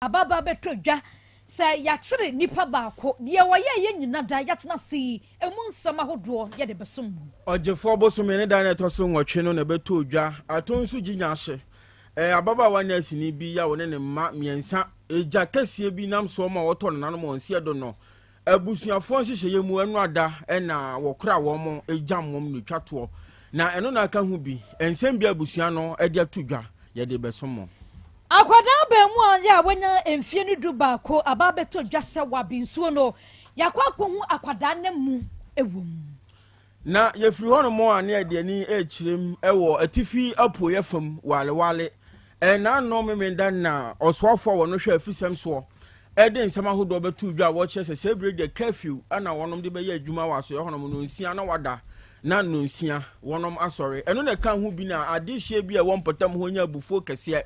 Ababaa bɛtɔ dwa sɛ yɛakyere nipa baako, deɛ wɔyɛeɛ nyina da yɛatena ase yi, ɛmu nsɛm ahodoɔ yɛde bɛsom mo. Ɔgyefoɔ bosome ne da no a ɛtɔ so nwɔtwe no na ɛbɛtɔɔ dwa. Atɔ nso gye nya ahye. Ababaawa nɛɛseni bi a ɔne ne mma mmiɛnsa gya kɛseɛ bi nam soɔ ma wɔtɔ nananom wɔn nseɛ do no Abusuafoɔ nhyehyɛeɛ mu ɛno ada na wɔkora wɔn gyam wɔn na ɛtwa toɔ, na ɛno na aka ho bi. Nsɛm bi a abusua no de ato dwa, yɛde rebɛsom mo. Akwadaa abaamua yi a wanya mfeɛ no dubaako aba abɛtɔ dwa sɛ wabe nsuo no, yɛakɔ akɔhu akwadaa no amu wɔ mu. Na yɛfiri hɔnom a na yɛde ani rekyerɛm wɔ atifi apueeɛ fam Walewale. Ɛnna Memenda na ɔsoafoɔ a wɔno hwɛ afisɛm soɔ de nsɛm ahodoɔ bɛtoo dwa a wɔkyerɛ sɛ saa berɛ deɛ curfew na wɔnom de bɛyɛ adwuma wɔ asoeɛ hɔnom, nnɔnsia na wada na nnɔnsia wɔnom asɔre. Ɛno na ɛka ho bi na adehyeɛ bi a ɛwɔ mpɔtam hɔ nya abufuo kɛseɛ.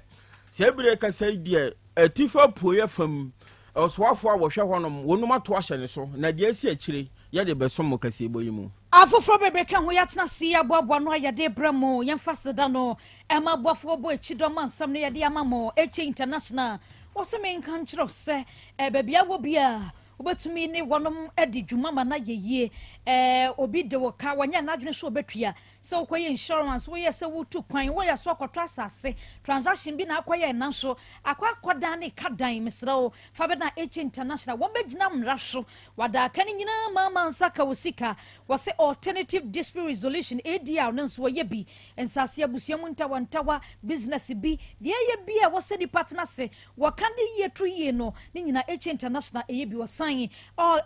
Saa berɛ kasa yi deɛ atifi apueeɛ fam ɔsoafoɔ a wɔhwɛ hɔnom wɔnom ato ahyɛ ne so na deɛ asi akyire Yɛde bɛsom mo kaseɛbɔ yi mu. Afoforɔ bebree ka ho, yɛatena ase aboaboa ano a yɛde rebrɛ mo. Yɛmfa aseda no mma aboafoɔ wɔbɔ akyidɔm ma nsɛm no yɛde ama mo. HA International, wɔse menka nkyerɛ wo sɛ baabi a wɔ biara wobɛtumi ne wɔnom adi dwuma ma no ayɛ yie. Obi de wo ka, wanyɛ n'adwene sɛ ɔbɛtua. Sɛ wokɔyɛ insurance, woyɛ sɛ wotu kwan, woyɛ so akɔtɔ asase, transaction bi na akɔyɛ nanso akɔ akɔdan ne ka dan, mesrɛ wo fa bɛdan HA International, wɔbɛgyina mmara so Wɔada aka no nyinaa ma ama nsa ka wo sika. Wɔse Alternative Dispute Resolution, ADR, no nso wɔyɛ bi. Nsase, abusua mu ntawantawa, business bi, deɛ ɛyɛ bi a ɛwɔ sɛ nipa tena ase, wɔka de yie to yie no, ne nyinaa HA International ɛyɛ bi. Wɔsan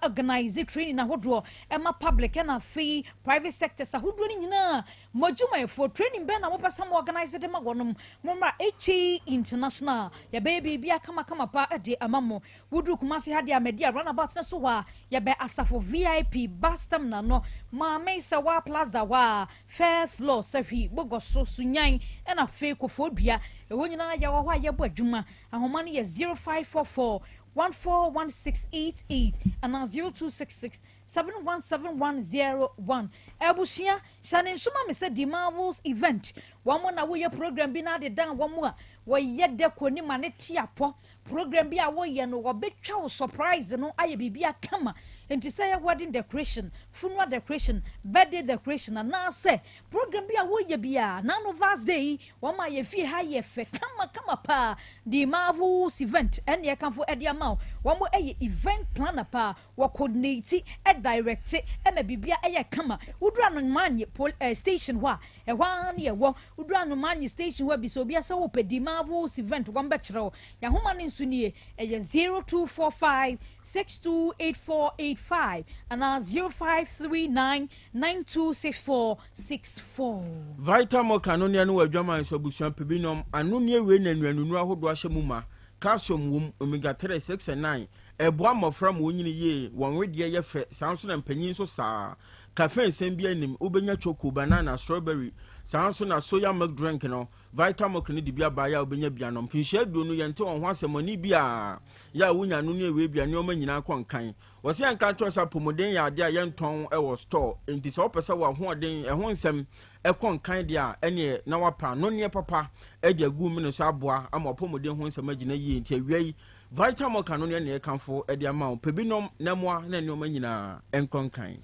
organise training ahodoɔ ɛma public ɛna afei private sectors ahodoɔ no nyinaa. Mo adwumayɛfoɔ, training bɛn na mopɛ sɛ mo organise de ma wɔnom? Mommra HA International, yɛbɛyɛ biribiara kamakama paa de ama mo. Woduru Kumasi ha deɛ a Madia runabout no so hɔ a yɛbɛn Asafo VIP bus terminal no, Maame Sewaa Plaza hɔ a, first floor, Sahwi, Bogoso, Sunyani ɛna afei Kofoɔdua, ɛhɔ nyinaa yɛwɔ hɔ a yɛbɔ adwuma. Ahoma no yɛ 0544 141688 anaa 0266 717101. Abusua, hyɛ ne nso ma me sɛ D'Marvels Event, wɔn na woyɛ program bi na ade dan wɔn a wɔyɛ dɛ kɔ ni ma ne te apɔ. Program bi a woyɛ no, wɔbɛtwa wo surprise no ayɛ biribi akama. Nti sɛ yɛ wedding decoration, funeral decoration, birthday decoration anaasɛ program bi a woyɛ bi a, nano Vars Day yi, wɔn a yɛfie ha yɛ fɛ kama kama paa. The Marvels Event ɛne ɛkamfo ɛde ama wo. Wɔn ɛyɛ event planner paa, wɔ coordinate, ɛdirect ɛma biribia ɛyɛ kama. Woduru Anomaanye pol station hɔ a, ɛhɔ ara ne yɛwɔ. Woduru Anomaanye station hɔ a, bisa obi sɛ wopɛ The Marvels Event, wɔn bɛkyerɛ wo. Yɛahoma no nso nie, ɛyɛ 0245 628485 anaa 0539 926464. Vitamilk anonneɛ no wɔ adwaman so abusua pɛ bi nom. Anonneɛ wei na nnuanunu ahodoɔ ahyɛ mu ma. Calcium wom, omega 3, 6 and 9. Ɛboa mmɔfra ma wɔnyini yie, wɔn wedeɛ yɛ fɛ, saa nso na mpanyin nso saa. Caffeine nsɛm bi anim, wobɛnya choco, banana, strawberry, saa nso na soya milk drink no, Vitamilk no de bi aba yɛ a wobɛnya bi anom. Mfinhyia 20 yɛnte wɔn ho asɛmmɔne bi a yɛ a wonya ano ne awie bi a nneɛma nyinaa kɔ nkan. Wɔsɛ yɛnka nkyerɛ sɛ apɔmuden yɛ adeɛ a yɛntɔn wɔ store, enti sɛ wopɛ sɛ w'ahoɔden ɛho nsɛm ɛkɔ nkan deɛ a, ɛneɛ na wapɛ anonneɛ papa de agu wo mene so aboa ama w'apɔmuden ho nsɛm agyina yie. Nti awia yi, Vitamilk anonneɛ na yɛkamfo de ama wo. Pɛ bi nom na mmoa na nneɛma nyinaa nkɔ nkan.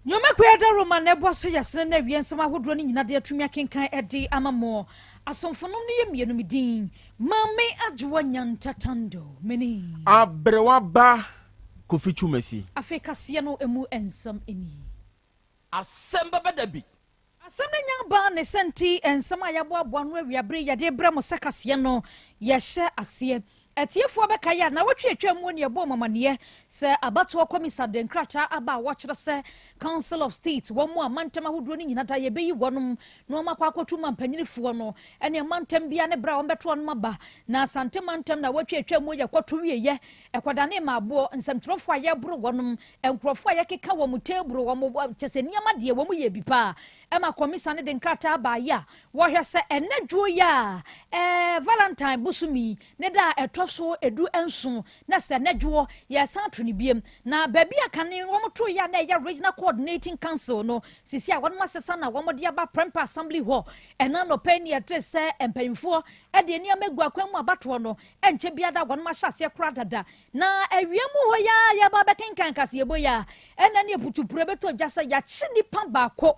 Nnwomakua da Roma na ɛboa so yɛ sene na awie nsɛm ahodoɔ no nyina de atumi akenkan de ama mo. Asomfonom no yɛ mmienu, me din Maame Adwoa Nyantatando, mene. Aberewa ba Kofi Twumasi. Afei kaseɛ no emu nsɛm nie. Asɛm bɛba da bi. Asɛm no nya baa ne sɛ nti nsɛm a yɛaboaboa no awiabere yɛde brɛ mo sɛ kaseɛ no yɛhyɛ aseɛ. Atiefoɔ bɛka yɛ a na wɔtwe atwa mu ne ɛbɔ mamaneɛ sɛ abatoɔ kɔmisa de nkrataa aba a wɔkyerɛ sɛ Council of State wɔn mu a mantam ahodoɔ no nyina da yɛbɛyi wɔnom na wɔn akɔ akɔto ma mpanyinifoɔ no ɛne mantam bia ne berɛ a wɔbɛto wɔn aba. Na Asante mantam na wɔtwe atwa mu yɛ kɔto wieyɛ ɛkɔdane maaboɔ nsɛmtwerɛfoɔ a yɛboro wɔnom, nkurɔfoɔ a yɛkeka wɔn teeburo wɔn kyɛ sɛ nneɛma deɛ wɔn yɛ bi paa ɛma kɔmisa no de nkrataa baayɛ a wɔhwɛ sɛ ɛnɛ dwo yi a Valentine bosomi ne da a ɛtɔ ɛtɔ so 17 na sɛ nɛdwoɔ yɛsan to ne biem na baabi a kane wɔn to yɛ a na ɛyɛ Regional Coordinating Council no sisi a wɔn asesa na wɔn de aba Prempeh Assembly Hall. Ɛna nɔpɛ ni yɛte sɛ mpanyinfoɔ ɛde nneɛma egu akwan mu abatoɔ no ɛnkyɛ biada wɔn ahyɛ aseɛ kora dada. Na awia mu hɔ yaa yɛba bɛkenkan kaseɛbɔ yi a ɛna ne aputupuro bɛtɔ dwa sɛ yɛakye nipa baako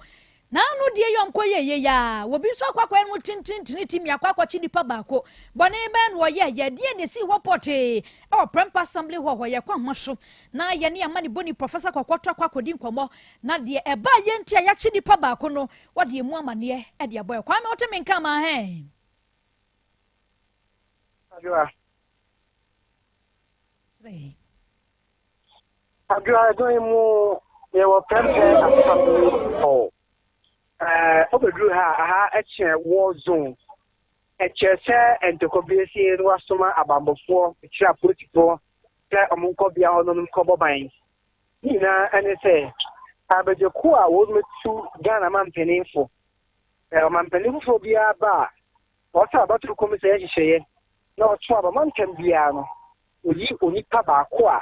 na ano deɛ yɛ ɔnkɔ yɛ yɛ yaa obi nso akɔ akɔyɛ no tententene ti mi akɔ akɔkye nipa baako. Bɔne bɛn na ɔyɛ yɛdeɛ na esi hɔ pɔtee ɛwɔ Prempeh Assembly hɔ hɔ? Yɛkɔ ahoma so na yɛne ama ne bɔni Professor Kɔkɔtɔ akɔ akɔdi nkɔmmɔ na deɛ ɛbaa yɛn ti a yɛakye nipa baako no, wɔde emu amanneɛ ɛde abɔ yɛ. Kwame, wote me nka ma hɛn? Adwoa. Adwoa, ɛdɔn yi mu yɛwɔ Prempeh Assembly Hall. Wobɛduru ha a, aha ɛkyɛ war zone. Ɛkyerɛ sɛ ntɔkwa bi asie na wasoma abanbɔfoɔ, ɛkyerɛ apolisifoɔ sɛ ɔmo nkɔ bea hɔ nom nkɔbɔ ban. Ne nyinaa ɛne sɛ abadwakuo a wɔmmɛtu Ghana mampanimfo. Ɔmampanin foforɔ biara ba a, wɔsɛ abatoɔ kɔm sɛ nhyehyɛeɛ na ɔto aba mantam biara no, oyi onipa baako a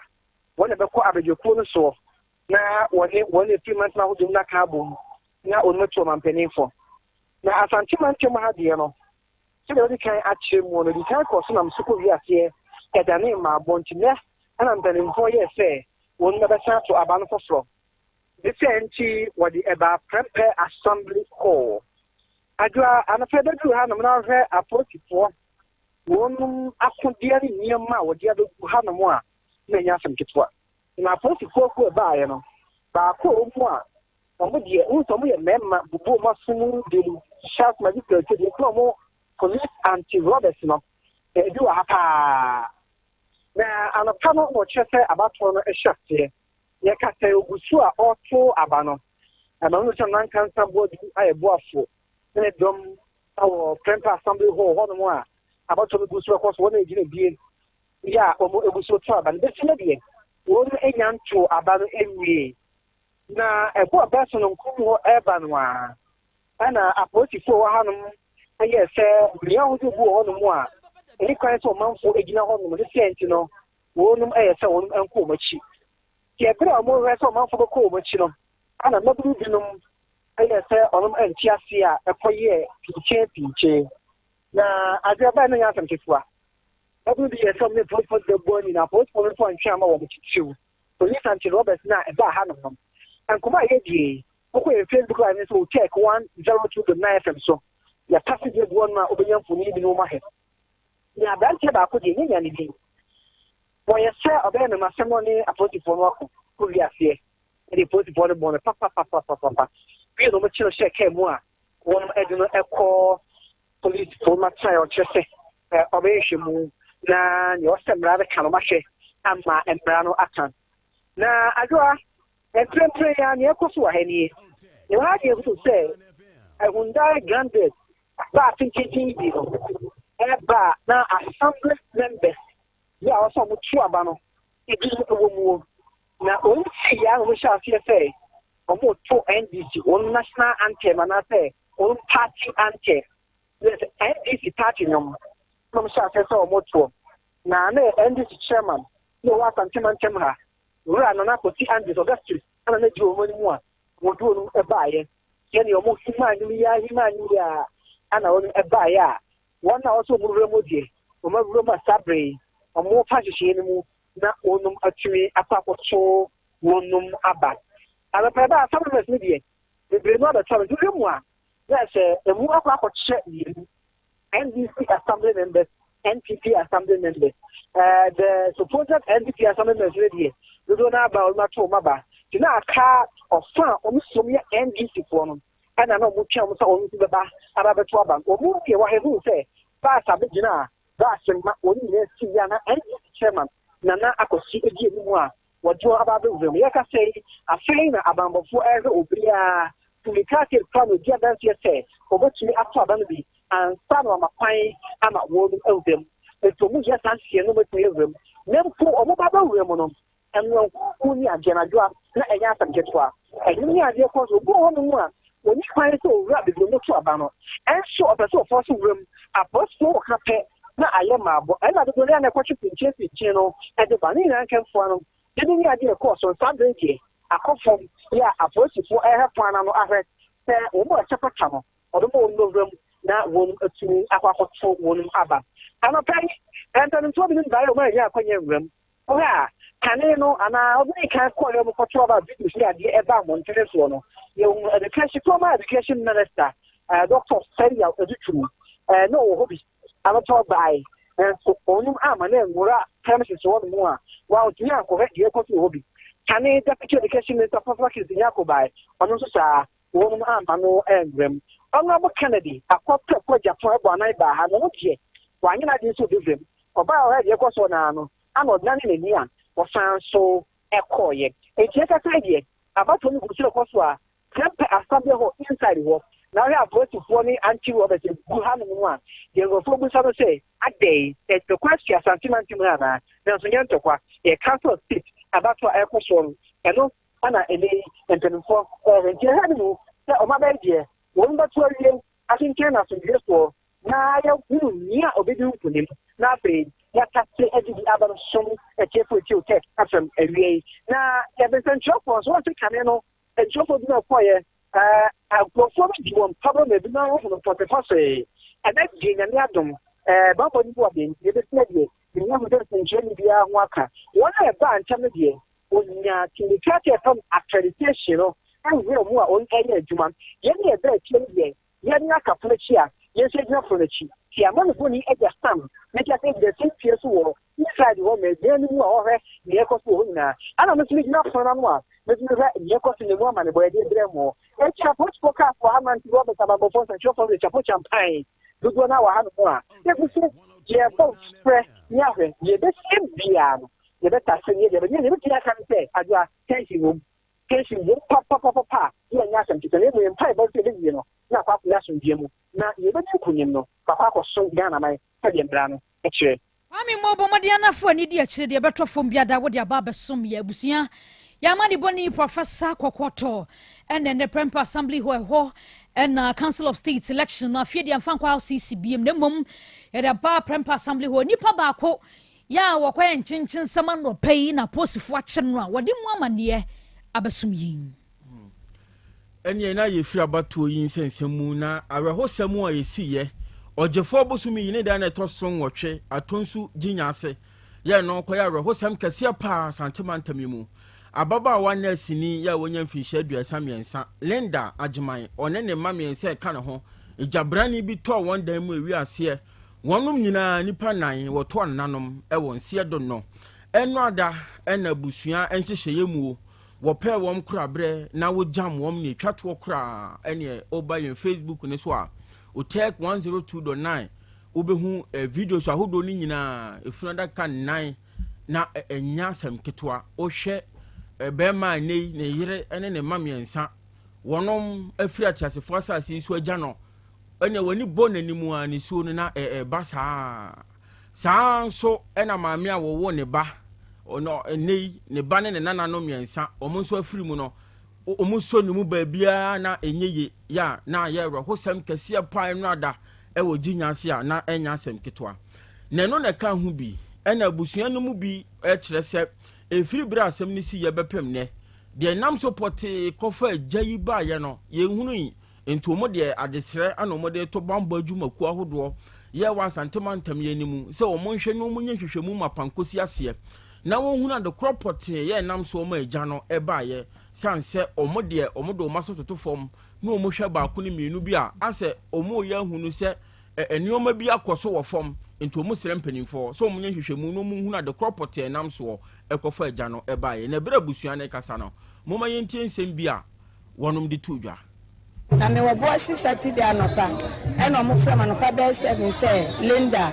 wɔn na bɛkɔ abadwakuo no soɔ na wɔne wɔn efiri mantam ahodoɔ mu n'aka abom na wɔn atu ɔmampanimfo. Na Asante mantam ha deɛ no, sɛdeɛ wɔde kan akyerɛ mu no, de kan kɔ so nam so kɔ wiaseɛ ɛdane mmaabɔ, nti nnɛ ɛna mpanimfoɔ yɛɛ sɛ wɔn bɛbɛsan ato aba no foforɔ. Ne sɛ nti wɔde ɛbaa Prempeh Assembly Hall. Adwoa, anɔpɛ bɛduru hanom na wɔhwɛ apolisifoɔ wɔnom akodeɛ ne nneɛma a wɔde abɛgu hanom a, na ɛnyɛ asɛm ketewa. Na apolisifoɔ kuo ɛbaeɛ no, baako a wɔn mu a wɔn deɛ wohu sɛ wɔn yɛ mmarima bubu wɔn aso mu de hyɛ asoma bi kura deɛ kura wɔn police anti robbers no, ebi wɔ ha paa. Na anɔpa no na ɔkyerɛ sɛ abatoɔ no hyɛ aseɛ. Yɛka sɛ ogu so a ɔreto aba no, ɛma no sɛ nankansa boadu ayɛ boafo ne ne dɔm wɔ Prempeh Assembly Hall hɔnom a abatoɔ no gu so ɛkɔ so. Wɔn a egyina bie yɛ a wɔn egu so to aba no bɛsi no deɛ, wɔn anya nto aba no nwie. Na ɛbɔ ɔbɛ so no nkurom hɔ ɛreba no a, ɛna apolisifoɔ wɔ hanom ɛyɛ sɛ mmea ahodoɔ bi wɔ hɔnom a ɛni kwan sɛ ɔmanfoɔ gyina hɔnom ne sɛ nti no wɔnom ɛyɛ sɛ wɔnom nkɔ wɔn akyi. Deɛ ɛberɛ a wɔhwɛ sɛ ɔmanfoɔ bɛkɔ wɔn akyi no, ɛna mmabunu binom ɛyɛ sɛ ɔnom nte ase a ɛkɔyɛ pinkyɛn pinkyɛn. Na adeɛ bɛn no nyɛ asɛm ketewa. Mmabunu bi yɛ sɛ ɔmo ne polisifoɔ bɛbɔ ani na apolisifoɔ no nso antwe ama wɔn, titiriw police anti robbers na ɛbaa hanom no. Nkɔmɔ a yɛdie, wokɔ yɛn Facebook Live nso, wo check 102.9 FM so, yɛpase bi agu hɔ nom a wobɛnya mfoni bi no wɔn ahɛ. Na aberanteɛ baako deɛ, nyɛ ne din, wɔyɛ sɛ ɔbɛyɛ mɛmasɛm no ne apolisifoɔ no akɔ kɔ wiaseɛ ɛde polisifoɔ no bɔ no papapapapapa wie na wɔkye no hyɛ kaa mu a wɔn ɛde no ɛkɔ polisifoɔ no atena. Ɔkyerɛ sɛ ɔbɛyɛ nhwɛmu na nea ɔsɛ mmara no ka no mahwɛ ama mmara no aka. Na Adwoa, mprempren ya nea ɛkɔ so wɔ ha nie. Na wɔn adeɛ hu sɛ Hyundai Grandeur baa tententen bi no ɛba na assembly members yi a wɔsɛ wɔn to aba no ebi wɔ mu, na wɔn si ya na wɔn hyɛ aseɛ sɛ wɔn to NDC wɔn national anthem anaasɛ wɔn party anthem, yes, NDC party nom na wɔn hyɛ aseɛ sɛ wɔn toɔ. Na ne NDC chairman na ɔwɔ Asantema nkyɛn ha, Wura Nana Kwasi Andrews Augustus, ɛna ne di wɔn anim a wɔde wɔn baeɛ sɛnea wɔn hima anim yi ahima anim yi a ɛna wɔn baeɛ a wɔn a wɔsɛ wɔn wura mu deɛ, wɔn awura mu a saa bere yi wɔn fa nhyehyɛeɛ no mu na wɔn atumi akɔ akɔto wɔn aba. Anɔpɛ ba assembly members no deɛ, bebree no abɛtɔ no nti wura mu a na sɛ emu akɔ akɔkyɛ mmienu: NDC assembly members, NPP assembly members. The supposed NPP assembly members no deɛ, dodoɔ no aba, wɔn ato wɔn aba nti na aka ɔfa a wɔn som yɛ NDC foɔ no, ɛna na wɔn twɛn wɔn sɛ wɔn nso bɛba aba bɛto aba. Wɔn mu deɛ wɔahɛ hu sɛ baasa abɛgyina a baasa ma wɔn nyinaa si yɛ na NDC chairman Nana Akɔsi edi anim a wɔde wɔn aba abɛwura mu. Yɛka sɛ afei na abanbɔfoɔ ɛrehwɛ obiara tumi krataa ekura no odi adanseɛ sɛ wɔbɛtumi ato aba no bi ansa na wɔama kwan ama wɔn awura mu. Nti wɔn yɛ saa nhyehyɛ no, wɔbɛtumi awura mu. Na mpo wɔn ba bɛwura mu no, ɛnwankuku ne adeɛ anadwo a na ɛnyɛ asɛm ketewa. Ɛnum ne adeɛ kɔ so. Obi wɔ hɔnom a wɔni kwan sɛ owura bebree mu to aba no, ɛnso ɔpɛ sɛ ɔfɔ so wura mu. Apolisifoɔ wɔ ha pɛ. na ayɛ maabɔ. Ɛna dodoɔ no a na ɛkɔtwe pinkyin no de ba. Ne nyinaa nkɛmfoa no, dede ne adeɛ ɛkɔɔ so. Saa bere deɛ, akɔ fam yɛ a apolisifoɔ ɛrehwɛ kwan no ahwɛ sɛ wɔn a ɛhyɛ pata no, wɔbɛbɔ wɔn nwura mu na wɔn atumi akɔ akɔto wɔn aba. Anɔpa yi, mpanimfoɔ binom baeɛ a wɔn anya akɔnya nwura mu. Wohwɛ a, kane no anaa wɔde kan kɔɔ yɛ kɔto aba, videos ne adeɛ ɛba mmɔntene soɔ no, yɛhu education, former education minister, Dr. Samuel Adutwum, na ɔwɔ hɔ bi. Anɔpa ɔbaeɛ, nanso ɔnom ama na nwura premises hɔ nom a wɔantumi ankɔhwɛ deɛ ɛkɔ so wɔ hɔ bi. Kane deputy education minister, Professor Kingsley Nyarko, baeɛ, ɔno nso saa, wɔnom ama no nwura mu. Honorable Kennedy akɔpɛ Japan ɛbɔ anan baa ha na ɔno deɛ wanyɛ n'adwene sɛ ɔbɛwura mu. Ɔbaa ɔhwɛ deɛ ɛkɔ so naa no ana ɔdane n'ani a wɔsan so ɛkɔɔyɛ. Enti ɛkasa deɛ, abatoɔ no gu so ɛkɔ so a Prempeh Assembly Hall inside hɔ na ɔhwɛ apolisifoɔ ne anti-robbers gu hanom no a, deɛ nkurɔfoɔ busa no sɛ, adɛn, ntɔkwa asi Asante mantam ha anaa? Nanso nyɛ ntɔkwa, yɛ Council of State abatoɔ a ɛkɔ soɔ no, ɛno ana ɛnɛ yi mpanimfoɔ ɛrehwɛ. Nti ɛhwɛ no mu sɛ ɔma bɛyɛ deɛ wɔn bɛto awie akenkan na asomdwe soɔ na yɛhunu nea obɛdi nkonim, na afei yɛatase adidi aba no som atiefo etie Otec FM awie yi. Na yɛde nsɛntwerɛfoɔ nso wɔn se kane no ntwerɛfoɔ bi na ɔkɔɔyɛ, nkurɔfoɔ bi di wɔn pabɔ na ebi na wɔhunu pɔtepɔsee. Ɛnɛ deɛ, Nyame adom, bambɔ no bu aden, yɛbɛsi deɛ menya hu sɛ nsɛntwerɛni biara ho aka. Wɔn a ɛbaa nkyɛn no deɛ, onya tumi krataa fam accreditation no ɛwura mu a wɔn ɛyɛ adwuma. Yɛn ne yɛbɛɛ akyire no deɛ, yɛn ne aka pono akyi a yɛn nso gyina pono akyi ti ama no bɔni agya Sam ne kyɛ sɛ gyina simpie so wɔ inside hɔ ma aduan no mu a ɔhwɛ nea ɛkɔ so wɔ hɔ nyinaa, ɛna mo nso megyina pono n'ano a metumi hwɛ nea ɛkɔ so na mu ama ne bɔ yɛde brɛ mo. Eti apolisifoɔ kaa wɔ ha, mante Robert, abanbɔfoɔ, nsɛntwerɛfoɔ de chapo champan dodoɔ no a wɔ ha no mu a yɛgu so yɛbɔ frɛ ne ahwɛ deɛ ɛbɛsie biara no, yɛbɛta se ne yɛde abɛnyɛ. Yɛbɛtumi aka no sɛ adwoa tension wom, tension wom papapapapa a yɛnyɛ asɛm ketewa, na mmom yɛn mpaebɔ sɛ yɛbɛwie no na akɔ akɔyɛ asomdwoeɛ mu na yɛbɛdi nkonim no wakɔ akɔsom Ghana man sɛdeɛ mmara no kyerɛ. Kwame mmɔ mmɔden anafo ani di akyire deɛ ɛbɛtɔ fam biada wode aba abɛsom yɛ abusua. Yɛama ne bɔne Professor Kɔkɔtɔ ɛna ɛnɛ Prempeh Assembly hɔ, ɛhɔ ɛna Council of State election no afei deɛ mfa nkɔ RCC biem, na mmom yɛde aba Prempeh Assembly hɔ. Nipa baako yɛ a wɔkɔyɛ nkyenkyensɛm anɔpa yi na apolisifoɔ akye no a wɔde mu amanneɛ abɛsom yɛn. Ɛneɛ na yɛfiri abatoɔ yi nsɛnsɛm mu na awerɛhosɛm a yɛsiiɛ Ɔgyefoɔ bosome yi ne da na ɛtɔ so 8, Atonsu gyinya ase yɛ no kɔyɛ awerɛhosɛm kɛseɛ paa Asante mantam yi mu. Ababaawa nɛɛseni yɛ a wɔnya mfinhyia 33, Linda Agyeman, ɔne ne mma 3 ɛka ne ho, gyabrane bi tɔɔ wɔn dan mu ewi aseɛ. Wɔnom nyinaa nnipa nnan wɔtoa nananom wɔ nseɛ do no. Ɛno ada ɛna abusua nhyehyɛeɛ muo wɔpɛɛ wɔn koraberɛ na wogyam wɔn ne etwa toɔ koraa. Ɛneɛ woba yɛn Facebook ne so a, Otec 102.9, wobɛhu videos ahodoɔ no nyinaa. Efunu adaka nnan na ɛnyɛ asɛm ketewa. Wohwɛ bɛrima a nnɛ yi ne yere ne ne mma 3 wɔnom afiri ateasefoɔ asase yi so agya no, ɛnna w'ani bɔ n'anim a nisuo no na ɛba saa saa. Nso ɛna maame a wɔwɔ ne ba ɔno ɛnɛ yi ne ba ne ne nananom 3 wɔn nso afiri mu no, wɔn nso ne mu baabiara na ɛnyɛ yie yɛ a na ayɛ awerɛhosɛm kɛseɛ paa. Ɛno ada ɛwɔ gyinya ase a na ɛnyɛ asɛm ketewa, na ɛno na ɛka ho bi ɛna abusua no mu bi ɛkyerɛ sɛ ɛfiri berɛ a asɛm no si yɛ bɛpem nnɛ deɛ nam so pɔtee kɔfa agya yi baeɛ no yɛnhunu yi. Nti wɔn deɛ adesrɛ ana wɔn de to bambɔ adwumakuo ahodoɔ yɛ wɔ Asante mantam yɛn no mu sɛ wɔn nhwɛ na wɔn nyɛ nhwehwɛmu ma pankosi aseɛ na wɔn hunu adekorɔ pɔtee yɛ nam so wɔn agya no baeɛ, san sɛ wɔn deɛ wɔn de wɔn aso toto fam na wɔn hwɛ baako ne mmienu bi a asɛ wɔn reyɛ ahunu sɛ nneɛma bi akɔ so wɔ fam. Nti wɔn srɛ mpanimfoɔ sɛ wɔn nyɛ nhwehwɛmu na wɔn hunu adekorɔ pɔtee nam soɔ ɛkɔfa agya no baeɛ. Na ɛberɛ abusua no rekasa no, momma yɛntie nsɛm bi a wɔnom de to dwa. Na mewɔ Boase Saturday anɔpa ɛna ɔmo frɛ me anɔpa bɛyɛ 7 sɛ Linda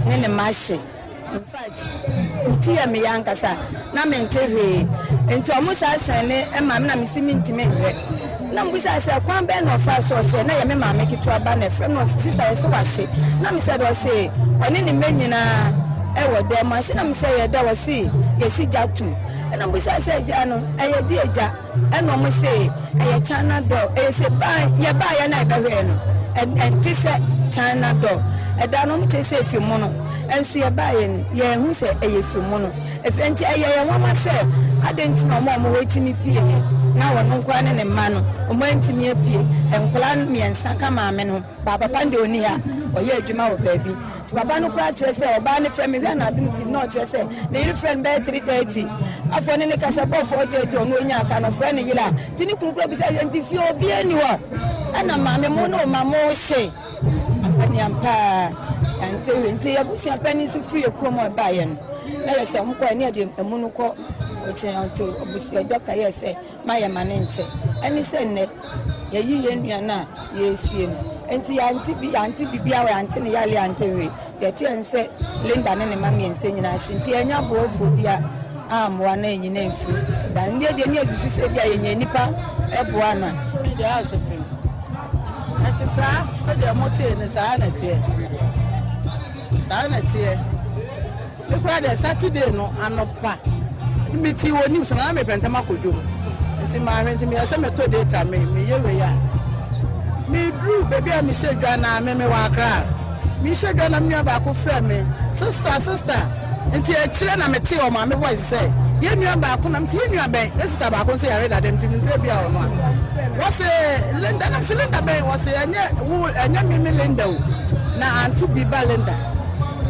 ne ne mma ahye. In fact, me ti yɛ me ya ankasa, na mente hwee. Nti ɔmo saa sɛn ne ma me na mesi mentumi nhwɛ. Na mebisa sɛ kwan bɛn na ɔfaa so ɔhyɛ, na ɛyɛ me maame ketewa ba na ɛfrɛ me na ɔse, "Sister, yɛse wahye." Na mesɛ dɛ, ɔse ɔne ne mma nyinaa ɛwɔ dan mu ahye, na mesɛ yɛ dɛ, ɔse yɛsi gya tom. Ɛna mebisa sɛ gya no ɛyɛ deɛ gya? Ɛna ɔmo se ɛyɛ China door. Ɛyɛ sɛ baa yɛbaa yɛ na yɛbɛhwɛɛ no, ɛnte sɛ China door. Ɛda no, wɔkyerɛ sɛ efi mono. Nso yɛbaeɛ no, yɛanhu sɛ ɛyɛ fi mono. Efi, enti ɛyɛ yɛn nwanwa sɛ adɛn nti na wɔn a wɔwɔ hɔ tumi pieeɛ na ɔno nko ara ne ne mma no, wɔantumi apue. Nkwadaa mmiɛnsa ka maame no ho. Baa papa no deɛ ɔnni ha, ɔyɛ adwuma wɔ baabi. Nti papa no koraa kyerɛ sɛ ɔbaa no frɛ me hwɛ na adom TV na ɔkyerɛ sɛ ne yere frɛ no bɛyɛ 3:30. Afei ɔne no kasa bɔɔ 4:30 ɔno ɔnya aka no ɔfrɛ ne yere a nti ne kunu koraa bisa sɛ nti fie obiara nni hɔ ɛna maame mo ne ɔma mo hye ampa ni ampa a yɛante hwee nti abusua panin nso firi yɛ kurom a ɛbaeɛ no na yɛ sɛ ɔmo kɔ ɛne yɛde ɛmu no kɔ ɔkyerɛ nti abusua dɔkta yɛ sɛ ma yɛma no nkyɛ. Ɛne sɛ nnɛ, yɛayi yɛn nua no a yɛresie no. Enti yɛante bi, yɛante biribiara, yɛante ne yareɛ, yɛante hwee. Deɛ ɛteɛ ne sɛ Linda ne ne mma mmiɛnsa nyinaa hye nti yɛannya aboafoɔ biara ammoa na anyi no amfiri da. Nnɛ deɛ ne yɛsusu sɛ ebia yɛnya nnipa boa no a. Me deɛ ase fam. Ɛte saa, sɛdeɛ motee no saa na ɛteɛ. Saa na ɛteɛ. Me koraa deɛ Saturday no anɔpa me tii wɔ news no na mepɛ ntɛm akɔ dwom nti mahwɛ nti meyɛ sɛ mɛtɔ data me meyɛ wei a meduru baabi a mehyɛ dwa na me mewɔ Accra mehyɛ dwa na me nua baako frɛ me sister sister nti akyire na mete ɔmaame voice sɛ yɛ nua baako na mete yɛ nua bɛn yɛ sister baako nso yare dada nti me sɛ bi a ɔno a wɔse Linda na mese Linda bɛn wɔse ɛnyɛ wo ɛnyɛ me me Linda o na ante bi ba Linda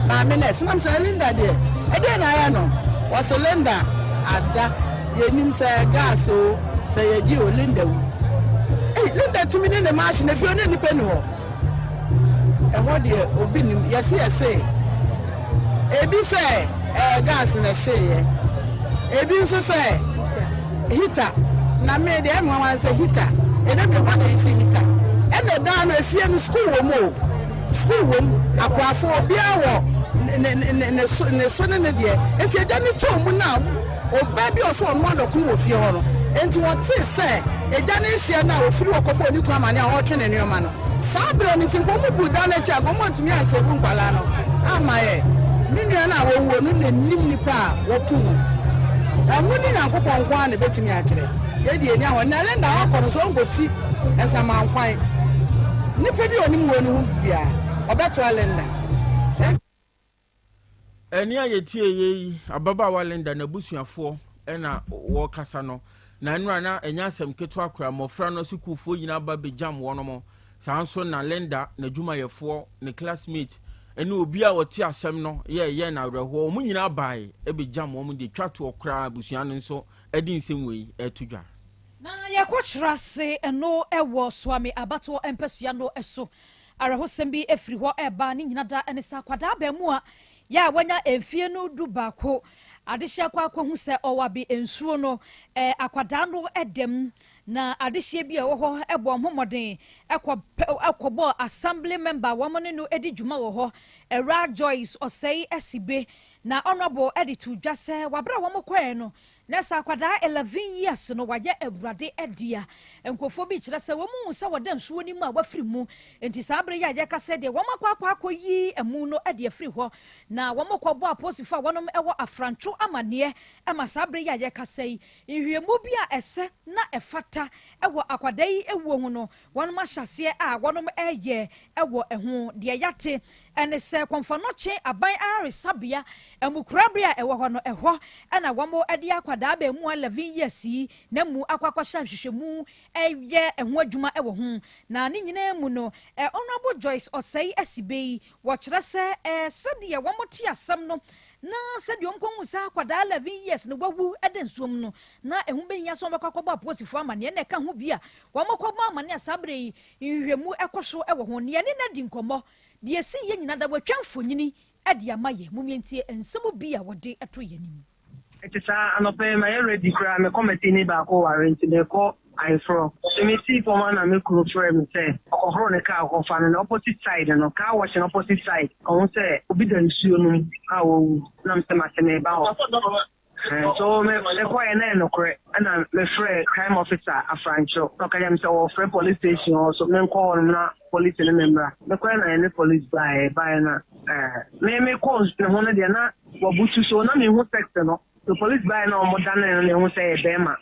Maame nurse na mesɛ Linda deɛ ɛdeɛn na ayɛ no ɔse Linda ada yɛnim sɛ ɛyɛ gas o sɛ ɛyɛ deɛ o Linda wu ei Linda tumi ne ne machine efie ɔne nipa ni hɔ ɛhɔ deɛ obi nim yɛse yɛse ebi sɛ ɛyɛ gas na ɛhyeeɛ ebi nso sɛ heater na me deɛ ɛmmoa wa sɛ heater ɛnɛ mi hɔ na ɛsi heater ɛna ɛdan no efie no school wɔ mu o. Sukuu wom, akorafo, obiara wɔ ne ne ne so ne so ne ne deɛ. Enti agya no tɔɔ mu na ɔbaa bi a ɔsɛ ɔnoa dɔkono wɔ fie hɔ no. Enti wɔtee sɛ agya no rehyia no a ɔfiri hɔ kɔbɔɔ ne kunu amaneɛ a ɔretwe ne nneɛma no. Saa berɛ no nti nka wɔbuu dan no akyi a nka wɔantumi ansɛvu nkwadaa no amma yɛ. Me nua no a wawuo no na nim nipa a wɔkum no. Ɔno ne Nyankopɔn nko ara na ɛbɛtumi akyerɛ. Yei deɛ ɛnni ahɔ. Nnɛ Linda ɔkɔ no nso ɔnkɔsi. Nsamannkwan. Nipa bi a onim wɔ ne ho biara, ɔbɛtoa Linda. Ɛnne a yɛtieeɛ yi, ababaawa Linda n'abusuafoɔ na wɔrekasa no. Na nnora na ɛnyɛ asɛm ketewa koraa, mmɔfra no asukuufoɔ nyinaa ba bɛgyam wɔnom. Saa nso na Linda n'adwumayɛfoɔ, ne classmate ne obi a ɔte asɛm no yɛɛ no awerɛhoɔ. Wɔn nyinaa baeɛ bɛgyam wɔn de twa toɔ koraa abusua no nso de nsɛm wei reto dwa. Na yɛkɔkyerɛ ase no wɔ Suame abatoɔ mpasua no so. Awerɛhosɛm bi firi hɔ reba, ne nyina da ne sɛ akwadaa abaamua yɛ a wanya mfie no dubaako adehyeɛ akɔ akɔhu sɛ ɔwɔ abe nsuo no akwadaa no dam. Na adehyeɛ bi a ɛwɔ hɔ bɔɔ ho mmɔden kɔ kɔbɔɔ Assembly member a wɔn ne no di dwuma wɔ hɔ, Awuraa Joyce Osei Asibe. Na Honourable de too dwa sɛ wɔ berɛ a wɔkɔɛ no, Na sɛ akwadaa 11 years no wayɛ awurade dea. Nkurɔfoɔ bi kyerɛ sɛ wɔn hu sɛ wɔda nsuo no mu a wafiri mu. Nti saa bere yi a yɛkasa yi deɛ wɔn akɔ akɔ akɔ yi amu no de afiri hɔ. Na wɔn kɔ bɔ apolisifoɔ a wɔnom wɔ afrantwo amaneɛ ma saa bere yi a yɛkasa yi nhwehwɛmu bi a ɛsɛ na ɛfata wɔ akwadaa yi wuo ho no wɔnom ahyɛ aseɛ a wɔnom reyɛ wɔ ɛho. Deɛ yɛate ne sɛ Kɔmfoanɔkye aban ayaresabea amukorabea a ɛwɔ hɔ no, ɛhɔ na wɔde akwadaa abaamua 11 years yi n'amu akɔ akɔhyɛ nhwehwɛmu reyɛ ho adwuma wɔ ho. Na ne nyinaa mu no, Honourable Joyce Osei Asibey, wɔkyerɛ sɛ sɛdeɛ wɔte asɛm no na sɛdeɛ wɔkɔhuu sɛ akwadaa 11 years no wawu da nsuom no, na ɛho bɛhia sɛ wɔbɛkɔ akɔbɔ apolisifoɔ amaneɛ na ɛka ho bi a wɔkɔbɔ amaneɛ a saa berɛ yi nhwehwɛmu kɔ so wɔ ho. Nea ɛne no adi nkɔmmɔ Deɛ ɛsii yɛ nyina da wɔatwa mfonini de ama yɛ. Mom yɛntie nsɛm bi a wɔde to yɛn anim. Ɛte saa, anɔpa yi mayɛ ready koraa mekɔ m'atini baako ware nti merekɔ ayeforɔ. Nti mesii fam ara na me kunu frɛɛ me sɛ ɔkɔhoro ne car ɔkɔfa no ne opposite side no, car wash no opposite side, ɔhu sɛ obi da nsuo no mu a wawu na mesɛ mate mereba hɔ. So me mekɔeɛ na ɛyɛ nokorɛ ɛna mefrɛɛ crime officer Afrancho na ɔka kyerɛɛ me sɛ wɔfrɛ police station hɔ so menkɔ hɔ nom na police ne me mmra. Mekɔeɛ na yɛne police baeɛ yɛbaeɛ na me mekɔɔ ne ho no deɛ na wabutu so na menhu sex no so police baeɛ na wɔn danee no na yɛhu sɛ ɛyɛ bɛɛma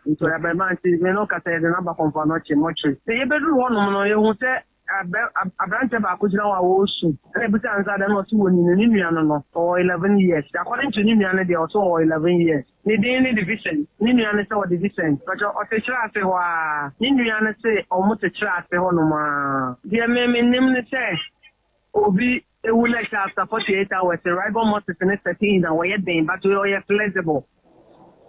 nti ɔyɛ abarimaa nti me ne no kasa yɛde no aba Komfo Anokye mortuary. Sɛ yɛbɛduru hɔ nom no yɛhu sɛ. Abɛ aberanteɛ baako gyina hɔ a ɔresu. Ɛna ebisaa no sɛ adɛn na ɔse wɔnim no, ne nua no no, ɔwɔ 11 years. According to ne nua no deɛ ɔse ɔwɔ 11 years. Ne din ne de Vincent. Ne nua no sɛ ɔde Vincent. Mpakyɛw ɔte Kyerɛ ase hɔ ara. Ne nua no se ɔmo te Kyerɛ ase hɔ nom ara. Deɛ me me nim ne sɛ obi ewu na ɛkyɛ after 48 hours rigor mortis ne set in a ɔyɛ den but wei ɔyɛ flexible.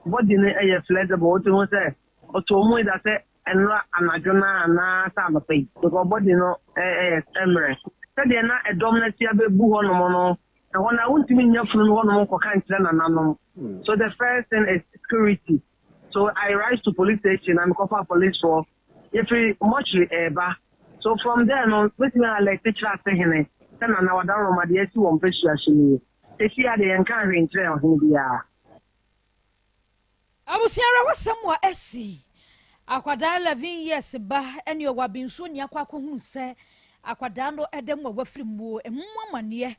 Body no yɛ flexible wote hu sɛ ɔtɔɔ mu either sɛ Ɛnora anadwo no ara anaa sɛ anɔpa yi, because body no yɛ mmerɛ. Sɛdeɛ na ɛdɔm no asi abɛbu hɔnom no, ɛhɔ no ara wontumi nnya funu no hɔnom nkɔka nkyerɛ nananom. So the first thing is security. So I rise to police station na mekɔfaa policefoɔ. Yɛfiri mortuary reba. So from there no, mɛtumi a alert kyerɛ asehene sɛ Nana Wadaroma deɛ asi wɔ mpasua so nie. Seesei ara deɛ yɛnkaa hwee nkyerɛɛ ɔhene biara. Abusua awerɛhosɛm a asi. Akwadaa 11 years ba ne ɔwɔ abensuo ni akɔ akɔhunu sɛ akwadaa no da mu a wafiri mu. Emu amaneɛ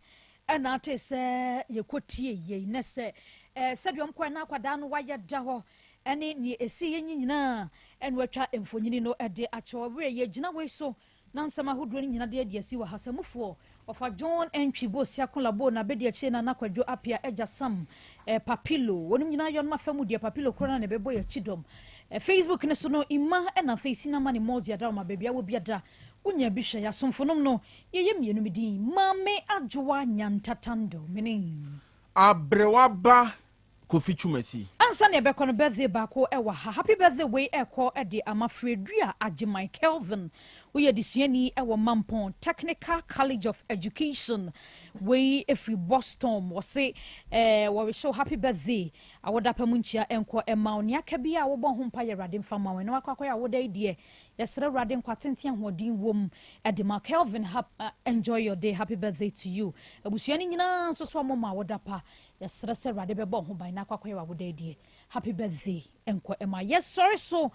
na ate sɛ yɛkɔtie yei na sɛ sɛdeɛ ɔmkɔɛ na akwadaa no wayɛ da hɔ ne neɛ ɛsi yɛ nyinaa ɛna watwa mfonyini no de akyɛ ɔwerɛ yɛgyina wei so Na nsɛm ahodoɔ no nyina de adi asi wɔ ha sɛ mufoɔ ɔfa John Antwi Bosia Kolabo na bɛdi akyire Nana Kwadwo Appiah Agya Sam eh, Papilo wɔnom nyinaa yɔnom afa mu deɛ Papilo korɔ no na ɛbɛbɔ yɛ akyi dɔm eh, Facebook no so no Ima ɛna afei Sinama ne Mozi Adaoma baabi a wɔ biada wonya bi hwɛ yɛ asomfonom no yɛyɛ mmienu me din Maame Adwoa Nyantatando mene Aberewa ba Kofi Twumasi. Ansa na yɛbɛkɔ no birthday baako wɔ ha. Happy birthday wei ɛkɔ de ama Fredua Agyeman Kelvin. Woyɛ adesuani wɔ Mampong Technical College of Education. Wei ɛfiri Boston. Wɔse eh, wɔrehyɛ wo happy birthday. Awoda pa mu nkyia nkɔ ɛma wo. Nea aka biara a wobɔ ho mpaeɛ Awurade mfa ma wo. Ɛno akɔ akɔyɛ awoda yi deɛ yɛsrɛ Awurade nkwa tenten ahoɔden wom de ma Kelvin. Hap, enjoy your day. Happy birthday to you. Abusua no nyinaa nso so ɔmo ma awoda pa. Yɛsrɛ sɛ Awurade bɛbɔ wo ho ban na akɔ akɔyɛ w'awoda adie. Happy birthday nkɔ ɛma. Yɛsɔre so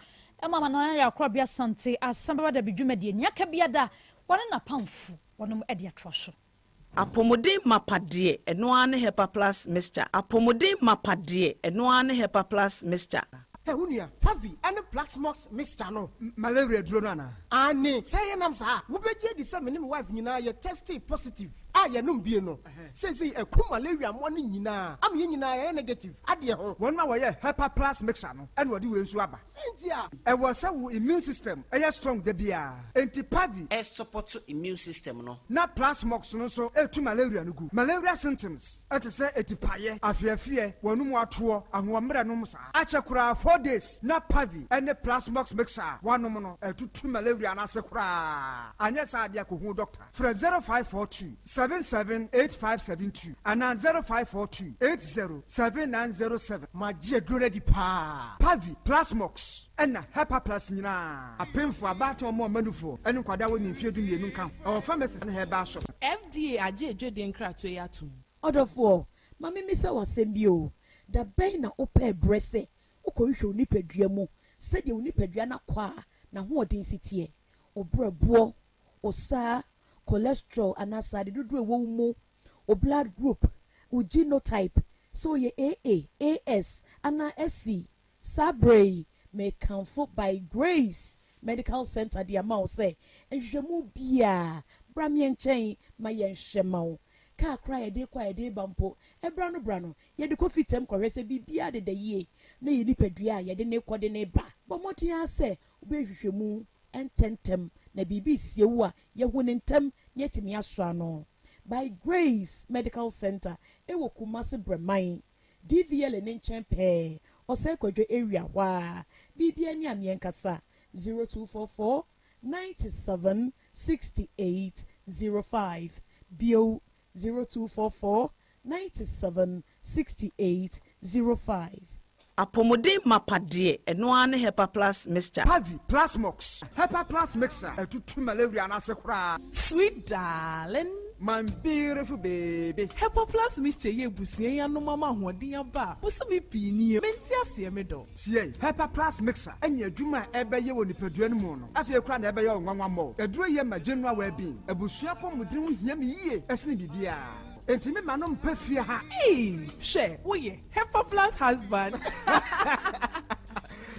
ma Nana Yaw Korabea Asante Asɛm Bɛba Dabi dwumadie. Nea aka biada wɔne n'apamfo wɔnom de atoa so. Apɔmuden mapa deɛ, ɛno ara ne Hepa Plus Mixture. Apɔmuden mapa deɛ, ɛno ara ne Hepa Plus Mixture. Hɛ wo nua, Pavi ne Plaxmox mixture no, malaria aduro no anaa? Aane, sɛ ɛyɛ nam saa a, wobɛgye adi sɛ me ne me wife nyinaa yɛ testee positive a yɛnom bie no. Seesei aku malaria mmoa no nyinaa ama yɛn nyinaa yɛayɛ negative adeɛ ho. Wɔn a wɔyɛ Hepa Plus mixture no na wɔde wei nso aba. Sɛn nti a? Ɛwɔ sɛ wo immune system yɛ strong da biara, enti Pavi. Ɛsupɔto immune system no. Na Plasmox no nso tu malaria no gu. Malaria symptoms te sɛ atipaeɛ, afeafeɛ, w'anum atoɔ, ahoɔmmerɛ nom saa. Akyɛ koraa 4 days na Pavi ne Plasmox mixture a woanom no atutu malaria no ase koraa. Anyɛ saa deɛ a kɔhu doctor. Frɛ 0542 778572 anaa 0542 80 7907. Magye aduro no adi paa. Pavi, Plasmox, ɛna Hepa Plus nyinaa. Apemfoɔ, abaatan a wɔn mma nufoɔ, ne nkwadaa a wɔnni mfeɛ 12 nka ho. Ɛwɔ pharmacies ne herbal shops. FDA agye adwadie nkratoɔ yi atom. Ɔdɔfoɔ, ma memmisa wo asɛm bi o, da bɛn na wopɛɛ berɛ sɛ wokɔhwehwɛ wo nipadua mu sɛdeɛ wo nipadua no akɔ a n'ahoɔden si teɛ, wo berɛboɔ, wo saa, cholesterol anaa sradeɛ dodoɔ a ɛwɔ wo mu, wo blood group, wo genotype, sɛ woyɛ AA, AS anaa SC. Saa berɛ yi, mekamfo By Grace Medical Center de ama wo sɛ nhwehwɛmu biara, bra me nkyɛn ma yɛnhwɛ ma wo. Kaa koraa a yɛde rekɔ a yɛde reba mpo, ɛberɛ ano berɛ ano, yɛde kɔ fitam kɔhwɛ sɛ biribiara deda yie na yɛn nipadua a yɛde no rekɔ de no reba. Bɔ mmɔden ara sɛ wobɛyɛ nhwehwɛmu ntɛmntɛm na biribi resie wo a, yɛahu no ntɛm na yɛatumi asɔ ano. By Grace Medical Center wɔ Kumasi Brɛman, DVLA no nkyɛn pɛɛ, Ɔsɛe Kwadwo area hɔ ara. Biribiara ni a meɛnkasa, 0244 97 68 05, bio 0244 97 68 05. Apɔmuden mapa deɛ, ɛno ara ne Hepa Plus Mixture. Pavi, Plasmox, Hepa Plus Mixture ɛtutu malaria no ase koraa. Sweet darling. My beautiful baby. Hepa Plus Mixture yɛ abusua yi anom ama ahoɔden aba a bosome pii nie. Mente aseɛ me dɔ. Tie, Hepa Plus Mixture ɛne adwuma a ɛbɛyɛ wɔ nipadua no mu no, afei koraa na ɛbɛyɛ wo nwanwa mmɔ. Aduro yɛ ma general well-being. Abusua apɔmuden ho hia me yie ɛsene biribiara. Enti me ma no mpɛ fie ha. Ee, hwɛ, woyɛ Hepa Plus husband.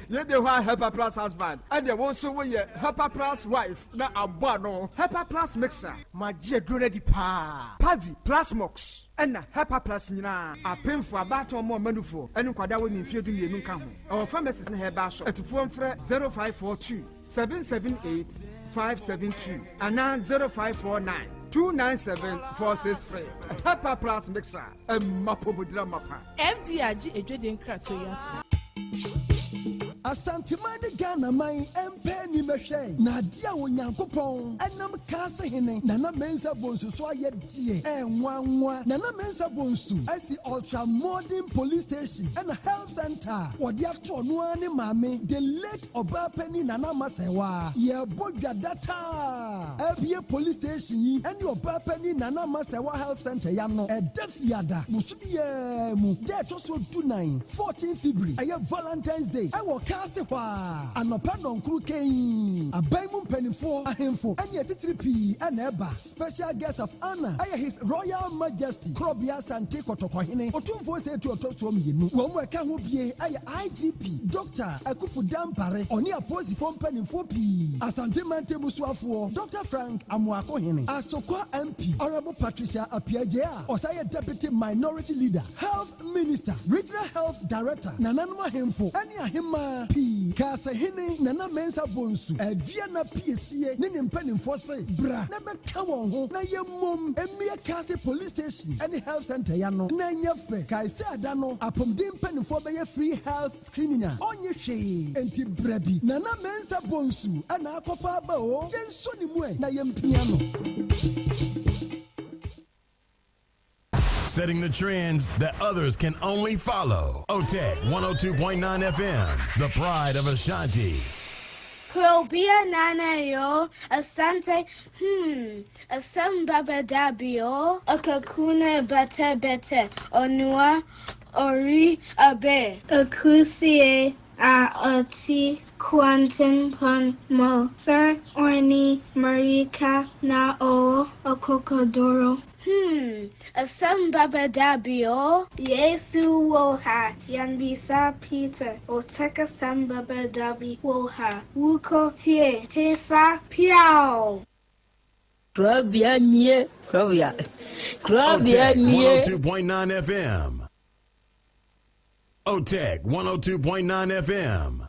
Yei de hɔ a Hepa Plus husband, ɛnneɛ wo nso woyɛ Hepa Plus wife na abɔ ano. Hepa Plus mixture. Magye aduro no adi paa. Pavi, Plasmox, ɛna Hepa Plus nyinaa. Apemfoɔ, abaatan, wɔn a wɔma nufoɔ, ɛne nkwadaa a wɔnnii mfeɛ dumienu nka ho. Ɛwɔ pharmacies ne herbal shop. Atufoɔ mfrɛ 0542 778 572 anaa 0549 297 463. Hepa Plus mixture, ɛma apɔmudira mapa. FDA agye adwadie nkratoɔ yi atom. Asanteman ne Ghanaman mpɛ ani mmɛhwɛ na adeɛ a Onyankopɔn nam Kaase Hene Nana Mensah Bonsu so ayɛ deɛ ɛnwanwa. Nana Mensah Bonsu asi Ultra Modern Police Station ɛna Health Centre a wɔde ato ɔno ara ne maame the late Ɔbaapanin Nana Ama Serwaa. Yɛrebɔ dwa dataa abue Police Station yi ɛne Ɔbaapanin Nana Ama Serwaa Health Centre yi ano ɛda Fiada bosome yi ara mu da ɛtɔ so dunan, 14 February, ɛyɛ Valentine's Day, ɛwɔ Kaase hɔ ara, anɔpa nnɔnkoro kɛnn. Aban mu mpanimfoɔ, ahemfo ne atitire pii na ɛba. Special guest of honour yɛ His Royal Majesty Korɔbea Asante Kɔtɔkɔhene, Otumfoɔ Osei Tutu Ɔtɔsoɔ Mmienu. Wɔn mu a ɛka ho bie yɛ IGP Dɔkta Akuffo Dampare, ɔne apolisifoɔ mpanimfoɔ pii, Asante Mantam Soafoɔ Dɔkta Frank Amoako Hene, Asokwa MP Honourable Patricia Appiagyei a ɔsan yɛ Deputy Minority Leader, Health Minister, Regional Health Director, nananom ahemfo ne ahemmaa pii kaa sɛ Hene Nana Mensah Bonsu Aduana Piesie ne ne mpanimfoɔ se bra na bɛka wɔn ho na yɛmmom mmue Kaase Police Station ne Health Centre yi ano na ɛnyɛ fɛ. Kae sɛ ada no apɔmuden mpanimfoɔ bɛyɛ free health screening a ɔnnye hwee enti bra bi. Nana Mensah Bonsu na akɔfa aba o, yɛnsɔ ne mu ɛ na yɛmpia no. Setting the trends that others can only follow. OTEC 102.9 FM, the pride of Ashanti. Krobia nana yo, asante, hmm, asem baba dabio, akakuna bete bete, onua, ori abe. Akusie a ɔte kwantempɔn mu sɛ ɔne mmirika na ɔwɔ akokoduru. Hmm, asɛm bɛba da bi o. Yesu wɔ ha, yɛmmisa Peter, Otec asɛm bɛba da bi wɔ ha, wokɔ tie hefa piaw! Krɔbea nie, krɔbea, krɔbea Otec nie. 102.9 FM. Otec 102.9 FM.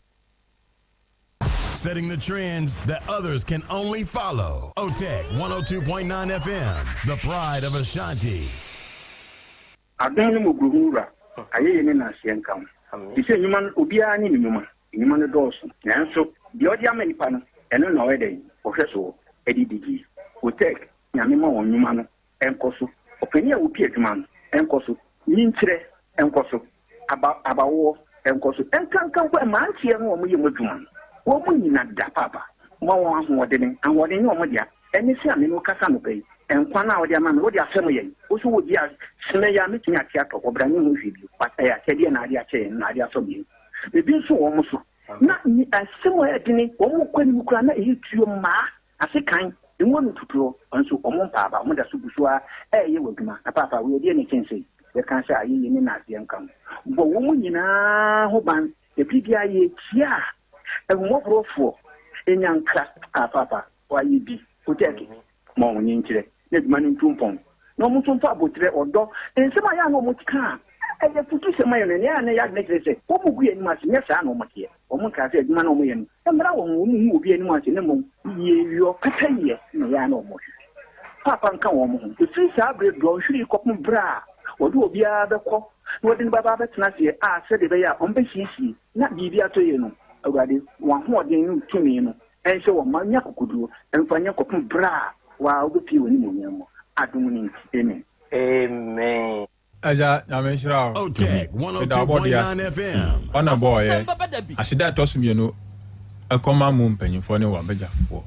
Setting the trends that others can only follow. OTEC 102.9 FM, the pride of Ashanti. Adom ne mmɔborɔhunu Wura, ayɛyie ne nnaaseɛ nka wo. Te sɛ nnwuma no, obiara ne ne nnwuma. Nnwuma no dɔɔso, nanso deɛ ɔde ama nnipa no, ɛno na ɔyɛ dɛn? Ɔhwɛ soɔ de di die. OTEC, Nyame ma wɔn nnwuma no nkɔ so. Ɔpanin a ɔdi adwuma no nkɔ so. Nyinkyerɛ nkɔ so. Aba abawoɔ nkɔ so nkanka mpo mmeranteɛ no a wɔyɛ mu adwuma no, wɔn nyina da paapa ma wɔn ahoɔdene, ahoɔden nyɛ wɔn dea, ɛne sɛ a me ne wo kasa anɔpa yi, nkwa no a wode ama me, wode afɛm yɛn, wo nso wodi a sene yi a mɛtumi ate atɔ, ɔbra ne ho hwee bio, but ɛyɛ akyɛdeɛ na ade akyɛ yɛn na ade asɔ yɛn, ebi nso wɔ wɔn so, na asɛm a ɛyɛ dene, wɔn kɔ anim koraa na ɛyɛ tuo mmaa. Ase kan, ngo no tutuo, nso wɔn mpaaba, wɔn da so gu so ara reyɛ wɔ adwuma. Na paapa, wei ɛdeɛn na ɛkyɛn sei? Yɛka sɛ ayɛyie ne nnaseɛ nka ho. Bɔ wɔn nyinaa ho ban. Ɛberɛ biara yɛkyia ahummɔborɔfoɔ, nyankra. Ah, paapa, wɔayɛ bi. Kotɛɛke, ma wɔn nkyerɛ na adwuma no ntu mpɔn. Na wɔn nso mfa aboterɛ, ɔdɔ, nsɛm a ɛyɛ a na wɔka a ɛyɛ afutusɛm ma yɛn no, ɛnea ɛyɛ a na ɛyɛ adwene kyerɛ sɛ wɔgu yɛn anim ase. Nyɛ saa na wɔteɛ. Wɔnkaa sɛ adwuma no a wɔyɛ no mmra wɔn ho, wɔnhu obi anim ase, na mmom yieyɔ, pɛpɛyɛ na ɛyɛ a na wɔhwehwɛ. Paapa nka wɔn ho. Ɛfiri saa berɛ dɔnhwere yi kɔpem berɛ a wɔde obiara bɛkɔ na wɔde no bɛba abɛtena aseɛ a sɛdeɛ ɛbɛyɛ a wɔbɛsiesie na biribi atɔ yie no, Awurade, wɔn ahoɔden ne wo tumi no nhyɛ wɔn ma nya akokoduo mfa nyɛ kɔpem berɛ a wo ara wobɛpue w'animuonyam mu. Adom no nti, amen. Amen. Agya Nyame nhyira wo. Otec Meda w'abɔdeɛ ase. 102.9 FM. Ɔna bɔɔyɛ. Aseda a ɛtɔ so mienu nkɔma mo mpanyinfoɔ ne w'abagyafoɔ.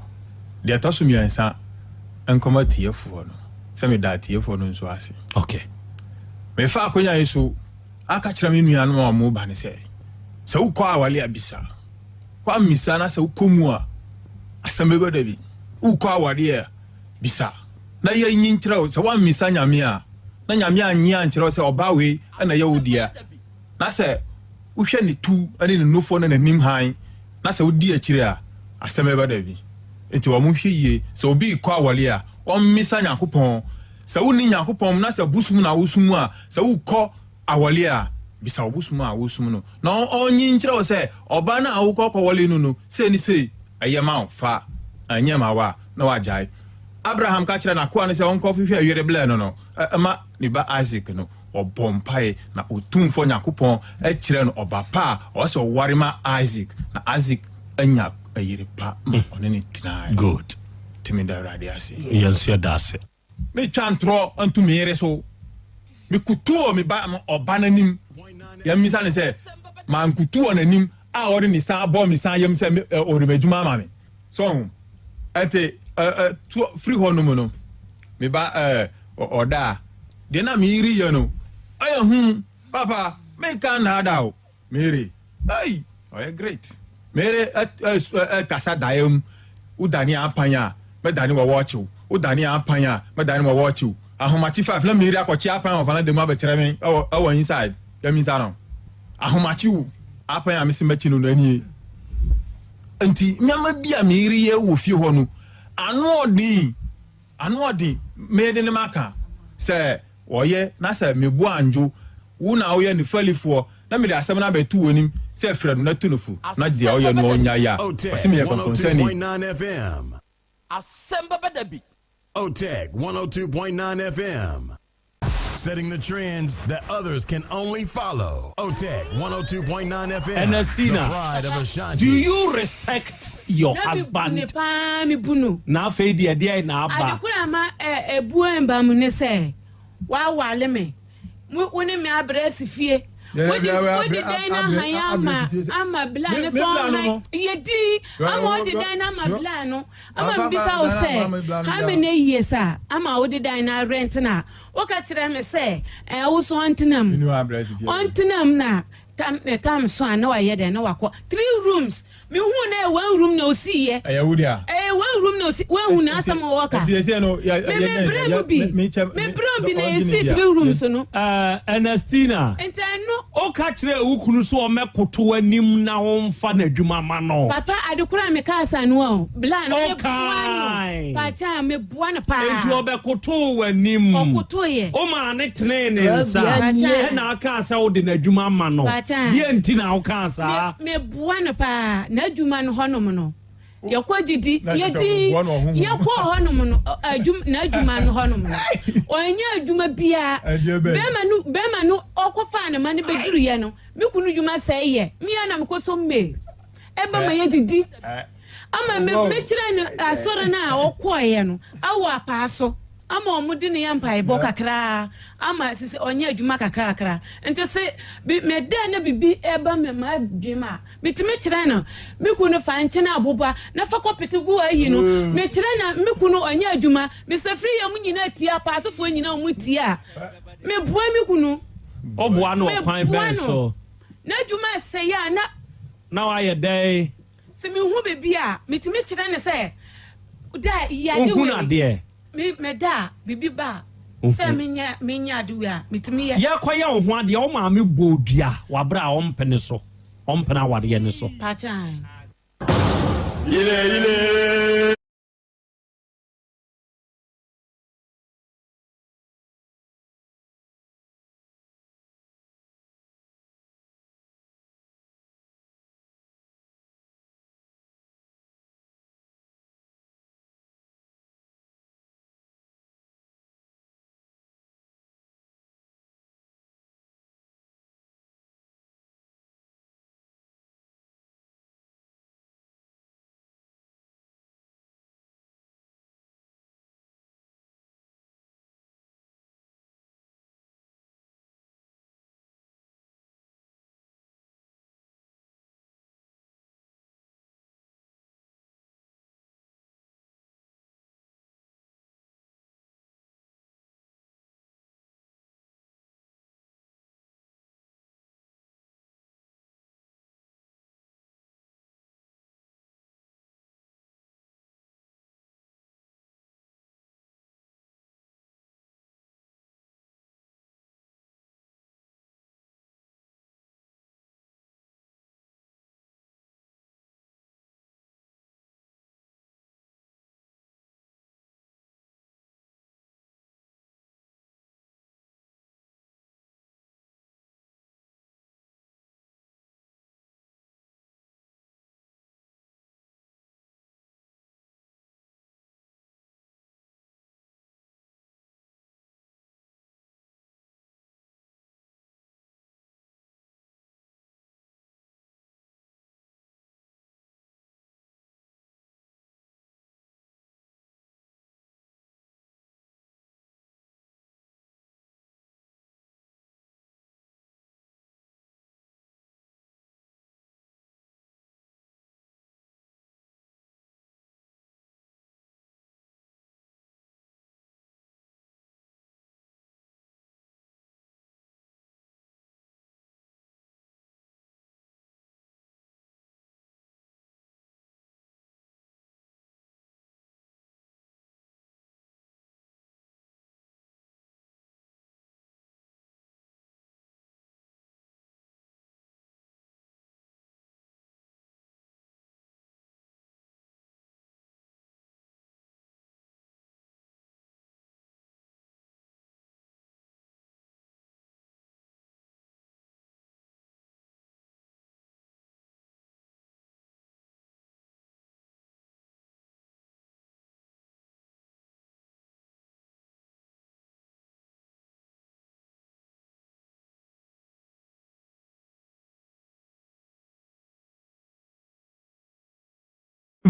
Deɛ ɛtɔ so miɛnsa nkɔma atiefoɔ no, sɛ meda atiefoɔ no nso ase. Okay. Mefa akonya yi so aka kyerɛ me nuanom a wɔn ba no sɛ, sɛ wokɔ awale a bisa. Woammisa na sɛ wokɔ mu a, asɛm bɛba da bi. Wokɔ awareɛ a, bisa na yɛnyi nkyerɛ wo. Sɛ woammisa Nyame a, na Nyame annye ankyerɛ wo sɛ ɔbaa wei na ɛyɛ wo dea, na sɛ Wohwɛ ne tu ne ne nufoɔ ne n'anim hann, na sɛ wodi akyire a, asɛm bɛba dabi. Enti wɔnhwɛ yie, sɛ obi rekɔ awɔre a, ɔmmisa Nyankopɔn. Sɛ wonni Nyankopɔn mu na sɛ bosom na wosom a, sɛ worekɔ awɔre a, bisa wo bosom a wosom no, na ɔnyi nkyerɛ wo sɛ ɔbaa no a wokɔ kɔwɔre no no, sei ne sei, ɛyɛ ma wo, fa, ɛnyɛ ma wo a, na woagyae. Abraham ka kyerɛɛ n'akoa no sɛ ɔnkɔhwehwɛ yere brɛ no no, ma ne ba Isak no. Ɔbɔɔ mpae, na Otumfoɔ Nyankopɔn kyerɛɛ no ɔba pa a ɔwɔ sɛ ɔware ma Isak, na Isak anya yere pa ma ɔne no tenae. Good. Nti meda Awurade ase. Yɛn nso yɛda ase. Metwa ntorɔ nto me yere so. Mekutu wɔ me ba ɔba no anim. Yɛmmisa no sɛ, mankutu wɔ n'anim a ɔde ne nsa abɔ me nsa yam sɛ ɔde m'adwuma ama me. So ho? Ɛnti firi hɔ nom no, me ba ɔda a, deɛ na me yere yɛ no, ɛyɛ hu. Papa, menka nnaadaa o. Me yere, ei, ɔyɛ great. Me yere kasa daeɛ mu, wodane apan a, mɛdane wɔ wɔɔkye wo. Wodane apan a, mɛdane wɔ wɔɔkye wo. Ahomakye five na me yere akɔkye apan wɔ valanda mu abɛkyerɛ me ɛwɔ inside. Yɛmmisa no. Ahomakye o, apan a mese mɛkye no no ɛnie. Nti nneɛma bi a me yere yɛ wɔ fie hɔ no, ano ɔden, ano ɔden. Me de ne maka sɛ ɔyɛ na sɛ me bo andwo, wo na woyɛ ne falifoɔ na mede asɛm no abɛto w'anim sɛ frɛ no na tu no fo na deɛ ɔyɛ no ɔnyae a, Otec ɔse meyɛ kɔnkɔnsani. 102.9 FM. Asɛm bɛba da bi. Otec 102.9 FM. Setting the trends that others can only follow. OTEC 102.9 FM. The Ernestina, pride of Ashanti. do you respect your Na me bu husband? no paa, me bu no. Na afei deɛ ɛdeɛn na Ade aba? koro a ɛma ɛ ɛbuo mba mu ne sɛ, woaware me, wo wo ne me abrɛ asi fie, wode wode dan no ahan ama ama bla no sɛ ɔnhan, yɛ din ama wode dan no ama bla no, ama mebisa wo sɛ how many years a ama wode dan no arɛnt no a, woka kyerɛ me sɛ ɛɛ wo so ɔntena mu, ɔntena mu na tam ne tam so a na wayɛ dɛn na wakɔ three rooms Mehuu no ɛyɛ one room na osii yɛ. Ɛyɛ wo dea. Ɛyɛ one room na osi wahu na asɛm a wɔka. Nti ɛsɛ no yɛ Me me brɛ mu bi me kyɛ me brɛ mu bi na esi three rooms no. Ɛɛ Ernestina. Nti ɛno. Woka kyerɛɛ wo kunu sɛ ɔmmɛkoto w'anim na womfa n'adwuma mma no. Papa ade koro a mekaa saa no o bla no me boa no Ɔkae. paakyaa me boa no paa. Enti ɔbɛkotoo w'anim. Ɔkotoeɛ. Womaa no tenee ne nsa. Paakyaa. Ɛna ɔkaa sɛ wode n'adwuma ama no. Paakyaa. Deɛ nti na wokaa saa? Me meboa no paa n'adwuma no hɔnom no yɛkɔ gyidi yɛdi yɛkɔ hɔnom no adwuma n'adwuma no hɔnom no ɔnyɛ adwuma biara bɛrima no bɛrima no ɔkɔfaa ne ma no bɛduruyɛ no me kunu dwuma sɛe yɛ mmea na mekɔ so mmee ɛba ma yɛdidi ama me mekyerɛ no asɔre no a ɔkɔɔeɛ no awɔ apaa so ama wɔn de no yɛ mpaebɔ kakraa ama sisi ɔnyɛ adwuma kakrakra nti se bi me dɛ na bibi ɛba me ma adwene a metumi kyerɛ no me kunu fa nkyene aboba na fa kɔpete gu ayi no mm. mekyerɛ na me kunu ɔnyɛ adwuma mesafiri yɛ mu nyinaa tie apaasofoɔ nyinaa wɔn tie a meboa me kunu ɔboa no ɔkwan bɛn so n'adwuma ɛsɛe a na na wayɛ dɛn Sɛ mehu biribi a, metumi kyerɛ no sɛ, da yi ade Wohunu wei. adeɛ. Me meda a, biribi ba a, sɛ menyɛ menyɛ ade wei a, metumi yɛ. Yɛrekɔyɛ wo ho adeɛ, wo maame bɔɔ dua wɔ aberɛ a ɔmpene so, ɔmpene awareɛ no so. Pakyɛ ae. Yile yile.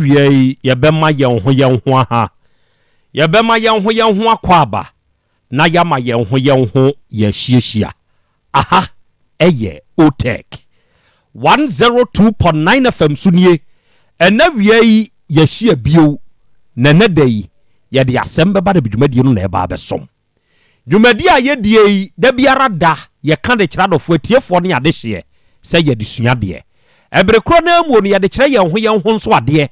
Awia yi, yɛbɛma yɛn ho yɛn ho aha. Yɛbɛma yɛn ho yɛn ho akwaaba na yɛama yɛn ho yɛn ho yɛahyiahyia. Aha yɛ OTEC 102.9 FM so nie. Ɛnnɛ awia yi, yɛahyia bio, na ɛnnɛ da yi, yɛde asɛm bɛba de dwumadie no na ɛreba abɛsom. Dwumadi a yɛdie yi, da biara da, yɛka de kyerɛ adɔfoɔ, atiefoɔ ne adehyeɛ sɛ yɛde sua adeɛ. Ɛbere korɔ no ara muo no, yɛde kyerɛ yɛn ho yɛn ho nso adeɛ.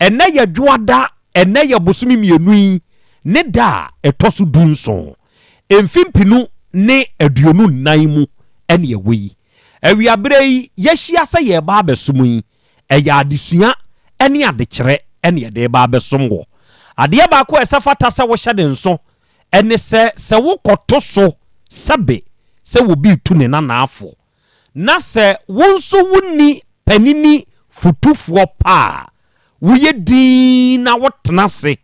Ɛnnɛ yɛ Dwoada, ɛnnɛ yɛ bosome mmienu yi ne da a ɛtɔ so dunson, mfe mpenu ne 24 mu ɛne ɛwɔ yi. Awiaberɛ yi, yɛahyia sɛ yɛreba abɛsom yi, Ɛyɛ adesua ne adekyerɛ na yɛde reba abɛsom wɔ. Adeɛ baako a ɛsɛ fata sɛ wohyɛ ne nso ne sɛ, sɛ wokɔto so sɛbe sɛ obi retu ne nanaafo, na sɛ wo nso wonni panini fotufoɔ pa a, woyɛ dinn na wotena ase,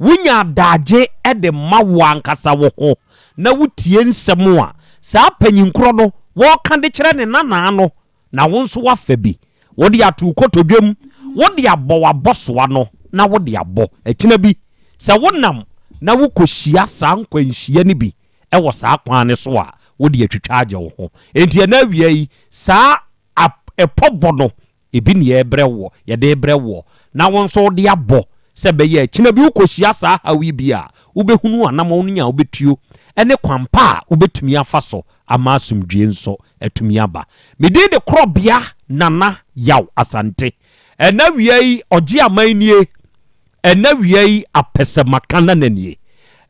wonya adaagye de ma wo ankasa wo ho na wotie nsɛm a saa panyin korɔ no wɔreka de kyerɛ ne nanaa no na wo nso woafa bi, wode ato wo kotodwe mu, wode abɔ w'abɔsoa no na wode abɔ. Akyina bi, sɛ wonam na wokɔhyia saa nkwanhyia no bi wɔ saa kwan no so a, wode atwitwa agye wo ho. Enti ɛnnɛ awia yi, saa ɛpɔbɔ no, Ebi ne yɛrebrɛ woɔ, yɛde rebrɛ woɔ, na wo nso wode abɔ sɛ ɛbɛyɛ a kyena bi wokɔhyia saa haw yi bi a, wobɛhunu anammɔn a wobɛtuo ne kwan pa a wobɛtumi afa so ama asomdwoeɛ nso atumi aba. Me din de Korɔbea Nana Yaw Asante. Ɛnnɛ awia yi, ɔgye aman nie. Ɛnnɛ awia yi, apɛsɛmaka nana nie.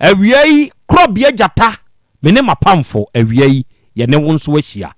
Awia yi, Korɔbea Gyata Me ne m'apamfo awia yi, yɛne wo nso ahyia.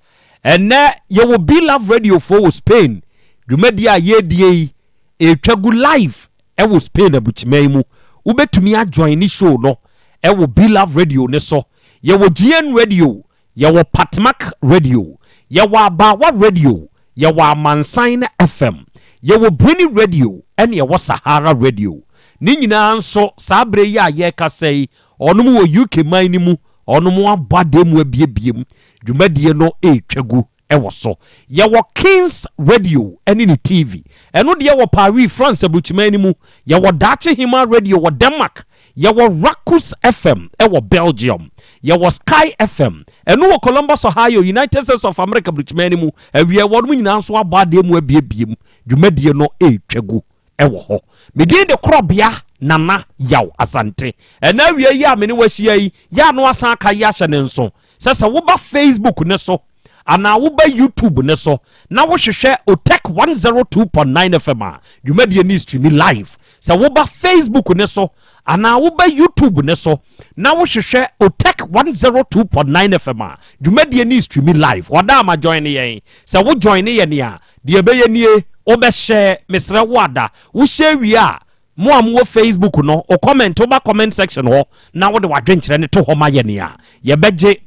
Ɛnnɛ, yɛwɔ Be Love Radio foɔ wɔ Spain. Dwumadie a yɛredie yi, ɛretwa gu live wɔ Spain abukyima mu. Wobɛtumi ajoine show no wɔ Be Love Radio no so. Yɛwɔ GN Radio, yɛwɔ Patmak Radio, yɛwɔ Abaawa Radio, Yɛwɔ Amansan FM, yɛwɔ Brini Radio ɛne yɛwɔ Sahara Radio. Ne nyinaa nso saa berɛ yi a yɛrekasa yi, wɔnom wɔ UK man no mu, wɔnom abɔ adeɛ mu abiebie mu, dwumadie no retwa gu wɔ so. Yɛwɔ Kings Radio ɛne ne TV, ɛno deɛ wɔ Paris, France aburukyiman no mu. Yɛwɔ Daakye Hemaa Radio wɔ Denmark, Yɛwɔ Rakus FM wɔ Belgium. Yɛwɔ Sky FM, ɛno wɔ Columbus, Ohio, United States of America Britman no mu. Awia wɔnom nyinaa nso abɔ adeɛ mu abiebie mu. Dwumadie no retwa gu wɔ hɔ. Me din de Korɔbea Nana Yaw Asante. Ɛnɛ awia yi a me ne wo ahyia yi, yɛ ano asan aka yi ahyɛ ne nso sɛ sɛ woba Facebook ne so anaa woba YouTube ne so na wohwehwɛ Otec 102.9 FM a, dwumadie no streami live. Sɛ woba Facebook ne so anaa woba YouTube ne so na wohwehwɛ Otec 102.9 FM a, dwumadie no streami live. Wɔda ama join yɛn. Sɛ wo join yɛn a, deɛ ɛbɛyɛ nie, wobɛhyɛ, mesrɛ wo ada, wohyɛ wie a, Mo a mowɔ Facebook no, wo comment, woba comment section hɔ na wode w'adwenkyerɛ no to hɔ ma yɛn a, yɛbɛgye.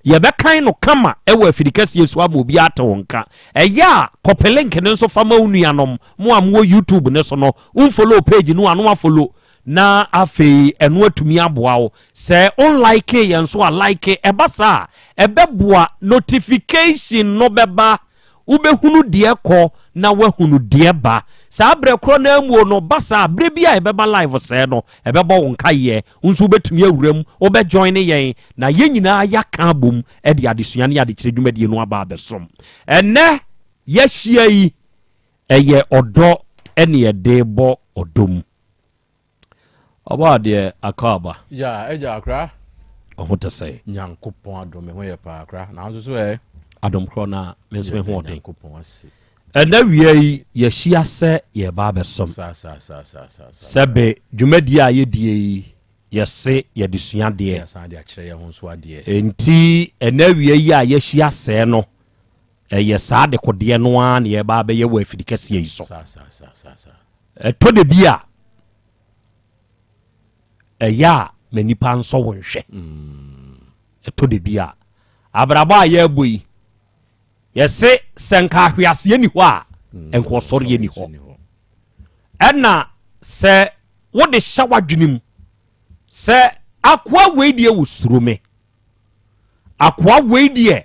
Yɛbɛkan no kama wɔ afiri kɛseɛ so ama obiara ate wo nka. Ɛyɛ a, kɔpɛ link no nso fa ma wo nuanom. Mo a mowɔ YouTube no so no, womfollow page no a na woafollow na afei ɛno atumi aboa wo. Sɛ wonlikee yɛn nso a, like. Ɛba saa a, ɛbɛboa, notification no bɛba. Wobɛhunu deɛ ɛkɔ na woahunu deɛ ɛba. Saa berɛ korɔ no ara mu o no, ba saa a, berɛ bi a yɛbɛba live sɛɛ no, ɛbɛbɔ wo nkaeɛ. Wo nso wobɛtumi awura mu, wobɛ joine yɛn, na yɛn nyinaa yɛaka abom de adesua ne adekyerɛ dwumadie no aba abɛsom. Ɛnnɛ yɛahyia yi, ɛyɛ ɔdɔ ne yɛde rebɔ ɔdɔ mu. Ɔbɔ adeɛ akɔ aba. Ya agya akra. Ɔho te sɛn? Nyankopɔn adom me ho yɛ paa akra. Na wo nso so ɛ? Adom korɔ na me nso me ho ɔden. Nyankopɔn ase. Ɛnɛ wia yi yɛahyia sɛ yɛreba abɛsom. Saa saa saa saa saa. Sɛbe dwumadie a yɛdie yi yɛse yɛde sua adeɛ. Yɛasan de akyerɛ yɛn ho nso adeɛ. Enti ɛnɛ awia yi a yɛahyia sɛɛ no ɛyɛ saa adekodeɛ no ara na yɛreba abɛyɛ wɔ afidi kɛseɛ yi so. Saa saa saa saa saa. Ɛtɔ da bi a, ɛyɛ a ma nnipa nsɔ wo nhwɛ. Ɛtɔ da bi a, abrabɔ a yɛrebɔ yi, yɛse sɛ nka ahweaseɛ ni hɔ a, nka ɔsɔreɛ ni hɔ. Ɛna sɛ wode hyɛ w'adwene mu sɛ akoa wei deɛ wɔsuro me, akoa wei deɛ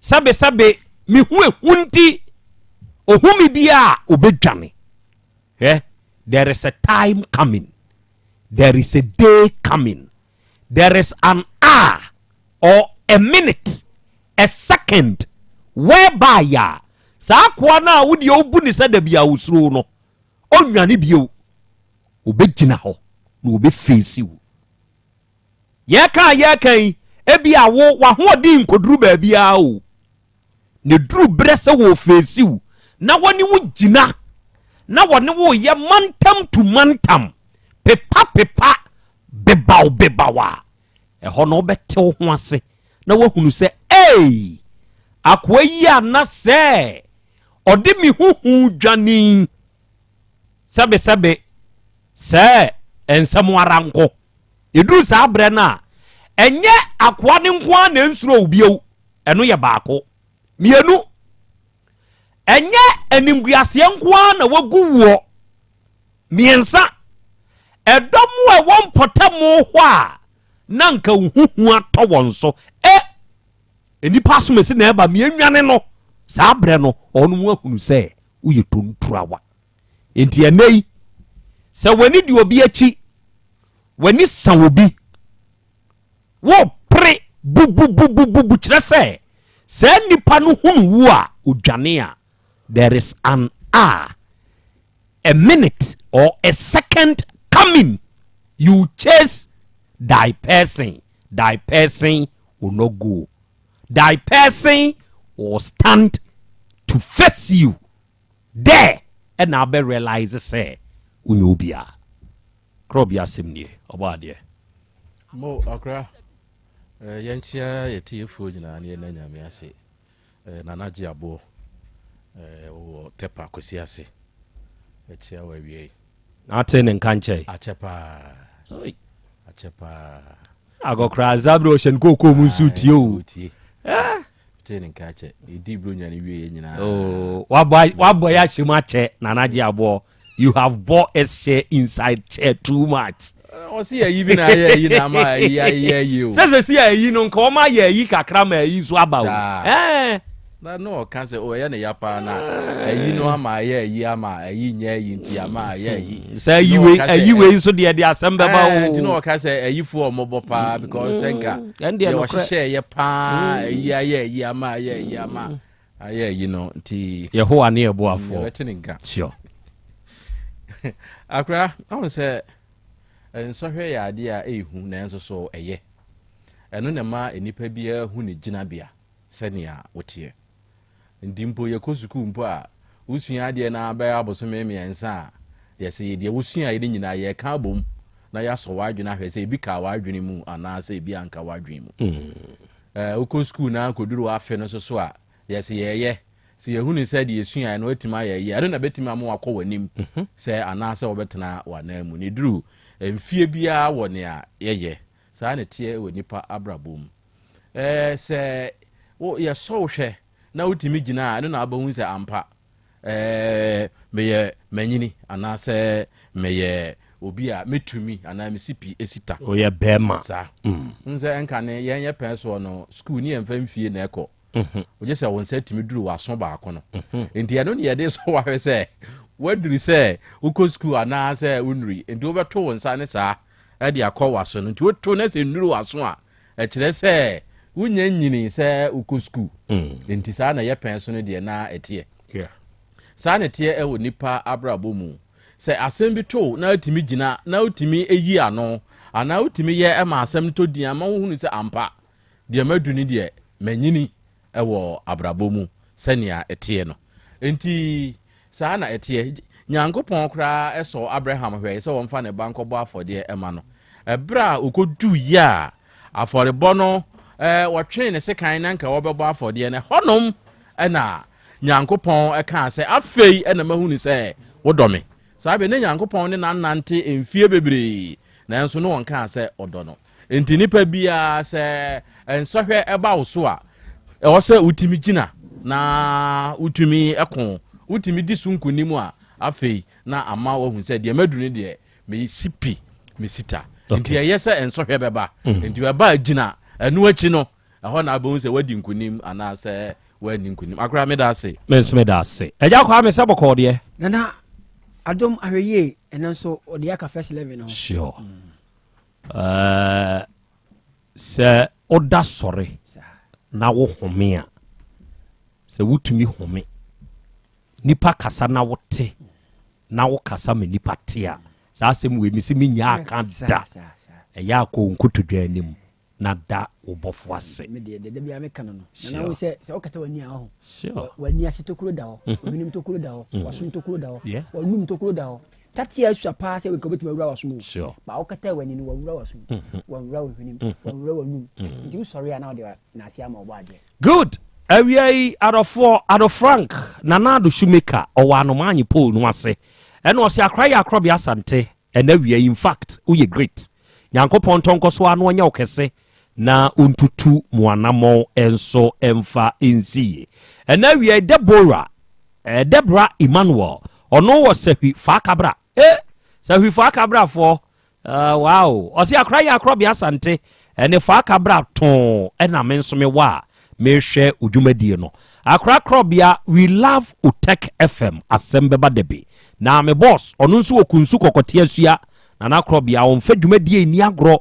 sɛbesɛbe me ho ehu nti, ohu me bi a obedwane. Hwɛ, There is a time coming, there is a day coming, there is an hour or a minute, a second whereby a saa akoa no a wo deɛ wobu ne sɛ da bi a wosuro no, ɔnnwane bio. Ɔbɛgyina hɔ na ɔbɛfeesi wo. Yɛka a yɛka yi, ebi a wo w'ahoɔden nkɔduru baabiara o. Na ɛduru berɛ sɛ wɔrefeesi wo na wɔne wo gyina na wɔne wo yɛ mantam tu mantam, pepa pepa, bebaw bebaw a, ɛhɔ no wobɛte wo ho ase na woahunu sɛ, ei, akoa yi a na sɛ ɔde me ho hu dwane yi, sɛbesɛbe, sɛ nsɛm ara nko. Ɛduru saa berɛ no a, ɛnyɛ akoa no nko ara na ɛnsuro wo bio. Ɛno yɛ baako. Mmienu, ɛnyɛ animguaseɛ nko ara na wagu woɔ. Mmiɛnsa, ɛdɔm a ɛwɔ mpɔtamu hɔ a na nka wo ho hu atɔ wɔn so. E, nnipa asomasi na ɛba mmiɛnwane no. Saa berɛ no, wɔn ahunu sɛ woyɛ tonturawa. Enti ɛnnɛ yi, sɛ w'ani di obi akyi, w'ani sa obi, wopere bububububu kyerɛ sɛ saa nipa no hunu wo a odwane a, there is an hour, a minute or a second coming you chase thy person, thy person will not go. Thy person will stand to face you. There ɛna abɛ realise sɛ wonyɛ obiara. Korɔ bi asɛm nie, ɔbɔ adeɛ. Mo akora eh, yɛnkyea yɛ tiefoɔ nyinaa ne yɛnna Nyame ase. Eh, Nana gye aboɔ eh, wɔ Tɛpa Kwasi ase. Ɛkyea wɔ awie yi. Na ate ne nka nkyɛe. Akyɛ paa. Akyɛ paa. Akɔkora Zabere ɔhyɛ ne kookoo mu nso tie o. Tie. Eh. Tee ne nka akyɛ. Yɛdii Buronya no wieeɛ nyinaa. Oh, wabɔ wabɔ yɛ ahyɛ mu akyɛ Nana Gye Aboɔ. You have bɔ us share inside chair too much. Ɔsi ayi bi na ayɛ ayi na ama ayi ayɛ ayi o. Sɛ sɛ si ayi no nka wɔn ayɛ ayi kakra ma ayi nso aba o. Saa. Na na ɔka sɛ o ɛyɛ ne ya paa na ayi no ama ayɛ ayi ama ayi nyɛ ayi nti ama ayɛ ayi. Sɛ ayi wei ayi wei nso deɛ de asɛm bɛba o. Nti na ɔka sɛ ayifoɔ ɔmɔbɔ paa because sɛ nka deɛ ɔhyehyɛ yɛ paa ayi ayɛ ayi ama ayɛ ayi ama ayɛ ayi no nti. Yehowa ne ɛboafoɔ. Yɛbɛte ne nka. Sure. Akora ɔhu sɛ nsɔhwɛ yɛ adeɛ a ɛyɛ hu nanso so ɛyɛ. Ɛno na ɛma nnipa biara hu ne gyinabea. sɛnea woteɛ. Nti mpo yɛkɔ sukuu mpo a, wosua adeɛ no ara bɛyɛ abosome mmiɛnsa a, yɛse deɛ wosuaeɛ no nyinaa yɛreka abom na yɛasɔ w'adwene ahwɛ sɛ ebi kaa w'adwene mu anaasɛ ebi anka w'adwene mu. Ɛɛ, wokɔ sukuu no ara kɔduru w'afe no nso so a, yɛse yɛreyɛ. Sɛ yɛhunu sɛ deɛ yɛsuaeɛ no woatumi ayɛ yie a, ɛno na ɛbɛtumi ama wakɔ w'anim sɛ anaasɛ wobɛtena w'ananmu. Na ɛduru mfeɛ biara wɔ nea yɛyɛ. Saa na ɛteɛ wɔ nnipa abrabɔ mu. Ɛɛ, sɛ wo yɛsɔ wo hwɛ na wotumi gyina a, ɛno na wobɛhu sɛ ampa ɛɛ meyɛ manyini anaasɛ meyɛ obi a mɛtumi anaa mesi pi esi ta. Woyɛ bɛrima. Saa. Mm. N sɛ ɛnka ne yɛn yɛ pɛn soɔ no, sukuu ne yɛmfa mfie na ɛkɔ. Mhm. Wogye sɛ wo nsa tumi duru w'aso baako no. Mhm. Nti ɛno ne yɛde sɔ wahwɛ sɛ woaduru sɛ wokɔ sukuu anaasɛ wonnuri. Nti wobɛto wo nsa ne saa de akɔ w'aso no. Nti woto na sɛ nnuru w'aso a, ɛkyerɛ sɛ wonnya nnyinii sɛ wokɔ sukuu. Nti saa na ɛyɛ pɛn so no deɛ na ɛteɛ. Saa na ɛteɛ wɔ nnipa abrabɔ mu. Sɛ asɛm bi to wo na wotumi gyina na wotumi yi ano anaa wotumi yɛ ma asɛm no tɔ din a, ma wohunu sɛ ampa deɛ madu no deɛ manyini wɔ abrabɔ mu sɛnea ɛteɛ no. Enti saa na ɛteɛ. Nyankopɔn koraa sɔɔ Abraham hwɛe sɛ ɔmfa ne ba nkɔbɔ afɔdeɛ ma no. Ɛberɛ a ɔkɔduiɛ a afɔrebɔ no, wɔtwee ne sekan na nka wɔbɛbɔ afɔdeɛ no, ɛhɔnom na Nyankopɔn kaa sɛ, Afei na mahunu sɛ wodɔ me. Saa berɛ na Nyankopɔn ne no anante mfie bebree, nanso na ɔnkaa sɛ ɔdɔ no. Enti nipa biara sɛ nsɔhwɛ ba wo so a, ɛwɔ sɛ wotumi gyina na wotumi ko, wotumi di so nkonim a, afei na ama wahu sɛ deɛ maduru no deɛ mesi pi, mesi ta. Nti ɛyɛ sɛ nsɔhwɛ bɛba. Mm. Nti ɛba a gyina, ɛno akyi no, ɛhɔ na abɛhu sɛ wadi nkonim anaasɛ woanni nkonim. Akora meda ase. Me nso meda ase. Agya Kwame sɛ bɔkɔɔ deɛ. Nana. Adom ahwɛ yie ɛno nso ɔde aka first 11 ho. Sure. Sɛ woda sɔre na wo home a, sɛ wotumi home, nipa kasa na wote na wo kasa ma nipa te a, saa asɛm wei mesi menya aka da. Ɛyɛ akɔ nkotodwe anim na da wo bɔfo ase. Me deɛ deɛ dabi a meka no no. Nana wo sɛ sɛ wokata w'ani a ɔho. W'ani ase tokuro da hɔ. W'anim tokuro da hɔ. W'asom tokuro da hɔ. W'anum tokuro da hɔ. Tate a asua paa sɛ nka wobɛtumi awura w'asom o. Ba wokata w'ani no wawura w'asom. Wawura wo hwenem. Wawura w'anum. Nti wosɔre a na wode n'ase ama ɔbɔ adeɛ. Good. Awia yi adɔfoɔ Ado Frank Nana Ado Shoemaker ɔwɔ Anomaanye pole no ase ɛna ɔse akora yɛ akorɔbea Asante ɛna awia yi infact woyɛ great Nyankopɔn ntɔ nkɔso ara na ɔnyɛ wo kɛse na ɔntutu mo anamɔn nso mfa nsi yie. Ɛna awia yi Deborah eh, Deborah Emmanuel ɔno wɔ Sahwi Faakabra eh, Sahwi Faakabrafoɔ Uh, wow. Ɔse akora yɛ akorɔbea Asante ɛne Faakabra too ɛna me nso mewɔ a mehwɛ odwumadie no. Akora korɔbea we love Otec FM asɛm bɛba dabi. Na me boss ɔno nso wɔ Kunsu Kɔkɔte Asua Nana Korɔbea ɔmfa dwumadie nni agorɔ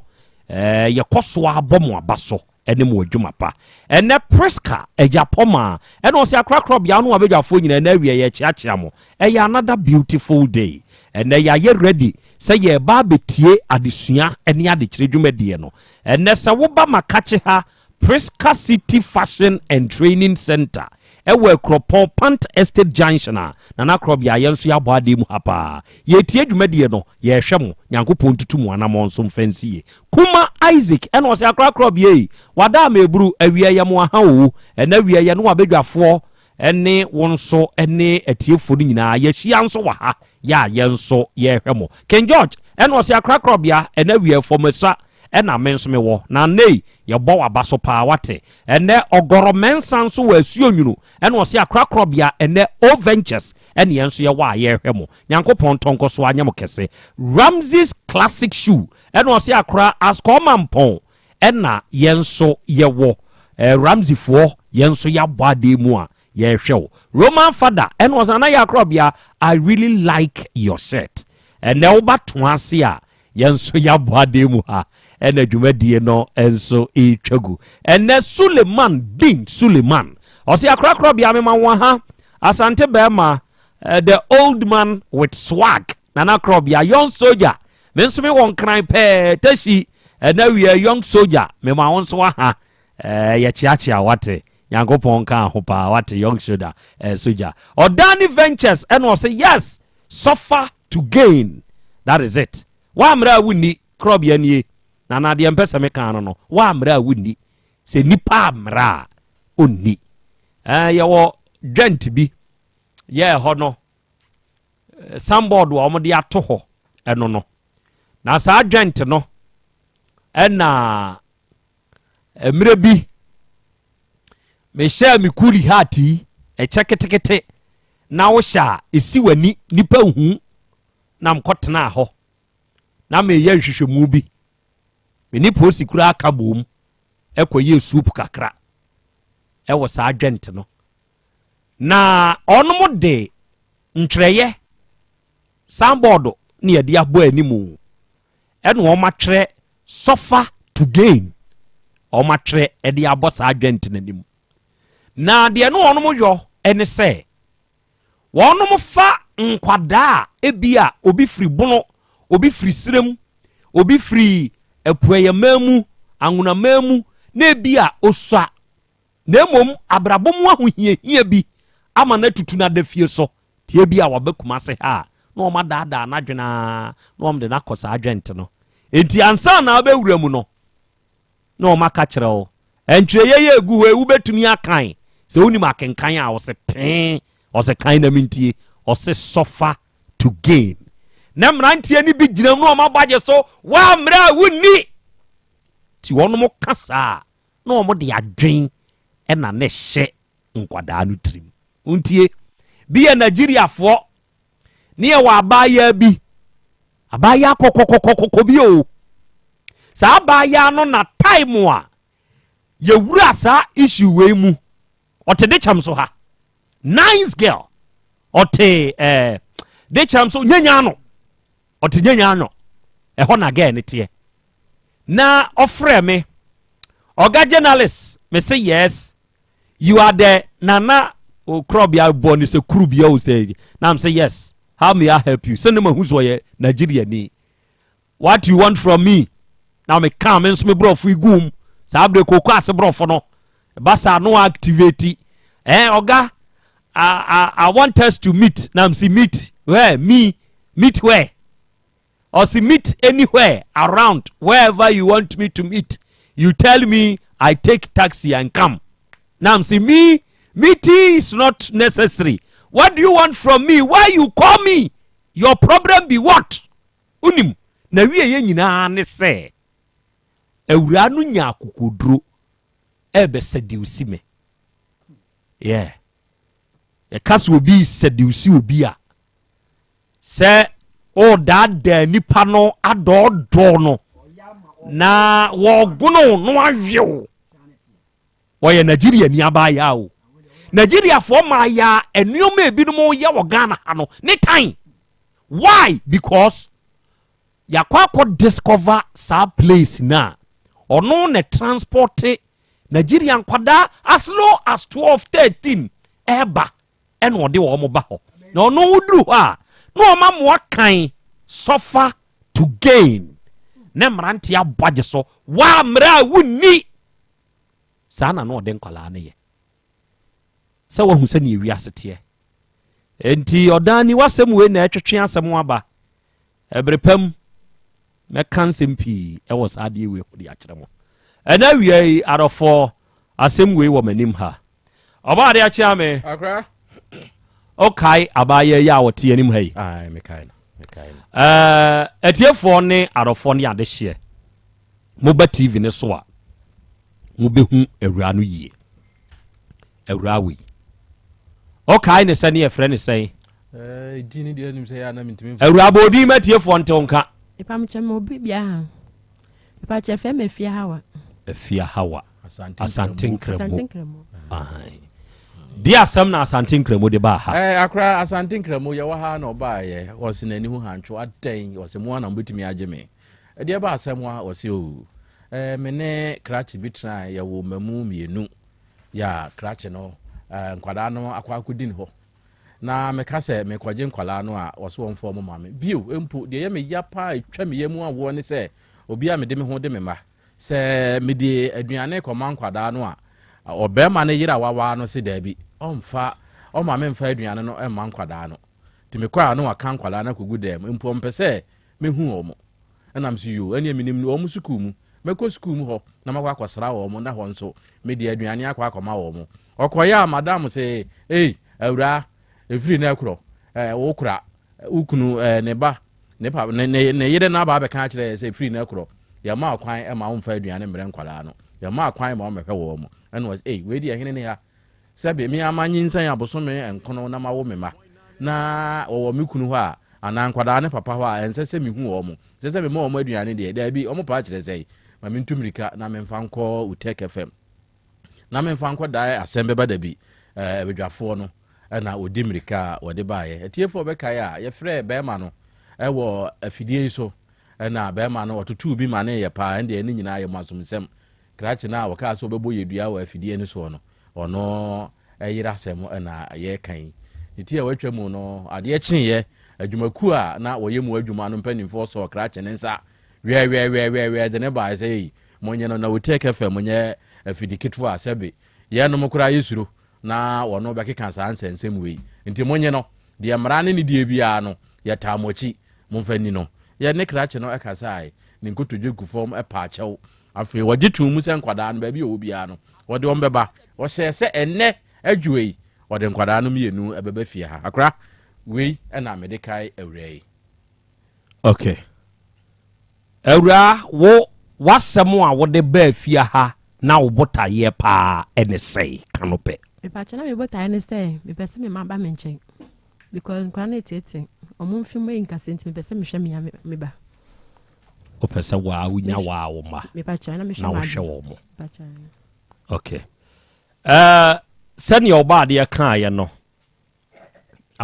eh, yɛkɔ so ara bɔ mo aba so ne mo adwuma pa. Ɛnɛ Prisca Agyapɔmaa ɛna ɔse Akora Korɔbea no abadwafoɔ nyinaa ɛnɛ awia yɛkyeakyea mo. Ɛyɛ another beautiful day. Ɛnɛ yɛayɛ ready sɛ yɛreba abɛtie adesua ne adekyerɛ dwumadie no. Ɛnɛ sɛ woba Makakye ha Prisca City Fashion and Training Centre ɛwɔ Akuropɔn Pant Estate Junction a Nana Korɔbea yɛn nso yɛabɔ adeɛ mu ha paa. Yɛretie dwumadie no, yɛrehwɛ mo. Nyankopɔn ntutu mo anamɔn nso mfa nsi yie. Kuma Isaac ɛna ɔse Akora Korɔbea ei, wada ama ɛburu, awia yɛ mo aha oo, ɛnɛ awia yɛne w'abadwafoɔ ne wo nso ne atiefoɔ no nyinaa yɛahyia nso wɔ ha yɛ a yɛn nso yɛrehwɛ mo. King George ɛna ɔse Akora Korɔbea ɛnɛ awia fam asua ɛna me nso mewɔ na nnɛyi yɛbɔ w'aba so paa wate. Ɛnɛ Ɔgɔrɔ Mɛnsa nso wɔ Asuo Nwunu ɛna ɔse Akora Korɔbea ɛnɛ O Ventures ɛne yɛn nso yɛwɔ a yɛrehwɛ mo. Nyankopɔn ntɔ nkɔ so anyɛ mo kɛse. Ramsey's Classic Shoe ɛna ɔse Akora Askɔɔ Mampɔn ɛna yɛn nso yɛwɔ. Eh, Ramsey foɔ yɛn nso yɛabɔ adeɛ mu a yɛrehwɛ wo. Roman Fada ɛna ɔse Nana Yaa Korɔbea I really like your shirt. Ɛnɛ woba toa ase a Yɛn nso yɛabɔ adeɛ mu ha ɛna dwumadie no nso retwa gu. Ɛnɛ Suleiman bin Suleiman ɔse akorakora bea mema wo aha Asante bɛrima eh, the old man with swag Nana Korɔbea young soldier me nso me wɔ nkran pɛɛ tashi ɛnɛ wia young soldier mema wo nso aha eh, yɛkyeakyea wate Nyankopɔn nka ho paa wate young soldier eh, soldier Ɔdani Ventures ɛna ɔse yes suffer to gain that is it woammrɛ a wonni korɔbea nie nana deɛ mpɛ sɛ meka no no woammrɛ a wonni sɛ nipa ammrɛ a ɔnni eh, yɛwɔ dwɛnt bi yɛ ɛhɔ no eh, sanbɔɔdo a wɔde ato hɔ ɛno no na saa dwɛnt no ɛna mmerɛ bi mehyɛɛ me kuli hat yi ɛkyɛ ketekete na wohyɛ a ɛsi w'ani nipa hu na mekɔtenaa hɔ na meyɛ nhwehwɛmu bi me ne polisi koraa ka boom ɛkɔyɛɛ soup kakra ɛwɔ saa dwɛnt no na ɔnom de ntwerɛeɛ sanbɔɔdo ne yɛde abɔ animu ɛna wɔn atwerɛ suffer to gain wɔn atwerɛ ɛde abɔ saa dwɛnt no anim Na deɛ ne wɔnom yɔ ne sɛ, wɔnom fa nkwadaa a ebia obi firi Bono, obi firi Serem, obi firi Apueeɛman mu, Anwonaman mu, na ebia osua, na mmom abrabɔ mu ahohiahia bi ama no atutu no ada fie so, nti ebia waba Kumase ha a, na wɔn adaadaa n'adwene ara na wɔn de no akɔ saa adwɛnte no. Enti ansa na wobɛwura mu no, na wɔn aka kyerɛ wo. Ntwerɛeɛ yi egu hɔ yi, wobɛtumi akan. Sɛ wonim akenkan a, ɔse pee, ɔse kan na mentie, ɔse suffer to gain. Na mmeranteɛ no bi gyina mu na wɔn abɔ agye so, woammrɛ a wonni. Nti wɔn ka saa na wɔn de adwen ɛna ne hyɛ nkwadaa no tirim. Wontie, bi yɛ Nigeriafoɔ, ne yɛwɔ abaayaa bi, abaayaa kɔkɔkɔkɔkɔ bi o. Saa abaayaa no na time a yɛwura saa issue wei mu, ɔte de kyɛm so ha. Nice girl. Ɔte eh, De kyerɛ m so nyanya no. Ɔte nyanya no. Ɛhɔ na gɛɛ ne teɛ. Na ɔfrɛ me. Ɔga journalist, me se yes. You are the nana okorɔbea bɔ ne sɛ kuru bia o sɛ na m sɛ yes. How may I help you? Sɛ ne mahu so ɔyɛ Nigeria ni. What you want from me? Na me ka me nso me borɔfo yi gum. Saa bere koko ase borɔfo no. Ɛba saa no activate. Eh, ɔga, I, I, I want us to meet. Na m si meet where? Me meet where? Ɔsi meet anywhere around wherever you want me to meet. You tell me I take taxi and come. Na m si me meeting is not necessary. What do you want from me? Why you call me? Your problem be what? Wonim, n'awieeɛ nyinaa ne sɛ awuraa no nya akokoduro ɛrebɛsɛdeusi me. Yeah. Yɛka sɛ obi sɛdeusi obi a, sɛ ɔredaadaa nipa no adɔɔdɔɔ no na wɔgono no awew. Wɔyɛ Nigeria ni abaayaa o. Nigeriafoɔ maayaa nneɛma ebinom yɛ wɔ Ghana ha no ne tan. Why? Because yɛakɔ akɔ discover saa place no a ɔno na transport Nigeria nkwadaa as low as 12, 13 ɛɛba ɛna ɔde wɔn ba hɔ. Na ɔno woduru hɔ a na ɔma mmoa kan suffer to gain na mmeranteɛ abɔ agye so waa mmerɛ a wonni saa na na ɔde nkwadaa no yɛ sɛ wahu sɛdeɛ wiase teɛ Enti ɔdan ni w'asɛm wei na ɛtwetwe asɛm aba. Ɛbere pa mu, mɛka nsɛm pii ɛwɔ saa adeɛ wei ho de akyerɛ mo. Ɛna awia yi, adɔfoɔ, asɛm wei wɔ m'anim ha. Ɔbaa adeɛ akyea me. Akora. Ɔkae abaayewa yi a ɔte anim ha yi. Ae, mekae no. Mekae no. Ɛɛ, atiefoɔ ne adɔfoɔ ne adehyeɛ, moba TV ne so a, mobɛhu awuraa no yie. Awuraa wei. Ɔkae ne sɛ ne yɛfrɛ ne sɛn? Awuraa bɔ odin ma atiefoɔ ntew nka. Mepakyɛ me obi bia ha. Mepakyɛ fɛ me afia hawa. Afia hawa. Asante Nkramo. Di asɛm na Asante Nkramo de baa ha. Eh, akora Asante Nkramo yɛwɔ ha na ɔbaayɛ. Ɔse n'ani ho hantwo adɛn? Ɔse mo ana mobɛtumi agye me. Ɛdeɛ ba asɛm a ɔse o. Eh, me ne krakye bi tena yɛwɔ mmamu mmienu. Yɛ a krakye no nkwadaa no akɔ akɔdi ne hɔ. Na meka sɛ mekɔgye nkwadaa no a, wɔse wɔmfa wɔn ma me. Bio mpo, deɛ ɛyɛ me ya paa a ɛtwa me yam awoɔ ne sɛ, obi a mede me ho de me mma, sɛ mede aduane rekɔma nkwadaa no a, ɔbarima no yere a wawaa no se daabi, ɔmfa, ɔmma memfa aduane no mma nkwadaa no. Nti mekɔ a na waka nkwadaa no akɔgu dan mu. Mpo ɔmpɛ sɛ mɛhu wɔn. Ɛna mese yoo, ɛneɛ menim wɔn sukuu mu. Mɛkɔ sukuu mu hɔ na makɔ akɔsra wɔn na hɔ nso mede aduane akɔ akɔma wɔn. Ɔkɔeɛ a madam se, ei, awuraa, ɛfiri nnɛ korɔ, eh, wo kora, wo kunu, eh, ne ba, ne pa, ne, ne, ne yere no aba abɛka akyerɛ yɛ sɛ ɛfiri nnɛ korɔ, yɛmma wo kwan ma womfa aduane mmerɛ nkwadaa no. Yɛmma wo kwan ma wommɛhwɛ wɔn. Ɛna ɔse, ei, wei deɛ hene ne ha? Sɛbe me ara manyinsɛn abosome nkono na mawo me mma, na wɔwɔ me kunu hɔ a, anaa nkwadaa no papa hɔ a, ɛnsɛ sɛ mehu wɔn? Ɛnsɛ sɛ mema wɔn aduane deɛ? Daabi, wɔn paa kyerɛ sɛn? Ma mentu mmirika na memfa nkɔ Utek FM, na memfa nkɔdae asɛm bɛba da bi. Ɛɛ, badwafoɔ no na wɔdi mmirika a wɔde baeɛ. Atiefoɔ bɛkae a, yɛfrɛɛ barima no wɔ afidie yi so, ɛna barima no ɔtotoo bi ma ne yɛ paa, ɛndeɛ ne nyinaa yɛ mo asomsɛm. Krakye no a wɔkaa sɛ ɔbɛbɔ yɛ dua wɔ afidie no soɔ no, ɔno yere asɛm na yɛreka yi. Ne ti a watwa mu no, adeɛ kyeeɛ, adwumakuo a na wɔyɛ mu adwuma no mpanimfoɔ sɔɔ krakye no nsa wɛɛwɛɛwɛɛwɛɛ de no baeɛ sɛ, Ei, monyɛ no na Otec FM nyɛ afidi ketewa a sɛbe yɛnom koraa yɛsuro na wɔno bɛkeka saa nsɛnsɛm wei. Nti monye no. Deɛ mmara ne ne die biara no, yɛtaa mo akyi. Momfa nni no. Yɛne krakye no kasae, ne nkotodwe gu fam paa kyɛw. Afei wɔgye too mu sɛ nkwadaa no, baabi a wɔwɔ biara no, wɔde wɔn bɛba. Wɔhyɛɛ sɛ ɛnnɛ adwoa yi, wɔde nkwadaa no mmienu bɛba fie ha. Akora, wei na mede kae awuraa yi. Okay. Awuraa, wo w'asɛm a wode baa fie ha na wo botaeɛ paa ne sɛn? Ka no pɛ. Mepakyɛ na me botaeɛ ne sɛ mepɛ sɛ me mma ba me nkyɛn because nkwadaa no reteetee wɔn mfe mu nkasa nti mepɛ sɛ mehwɛ me me ba. Wopɛ sɛ waa wonya waa wo mma na wohwɛ wɔn mo. Okay. Uh, sɛnea ɔbaa adeɛ kaeɛ no.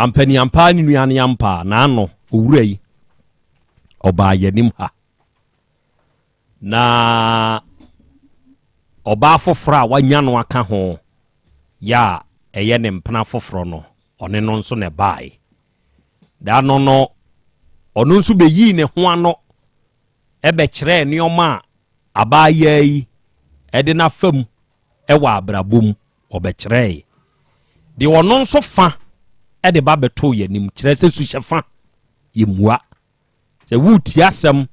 Ampaniampaa ne nua ne ampaa, n'ano, owura yi, ɔbaa yɛnim ha. Na ɔbaa foforɔ a wanya no aka ho yɛ a ɛyɛ ne mpena foforɔ no, ɔne no nso na ɛbaeɛ. Da no no, ɔno nso bɛyii ne ho ano bɛkyerɛɛ nneɛma a abaayaa yi de no afa mu wɔ abrabɔ mu. Ɔbɛkyerɛe. Deɛ ɔno nso fa de ba bɛtoo yɛn anim kyerɛ sɛ suhyɛ fa yɛmmua. Sɛ woretie asɛm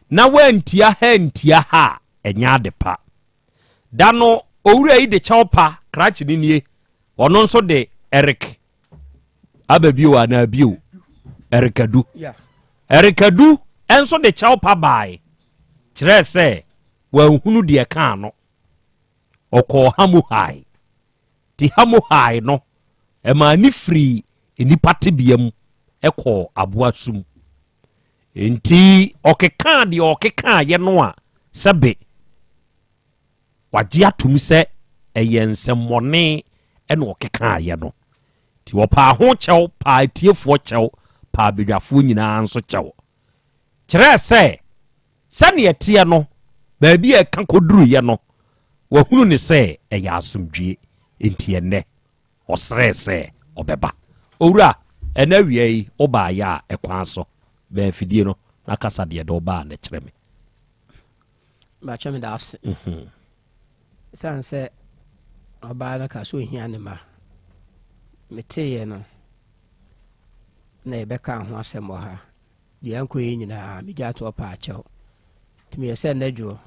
na woantia ha antia ha a, ɛnyɛ ade pa. Da no, owura yi de kyɛw pa, krakye no nie, ɔno nso de Eric aba bio anaa bio, Eric Adu. Eric Adu nso de kyɛw pa bae, kyerɛɛ sɛ wanhunu deɛ ɛkaa no. Ɔkɔɔ Hamohai. Nti Hamohai no, ɛmaa ne firii nnipa tebea mu kɔɔ aboa su mu. Enti ɔkekaa deɛ ɔkekaeɛ no a sɛbe wagye atom sɛ ɛyɛ nsɛmmɔne na ɔkekaeɛ no. Nti ɔpaa ho kyɛw, paa atiefoɔ kyɛw, paa badwafoɔ nyinaa nso kyɛw. Kyerɛɛ sɛ sɛdeɛ ɛteɛ no, baabi a ɛka kɔduruiɛ no, wahunu no sɛ ɛyɛ asomdwoeɛ. Enti ɛnnɛ, Ɔsrɛɛ sɛ ɔbɛba. Owura, ɛnnɛ awia yi wobaeɛ a ɛkwan so, bɛn afidie no na kasa deɛ ɛde wo baa no kyerɛ me. Mpakyɛ meda ase. Ɛsiane sɛ ɔbaa no ka sɛ ohia ne ma, meteeɛ no na yɛbɛkaa ho asɛm wɔ ha. Deɛ ankɔ yie nyinaa megyaa toɔ paa kyɛw. Nti meyɛ sɛ nnɛ dwoɔ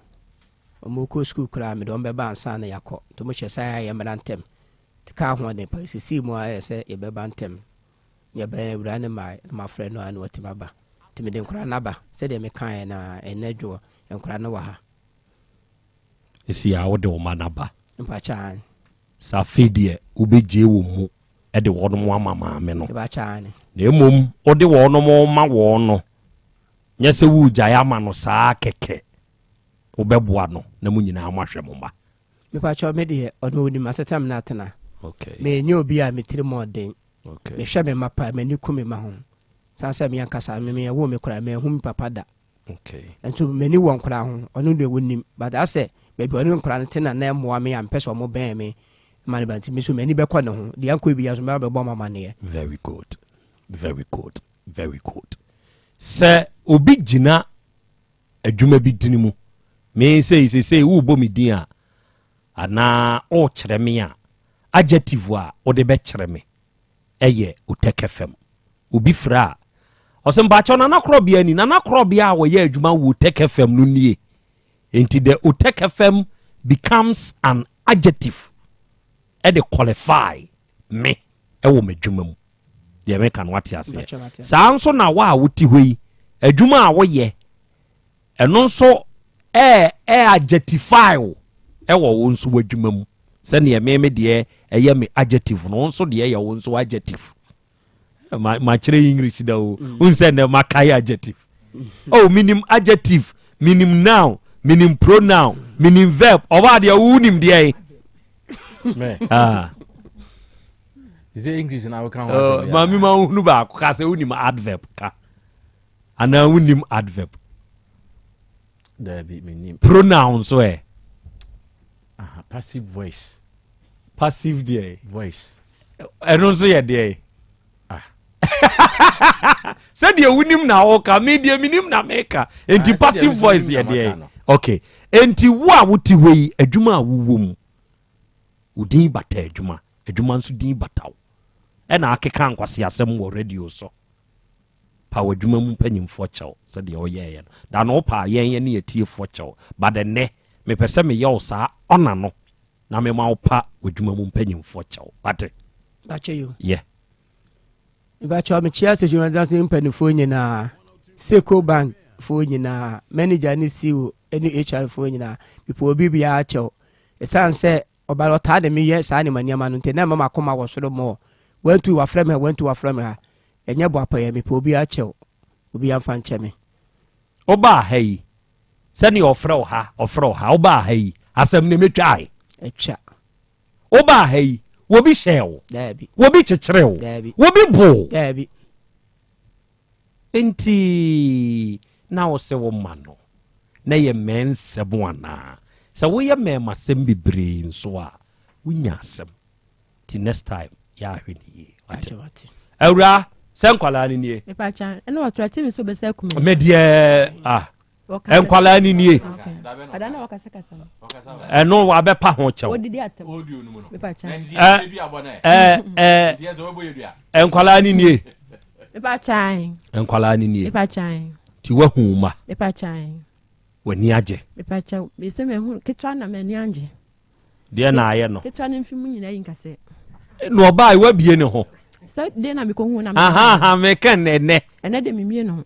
Wɔrekɔ sukuu koraa a, mede wɔn bɛba ansa na yɛakɔ. Nti wɔhyɛ sɛ ayɛ a yɛmmra ntɛm. Nti kaa ahoɔden pa sisii mu ara yɛ sɛ yɛbɛba ntɛm. Yɛbɛn awuraa no mmaeɛ na mafrɛ no ara na watumi aba. Nti mede nkwadaa no aba. Sɛdeɛ mekaeɛ no ara, ɛnnɛ dwoɔ, nkwadaa no wɔ ha. Ɛsi a wode wo mma no aba? Mpakyɛ aane. Sɛ afei deɛ wobɛgyae wɔn mu de wɔnom ama maame no. Mpakyɛ aane. Na mmom wode wɔnom rema wɔn no, nyɛ sɛ woregyae ama no saa kɛkɛ. Wobɛboa no na mo nyinaa moahwɛ mo mma. Mepakyɛw me deɛ ɔno onim asetena me no atena. Okay. Me nyɛ obi a me tiri mu ɔden. Okay. Me hwɛ me mma paa m'ani ku me mma ho. San sɛ me ankasa me me ɛwoo me koraa manhu me papa da. Okay. Nso m'ani wɔ nkwadaa ho ɔno deɛ onim but asɛ baabi ɔne nkwadaa no te na na ɛmoa me a mepɛ sɛ ɔmo bɛn me ma ne ba nti me nso m'ani bɛkɔ ne ho deɛ ankɔ biara nso mɛba bɛbɔ mo amaneɛ. Very good very good very good sɛ obi gyina adwuma bi dini mu. Me sei sesei worebɔ me din a, anaa worekyerɛ me a, adjective a wode bɛkyerɛ me ɛyɛ Otɛkɛ fam. Obi frɛ a, ɔsɛ mpakyɛw Nana Korɔbea ni, Nana Korɔbea a wɔyɛ adwuma wɔ Otɛkɛ fam no nie. Enti the Otɛkɛ fam becomes an adjective ɛde qualify me ɛwɔ m'adwuma mu. Deɛ meka no wate aseɛ. Saa nso na wo a wote hɔ yi, adwuma a woyɛ, ɛno nso ɛ ɛ adjectify wo ɛwɔ wo nso w'adwuma mu. Sɛdeɛ me me deɛ ɛyɛ me adjective no, wo nso deɛ yɛ wo nso adjective. Ma makyerɛ English da o. Mm. Wohu sɛ nnɛ makae adjective. Oh, menim adjective, menim noun, menim pronoun, menim verb. Ɔbaa deɛ wonim deɛ. Ah. Sɛ English na woka ho asɛm. Oh, maame ma wohunu baako ka sɛ wonim adverb ka. Anaa wonim adverb. Daabi, menim. Pronoun so ɛ. Aha, passive voice. Passive deɛ. Voice. Ɛno nso yɛ deɛ. Ah. Sɛdeɛ wonim na woka, me deɛ menim na meka. Enti ah, passive voice yɛ deɛ. Okay. Enti wo a wote hɔ yi, adwuma a wowɔ mu, wo din bata adwuma, adwuma nso din bata wo. Ɛna akeka nkwaseasɛm wɔ radio so. Pa w'adwuma mu mpanyimfoɔ kyɛw sɛdeɛ woyɛeɛ no. Da no wopaa yɛn yɛne atiefoɔ kyɛw, but ɛnnɛ mepɛ sɛ meyɛ wo saa honour no na mema wo pa w'adwuma mu mpanyimfoɔ kyɛw. Wate? Bakyɛ yo. Yɛ. Mebakyɛ mekyia Sɛkyerɛmadanse mpanimfoɔ nyinaa, Seco Bank foɔ nyinaa, manager ne CEO ne HR foɔ nyinaa. Mepɛ obi biara kyɛw. Ɛsiane sɛ Ɔba no ɔtaa de me yɛ saa nneɛma nneɛma no nti na ɛma m'akoma wɔ soro more. Wantu wafrɛ me ha, wantu wafrɛ me ha. Ɛnyɛ boapayɛ, mepɛ obiara kyɛw. Obiara mfa nkyɛ me. Wobaa ha yi, sɛdeɛ ɔfrɛ wo ha, ɔfrɛ wo ha, wobaa ha yi, asɛm no ɛmɛtwae? Atwa. Wobaa ha yi, Wobi hyɛɛ wo? Daabi. Wobi kyekyeree wo? Daabi. Wobi boo wo? Daabi. Enti na wo se wo ma no na ɛyɛ mmɛnsɛm anaa? Sɛ woyɛ mmɛɛmasɛm bebree nso a, wonya asɛm. Nti next time yɛ ahwɛ no yie. Wate? Awuraa, sɛ nkwadaa no nie. Mepakyɛ, ɛna ɔtrɛte me sɛ ɔbɛsɛ aku me. Me deɛ, ah. Nkwadaa no nie. Ɛno wabɛpa ho kyɛw. Nkwadaa no nie. Nkwadaa no nie. Ti wahu ma. W'ani agye. Deɛ na ayɛ no. Ketewa no mfi mu nyinaa yi nkasɛ. Na ɔbaa yi wabie ne ho. Sɛ deɛ na mekɔ hu na. Ahaha meka nnɛ. Ɛnɛ de memie ne ho.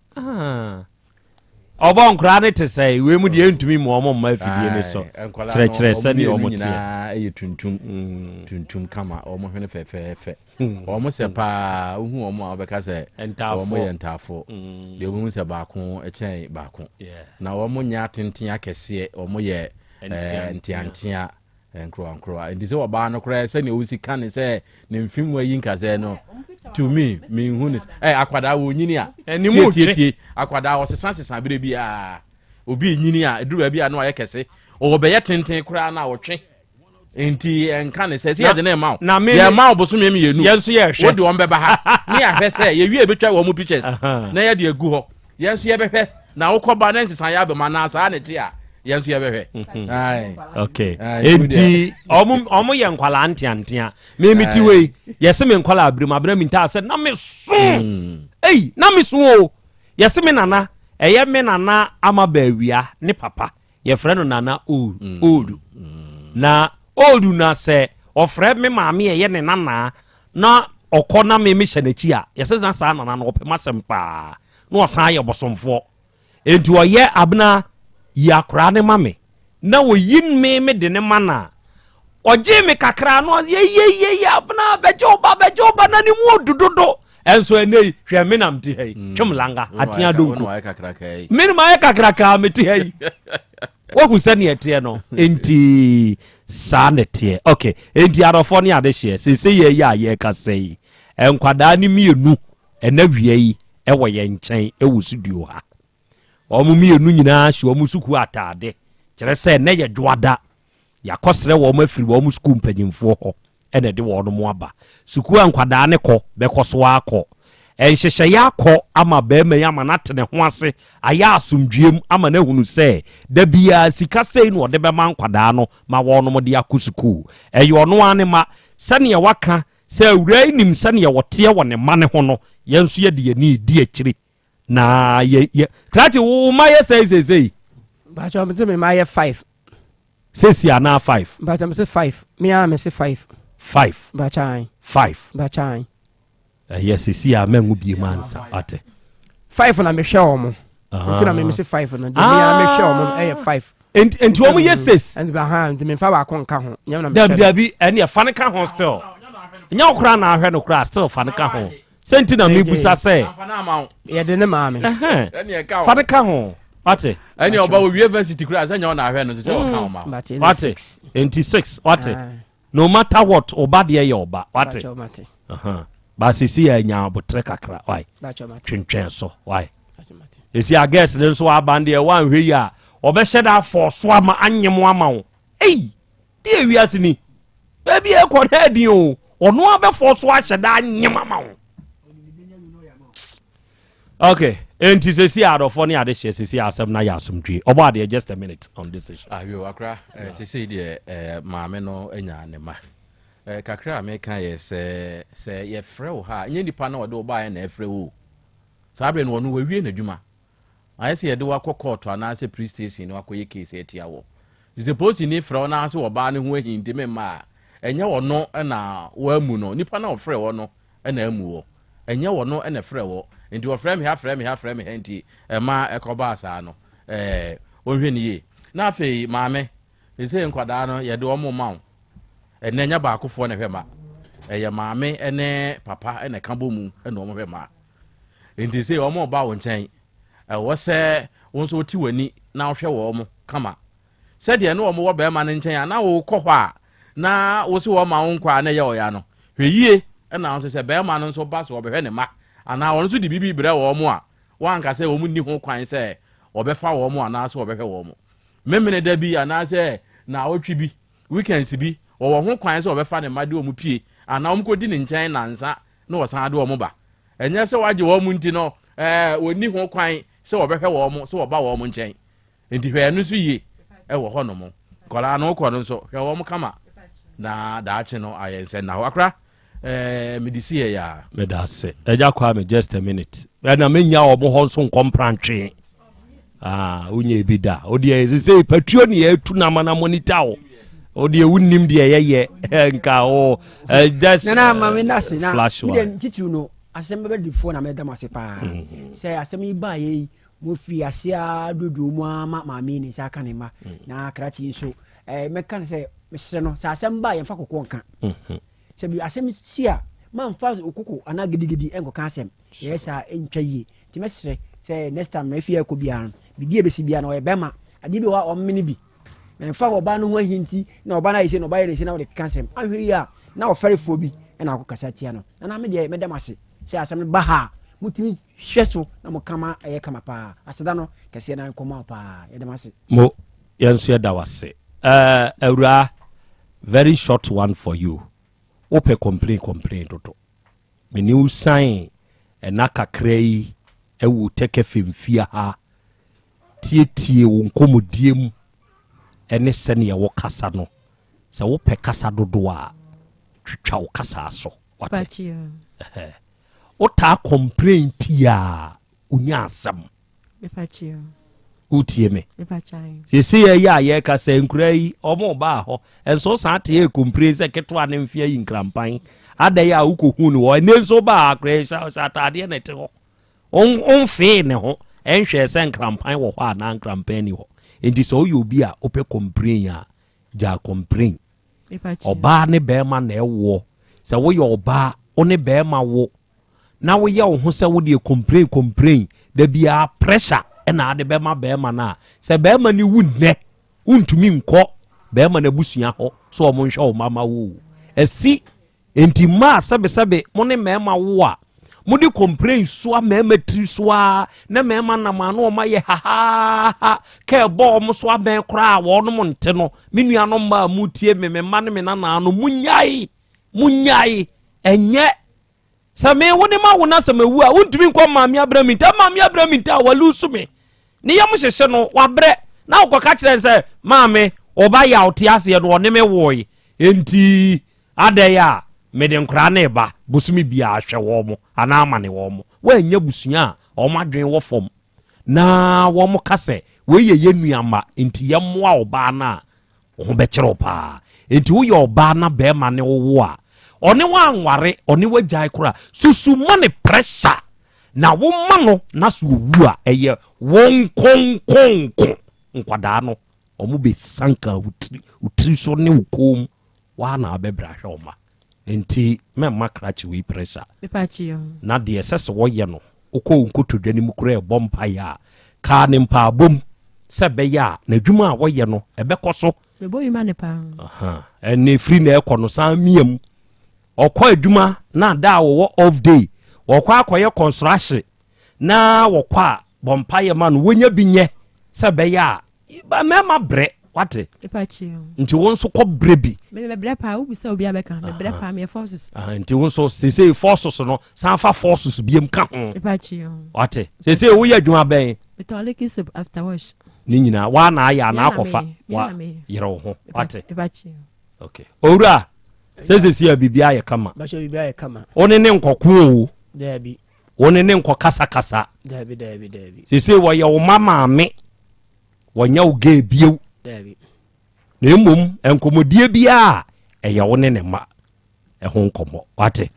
Ɔbɔ nkoraa no te sɛ wei mu deɛ ɛntumi mu ɔmo mma afidie no so kyerɛkyerɛ sɛdeɛ ɔmo teɛ. Nyinaa yɛ tuntum mm. tuntum kama ɔmo hwene fɛfɛɛfɛ hmm. ɔmo sɛ paa wohu ɔmo a wɔbɛka sɛ ɔmo yɛ ntaafo hmm. deɛ wohu sɛ baako kyɛn baako na ɔmo nyɛ atenten akɛseɛ ɔmo yɛ eh, nteantea Nkorowankorowa. Nti sɛ ɔbaa no koraa sɛnea osi ka ne sɛ ne mfe mu ayi nkasɛɛ no to me menhu ne ɛ akwadaa wɔ nyini a tietietie akwadaa ɔsesa sesa berɛ biara obi nyini a ɛduru baabi a na wayɛ kɛse ɔwɔ bɛyɛ tenten koraa na ɔtwe nti ɛnka ne sɛ sɛ yɛde ne ma wo yɛma wo bosome mmienu wode wɔn bɛba ha ne yɛahwɛ sɛ yɛwie bɛtwa wɔn mu pictures na yɛde agu hɔ Yɛn nso yɛbɛhwɛ na wokɔba na nsesaeɛ aba mu anaa saa na ɛte a, yɛn nso yɛbɛhwɛ. Mhm. Okay. Enti ɔmo ɔmo yɛ nkwalaa nteantea. Me me ti wei yɛse me nkwalaa abiri mu abena mi ntaa sɛ na me so. Mm. Ei na me so o. Yɛse me nana ɛyɛ me nana ama baawia ne papa yɛfrɛ no nana old mm. old. Mm. Na old na sɛ ɔfrɛ me maame ɛyɛ ne nana Na ɔkɔ na me mehyɛ n'akyi a, yɛsɛ na saa nana no ɔpɛ m'asɛm paa, na ɔsan yɛ bɔsomfoɔ. Enti ɔyɛ Abena yi akoraa no ma me, na ɔyi me me de no ma no a, ɔgyee me kakra na ɔyɛ yeyeye Abena bɛgye wo ba bɛgye wo ba na ne mu odu dodo. Ɛnso ɛnɛ yi hwɛ me na mete ha yi, mm. twem langa, atea donko. Me na mayɛ kakraka mete ha yi. Woahu sɛnea ɛteɛ no? Enti saa na ɛteɛ. Ok, enti adɔfoɔ ne adehyeɛ, seesei yɛ yi a yɛrekasa yi, nkwadaa no mmienu ɛna wia yi ɛwɔ yɛn nkyɛn ɛwɔ studio ha. Wɔn mmienu nyinaa hyɛ wɔn sukuu ataade, kyerɛ sɛ ɛnɛ yɛ dwoada. Yɛakɔsrɛ wɔn afiri wɔn sukuu mpanyimfoɔ hɔ na ɛde wɔn aba. Sukuu a nkwadaa no kɔ bɛkɔ so ara akɔ. Nhyehyɛeɛ akɔ ama barima yi ama no ate ne ho ase, ayɛ asomdwoeɛ mu ama no ahunu sɛ da biara sika sei na ɔde bɛma nkwadaa no ma wɔnom de akɔ sukuu. Ɛyɛ ɔno ara ne mma. Sɛdeɛ waka sɛ awuraa yi nim sɛdeɛ ɔteɛ wɔ ne mma no ho no, yɛn nso yɛde yɛn ani redi akyire na yɛ yɛ krakye wo mma yɛ sɛn seesei? Mpakyɛw mese me mma yɛ five. Sesi anaa five? Mpakyɛw mese five. Me ara mese five. Five. Mpakyɛw ae. Five. Mpakyɛw ae. Ɛyɛ sesi a mɛnwo bie mu ansa ate. Five na mehwɛ wɔn. Nti na me mese five no. Deɛ me ara mehwɛ wɔn no ɛyɛ five. Nti nti wɔn yɛ six. Nti aha nti me nfa baako nka ho. Nyɛ na mehwɛ. Dabi dabi ɛne fa ne ka ho still. Nyɛ wo koraa na ahwɛ no koraa still fa ne ka ho. Sɛ nti na mebusa sɛ. Yɛde ne maa me. Fa ne ka ho. Wate. Ɛne ɔba wɔ university koraa sɛ nyɛ ɔna ahwɛ no sɛ ɔka ɔma. Wate. Nti six wate. No matter what ɔba deɛ yɛ ɔba wate. Ba sisi yɛ nya abotrɛ kakra wai. Twentwɛn so wai. Esi a girls ne nso aban deɛ wanhwɛ yi a ɔbɛhyɛ da afɔ so ama anyem ama wo. Ei! Deɛ wiase ni. Baabi a ɛkɔ no ɛden o. Ɔno abɛfɔ so ahyɛ da anyem ama wo. Okay. Enti sɛsi a adɔfoɔ ne adehyeɛ sɛsi a asɛm no ayɛ asomdwie. Ɔbɔ adeɛ just a minute on this issue. Ayo akora eh, sɛsei deɛ eh, maame no anya ne ma eh, kakra a meka yɛ sɛ sɛ yɛfrɛ wo ha a nyɛ nipa na ɔde wo baeɛ na ɛfrɛ wo saa berɛ no ɔno wawie n'adwuma Ayɛ sɛ yɛde wo akɔ kɔɔto anaasɛ police station na wakɔyɛ case atia wo. Nti sɛ polisini frɛ wo na ase ɔbaa no ho ahi nti memma a, ɛnyɛ ɔno na wammu no, nipa no a ɔfrɛ wɔ no na ammu wɔ. Ɛnyɛ ɔno na ɛfrɛ wɔ. Nti ɔfrɛ me ha, frɛ me ha, frɛ me ha nti ɛma ɛkɔbaa saa no. Ɛɛ, ɔnhwɛ no yie. Na afei maame, seesei nkwadaa no yɛde wɔn rema wo. Ɛnnɛ ɛnyɛ baakofoɔ na ɛhwɛ mma. Ɛyɛ maame ne papa na ɛka bɔ mu na wɔhwɛ mma. Enti sei wɔn reba wo nkyɛn. Ɛwɔ sɛ wo nso wote w'ani na wohwɛ wɔn kama. Sɛdeɛ ne wɔn wɔ barima no nkyɛn a na wokɔ hɔ a, na wo se wɔma wo nkɔ a na ɛyɛ ɔya no, hwɛ yie na nso sɛ barima no nso ba so ɔbɛhwɛ ne mma anaa ɔno nso de biribi brɛ wɔn a, woanka sɛ wɔn nni ho kwan sɛ wɔbɛfa wɔn anaasɛ wɔbɛhwɛ wɔn. Memeneda bi anaasɛ naawɔtwe bi, weekends bi, wɔwɔ ho kwan sɛ wɔbɛfa ne mma de wɔn pie anaa wɔkɔdi ne nkyɛn nnansa na wɔsan de wɔn ba. Ɛnyɛ sɛ wɔagye wɔn nti no, ɛɛ, wɔnni ho kwan sɛ wɔbɛhwɛ wɔn sɛ wɔba wɔn nkyɛn. Nti hwɛ ɛno nso yie ɛwɔ hɔ nom. Nkwadaa no wokɔ no nso hwɛ wɔn kama na daakye no ayɛ nsɛ nna hɔ. Akora ɛɛ mede si yɛ yaa. Meda ase. Agya Kwame just a minute. Ɛna menya wɔn hɔ nso nkɔ mprantwe. Ah, wonya ebi da. O deɛ sɛ patuo ne yɛatu na ama na monitor wo. O deɛ wonnim deɛ yɛyɛ nka o eh, just Nana ma me nda ase na flash me deɛ one. titiriw no asɛm bɛbɛ difoɔ na mɛda mo ase paa Mm. sɛ asɛm yi baa yɛ yi Wɔfiri aseɛ ara dwoodwoo mu ara ma maame yi ne nsa aka ne mma. Na krakye yi nso, eh, mɛka no sɛ, mesrɛ no, sɛ asɛm ba a, yɛmfa kokoɔ nka. Sɛ bi asɛm si a, mamfa okoko anaa gidigidi nkɔka asɛm. Yɛyɛ saa ɛntwa yie. Nti mɛsrɛ sɛ next time na efie ɛkɔ biara no, biribi a ɛbɛsi biara no, ɔyɛ bɛrima. Adeɛ bi wɔ hɔ a ɔmmene bi. Na mfa ɔbaa no ho ahi nti na ɔbaa no ayɛ sei na ɔbaa yɛ ne sei na wɔde keka asɛm. Anhwɛ yie a, na ɔfɛrefoɔ bi na akɔkasa tia no. Nana me deɛ mɛda mo ase sɛ asɛm no ba ha a, motumi Hwɛ so na mo kama ɛyɛ kama paa. Aseda no kɛseɛ na nkɔ ma wo paa. Yɛda mo ase. Mo, yɛn nso yɛda wo ase. Eh, awuraa, very short one for you. Wopɛ complain complain dodo. Me ne wo siane ɛna kakra yi ɛwɔ Tech FM fie ha. Tietie wo nkɔmmɔdie mu ɛne sɛdeɛ wo kasa no. Sɛ wopɛ kasa dodo a, twitwa wo kasa so. Wate? Ɛhɛ. Wotaa complain pii a, wonya asɛm. Wotie me? Seesei ɛyɛ a yɛka sɛ nkura yi ɔmo baa hɔ nso saa te yɛ complain sɛ ketewa ne mfe ayi nkrampan adɛn a wokɔhu no hɔ ɛnɛ nso baa akora hyɛ hyɛ ataadeɛ na ɛte hɔ ɔmfee ne ho ɛnhwɛɛ sɛ nkrampan wɔ hɔ anaa nkrampan ni hɔ nti sɛ woyɛ obi a wopɛ complain a gyaa complain Ɔbaa ne bɛrima na ɛwoɔ. Sɛ woyɛ ɔbaa, wo ne bɛrima wo na woyɛ wo ho sɛ wodeɛ complain complain da biara pressure ɛna ade bɛma bɛrima no a, sɛ bɛrima no wu nnɛ, wontumi nkɔ bɛrima no abusua hɔ sɛ wɔn nhwɛ wo mma ma wo o. Asi Enti mmaa sɛbesɛbe mo ne mmarima wo a, mode complain soa mmarima tiri so ara na mmarima nam ano wɔn ayɛ hahaha ka ɛbɔ wɔn so abɛn koraa a wɔnom nte no. Me nuanom mmaa a motie me, me mma ne me nanaa no, monyae, monyae, ɛnyɛ Sɛ me wo ne ma wo na sɛ mawu a wontumi nkɔ maame abrɛ me nta maame abrɛ me nta a walusu me ne yam hyehye no wabrɛ na wokɔka kyerɛ sɛ maame ɔba yɛ a ɔte aseɛ no ɔne me woe enti adɛn a mede nkoraa ne ba bosome biara hwɛ wɔn mo anaa amane wɔn mo woannya busua a wɔn adwene wɔ fam na wɔn ka sɛ wei yɛ yɛ nua nti yɛmmoa ɔbaa no a Wo ho bɛkyere wo paa. Enti woyɛ ɔbaa na bɛrima ne wo wo a, ɔne wo anware, ɔne wo agyae koraa, susu ma ne pressure na wo ma no na so owu a, ɛyɛ wo nkonkonko. Nkwadaa no, wɔn bɛ sanka wo tiri, wo tiri so ne wo kɔn mu. Waa na abɛbrɛ ahwɛ wo ma. Enti mɛmma krakye wei pressure. Na deɛ ɛsɛ sɛ wɔyɛ no, wokɔ wo nkotodwe no mu koraa ɛbɔ mpaeɛ a, kaa ne mpaabɔ mu sɛ ɛbɛyɛ a n'adwuma a wɔyɛ no ɛbɛkɔ so. Mebɔ bi ma ne paa. Ɛne firi na ɛkɔ no san mia mu. Ɔkɔ adwuma na da a wɔwɔ off day, wɔkɔ akɔyɛ construction na wɔkɔ a bɔ mpaeɛ ma no wɔnya bi nyɛ sɛ ɛbɛyɛ a Ba mmarima brɛ wate. Nti wo nso kɔ brɛ bi. Mebrɛ paa wobisa obi abɛka mebrɛ paa meyɛ forces. Nti wo nso sesei forces no san fa forces biam ka ho. Wate sesei woyɛ adwuma bɛn. Metɔn liquid soap after wash. Ne nyinaa waa na ayɛ anaa akɔfa wa yerɛ wo ho wate. Okay. Owura sɛ sesei a biribi ayɛ kama. Wo ne ne nkɔko o. Daabi. Wo ne ne nkɔ kasakasa. Daabi daabi daabi. Sesei wɔyɛ wo ma maame. Wɔnyɛ wo gay bio. Daabi. Na mmom nkɔmmɔdie biara ɛyɛ wo ne ne mma ɛho nkɔmmɔ. Wate?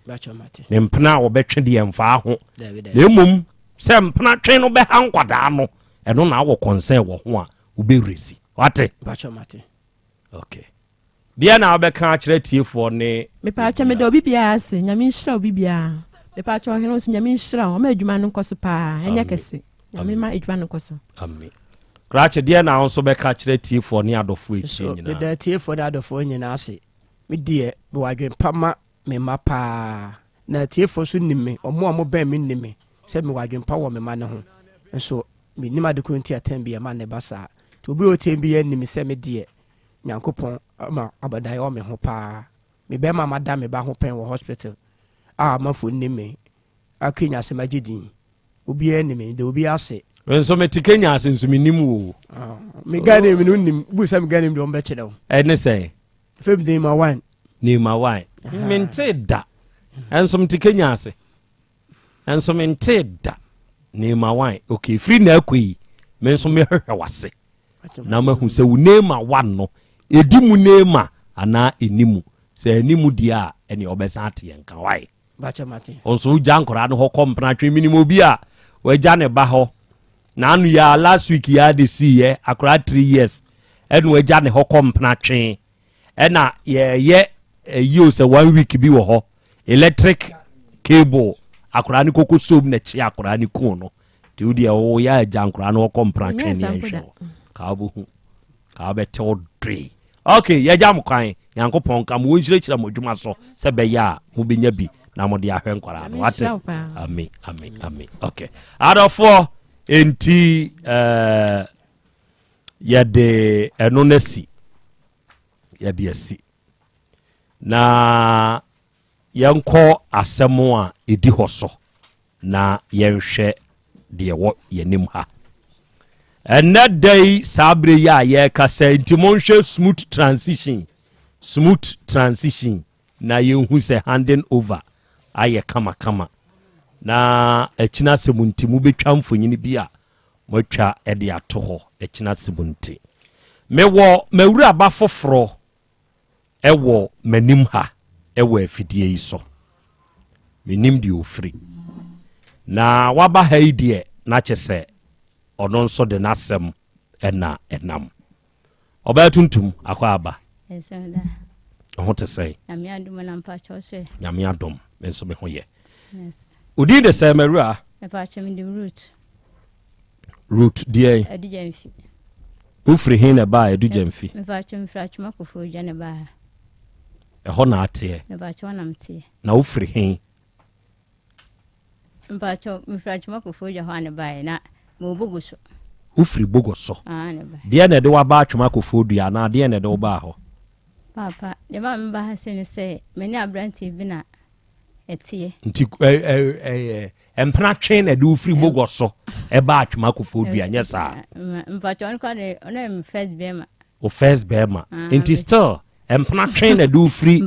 Ne mpena a wɔbɛtwe deɛ mfaa ho. Na mmom sɛ mpena twe no bɛha nkwadaa no, ɛno na awɔ concern wɔ ho a wobɛrezi. Wate? Okay. Deɛ na wobɛka akyerɛ atiefoɔ ne. Mepaakyɛ meda obi biara ase nyame nhyira obi biara mepaakyɛ ɔhene nso nyame nhyira ɔma adwuma no nkɔ so paa ɛnyɛ kɛse nyame ma adwuma no nkɔ so. Amen. Krakye deɛ na wo nso bɛka akyerɛ atiefoɔ ne adɔfoɔ etie nyinaa. Meda atiefoɔ ne adɔfoɔ nyinaa ase. Me deɛ mewɔ adwene pa ma me mma paa. Na atiefoɔ nso nim me, wɔn a wɔbɛn me nim me sɛ mewɔ adwene pa wɔ me mma no ho. Nso mennim ade ko nti a tɛm bi ɛma no ba saa. Nti obi a ɔtie me biara nim sɛ me deɛ Nyankopɔn ama abadaeɛ wɔ me ho paa. Me bɛrima a mada me ba ho pɛn wɔ hospital a amanfoɔ nim me a Kenya asɛm agye din. Obiara nim me, meda obiara ase. Me nso mete Kenya ase nso menim wo. Ah, me guy name no nim, bu sɛ me guy name deɛ ɔmbɛkyerɛ wo. Ɛne sɛn? Fam Neema Wine. Neema Wine. Mente da. Ɛnso mete Kenya ase. Ɛnso mente da. Neema Wine. Okay, firi na akɔ yi, me nso mehwehwɛ wase. Na mahu sɛ wo Neema Wine no, ɛdi mu Neema anaa ɛni mu. Sɛ ɛni mu deɛ a, ɛne ɔbɛsan ate yɛn nka wae. Nso wogya nkwadaa no hɔ kɔ mpena twe menim obi a wagya ne ba hɔ na ano yɛ a last week yɛ de siiɛ akwadaa three years ɛna wagya ne hɔ kɔ mpena twe ɛna yɛyɛ ɛyi o sɛ one week bi wɔ hɔ electric cable akwadaa no koko som na kye akwadaa no kun no nti wo deɛ woyɛ agya nkwadaa no hɔ kɔ mpena twe ne yɛnhwɛ hɔ kaa wobɛhu kaa wobɛtew doe Ok, yɛagya mo kwan. Nyankopɔn nka mo, wɔnhyirahyira mo adwuma so sɛ bɛyɛ a mobɛnya bi na mode ahwɛ nkwaraa no. Wate? Ami, ami, ami. Ok. Adɔfoɔ, enti eh, yɛde ɛno no asi. Yɛde asi. Na Yɛnkɔ asɛm a ɛdi hɔ so na yɛnhwɛ deɛ ɛwɔ yɛn anim ha. Ɛnnɛ da yi saa berɛ yi a yɛrekasa nti monhwɛ smooth transition, smooth transition na yɛnhu sɛ handing over ayɛ kamakama. Na akyina asɛm nti mobɛtwa mfonyini bi a moatwa de ato hɔ akyina asɛm nti. Mewɔ m'awuraba foforɔ wɔ m'anim ha wɔ afidie yi so. Mennim deɛ ɔfiri. Na waba ha yi deɛ, na kyɛ sɛ ɔno nso de n'asɛm na ɛnam. Ɔbaa tuntum, akɔ aba. Ho te sɛn? Nyame adom na mpakyɛw sɛ. Nyame adom, me nso me ho yɛ. Odin de sɛ mawura? Mpakyɛw me de Ruth. Ruth deɛn? Adugya mfi. Wofiri he na ɛbaa Adugya mfi? Mepakyɛ mefiri Atwoma Koforidua na ɛbaa ha. Ɛhɔ na ateɛ? Mepakyɛ hɔ na meteɛ. Na wofiri he? Mepakyɛ mefiri Atwoma Koforidua hɔ a na ɛbaeɛ na mewɔ Bogo so. Wofiri Bogo so? Ah, na ɛbaeɛ. Deɛ na ɛde waba Atwoma Koforidua anaa deɛ na ɛde wo baa hɔ? Paapa, deɛ maa meba ha sei ne sɛ me ne aberanteɛ bi na ɛteɛ. Nti mpena twe na ɛde wo firi Bogor so ɛba Atwema Kofoɔ Dua nyɛ saa? Mpakyɛ ɔno kora de ɔno yɛ me first bɛrima. O first bɛrima. Ah, Nti still mpena twe na ɛde wo firi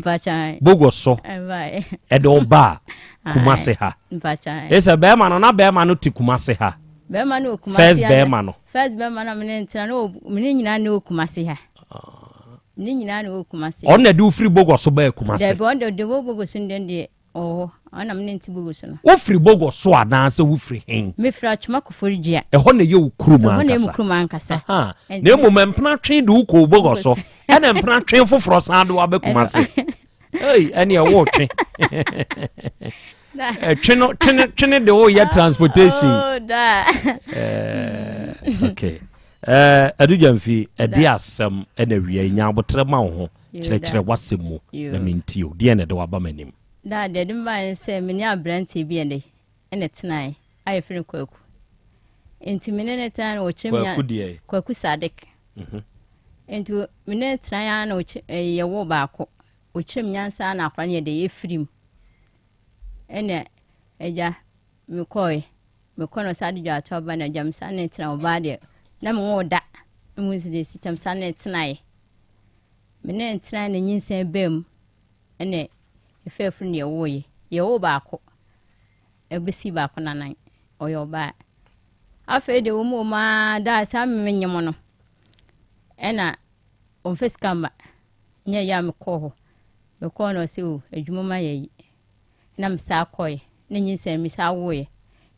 Bogor so ɛde wo ba Kumase ha. Ɛsɛ bɛrima no na bɛrima no te Kumase ha. Bɛrima no wɔ Kumase First bɛrima no. First bɛrima no mene ntena no mene nyinaa ne wɔ Kumase ha. Ah. Ne nyinaa na ɛwɔ Kumasi. Ɔno na ɛde wo firi Bogor so baa Kumasi? Dabi, ɔno deɛ ɔde wɔ Bogor so no deɛ deɛ ɔwɔ hɔ. Ɔno na me ne nte Bogor so no. Wofiri Bogor so anaasɛ wofiri hen? Mefiri Atwoma Koforidua. Ɛhɔ na ɛyɛ wo kurom ankasa? Ɛhɔ na ɛyɛ me kurom ankasa. Aha. Na mmom mpena twe de wo kɔɔ Bogor so, ɛna mpena twe foforɔ san de wo aba Kumasi. Ei, ɛne ɛwo twe. Twe no, twe no, twe no de wo yɛ transportation. Oh, da. Eh, okay. Eh, Adu Gyamfi, ɛde asɛm ɛna wia yi, nya aboterɛ ma wo ho, kyerɛkyerɛ w'asɛm mu na mentie o. Deɛn na ɛde waba m'anim? Daa, deɛ ɛde me baeɛ ne sɛ me ne aberanteɛ bi ɛnde ɛna ɛtenaeɛ a yɛfrɛ no Kwaku. Nti me ne no tenaeɛ no ɔkyerɛ me Kwaku deɛ? Kwaku Sadik. Mhm. Nti me ne no tenaeɛ ara na ɔkyerɛ eh, yɛwoo baako. Ɔkyerɛ me nyansa ara na akwadaa no yɛ dɛ yɛfiri mu. Ɛna agya mekɔe. Mekɔ no saa de dwato aba na agya me saa ne tena ɔbaa deɛ na me nwoo da mu nsi de si tam saa ne tenaeɛ. Me ne tenaeɛ na nyinsɛn baa mu ɛna ɛfɛ afuru ne yɛwoeɛ. Yɛwoo baako ɛbɛsi baako nanan ɔyɛ ɔbaa. Afei deɛ wɔn mu wɔn ara daa saa me nyem no ɛna ɔmfa sika mma nyɛ yɛ a mekɔɔ hɔ. Mekɔɔ no ɔse o adwuma mu ayɛ yi. Na mesaa kɔe, na nyinsɛn no mesaa woeɛ.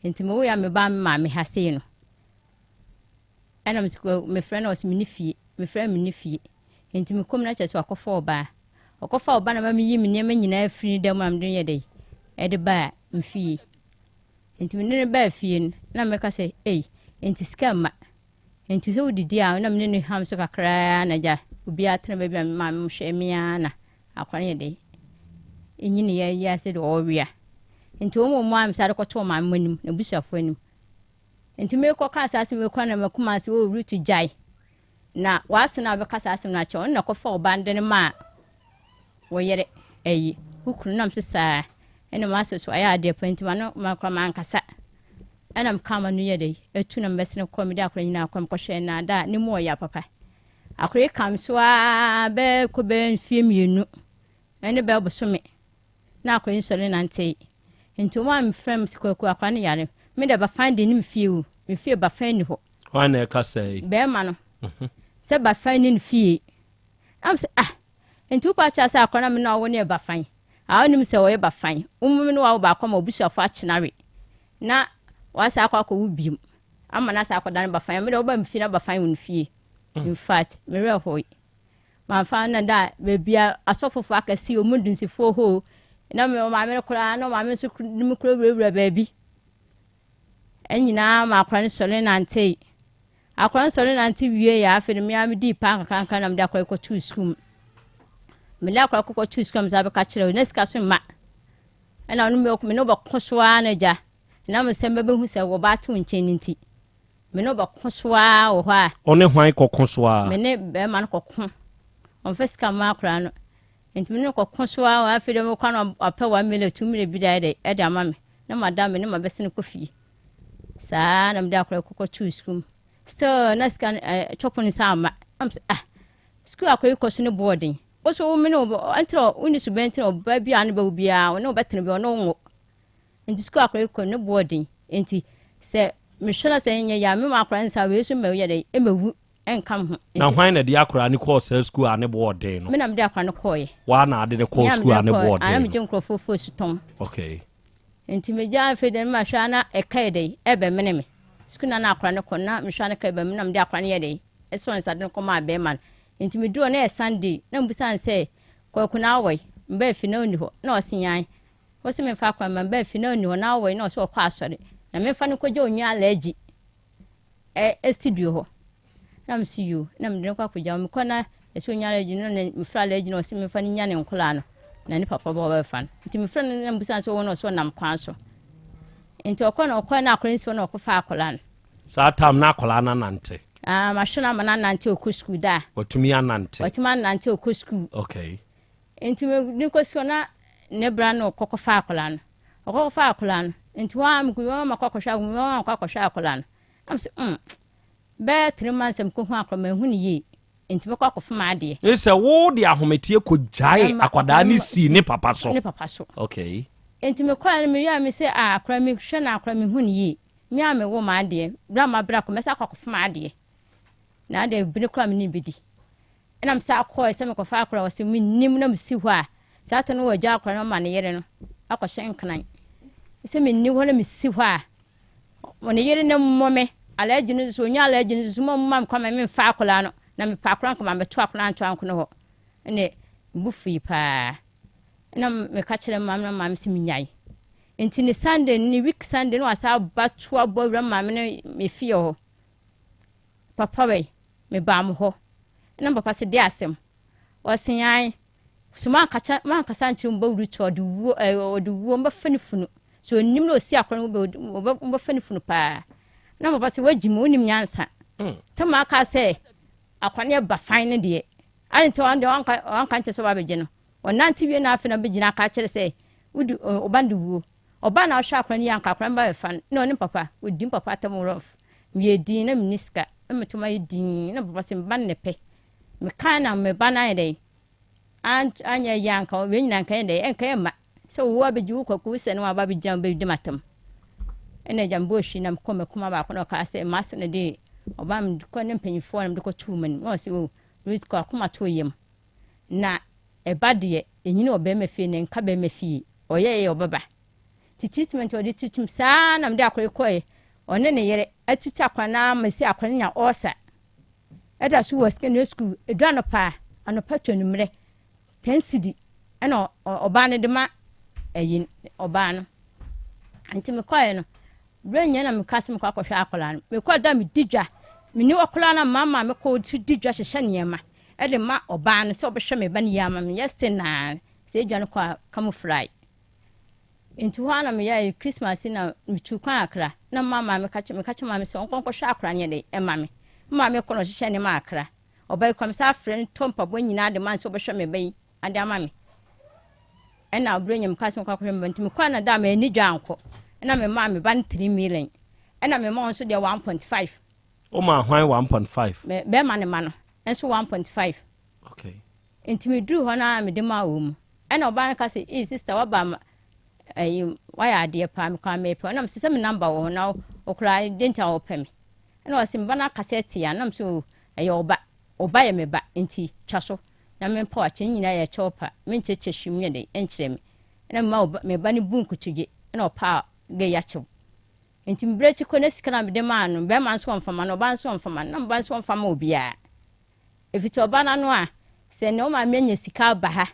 Nti mewoeɛ a mebaa me maame ha sei no, ɛna mese mefrɛ no ɔse menni fie, mefrɛ no menni fie. Nti mekɔ mu na kyerɛ sɛ wakɔfa ɔbaa. Ɔkɔfa ɔbaa na ma meyi me nneɛma nyinaa firi ne dan mu na mede no yɛ dɛ ɛde baa me fie. Nti mene no baa fie no, na meka sɛ ei, nti sika mma. Nti sɛ wodidi a na mene no ham so kakraa na gya obiara tena baabi a me maame hwɛ me ara na. Akora no yɛ dɛ ɛnyini yɛ yɛ sɛ deɛ ɔrewea. Nti wɔn mu a mesa de kɔto wɔn maame anim, n'abusuafoɔ anim. Nti mekɔ kaa saa asɛm yi kora na makuma ase wɔ Ruth gyae. Na w'ase no a wobɛka saa asɛm no akyerɛ ɔno na kɔfa ɔba no de no maa wo yere ayi wo kunu nam so saa ɛna m'ase so ayɛ adeɛ pa nti ma no makora mankasa ɛna meka ma no yɛ dɛ ɛtu na mebɛsene kɔ mede akora nyinaa kɔ mekɔhwɛ naadaa ne mu ɔyɛ papa akora yi kam so aa bɛkɔ bɛyɛ mfie mmienu ɛne bɛyɛ bosome na akora yi nsɔre nante nti wɔn a mefrɛ m sɛ kwaku akora no yare me de bafan de ne me fie o me fie bafan ni hɔ Hwan na ɛka sɛɛ yi? Bɛrima no. Mhm. Sɛ Bafan ne ne fie. Am sɛ ah, nti wopɛ akyerɛ sɛ akɔla me na ɔwo ne yɛ Bafan. Ah, wonim sɛ ɔyɛ Bafan. Wo me ne wawo baako ama obusuafo akyena we. Na wasa akɔ akɔwo biom. Ama na asa akɔda no Bafan. Me de woba me fie na Bafan wɔ ne fie. Mm. In fact, me werɛ hoe. Mamfa no da baabi a asɔfofo akɛse ɔmu dunsifoɔ hɔ na me maame no koraa na maame nso de me kura wurawura baabi. Nyinaa ma akora no sɔre nantee. Akora no sɔre nante wie a afei no me ara medii paa nkakrankra na mede akora yi kɔtoo sukuu mu. Mede akora kɔkɔtoo sukuu mu saa bɛka kyerɛ wo na sika so mma. Ɛna ɔno me ne wobɛko so ara na agya. Na me sɛ mɛbɛhu sɛ wɔba ato nkyɛn no nti. Me ne wobɛko so ara wɔ hɔ a. Ɔne hwan kɔko so ara? Me ne bɛrima no kɔko. Ɔmfa sika mma akora no. Nti me ne no kɔko so ara afei deɛ mekɔ no wapɛ 1 million 2 million bi de ayɛ dɛ ɛde ama me. Na mada me ne mabɛsene kɔ fie. Saa na mede akora kɔkɔ too sukuu mu. Still na sika no eh, twɔpo no nsa amma. Na mesɛ ah, sukuu akora yi kɔ so ne boɔden. Wo so wo mene wo ntina wo ni suban ntina ɔba bi a ne bɛwo biara wo ne wo bɛtena bi ɔne wo nwo. Nti sukuu akora yi kɔ ne boɔden. Nti sɛ mehwɛ na sɛ nyɛ yɛ a mema akora nsa wei so mmɛwo yɛ dɛ ɛmɛwu ɛnka me ho. Na hwan na ɛde akwadaa no kɔɔ saa sukuu a ne bo ɔden no? Me na mede akwadaa no kɔɔeɛ. Waa na ade no kɔɔ sukuu a ne bo ɔden no? Ana megye nkurɔfoɔ fo sutɔn. Okay. Nti megya afei deɛ mehwɛ a na ɛka yɛ dɛ ɛbɛmene me. Sukuu na na akwadaa no kɔ na mehwɛ a na ɛka ɛbɛmene na mede akwadaa no yɛ dɛ ɛsɔ nsa de no kɔmaa bɛrima no. Nti meduru hɔ na ɛyɛ Sunday na mebusa no sɛ Kwaku na awɔ yi? Mbaa fi na ɔnni hɔ na ɔse nyan. Wose memfa akwadaa no mba fi na ɔnni hɔ na awɔ yi na ɔse ɔkɔ asɔre na memfa no nkɔgya onua Alhaji. ɛ studio hɔ na mese yoo na mede no kɔ akɔgya mekɔ na ɛsɛ onya allergy no na mefrɛ allergy na ɔse memfa no nya ne nkoraa no na ne papa bɛ ɔbɛfa no nti mefrɛ no na mbusa sɛ ɔwɔ no ɔsɛ ɔnam kwan so nti ɔkɔ na ɔkɔ na akɔla nsi hɔ na ɔkɔfa akɔla no saa tam na akɔla no anante ah mahwɛ no ama no anante ɔkɔ sukuu da watumi anante watumi anante ɔkɔ sukuu okay nti me kɔ sukuu na ne bra no ɔkɔkɔfa akɔla no Ɔkɔkɔfa akwadaa no, nti hɔ ara mekɔ hɔ makɔ akɔhwɛ akwadaa no, makɔ akɔhwɛ akwadaa no. Na mese mm, bɛyɛ 3 months a mekɔhu akwadaa manhu no yie, nti mɛkɔ akɔfa m'adeɛ. Ne sɛ wo de ahometeɛ kɔgyae akwadaa no sii ne papa so. Ne papa so. Okay. Nti mekɔɛ no meyɛɛ me sɛ ah akwadaa mehwɛ no akwadaa mehu no yie. Me a mewo m'adeɛ, berɛ a mabrɛ akɔ mɛsa akɔ akɔfa m'adeɛ. Na adeɛ bere koraa me ne bɛdi. Ɛna mesan kɔɔe sɛ mekɔfa akora ɔse mennim na mesi hɔ a saa tɔ no wɔagya akora no ama ne yere no akɔhyɛ nkran sɛ menni hɔ na mesi hɔ a ne yere no mmɔ me alaagyi no nso ɔnya alaagyi no nso ma mma me kwan ma memfa akora no na mepɛ akora nka ma mɛto akora nto anko no hɔ ɛne bu fui paa ɛna meka kyerɛ maame na maame sɛ menyae nti ne Sunday ne week Sunday no wasa aba to abɔ awura maame no me fie hɔ Papa wei, mebaa mo hɔ. Ɛna papa se, deɛ asɛm? Ɔse, ae. So moankasa moankasa ankyerɛ mo ba Ruth ɔde wuo ɛɛ ɔde wuo mobɛfa ne funu. So onim na osi akora no mobɛ mobɛfa ne funu paa. Ɛna papa se, wagyi mu, wonim nyansa. Mm. Tama aka sɛ akora no yɛ ba fan no deɛ. Ade nti ɔno deɛ wanka wanka nkyerɛ sɛ ɔba abɛgye no. Ɔnante wie na afei na ɔbɛgyina aka akyerɛ sɛ wodi ɔba no de wuo. Ɔbaa na ɔhwɛ akora no yie anka akora no ba bɛfa no. Na ɔne papa, ɔdi papa atam rough. Meyɛ dinn na menni sika na meto mayɛ dinn na papa se me ba no na ɛpɛ. Mekae na me ba no ayɛ dɛn anyɛ yie anka wei nyinaa nka yɛ dɛn ɛnka yɛ mma sɛ wo abɛgye wo kwaku wo sɛ ne waba abɛgyina wo bɛdi m'atam. Ɛna agya mebɔɔ hwi na mekɔ m'akuma baako na ɔkaa sɛ m'ase no de ɔba mede kɔ ne mpanyinfoɔ na mede kɔtoo m'anim na ɔse o Ruth kɔ akoma to yam na ɛba deɛ ɛnyini wɔ bɛrima fie na ɛnka bɛrima fie ɔyɛ yɛ ɔbɛba. Nti treatment a ɔde treat me saa na mede akɔre kɔe. Ɔne ne yere atreat akwadaa no ara ma si akwadaa no nya ulcer. Ɛda so wɔ secondary school. Ɛdu anɔpa a, anɔpa to anwummerɛ, 10 cedi ɛna ɔbaa no de ma ɛyi ɔbaa no. Nti mekɔe no, berɛ nyɛ na meka sɛ mekɔ akɔhwɛ akwadaa no. Mekɔ da medi dwa. Meni ɔkwadaa no mama mekɔ so di dwa hyehyɛ nneɛma. de ma ɔbaa no sɛ ɔbɛhwɛ me ba no yie ama me. Yɛ still naa sɛ edwa no kɔ a camouflage. Nti hɔ ara na meyɛɛ Christmas na metu kwan Accra na mma maame ka kyerɛ meka kyerɛ maame sɛ ɔnkɔ nkɔhwɛ akora no yɛ dɛ ɛma me. Me maame kɔ na ɔhyehyɛ nneɛma Accra. Ɔbaa yi kora me san frɛ no tɔ mpaboa nyinaa de ma no sɛ ɔbɛhwɛ me ba yi ade ama me. Ɛna ɔbrɛ nya meka sɛ mekɔ akɔhwɛ me ba nti mekɔ na da a m'ani dwa ankɔ. Ɛna memaa me ba no 3 million. Ɛna mema wɔn nso deɛ 1.5. Womaa hwan 1.5? Me bɛrima ne ma no nso 1.5. Okay. Nti meduru hɔ no a mede maa wɔn mu. Ɛna ɔbaa no ka sɛ, "Ee sister waba ma ɛyi wayɛ adeɛ paa mekɔ a mepɛ. Ɛna mesɛ sɛ me number wɔ hɔ na wokora deɛ nti a wɔpɛ me. Ɛna ɔse me ba no akasa atia na mesɛ o ɛyɛ wo ba. Wo ba yɛ me ba nti twa so na mempa wo akyɛ ne nyinaa yɛ kyɛw pa menkyerɛkyerɛ hwee mu nyɛ den ɛnkyerɛ me. Ɛna mema me ba no bu nkotodwe ɛna ɔpaa gay akyɛw. Nti me berɛ akyi kɔ na sika na mede maa no bɛrima nso ɔmfa ma no ɔbaa nso ɔmfa ma no na me ba nso ɔmfa ma obiara. Ɛfiti ɔba no ano a, sɛ nea ɔma manya sika aba ha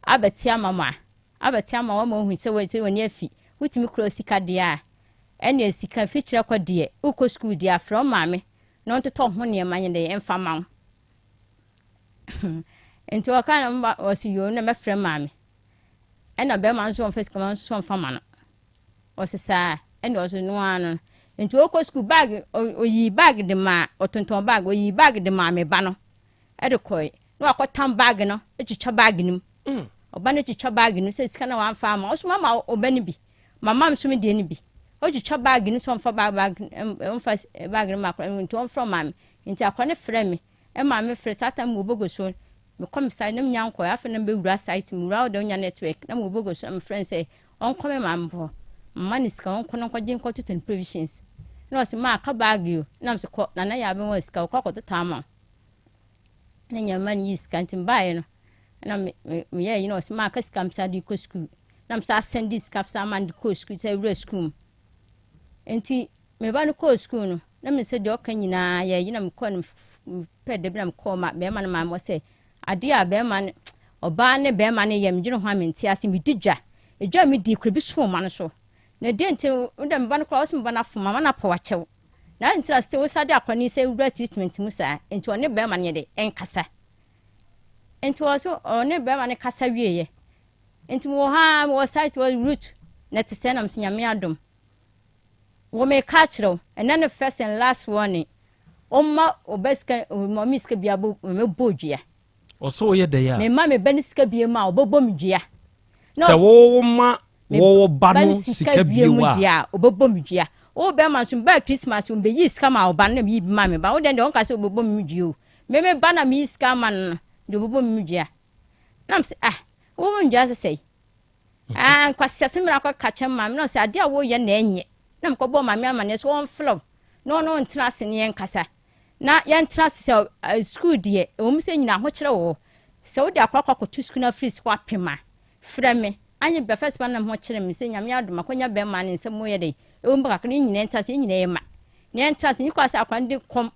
abɛte ama mo a, abɛte ama wo ama woahu sɛ sɛ w'ani afi, wotumi kura wo sika deɛ a, ɛnneɛ sika fikyerɛ kɔ deɛ, wokɔ sukuu deɛ a, frɛ wo maame na ɔntotɔ wo ho nneɛma nyɛ dɛn mfa ma wo. Nti ɔka na mba ɔsi yoo na mɛfrɛ maame. Ɛna bɛrima nso ɔmfa sika ma nso ɔmfa ma no. Ɔse saa ɛna ɔse no ara no. Nti ɔkɔ sukuu bag ɔyii bag de maa ɔtontɔn bag ɔyii bag de maa me ba no ɛde kɔe na wakɔtam bag no atwitwa bag no mu. Mm. Ɔba no twitwa bag no sɛ sika na wamfa ama ɔso mama ɔba no bi mama nso me deɛ no bi ɔtwitwa bag no sɛ ɔmfa bag bag ɔmfa bag no ma akora nti ɔmfrɛ ɔmaame nti akora no frɛ me ɛma me frɛ saa time wɔ bogo so mekɔ me site na menya nkɔɛ afei na mebɛwura site mewura hɔ deɛ wonya network na mewɔ bogo so na mefrɛ no sɛ ɔnkɔ me maame hɔ mma no sika ɔnkɔ no nkɔgye nkɔtotɔ no provisions na ɔse ma aka bag o na mese kɔ nana yɛ abɛma sika ɔkɔ akɔtotɔ ama wo na nyama no yi sika nti mebaeɛ no na meyɛ yi na ɔse ma aka sika mesa de kɔ sukuu na mesa asɛnde sika sa ama no de kɔɔ sukuu sɛ wura sukuu mu nti me ba no kɔɔ sukuu no na me sɛ deɛ ɔka nyinaa yɛ yi na mekɔɔ no mepɛ da bi na mekɔɔ ma bɛrima no maame sɛ adeɛ a bɛrima no ɔbaa ne bɛrima no yɛ medwene ho a mente ase medi dwa edwa a medi kura bi so ma no so na deɛ nti wodɛ me ba no koraa ɔsɛ me ba no afoma ma no apɔ wakyɛw na nti na sɛ wosa de akora ne sɛ wura treatment mu saa nti ɔne bɛrima no yɛ de ɛnkasa nti ɔso ɔne bɛrima no kasa wieɛ nti mewɔ hɔ a mewɔ site wɔ root na te sɛ nam sɛ nyame adom Wo meka akyerɛ wo, ɛnɛ no first and last warning. Woma ɔba sika, mɔmi sika bi abo, mɛbɔ dua. Ɔsɛ woyɛ dɛ a. Mema me ba ne sika bi mu a, ɔbɛbɔ me dua. Sɛ wo ma wo ba no sika bi mu a, a ɔbɛbɔ me dua. Wo bɛrima nso mbaa Christmas mbɛyi sika ma ɔba no na meyi bi ma me ba. Wo deɛ deɛ ɔnka sɛ ɔbɛbɔ me dua o. Me me ba na meyi sika ama no no, deɛ ɔbɛbɔ me dua. Na m sɛ ah, wobɛbɔ me dua sɛ sɛe. Ah, nkwaseasɛm bi na akɔka kyerɛ maame na ɔsɛ adeɛ a woyɛ na ɛnyɛ. Na mekɔbɔɔ maame amanneɛ sɛ ɔmfrɛ wo na ɔne wo ntena ase ne yɛnkasa. Na yɛntena ase sɛ eh, sukuu deɛ, ɛwɔ mu sɛ nyina ahokyerɛ wɔ hɔ. Sɛ wode akora kɔ akɔto sukuu no afiri sukuu apem a, frɛ me. Anye bɛ first ba na me ho kyerɛ me sɛ nyame adom akɔnya bɛrima ne nsɛm yɛ dɛn. Ɛwɔ mu kakra no yɛn nyinaa ntena ase, yɛn nyinaa yɛ ma. Na yɛntena ase, nyi kɔ sɛ akora no de kɔm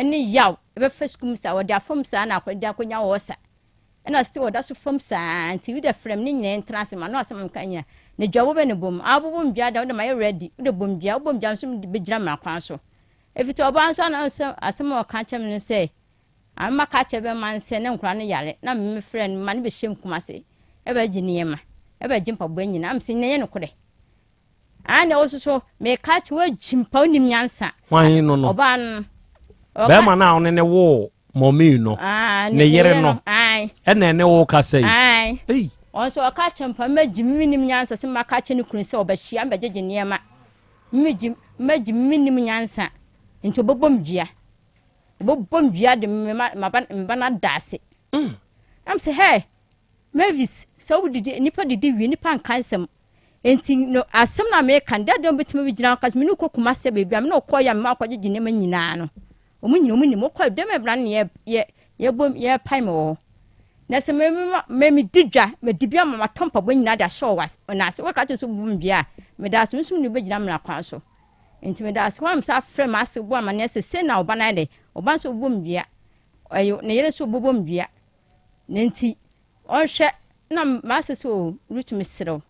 ne yaw ɛbɛfa sukuu mu saa, wɔde afam saa na akora de akɔnya wɔ sa. Ɛna still ɔda so fam saa nti wode frɛ me ne nyinaa ntena ase ma no asɛm a meka nyina na dwa wobɛ ne bom a wobobom dua da wode ma yɛ ready wode bom dua wobom dua nso mede bɛgyina mmara kwan so ɛfiti ɔbaa nso ana sɛ asɛm a ɔka kyerɛ me no sɛ ama ka kyerɛ bɛma no sɛ ne nkora no yare na me frɛ no ma no bɛhyɛ mu kuma se ɛbɛgye nneɛma ɛbɛgye mpaboa nyina am sɛ nyina yɛ nokorɛ Ah na wo soso meka kye woagyim pa wonim nyansa. Hwan no no? Ɔbaa no. Bɛrima no a ɔne ne woo mɔmii no. Ah, ne yere no. Ɛna ɛne wo kasa yi. Ei. Ɔno nso ɔka kyɛ mpa mɛgyim menim nyansa sɛ maka kyɛ ne kunu sɛ ɔbɛhyia mbɛgyegye nneɛma. Mɛgyim mɛgyim menim nyansa nti ɔbɛbɔ me dua. Ɔbɛbɔ me dua de me ma me ba no ada ase. Mm. Nam sɛ hɛ Mavis sɛ wodidi nnipa didi wie nnipa nka nsɛm Enti no, asɛm no a mereka no, dɛn na wobɛtumi abɛgyina hɔ aka sɛ me ne wo kɔ Kumasi baabi a me ne wo kɔeɛ a mema wokɔgyegye nneɛma nyinaa no? Wɔn nyinaa wɔn nim. Wokɔe dɛm ɛbra no na yɛ yɛ yɛbɔ yɛpae me wɔ hɔ. Na sɛ me me me medi dwa, medi bi ama matɔ mpaboa nyinaa de ahyɛ wɔ wɔn ase. Wɔka kyerɛ sɛ wobu me dua a, meda ase. Me nso me ne wobɛgyina mmara kwan so. Enti meda ase. Hɔ a mesa frɛ m'ase bɔ amanneɛ sɛ sei na ɔba no ayɛ dɛ. Ɔba nso bobɔ me dua. Ɛyɛ ne yere nso bobɔ me dua. Na enti ɔnhwɛ na m'ase sɛ o Ruth mesrɛ wo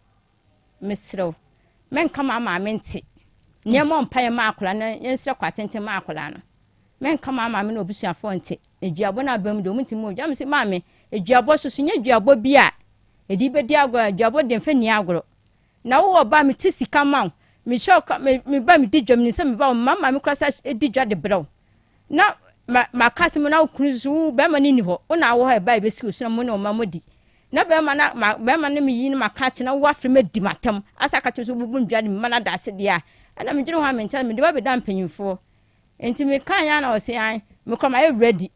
mesrɛ wo mɛnka ma maame nte nneɛma mpaeɛ ma akwadaa no yɛnsrɛ kwa tenten ma akwadaa no. Mɛnka m'amaame ne w'abusuafoɔ nte, na duabɔ no aba mu deɛ, wɔntumi mmɔ dua. Mese, Maame, duabɔ so so nyɛ duabɔ bi a yɛde bɛdi agorɔ a, duabɔ deɛ mfa nni agorɔ. Na wowɔ ba a, mete sika ma wo, mehyɛ wo ka, me, me ba medi dwa, menim sɛ me ba wo, mma maame koraa sa di dwa de brɛ wo. Na ma, maka asɛm na wo kunu nso, wo bɛrima no nni hɔ, wo na awɔ hɔ a ɛba a ɛbɛsi wo so na mo ne wo mma moadi. Na bɛrima no, ma, bɛrima no meyi no maka akyerɛ na woafrɛ me adi m'atam, asa aka kyerɛ me sɛ wobɛbu me dwa de me mma no ada ase deɛ a, ɛna medwene ho a mente, mede wo abɛda mpanyimfoɔ. Nti me kae ara na ɔse ae, me koraa mayɛ ready,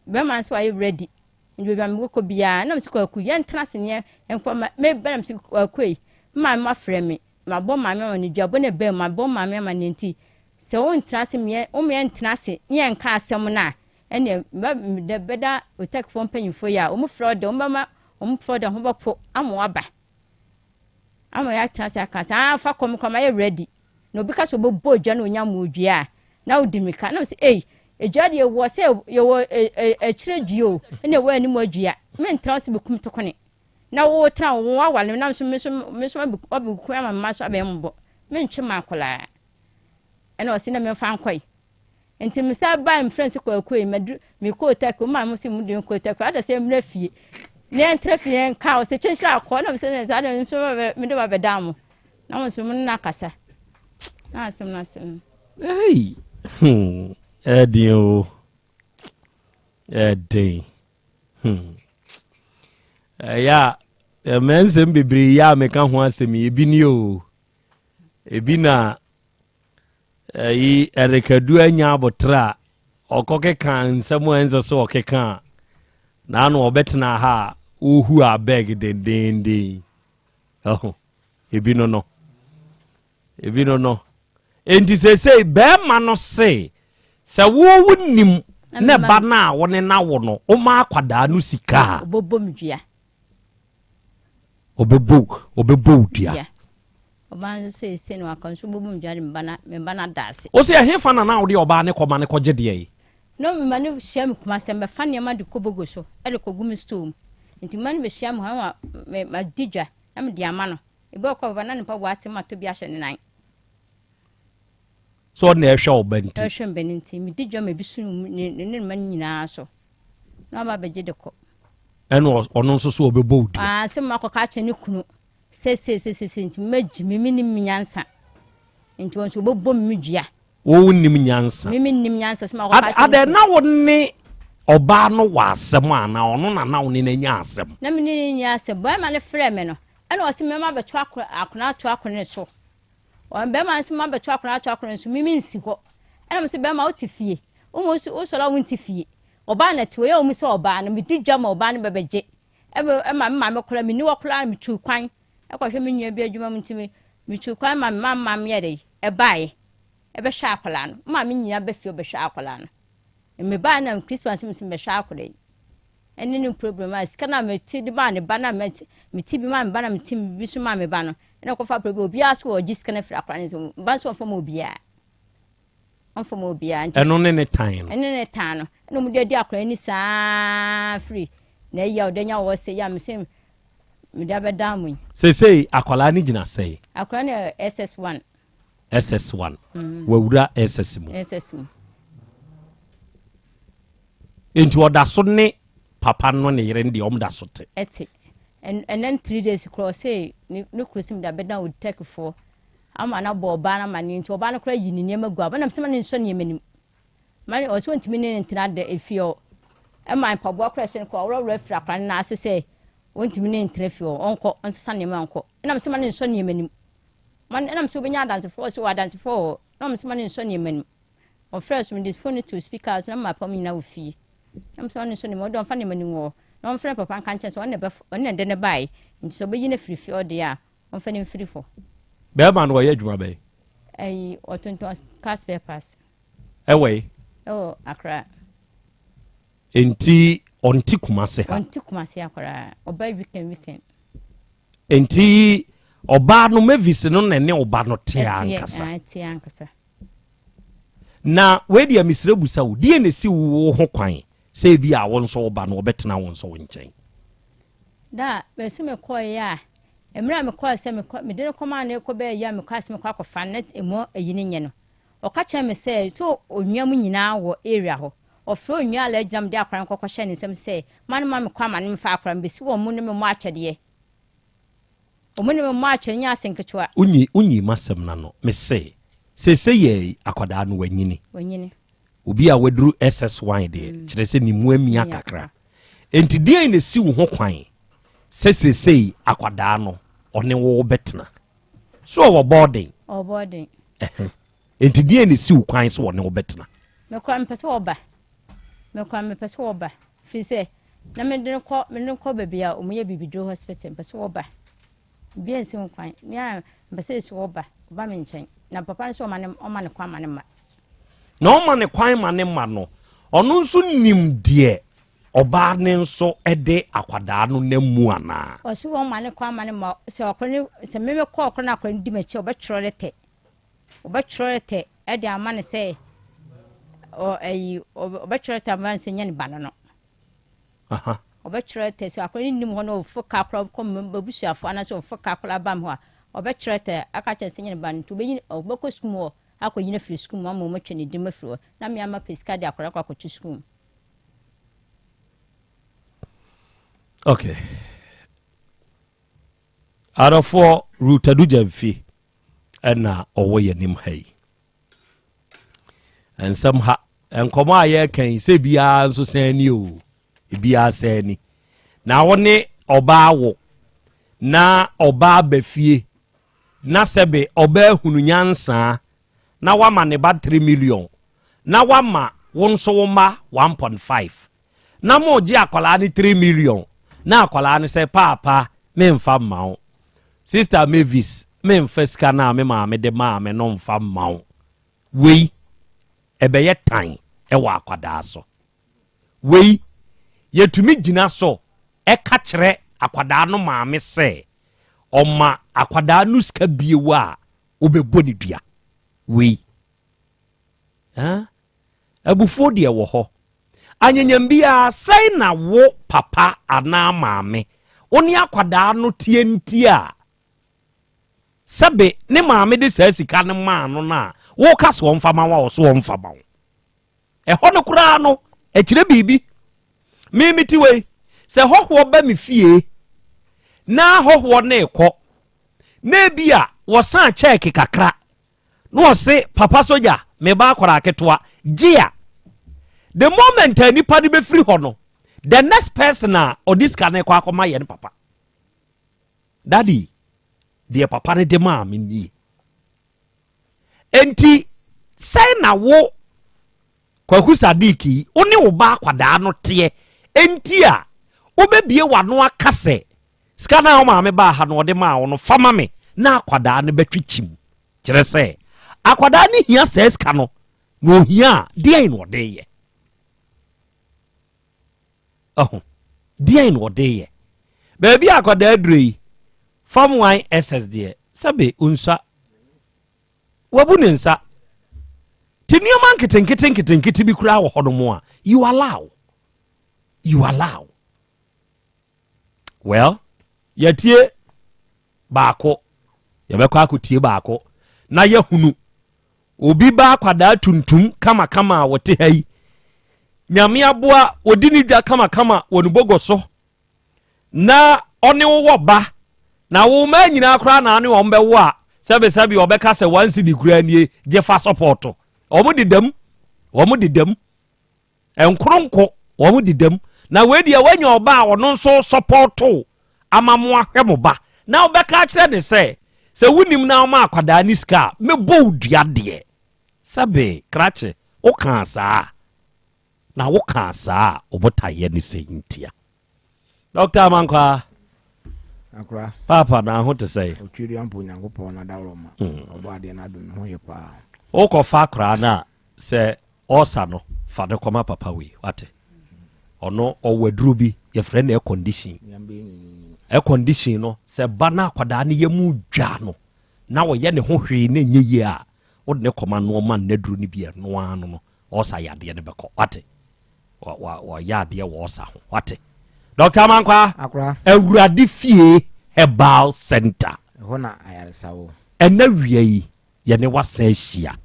bɛrima no nso wayɛ ready, nti baabi a mekɔ biara, na mese Kwaku yɛntena ase ne yɛnkɔ, ma meba na mese Kwaku ei, me maame afrɛ me, mabɔ maame ama no duabɔ na ɛbaa mu, mabɔ maame ama no nti sɛ wontena ase meɛ, wo meɛ ntena ase ne yɛnka asɛm no a, ɛneɛ meba mede bɛda Otakfoɔ mpanyinfoɔ yi a, wɔn frɛ wo de, wɔn bɛma, wɔn frɛ wo de ho bɛpo ama waba. Ama yɛatena ase aka sɛ, ah, fa kɔ me koraa mayɛ ready. Na obi ka sɛ ɔbɛbɔ dwa na ɔnya mmoodua a, na wodi mmirika. Na mese, ei, edwa deɛ yɛwɔ sɛ yɛwɔ akyire dua o, ɛna ɛwɔ anim adua. Mentena wo sɛ bɛkum tokone. Na wotena wo awale me na nso me nso me nso wabɛkum ama mma so abɛyɛ mmɔbɔ. Mentwe ma akwadaa. Ɛna ɔse na memfa nkɔe. Nti me san bae me frɛ no sɛ Kwaku ei maduru mekɔɔ Turkey wo maame mo se mo de me kɔɔ Turkey ada sɛ mmra fie na yɛntra fie yɛnka wo sɛ kyenhyira akɔ na mesɛ ne saa de nso mede ba bɛda mo na mo nso mo ne no akasa na asɛm no asɛm Hey, hmm, ɛden o ɛden hmm. ɛyɛ a ɛmɛ nsɛm bebree yi a meka ho asɛm yi ebi ni o ebi na Ɛyi Eric Adu anya aboterɛ a ɔkɔkeka nsɛm a ɛnsɛ sɛ ɔkeka a n'ano ɔbɛtena ha a ɔrehu abeg dendeenden ɛho ebi no no ebi no no enti seesei bɛrima no se sɛ wo wonim ne ba no a wo ne no awo no woma akwadaa no sika a ɔbɛbɔ me dua ɔbɛbɔ ɔbɛbɔ wo dua Ɔbaa no nso seesei no waka nso bɔbɔ me dwa de me ba no me ba no ada ase. Ose ɛhefa na na wode ɔbaa no kɔ ma no kɔgye deɛ yi? Na me ma no hyia me Kumasi sɛ mɛfa nneɛma de kɔ Bogo so de kɔgu me store mu. Nti me ma no bɛhyia me hɔ na me madi dwa na mede ama no. Ebi wɔ kɔ bɛba na ne mpaboa ate matɔ bi ahyɛ ne nan. Sɛ ɔno na ɛhwɛ wo ba nti. Ɛhwɛ me ba no nti medi dwa ma ebi so ne ne ne mma no nyinaa so na waba abɛgye de kɔ. Ɛna ɔno nso so ɔbɛbɔ wo dua. Aa sɛ makɔka akyerɛ ne kunu Seseiseisei nti mɛgye me mennim me nyansa nti wɔn nso wɔbɛbɔ me dua. Wo nnim nyansa. Me mennim nyansa sɛ makɔka akyerɛ Adɛn na wo ne ɔbaa no wɔ asɛm anaa ɔno na na wo ne no anya asɛm? Na me ne no nni asɛm. Barima no frɛɛ me no, ɛna ɔse mɛma abɛto akona ato akone so. Barima no se mɛma abɛto akona ato akone so, me mensi hɔ. Ɛna mese barima wote fie, wo wosɔre a wonte fie. Ɔbaa na te hɔ, ɛyɛ wɔn sɛ ɔbaa no, medi dwa ma ɔbaa no bɛbɛgye. Ɛma me maame koraa, menni hɔ koraa na metuu kwan kɔhwɛ me nua bi adwuma mu nti me metuu kwan ma me maame maame yɛ dɛ ɛbaeɛ ɛbɛhwɛ akwadaa no. Me maame nyinaa ba fie ɔbɛhwɛ akwadaa no. Mebaeɛ na Christmas mese mebɛhwɛ akwadaa yi. Ɛne ne problem a sika no a mete de maa ne ba na mete bi maa me ba na mete bi so maa me ba no ɛna kɔfa problem obiara so ɔgye sika no afiri akwadaa no nsam. Ba nso ɔmfa ma obiara. Ɔmfa ma obiara. Nti Ɛno ne ne tan no. Ɛno ne ne tan no. Ɛna wɔde adi akwadaa ani saa firi na ayi a ɔde anya wɔ sɛ yi a mese mede abɛdan mo yi. Seesei akwadaa no gyina sɛn? Akwadaa no yɛ SS1. SS1. Mm. Wawura SS mu. SS mu. Nti ɔda so ne papa no ne yere no deɛ wɔn da so te. Ɛte. Ɛnɛ 3 days koraa ɔsɛ ne kuro sɛ mede abɛdan Otɛkfoɔ. Ama no abɔ ɔbaa no amaneɛ nti ɔbaa no koraa yi ne nneɛma gu aba na mesɛ ma no nsɔ nneɛma nim ma no ɔsɛ ɔntumi ne no ntena da efie hɔ ɛma mpaboa koraa ɛhyɛ no koraa ɔworɔworɔ afiri akora no nan ase sɛ ɔntumi ne ntena fie hɔ ɔnkɔ ɔnsesa nneɛma nkɔ ɛna mesɛ ma no nsɔ nneɛma nim ma no ɛna mesɛ wobɛnya adansefoɔ ɔsɛ wɔ adansefoɔ wɔ na mesɛ ma no nsɔ nneɛma nim ɔfrɛ so mede phone no to speaker so na mma pam nyina wɔ fie na mesɛ ma no nsɔ nneɛma ɔde ɔmfa nneɛma nim wɔ na ɔmfrɛ papa nka nkyɛn sɛ ɔne na ɛde ne bae nti sɛ ɔbɛyi no afiri fie ɔde a Ɔmfa no mfiri hɔ. Bɛɛma no ɔyɛ adwuma bɛn? Ɛyi ɔtontɔn car spare parts. Ɛwɔ yi? Ɛwɔ Accra. Nti ɔnte Kumase ha? Ɔnte Kumase ha koraa. Ɔba weekend weekend. Nti ɔbaa no Mavis no na ɛne ɔba no te ankasa? Ɛte ankasa. Na wei deɛ mesrɛ busa wo, deɛ na esi wo ho kwan sɛ ebi a wo nso wo ba no ɔbɛtena wo nso wo nkyɛn? Da a mese mekɔeɛ a, mmerɛ a mekɔɛ sɛ mekɔ, mede no kɔmaa no rekɔ bɛyɛ a mekɔa sɛ mekɔ akɔfa no na ɛmu ayi no nyɛ no. Ɔka kyerɛɛ me sɛ, sɛ onua mu nyinaa wɔ area hɔ. Ɔfrɛɛ onua Alhaji na mede akwadaa no kɔkɔhyɛɛ ne nsam sɛ, ma no ma me kwan ma no mfa akwadaa no bɛsi wɔn mu ne me mmɔ atwɛdeɛ. Wɔn ne me mmɔ atwɛdeɛ nyɛ ase nketewa. Wonyi, wonyi m'asɛm no ano. Mese, seesei yɛ akwadaa no wanyini. Wanyini. Obi a waduru SS1 deɛ, kyerɛ sɛ ne mu amia kakra. Enti deɛn na ɛsi wo ho kwan sɛ seesei akwadaa no ɔne wo bɛtena? So ɔwɔ boarding? Ɔwɔ boarding. Enti deɛn na ɛsi wo kwan sɛ ɔne wo bɛtena? Me koraa mepɛ sɛ ɔba. Me koraa mepɛ sɛ ɔba. Firi sɛ na mede no kɔ mede no kɔ baabi a wɔyɛ bibiduro hospital mepɛ sɛ ɔba. Obiara nsi ho kwan. Me ara mepɛ sɛ esi ɔba ɔba me nkyɛn. Na papa no sɛ ɔma ne ɔma ne kwan ma ne mma. Na ɔma ne kwan ma ne mma no, ɔno nso nim deɛ ɔbaa no nso de akwadaa no nam mu anaa? Ɔse ɔma ne kwan ma ne mma sɛ ɔkɔ ne sɛ me mekɔ ɔkɔ na akwadaa no di m'akyi a ɔbɛtwerɛ lɛtɛ ɔbɛtwerɛ lɛtɛ de ama no sɛ ɔ ɛyi ɔbɛtwerɛ lɛtɛ ama no sɛ nyɛ ne ba no no. Ɔbɛtwerɛ lɛtɛ sɛ akwadaa no nnim hɔ na ɔfa kaa koraa kɔ m'abusuafoɔ anaasɛ ɔfa kaa koraa ba me hɔ a ɔbɛtwerɛ lɛtɛ aka kyerɛ no sɛ nyɛ ne ba no nti ɔbɛyi ɔbɛkɔ sukuu mu hɔ akɔyi no afiri sukuu mu ama wɔatwa ne din mu afiri hɔ na me ara mapɛ sika de akwadaa no akɔ akɔto sukuu mu. Okay. Adɔfoɔ Ruth Adu Gyamfi ɛna ɔwɔ yɛn anim ha yi. Nsɛm ha, nkɔmɔ a yɛreka yi sɛ biara nso sɛn ni o, ebiara sɛn ni. Na wo ne ɔbaa wo na ɔbaa ba fie na sɛbe ɔbaa hunu nyansaa na wama ne ba 3 million na wama wo nso wo mma 1.5 na mogye akwadaa no 3 million na akwadaa no sɛ paapa memfa mma wo sister Mavis memfa sika no a me maame de maa me no mfa mma wo wei ɛbɛyɛ tan ɛwɔ akwadaa so wei yɛtumi gyina so ɛka kyerɛ akwadaa no maame sɛ ɔma akwadaa no sika bio a wobɛbɔ ne dua wei ah abufuo deɛ wɔ hɔ anyanyam biara sɛn na wo papa anaa maame wo ne akwadaa no tie nti a sɛbe ne maame de saa sika no maa no no a woka so ɔmfa ma wo a ɔso ɔmfa ma wo ɛhɔ no koraa no ɛkyerɛ biribi me mete wei sɛ hɔhoɔ ba me fie na hɔhoɔ no rekɔ na ebi a wɔsan kyɛɛke kakra na ɔse papa sogya meba akwadaa ketewa gye a the moment a nipa no bɛfiri hɔ no the next person a ɔde sika no kɔ akɔma yɛ no papa daddy deɛ papa no de maa me nie Enti sɛn na wo Kwaku Sadiq yi, wo ne wo ba akwadaa no teɛ enti a wobɛbie w'ano aka sɛ sika no a wo maame baa ha no ɔde maa wo no fa ma me na akwadaa no bɛtwe kyim. Kyerɛ sɛ akwadaa no hia saa sika no na ohia a deɛn na ɔde yɛ? Ɛho deɛn na ɔde yɛ? Baabi a akwadaa aduro yi, fam wan SS deɛ sɛbe onsua wabu ne nsa ti nneɛma nketenkete nketenkete bi koraa wɔ hɔnom a you allow you allow well yɛtie baako yɛbɛkɔ akɔtie baako na yɛhunu Obi ba akwadaa tuntum kamakama a wɔte ha yi. Nyame aboa wɔdi ne dwa kamakama wɔ ne bogo so. Na ɔne wo wɔ ba. Na wo mmaa nyinaa koraa na ane wɔn bɛwo a sɛbesɛbe ɔbɛka sɛ one cedi koraa nie gye fa sɔpɔɔto. Wɔn dedam. Wɔn dedam. Nkoronko wɔn dedam. Na wei deɛ wanya ɔba a ɔno nso sɔpɔɔto ama mo ahwɛ mo ba. Na wobɛka akyerɛ ne sɛ sɛ wonim na woma akwadaa ne sika a mɛbɔ wo dua deɛ. Sɛbe krakye wokaa saa na wokaa saa a wo botaeɛ ne sɛ ntia. Dɔkta Amankwaa. Akora. Paapa na ho te sɛn? Otwiri ampo Nyankopɔn na daworo ma. Ɔbɔ adeɛ na adom ne ho yɛ paa. Wokɔfa akwaraa no a sɛ ɔsa no fa no kɔma papa wei wate. Ɔno ɔwɔ aduro bi yɛfrɛ no air condition. Air condition no sɛ ba no akwadaa no yɛ mu dwa no na ɔyɛ ne ho hwee na ɛnyɛ yie a wode ne kɔma no ɔma no aduro no bi ɛno ara no no ɔsa yadeɛ no bɛkɔ wate. Wɔyɛ adeɛ wɔ ɔsa ho wate. Dr. Amankwa Awurade fie herbal center. Ɛhɔ na ayaresa wɔ. Ɛna wia yi yɛne wasan ahyia.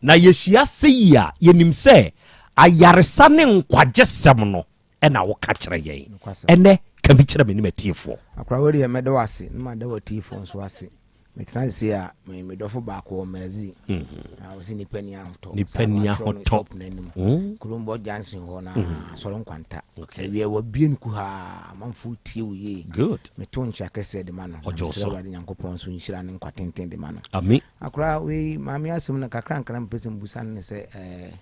Na yɛhyia sɛyi a, yɛnim sɛ ayaresa ne nkwagyesɛm no na woka kyerɛ yɛn. Ɛnnɛ, ka bi kyerɛ me ne m'atiefoɔ. Akora wei deɛ mɛda wo ase na mada w'atiefoɔ nso ase. Metena ase sei a, me me dɔfo baako wɔ Mercy. Na ɔsi nipa ni ahotɔ. Nipa ni ahotɔ. Shop n'anim. Kurumbɔ junction hɔ na asɔre nkwanta. Awia wabie no kuhaa amanfoɔ tie wo yie. Good. Meto nkyea kɛseɛ de ma no. Ɔgye wo Mesrɛ so. Awurade Nyankopɔn nso nhyira ne nkwa tenten de ma no. Amen. Akora wei maame asɛm no kakra nkra mepɛ sɛ mbusa no ne sɛ ɛɛ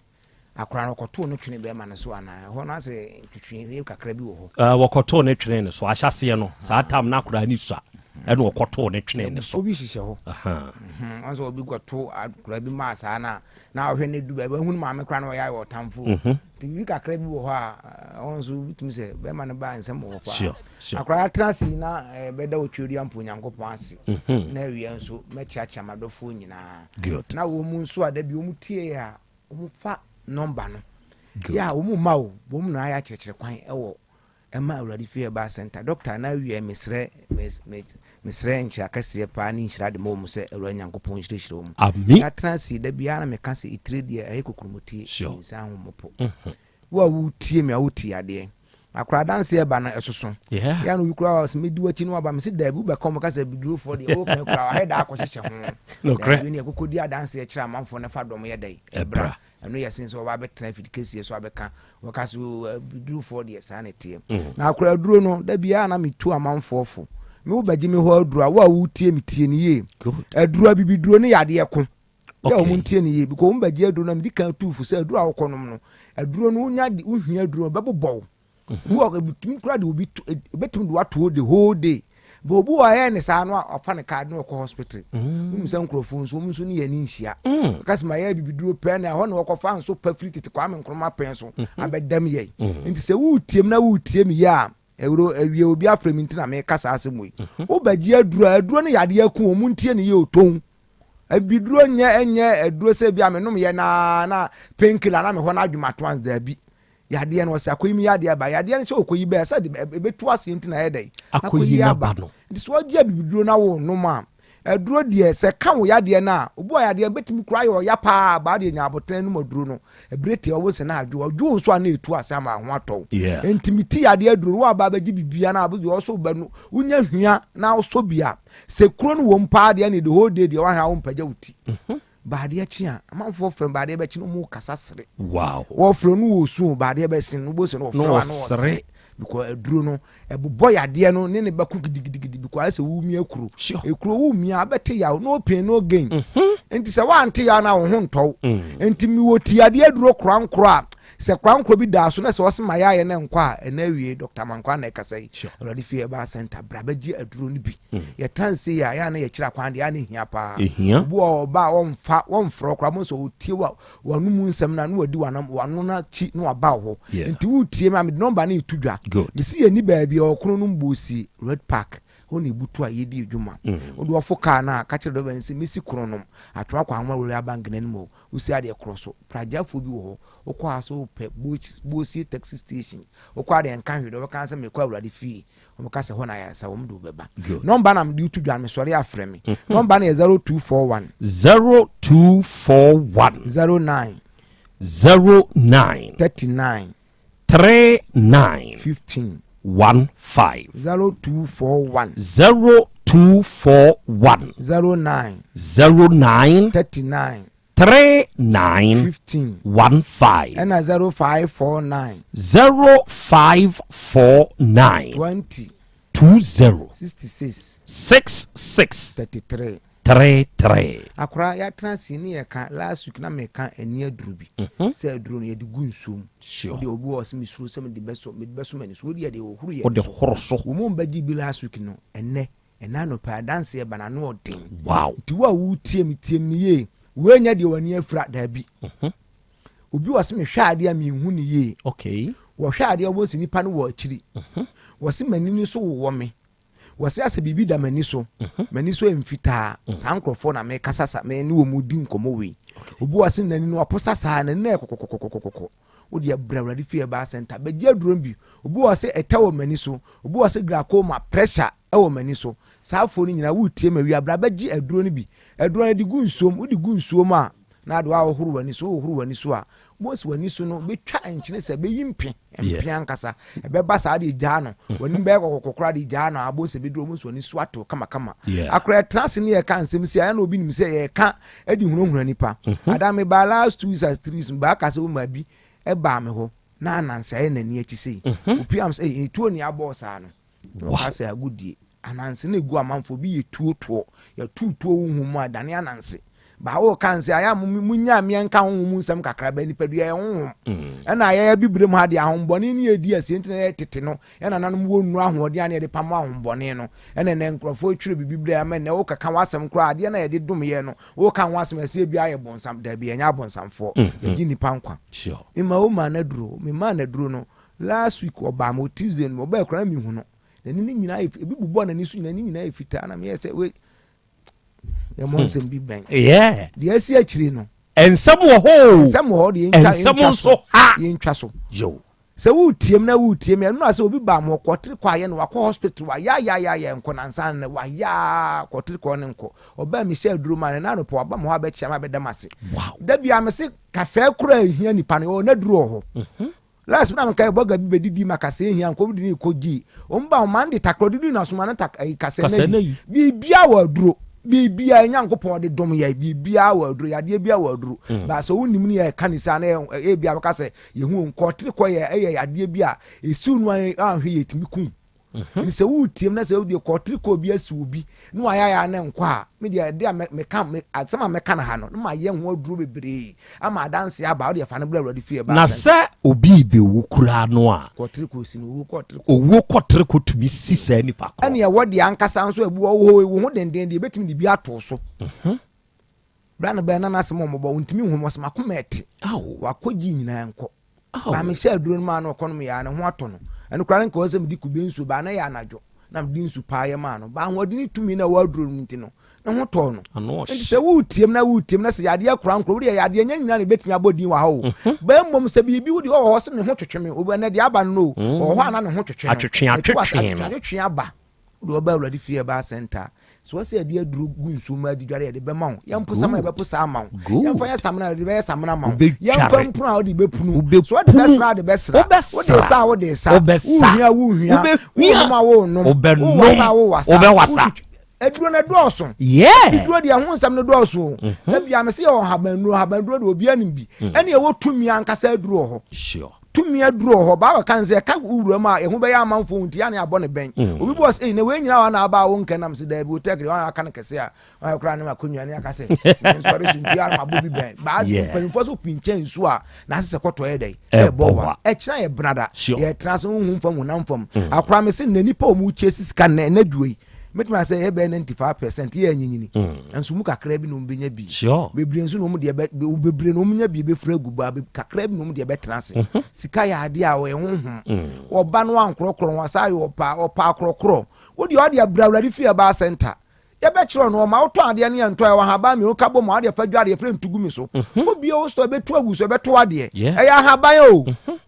Akora no wɔkɔtoo no twene bɛrima no so anaa? Ɛhɔ no asɛ ntwetweeɛ kakra bi wɔ hɔ. Ɛɛ wɔkɔtoo no twene no so. Ahyɛaseɛ no, saa tam no akora no sua ɛna wɔkɔtoo no twene no so. Obi hyehyɛ hɔ. Wɔn sɛ obi kɔto akora bi maa saa na na ɔhwɛ ne du baabi ahunu maame kora na ɔyɛ ayɛ ɔtamfo. Mhm. Nti biribi kakra bi wɔ hɔ a wɔn nso bitumi sɛ bɛrima no baa nsɛm wɔ hɔ paa. Akora atena ase na bɛda otwedeɛ mpo Onyankopɔn ase. Mhm. Na awia nso mɛkyeakyea m'adɔfoɔ nyinaa. Na wɔn mu nso a da bi wɔn tie a Wɔn fa nɔmba no. Yɛ a wɔn mma o, wɔn na ayɛ akyerɛkyerɛ kwan wɔ ɛma Awurade fie herbal center. Doctor na awia mesrɛ me mesrɛ nkyerɛ akɛseɛ paa ne nhyira de ma wɔn sɛ Awurade Nyankopɔn nhyirahyira wɔn. Amen. Yɛatena ase da biara na meka sɛ etire deɛ ɛyɛ kokuromoti Sure. nsa ahomopo. Wo a wotie me a wotie adeɛ. Akora adanseɛ ba no ɛsoso. Yeah. Yɛ na obi koraa sɛ medi w'akyi no waba mese daabi wobɛka wɔn kasa bidurofoɔ deɛ woka koraa wahɛ daa akɔhyehyɛ ho. Nokorɛ. Daabi ne ɛkɔkɔ di adanseɛ kyerɛ amanfoɔ no fa dɔm yɛ dɛn ɛbra. Ɛno yɛ sen sɛ wɔba abɛtena afidi kɛseɛ so abɛka wɔka sɛ oh, abidurofoɔ deɛ saa na ɛteɛ. Mm. Na akora aduro no da biara na metu amanfoɔ fo. Me wobɛgye me hɔ aduro a wo a wotie me tie no yie. Good. Aduro abibiduro no yɛ adeɛ ko. Yɛ Okay. wɔn ntie no yie because wɔn bɛgye aduro no medi kan tu fo sɛ aduro a wɔkɔ nom no aduro no wonya de wohia aduro no bɛbobɔ wo. Obi wɔ ebitumi kura de obi to ebetumi de wato the whole day. But obi wɔ ɛyɛ ne saa no a ɔfa ne card na ɔkɔ hospital. Wonim sɛ nkurɔfoɔ nso wɔn nso ne yɛn ani nhyia. Wɔka sɛ ma yɛ abibiduro pɛ na ɛhɔ na wɔkɔfa nso pa firi tete Kwame Nkrumah pɛn so abɛdam yɛn. Nti sɛ woretie mu na woretie me yie a Ewuro, awie obi afrɛ me nti na meka saa asɛm wei. Mhm. Wobɛgye aduro a, aduro no yɛ adeɛ aku wɔn ntie ne yɛ oton. Abiduro nyɛ nyɛ aduro sɛ bi a menom yɛ naa na painkiller na mehɔ no adwuma to ans daabi. Yadeɛ no ɔsɛ akɔyi mi yadeɛ aba. Yadeɛ no sɛ ɔkɔyi bɛɛ sɛ ɛbɛtu aseɛ nti na ɛyɛ dɛn? Akɔyi n'aba no. Nti sɛ ɔgye abibiduro na wonom a, Aduro deɛ sɛ ɛka wo yadeɛ no a, obi wɔ yadeɛ no bɛtumi koraa ayɛ ɔya paa baa deɛ nya abotene nom aduro no ɛberɛ tia wobɛhu sɛ na adwo ɔdwo nso a na ɛtu ase ama ho atɔ wo. Yeah. Nti meti yadeɛ aduro no woaba abɛgye bibia na abɛgye ɔso ba no wonya hwia na wosɔ bi a sɛ kuro no wom paa deɛ ne the whole day deɛ wahwɛ a wompagya wo ti. Mhm. Baadeɛ kye a amanfoɔ frɛ baadeɛ bɛkye no ɔmo kasa sere. Wow. Wɔfrɛ no wɔ su o baadeɛ bɛsen no wobɛsɛ no wɔfrɛ wa no wɔsere. Because aduro no ɛbobɔ yadeɛ no ne ne bɛko gidigidigidi because ayɛ sɛ womia kuro. Sure. Ekuro womia abɛte yaw no pain no gain. Mm-hmm. Nti sɛ woante yaw no a wo ho ntɔw. Mm. Nti mewɔ ti yadeɛ aduro korankorɔ a sɛ korankorɔ bi daa so na sɛ ɔse ma yɛayɛ no nkɔ a ɛna awie Dr. Amankwa na ɛkasa yi. Sure. Awurade fie ɛbaa center bra bɛgye aduro no bi. Mm. Yɛtra nse yi a yɛ a na yɛkyerɛ akwan deɛ a na ɛhia paa. Ɛhia. Obi wɔ ɔba a wɔmfa wɔmfrɛ koraa mo sɛ ɔtie wa w'anomu nsɛm no a na wadi w'anam w'ano no akyi na waba wo hɔ. Yeah. Nti woretie me a mede nɔmba no reto dwa. Good. Mesi yɛnni baabi a ɔkono no mboosi Red Park hɔ na ebutu a yɛdi adwuma. Mm. Wode ɔfo kaa no a ka kyerɛ dɔba no sɛ mesi Kronom Atwoma Kwahoma Royal Bank no anim hɔ. Wosi adeɛ korɔ so. Pragyafoɔ bi wɔ hɔ. Wokɔ a so wopɛ Bosie taxi station. Wokɔ a deɛ nka hwee deɛ wɔbɛka sɛ mekɔ Awurade fie. Wɔn ka sɛ hɔ na ayaresa wɔn de wo bɛba. Nɔmba na mede to dwa no mesɔre afrɛ me. Mhm. Nɔmba no yɛ 0241. 0241. 09. 09. 39. 39. 15. 15. 0241. 0241. 09. 09. 39. 39. 15. 15. Ɛna 0549. 0549. 20. 20. 66. 66. 33. 33. Akora yɛatena ase ne yɛka last week na meka ani aduro bi mhm. sɛ aduro no yɛde gu nsuo mu Sure. Wode obi wɔ hɔ sɛ mesuro sɛ mede bɛsɔ mede bɛso m'ani so wode yɛde ɔhoro yɛ Wode horo so. Wɔn mu bɛgye bi last week no ɛnɛ ɛnɛ anɔpa adanseɛ ba n'ano ɔden. Wow. Nti wo a wotie me tie me yie wei nyɛ deɛ w'ani afira daabi. Mhm. Obi wɔ sɛ mehwɛ adeɛ a menhu ne yie. Okay. Wɔhwɛ adeɛ wɔn sɛ nipa no wɔ akyiri. Mhm. Wɔsi m'ani no so wowɔ me. Wɔsi asɛ biribi da m'ani so. Mhm. M'ani so yɛ mfitaa. Saa nkurɔfoɔ na mekasa sa me ne wɔn di nkɔmmɔ wei. Obi wɔ sɛ n'ani no waposa saa n'ani no yɛ kɔkɔkɔkɔkɔkɔ. Wo deɛ bra Awurade fie herbal center bɛgye aduro no bi. Obi wɔ sɛ ɛtɛ wɔ m'ani so. Obi wɔ sɛ glaucoma, pressure wɔ m'ani so. Saa afoɔ no nyinaa woretie ma wia bra bɛgye aduro no bi. Aduro no de gu nsuom. Wode gu nsuom a Na ade woahohoro w'ani so, wohohoro w'ani so a, wobɛhu sɛ w'ani so no bɛtwa nkyene sɛ ɛbɛyi mpe, mpe ankasa. Ɛbɛba saa de gyaa no. W'anim bɛyɛ kɔkɔkɔ koraa de gyaa no a, wobɛhu sɛ ɛbɛduru wobɛhu sɛ w'ani so atew kamakama. Akora yɛtena ase ne yɛka nsɛm si a, ɛna obi nim sɛ yɛka de hunahuna nipa. Ada mebaa last 2 weeks as 3 weeks, mebaa ka sɛ woma bi ɛbaa me hɔ na ananse ayɛ n'ani akyi sei. Opiam sɛ, ei, tuo ni abɔɔ saa no. Na ɔka sɛ, Agodie. Ananse na egu amanfoɔ bi yɛ tuo toɔ. Yɛto tuo wo hu mu a, dane ananse. Baa wo ka nse ayɛ a mo mo nyaa meɛ nka honhom mu nsɛm kakra bɛɛ nipadua yɛ honhom. Ɛna yɛyɛ abibire mu ha deɛ ahombɔne ne yɛdi asie nti na yɛ tete no yɛ nananom wɔ nnuro ahoɔden a na yɛde pamo ahombɔne no. Ɛna ɛnɛ nkurɔfoɔ twerɛ biribi brɛ ama ɛnɛ wo keka w'asɛm koraa adeɛ no a yɛde dom yɛ no wo ka ho asɛm ɛsɛ ebi ayɛ bonsam daabi yɛnyɛ abonsamfoɔ yɛgye nnipa nkwa. Mema wo maa no aduro memaa no aduro no Last week ɔbaa me hɔ Tuesday no ɔbaa koraa na mehu no n'ani no nyinaa yɛ ebi bobɔ n'ani so nyinaa ne nyinaa yɛ fitaa na meyɛ sɛ wei yɛmmɔ hmm. nsɛm bi bɛn deɛ asi akyire no nsɛm wɔ hɔ o nsɛm wɔ hɔ deɛ yɛntwa nsɛm nso ha yɛntwa so sɛ woretie na woretie me ɛno na sɛ obi baa mo kɔtere kɔ ayɛ no wakɔ hospital wayayayayɛ nkɔ nansa no waya kɔtere kɔ ne nkɔ ɔbaa mi hyɛ aduro ma no na anɔpɔ waba mo hɔ abɛkyia ma abɛda m ase da bia me se kasɛɛ koraa ehia nipa no ɔwɔ n'aduro wɔ hɔ mhm. Last na meka bɔga bi bɛdidi ma kasɛɛ hia nkɔm de ne kɔ gyi wɔn ba wɔn de takra ɔde di n'asoma no tak ayi kasɛɛ na yi biribia wɔ aduro biribia Nyankopɔn de dom yɛ biribia wɔ aduro yadeɛ bia wɔ aduro mm. baasa wo nim ne yɛ ka ne saa na yɛ ebia bɛka sɛ yɛhu nkɔtere kɔ yɛ ɛyɛ yadeɛ bi a esiw no anhwɛ yɛ tumi kum Mhm. Sɛ woretie mu na sɛ wodeɛ kɔɔtere kɔɔ bi asi obi na wayɛ ayɛ ne nkɔ a, me deɛ ɛde a meka asɛm a mɛka no ha no, na mayɛ ho aduro bebree ama adanse aba, wodeɛ fa no bra Awurade fie ɛba Na sɛ obi rebɛwu koraa no a, kɔɔtere kɔɔ si no, owuo kɔɔtere kɔ. Owuo kɔɔtere kɔ tumi si saa nipa korɔ. Ɛne ɛwɔ deɛ ankasa nso ɛbu wɔ hɔ, wo ho denden deɛ ɛbɛtumi de bi ato so. Mhm. Bra no bɛyɛ na n'asɛm ɔmmɔbɔ, wontumi nhu no, ɔsɛ makoma ɛte. Wakɔgye nyinaa nkɔ. Maame hyɛ aduro no maa no ɔkɔnom yɛ a ne ho atɔ no. Ɛno koraa no nka ɔwɔ sɛ mede kube nsuo baa na ɛyɛ anadwo na mede nsu paa yɛ maa no. Baa ahoɔden ne tumi na ɛwɔ aduro no mu nti no, ne ho tɔɔ no. Nti sɛ woretie mu na woretie mu na sɛ yadeɛ kora nkoro, wodeɛ yadeɛ nyɛ nyinaa na ɛbɛtumi abɔ din wɔ ha o. Mhm. Baa mmom sɛ biribi wodeɛ ɔwɔ hɔ sɛ ne ho twetwe me, ɛnɛ deɛ aba no no o, mm. ɔwɔ hɔ a na ne ho twetwe no. Atwetwe atwetwe no. Atwetwe aba. Wode ɔba Awurade fie ɛbaa center a, sɛ wɔsɛ yɛde aduro gu nsuo mu adi dware yɛde bɛma wo. Yɛmpo sama yɛbɛpo saa ama wo. Yɛmfa yɛ samena yɛde bɛyɛ samena ama wo. Yɛmfa mpunu a wode bɛpunu. So wode bɛsra wode bɛsra. Wode sa a wode sa. Wohia wohia. Wonom a wonom. Wowasa a wowasa. Aduro no dɔɔso. Aduro deɛ ho nsɛm no dɔɔso o. Mhm. Da bia me se yɛwɔ habanduro, habanduro deɛ obiara nim bi. Mm. Ɛne ɛwɔ tumi ankasa aduro wɔ hɔ. Tumi aduro wɔ hɔ. Bible ka sɛ ɛka wo wura mu a ɛho bɛyɛ amanfoɔ hu nti yɛ ne abɔ ne bɛn. Mm. Obi bɔ sɛ na wei nyinaa wa na aba a wo nkɛ nam sɛ daabi wo tɛk deɛ wɔn aka no kɛse a wɔn koraa ne akonnwa ne aka sɛ nsɔre so nti yɛ abɔ bi bɛn. Baa mpanimfoɔ so pinkyɛn nsuo a na asɛ sɛ kɔtɔ yɛ dɛ ɛbɔ wa. Ɛkyena yɛ benada yɛ tena ase honhom fam honam fam. Mm. Akora me se na nipa wɔn kyɛ sika nnɛ ɛnɛ duro yi. Mɛtumi asɛ yɛ bɛyɛ 95% yɛ anyinyini. Mm. Nso mu kakra bi na wɔn bɛnya bi. Bebree nso na wɔn deɛ bɛ bebree na wɔn nya bi bɛfura agu ba kakra bi na wɔn deɛ bɛtena ase. Mhm. Sika yɛ adeɛ a ɔyɛ honhom. Mm. Ɔba no ankorɔkorɔ ho asa ayɛ ɔpa ɔpa akorɔkorɔ. Wo deɛ ɔde abira awurade fie ɛbaa center. Yɛbɛkyerɛ no ɔma wotɔ adeɛ no yɛ ntɔ ɛwɔ ahaban mi woka bɔ mu adeɛ fa dwa adeɛ frɛ ntugu mi so. Mhm. Wobie wo store bɛtu agu so ɛbɛto adeɛ. Ɛyɛ ahaban o. Mhm.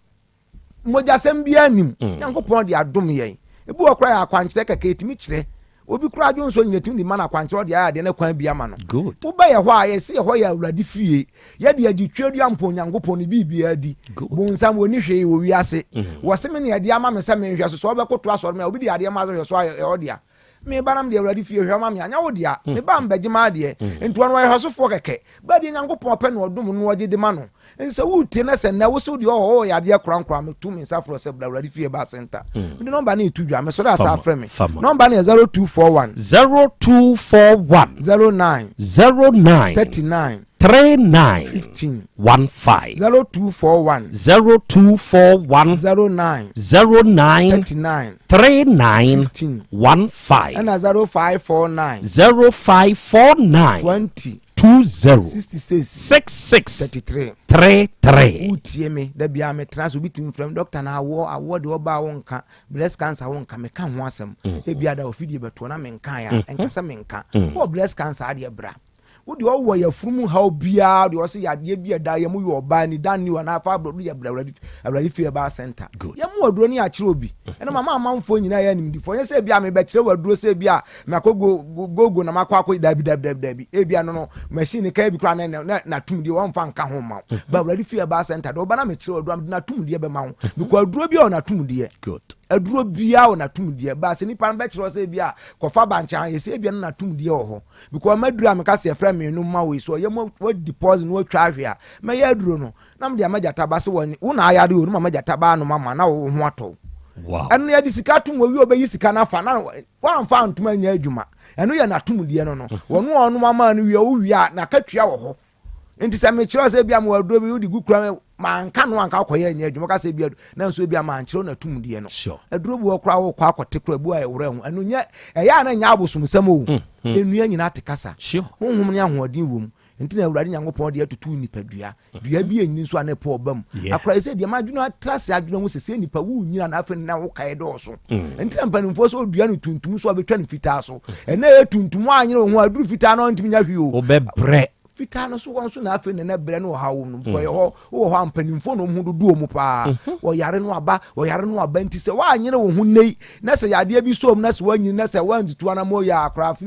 Mogyasɛm biara nnim. Mm. Nyankopɔn de adom yɛn. Ebi wɔ koraa yɛ akwankyerɛ kɛkɛ yɛtumi kyerɛ. Obi koraa adwonsɔ nyina tumi de ma no akwankyerɛ ɔde ayɛ adeɛ na kwan bi ama no. Good. Wobɛ yɛ hɔ a yɛse yɛ hɔ yɛ Awurade fie. Yɛde agye tweadua mpo Onyankopɔn ne biribiara di. Good. Bonsam wɔnni hwee wɔ wiase. Mm. Wɔse me na ɛde ama me sɛ menhwɛ so. Sɛ wobɛkoto asɔre me a obi de adeɛ ma sɛ hwɛ so a ɛyɛ ɔdea. Me ba na mede Awurade fie hwɛ ma me a, nyɛ wo dea. Me ba mbɛgye m'adeɛ. Nti ɔno ɔyɛ hwɛsofoɔ kɛkɛ. Bɛ deɛ Nyankopɔn pɛ na ɔdom no na ɔgye de ma no. Nti sɛ woretie na sɛ nnɛ wo se wo deɛ ɔhɔ ɔyɛ adeɛ korankora a, meto me nsa frɛ wo sɛ bra Awurade fie ba center. Mede nɔmba no reto dwa. Mesɔre a saa frɛ me. Nɔmba no yɛ 0241. 0241. 09. 09. 39. 39. 15. 15. 0241. 0241. 09. 09. 39. 39. 15. 15. Ɛna 0549. 0549. 20. 20. 66. 66. 33. 33. Wotie me da biara metena so obi tumi frɛ me dɔkta na awoɔ awoɔ deɛ ɔbaa wo nka breast cancer wo nka meka ho asɛm mm. ebi ada ofidie bɛtoɔ na menka ya mm. ɛnka sɛ menka mm. wɔ breast cancer adeɛ bra. Wo deɛ ɔwɔ yafunu mu haw biara deɛ ɔse yadeɛ bi a ɛda yɛn mu yɛ ɔbaa ni dan new anaa fibroid yɛ brɛ awurade awurade fie herbal center. Yɛn mu aduro ne akyerɛ obi. Ɛna mama amanfoɔ nyinaa yɛ animdifoɔ. Nyɛ sɛ ebi a mebɛkyerɛ wɔ aduro sɛ ebi a makɔ go gogo na makɔ akɔ dabi dabi dabi dabi. Ebi a no no machine ka ebi koraa na na na tum deɛ wɔmfa nka ho ma wo. Ba awurade fie herbal center deɛ ɔba na mekyerɛ aduro a mede na tum deɛ bɛma wo. Because aduro bi a ɔna tum deɛ. Aduro biara ɔna tum deɛ. Ba sɛ nipa no bɛkyerɛ sɛ ebi a kɔfa bankye ayɛ sɛ ebi a no na tum deɛ wɔ hɔ. Because maduru a meka sɛ yɛfrɛ me no ma wei so ɔyɛ mu wadi poison na watwa ahwe a mɛyɛ aduro no na mede ama gyata ba sɛ wɔn wo na ayare o no ma gyata ba anom ama na wo ho atɔ Wow. ɛno yɛde sika tom owi ɔbɛyi sika no afa na wɔamfa antom anyɛ adwuma ɛno yɛ n'atom deɛ no no mhm. wɔn a ɔnom ama no wie wowie a n'akatua wɔ hɔ nti sɛ mekyerɛ sɛ bia mewɔ aduro bi wode gu kura manka no anka wokɔyɛ nyɛ adwuma ka sɛ bia na nso bia mankyerɛ no atum deɛ no aduro bi wɔ koraa wokɔ akɔte kora bu a ɛworɛ ho ɛno nyɛ ɛyɛ a na nyɛ abosomsɛm o mm, mm. nnua nyinaa te kasa honhom ne ahoɔden wɔ mu nti na awurade nyankopɔn deɛ atutu nipadua dua bi ɛnyini nso a na ɛpɔ ɔba mu akora sɛ deɛ madwene atra se adwene ho sɛ sɛ nipa wo nyina na afei na wokae dɔɔso mm. nti na mpanimfoɔ sɛ ɔdua no tuntum so a bɛtwa no fitaa so ɛnɛ ɛyɛ tuntum anyere wo ho aduru fitaa no ɔntumi nya hwee o wobɛbrɛ fitaa no so wɔn so na afei nana brɛ no ɔhaw no mm. wɔyɛ hɔ wowɔ hɔ a mpanimfoɔ na wɔn ho dodoɔ mu paa mhm. wɔyare no aba wɔyare no aba nti sɛ wɔanyere wo ho nnɛ na sɛ yadeɛ bi som na sɛ wɔanyini na sɛ wɔantutu anamɔ yɛ akora fi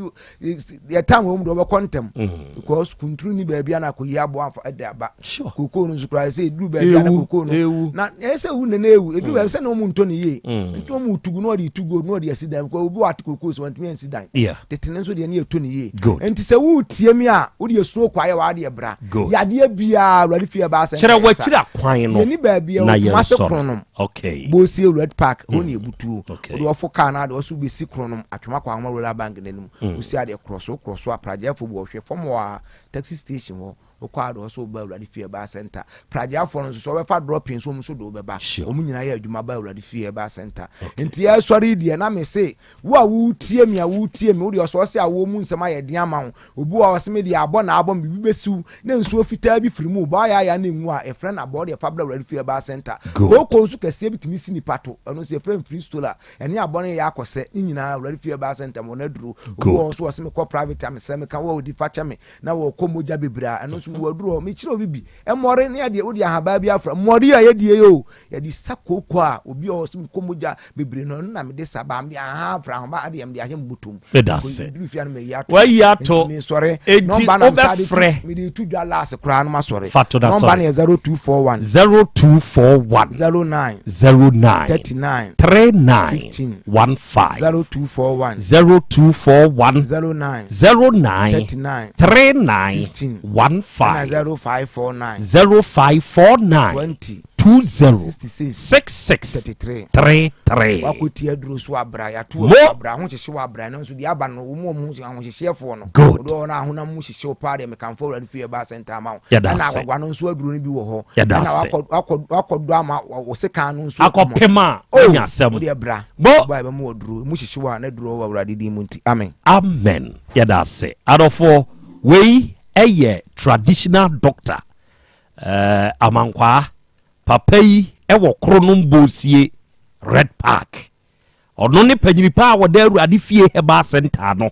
yɛ tam wɔn mu de wɔbɛkɔ ntɛm mm. because kunturu ni baabi a na akɔyi aboa afa ɛde aba kokoo no nso koraa sɛ eduru baabi a na kokoo no na ɛyɛ sɛ ewu nana ewu eduru baabi sɛ na wɔn ntɔ ne yie mm. nti wɔn tugu na wɔde tu gold na wɔde asi dan because obi wɔ ate kokoo so wɔntumi ansi dan tete ne nso deɛ ne yɛ to ne yie nti sɛ woretie mi a wode yɛ stroke ayɛ w'adeɛ bra yadeɛ biara awurade fie ɛbaa sɛ kyerɛ w'akyiri akwan no yɛni baabi a na yɛn Kumase sɔrɔ Kronom okay Bosie Red Park hɔ ne ebutuo okay wode wɔfo kaa no ade wɔso bɛsi Kronom atwom akɔ ahoma Royal Bank n'anim mm. wosi adeɛ korɔ so korɔ so a pragyafoɔ bu ɔhwɛ fam hɔ a taxi station hɔ wokɔ ade hɔ so woba awurade fie ɛbaa center pragyafoɔ no nso so wɔbɛfa dropping so wɔn nso de wobɛba wɔn nyinaa yɛ adwuma ba awurade fie ɛbaa center nti yɛsɔre deɛ na me se Wo a woretie me a woretie me, wo deɛ ɔsɛ ɔsɛ awoɔ mu nsɛm ayɛ den ama wo. Obi wɔ hɔ a ɔse me deɛ abɔ na abɔ me, biribi bɛsi wo na nsuo fitaa bi firi mu reba, ɔyɛ ayɛ a na ɛnwu a, yɛfrɛ no abɔ, wo deɛ fa bra Awurade Fie Herbal Centre. Good. Kooko nso kɛseɛ bi tumi si nipa to, ɛno nso yɛfrɛ no fristola, ɛne abɔ no yɛ akɔsɛ, ne nyinaa Awurade Fie Herbal Centre mewɔ no aduro. Obi wɔ hɔ Good. nso ɔse mekɔ private a mesrɛ meka wo a ɔdi fa kyɛ me na wɔkɔ mogya bebree a, ɛno nso mewɔ aduro hɔ. Mekyerɛ obi bi, mmɔre ne adeɛ, wode ahabaa bi afra, mmɔre a yɛdie yi o, Yɛde sa kooko a obi a ɔwɔ so mekɔ mogya bebree no ɛno na mede sa baa mede aha afra ho ba adeɛ mede ahyɛ me bɔtɔ mu. Meda ase. Duru fia no meyi ato. Wayi ato. Nti mesɔre. Enti Nɔmba na mesa de tu wobɛfrɛ. mede tu dwa last koraa no masɔre. Fa to na Nɔmba sɔre. no yɛ 0241. 0241. 09. 09. 39. 39. 15. 15. 0241. 0241. 09. 09. 39. 39. 15. 15. Ɛna 0549. 0549. 20. 20 66 66 33 33. Wakɔti aduro so abra yɛato Mo. aduro abra ahohyehye wɔ abra ɛno nso deɛ aba no wɔn a wɔn ahohyehyeɛfoɔ no Good. wɔde wɔn ahonam mu hyehye wo paa deɛ mekamfo awurade fie ɛbaa sɛnta ama wo Yɛda ɛna ase. agwagwa no nso aduro no bi wɔ hɔ Yɛda ɛna ase. wakɔ wakɔ wakɔdɔ ama wo sekan no nso Akɔpem a Oh, woanya asɛm. wo deɛ bra Mo. Ɔbaa ɛbɛma wɔ aduro mu hyehye wo a na aduro wɔ awurade din mu nti amen. Amen. Yɛda ase. Adɔfoɔ, wei yɛ traditional doctor Eh, Amankwaa, papa yi wɔ Kronom Bosie Red Park. Ɔno ne panyini pa a wɔda Awurade Fie Herbal Center ano.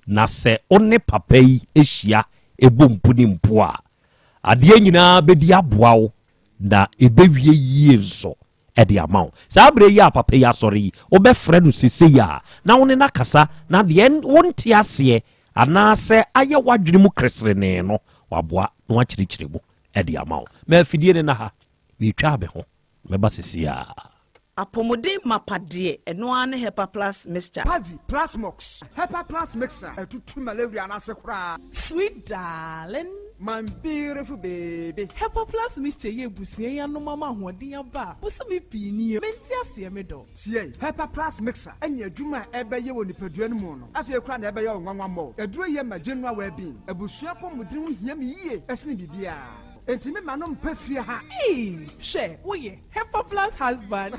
Na sɛ wo ne papa yi hyia bɔ mpu ne mpo a, adeɛ nyinaa bɛdi aboa wo na ɛbɛwie yie nso de ama wo. Saa berɛ yi a papa yi asɔre yi, wobɛfrɛ no sesei a, na wo ne no akasa, na deɛ wonte aseɛ anaasɛ ayɛ w'adwene mu keserenee no, waboa na wakyerɛkyerɛ mu de ama wo. Ma afidie no nna ha, meretwa me ho, mɛba sesei ara. Apɔmuden mapa deɛ, ɛno ara ne Hepa Plus Mixture. Pavi, Plasmox, Hepa Plus Mixture ɛtutu malaria no ase koraa. Sweet darling. My beautiful baby. Hepa Plus Mixture yi abusua yi anom ama ahoɔden aba a bosome pii nie. Mente aseɛ me dɔ. Tie! Hepa Plus Mixture ne adwuma a ɛbɛyɛ wɔ nipadua no mu no, afei koraa na ɛbɛyɛ wo nwanwa mmɔ. Aduro yi yɛ ma general well-being. Abusua apɔmuden ho hia me yie sene biribiara. Enti me ma no mpɛ fie ha. Eii hwɛ woyɛ Hepa plus husband.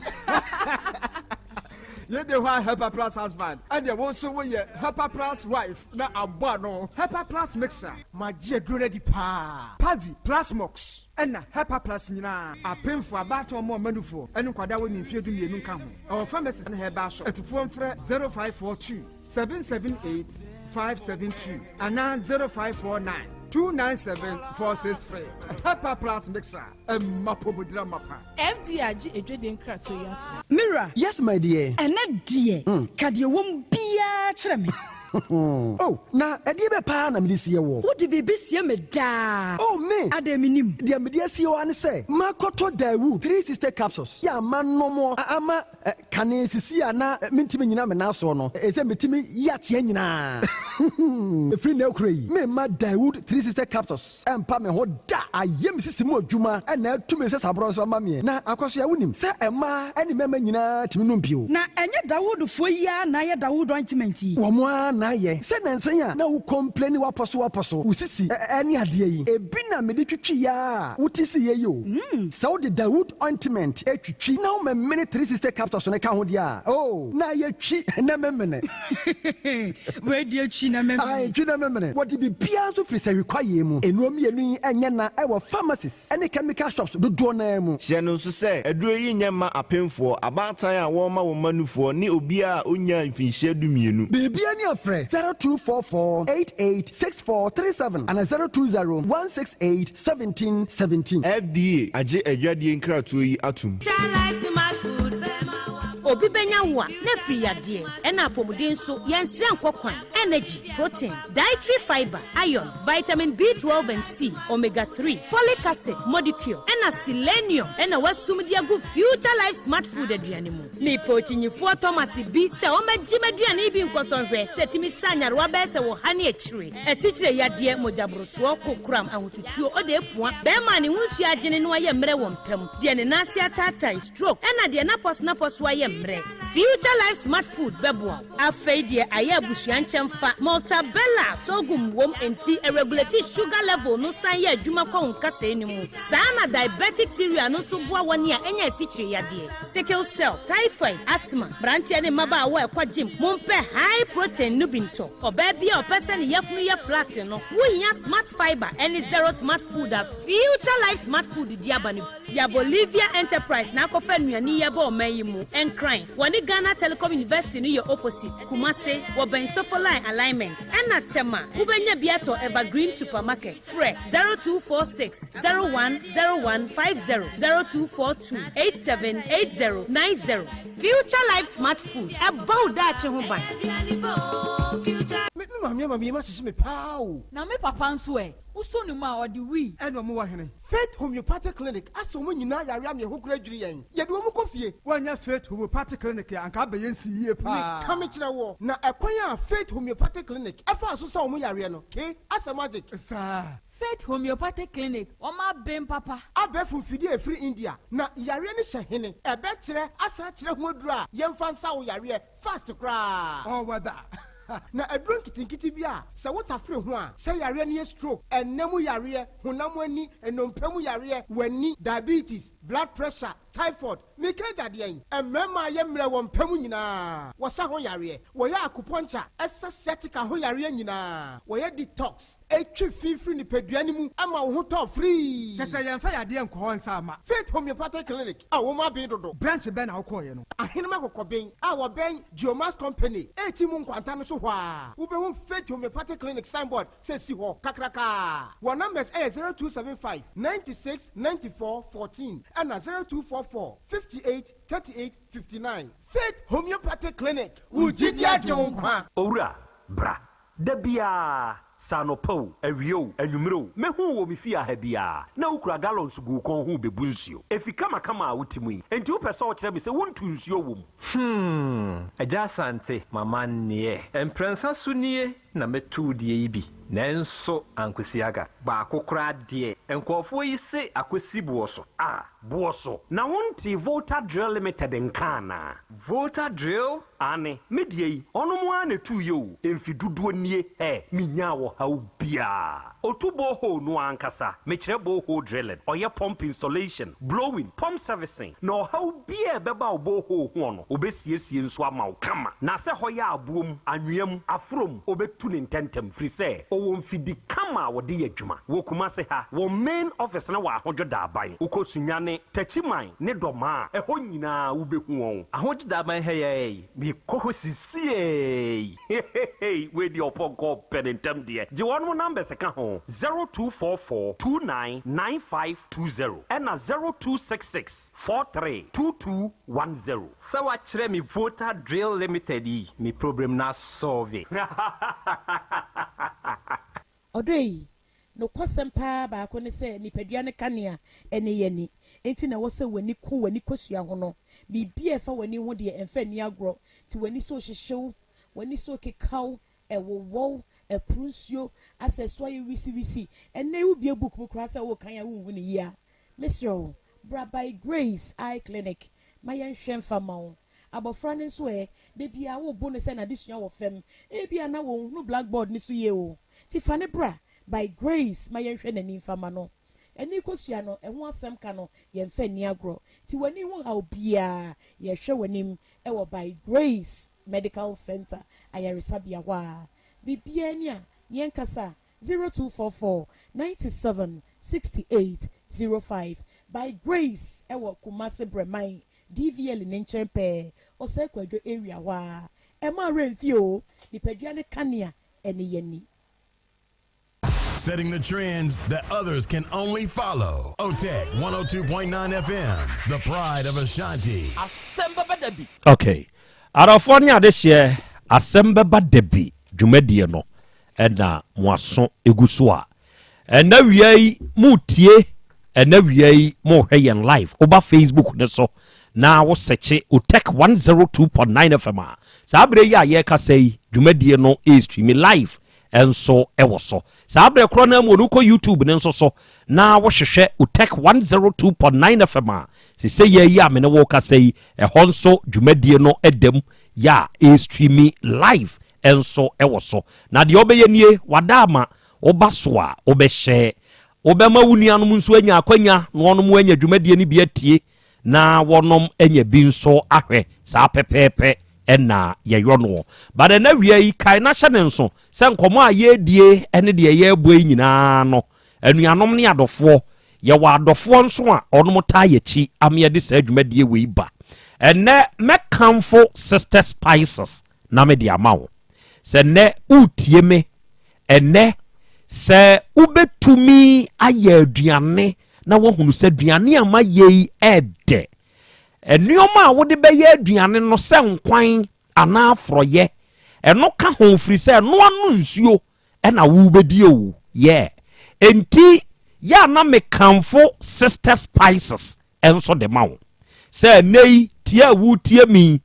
Yei de hɔ a Hepa plus husband ɛneɛ wo nso woyɛ Hepa plus wife na abɔ ano. Hepa plus mixer. Magye aduro no adi paa. Pavi, Plasmox ɛna Hepa plus nyinaa. Apemfoɔ, abaatan ɔmo ɔma nufoɔ ɛne nkwadaa a wɔnni mfeɛ 12 nka ho. Ɛwɔ pharmacies ne herbal shop. Atufoɔ mfrɛ 0542 778. 572 anaa 0549 297 463. Hepa Plus Mixture, ɛma apɔmuden amapa. FDA agye adwadie nkratoɔ yi atom. Me wura. Yes my dear. Ɛnɛ deɛ, ka deɛ ɛwɔ mu biara kyerɛ me. Oh, na ɛdeɛ bɛ paa na mede sie woɔ? Wode biribi sie me daa. Oh, me! Adɛn mennim? Deɛ mede asie wo ara ne sɛ, makɔtɔ Daewoo 360 capsules yi a manom ama kane sisi a na mentumi nnyina me nan soɔ no, ɛsɛ metumi yi ateɛ nyinaa. Ɛfiri nnɛ rekora yi, meremma Daewoo 360 capsules ɛmpa me ho da. Ayɛ me sisi mu adwuma na atu me nsasaborɔ nso ama meɛ. Na Akwasoa, wonim sɛ mmaa ne mmarima nyinaa tumi nom bio. Na ɛnyɛ Dawoodfoɔ yi ara na ayɛ Dawood ointment yi? Wɔn ara na ayɛ. Sɛ nnansa yi a na wo complaini w'apɔso w'apɔso, wo sisi ne adeɛ yi, ebi na mede twitwi ara a wote siiɛ yi o. Sɛ wode Dawood ointment twitwi na womemene 360 capsules no ka ho deɛ a, oh, na ayɛ twi na memene. Wei deɛ twi na memene. Ae, twi na memene. Wɔde biribiara nso firi sahwi kwaeɛ mu. Nnuro mmienu yi nyɛ na ɛwɔ pharmacies ne chemical shops dodoɔ no ara mu. Hyɛ no nso sɛ, aduro yi nyɛ mma apemfoɔ, abaatan a wɔrema wɔn mma nufoɔ, ne obiara a ɔnnyaa mfinhyia dumienu. Biribiara ni a frɛ 0244 88 6437 anaa 020 168 1717. FDA agye adwadie nkratoɔ yi atom. Obi bɛnya wo a, na afiri yadeɛ, ɛna apɔmuden nso, yɛnsrɛ nkɔ kwan, energy, protein, dietary fibre, iron, vitamin B12 and C, omega 3, folic acid, modicure, ɛna selenium ɛna wasum de agu Future Life Smart Food aduane mu. Mepɛ okyinyifoɔ Thomas bi sɛ ɔmmɛgye m'aduane yi bi nkɔsɔ nhwɛ sɛ ɛtumi sa nyarewa bɛyɛ sɛ wɔ ha ne akyire, asikyire yadeɛ, mogyaborosoɔ, kokoram, ahotutuo, ɔde apua, bɛrima a ne ho nsuo agyene na wayɛ mmerɛ wɔ mpa mu, deɛ ne nan ase ataatae, stroke, ɛna deɛ n'apɔso-n'apɔso ayɛ mmerɛ. Future Life Smart Food bɛboa wo. Afei deɛ ayɛ abusua nkyɛmfa, Maltabella sorghum wom enti ɛregulate sugar level no san yɛ adwuma kɔ wo nkasɛɛ no mu. Saa ara na diabetic cereal no nso boa wɔn a anya asikyire yadeɛ, sickle cell, typhoid, asthma. Mmeranteɛ ne mmabaawa a ɛkɔ gym, mompɛ high protein no bi ntɔ. Ɔbaa bi a ɔpɛ sɛ ne yafunu yɛ flat no, wohia Smart Fibre ne Zero Smart Food a Future Life Smart Food de aba no bi. Ya Bolivia Enterprise na akɔfa nnuane yi aba ɔman yi mu. Nkran, wɔne Ghana Telecom University no yɛ opposite. Kumase, wɔbɛn Sofoline Alignment. Ɛna Tema, wobɛnya bi atɔ Evergreen Supermarket. Frɛ 0246 01 01 50, 0242 87 80 90. Future Life Smart Food, ɛbɔ wo daakye ho ban. Me maame ama me yam ahyehye me paa o. Na me papa nso ɛ? Wosɔ ne mu a, ɔde wii. Ɛna ɔmo wɔ hene? Faith Homeopathic Clinic asɛ wɔn nyinaa yare ama yɛn ho koraa dwiri yɛn. Yɛde wɔn kɔ fie. Woannya Faith Homeopathic Clinic a, anka abɛyɛ nsi yie paa. Meka mekyerɛ woɔ, na ɛkwan a Faith Homeopathic Clinic faa so sa wɔn yareɛ no, ke, asɛ magic. Saa. Faith Homeopathic Clinic, wɔn aben papa. Abɛɛfo mfidie a ɛfiri India, na yareɛ no hyɛ hene? Ɛbɛkyerɛ asan akyerɛ ho aduro a yɛmfa nsa wo yareɛ fast koraa. All weather. Na aduro nketenkete bi a sɛ wotafere ho a, sɛ yareɛ no yɛ stroke, ɛnna mu yareɛ, honam ani, nnompe mu yareɛ, w'ani, diabetes, blood pressure, typhoid, meka agya deɛn? Mmarima a yɛ mmerɛ wɔ mpa mu nyinaa, wɔsa ho yareɛ, wɔyɛ acupuncture, ɛsa sciatica ho yareɛ nyinaa, wɔyɛ detox, ɛtwe fi firi nipadua no mu ma wo ho tɔ firii. Kyerɛ sɛ yɛmfa yadeɛ nkɔ hɔ nsa mma. Faith Homeopathic Clinic a wɔn aben dodo. Branch bɛn na wokɔeɛ no? Ahenem Akokɔben a wɔbɛn Geomax Company reti mu nkwanta no so hɔ ara, wobɛhu Faith Homeopathic Clinic signboard sɛ si hɔ kakraka. Wɔn numbers yɛ 0275 96 94 14 ɛna 0244 58 38 59. Faith Homeopathic Clinic, wo gyidi agye wo nkwa. Owura, bra. Da biara, sɛ anɔpa o, awia o, anwummere o, mehu wo wɔ me fie ha biara, na wokura gallons gu wo kɔn ho rebebu nsuo. Efi kamakama a wote mu yi, enti wopɛ sɛ wokyerɛ me sɛ wontu nsuo wɔ mu? Hmm, Agya Asante, m'amanneɛ. Mprɛnsa so nie na mɛtu wo deɛ yi bi, nanso ankosi aga. Baako koraa deɛ, nkurɔfoɔ yi se akɔsi boɔ so. Ah, boɔ so? Na wontee Volta Drill Limited nka anaa? Volta Drill? Aane, me deɛ yi, ɔnom ara na ɛtuiɛ o, mfe dodoɔ nie, ɛ, menyaa ɔhaw biara. Ɔtu borehole no ara ankasa, mekyerɛ borehole drilling, ɔyɛ pump installation, blowing, pump servicing, na ɔhaw biara a ɛbɛba wo borehole hoɔ no, ɔbɛsiesie nso ama wo kama. Na sɛ hɔ yɛ aboɔ mu, anwea mu, aforɔ mu, ɔbɛtu no ntɛntɛm, firi sɛ ɔwɔ mfidi kama a wɔde yɛ adwuma. Wɔ Kumase ha, wɔn main office no wɔ Ahodwo Daaban. Wokɔ Sunyani, Takyiman ne Dɔmaa a, ɛhɔ nyinaa wobɛhu wɔn. Ahodwo Daaban ha yi ara yi, mekɔ hɔ sisiei. Heheheey wei deɛ ɔpɔnkɔ ɔpɛ ne ntɛm deɛ gye wɔnom numbers ka ho 0244 29 9520 ɛna 0266 43 2210. Sɛ wakyerɛ me Volta Drill Limited yi me problem no asɔlve. Ɔdɔ ei, nokwasɛm paa baako ne sɛ nipadua no kanea ne yɛn ani. Enti na ɛwɔ sɛ w'ani ku w'ani kosua ho no. Biribi a ɛfa w'ani ho deɛ, ɛmfa nni agorɔ. Nti w'ani so rehyehye wo, w'ani so rekeka wo, ɛwowɔ wo, ɛporo nsuo, asɛ ɛso ayɛ wisiwisi. Ɛnnɛ yi wobue book mu koraa sɛ worekan a wonhu no yie a, mesrɛ wo, bra By Grace Eye Clinic ma yɛnhwɛ mfa mma wo. Abɔfra no nso ɛ? Da biara wobo no sɛ n'adesua wɔ fam. Ebia na onhunu blackboard no so yie o. Nti fa no bra By Grace ma yɛnhwɛ n'ani mfa mma no. Ani kosua no, ɛho asɛm ka no, yɛmfa nni agorɔ. Nti w'ani ho haw biara, yɛhwɛ w'anim wɔ By Grace Medical Centre ayaresabea hɔ a. Biribiara ni a, yɛnkasa, 0244 97 68 05. By Grace wɔ Kumasi Brɛman DVL ne nkyɛn pɛɛ, Osei Kwadwo area hɔ ara. Ɛmma wo werɛ mfi o, nipadua no kanea ne yɛn ani. Setting the trends that others can only follow. OTEC 102.9 FM, the pride of Ashanti. Asɛm bɛba da bi. Okay. Adɔfoɔ ne adehyeɛ, asɛm bɛba da bi dwumadie no ɛna mo aso egu so a ɛna wia yi mo tie ɛna wia yi mo hwɛ yɛn live woba Facebook ne so na wo sɛkye Otec 102.9 FM a saa berɛ yi a yɛrekasa yi dwumadie no ɛrestream live nso ɛwɔ so saa berɛ korɔ no mu no wokɔ YouTube ne nso so na wohwehwɛ Otec 102.9 FM a sɛ yɛ yi a me ne wo kasa yi ɛhɔ nso dwumadie no ɛdam yɛ a ɛrestream live nso wɔ so. Na deɛ wobɛyɛ nie, wada ama woba so a, wobɛhyɛ. Wobɛma wo nuanom nso anya akwanya na wɔnom anya dwumadie no bi atie na wɔnom anya bi nso ahwɛ. Saa pɛpɛɛpɛ na yɛyɔ noɔ. But ɛnɛ awia yi, kae na hyɛ ne nso sɛ nkɔmmɔ a yɛredie ne deɛ yɛrebɔ yi nyinaa no, anuanom ne adɔfoɔ, yɛwɔ adɔfoɔ nso a wɔnom taa yɛakyi ama yɛde saa dwumadie wei ba. Ɛnɛ mɛkamfo Sister Spices na mede ama wo. Sɛ nnɛ woretie me ɛnnɛ, sɛ wobɛtumi ayɛ aduane na woahunu sɛ aduane a mayɛ yi ɛɛdɛ. Nneɛma a wode bɛyɛ aduane no sɛ nkwan anaa forɔyɛ, ɛno ka ho firi sɛ ɛno ano nsuo ɛna wobɛdi o. Yeah. Enti yɛ a na mekamfo Sister Spices nso de ma wo sɛ ɛnnɛ yi tie a woretie me yi,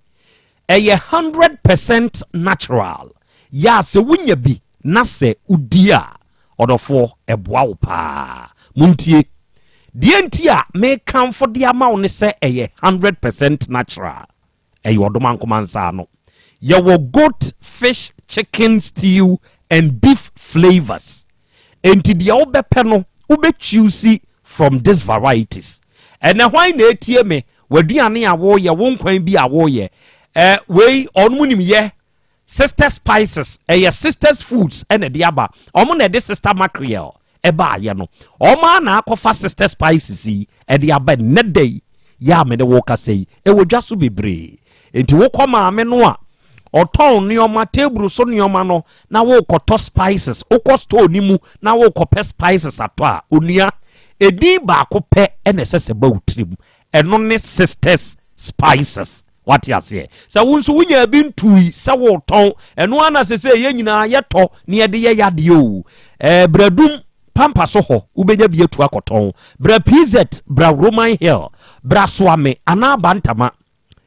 ɛyɛ 100% natural. Yɛ a sɛ wonya bi na sɛ wodi a, ɔdɔfoɔ, ɛboa wo paa. Montie. Deɛ nti a mekamfo de ama wo ne sɛ ɛyɛ 100% natural. Ɛyɛ ɔdomankoma nsa ano. Yɛwɔ goat, fish, chicken stew and beef flavours. Enti deɛ wobɛpɛ no, wobɛ choose from this varieties. Ɛnɛ hwan na ɛtie me? W'aduane a woyɛ, wo nkwan bi a woyɛ. Eh, wei, ɔnom nim yɛ. Sister Spices, ɛyɛ Sisters Foods ɛna ɛde aba. Ɔmo na ɛde Sister Mackerel ɛbaayɛ no. Ɔmo ara na akɔfa Sister Spices yi ɛde aba nnɛ da yi yɛ a me ne wo kasa yi. Ɛwɔ dwa so bebree. Enti wokɔ maame no a ɔtɔn nneɛma, table so nneɛma no, na wokɔtɔ spices, wokɔ store no mu na wokɔpɛ spices atɔ a, onua, edin baako pɛ na ɛsɛ sɛ ba wo tirim. Ɛno ne Sisters Spices. Wate aseɛ? Sɛ wo nso wonya bi ntui sɛ wotɔn, ɛno ara na sɛ sɛ yɛn nyinaa yɛtɔ na yɛde yɛ yadeɛ o. Ɛɛ bradum pampa so hɔ wobɛnya bi atu akɔtɔn. Bra PZ, bra Roman Hill, bra Soame anaa Bantama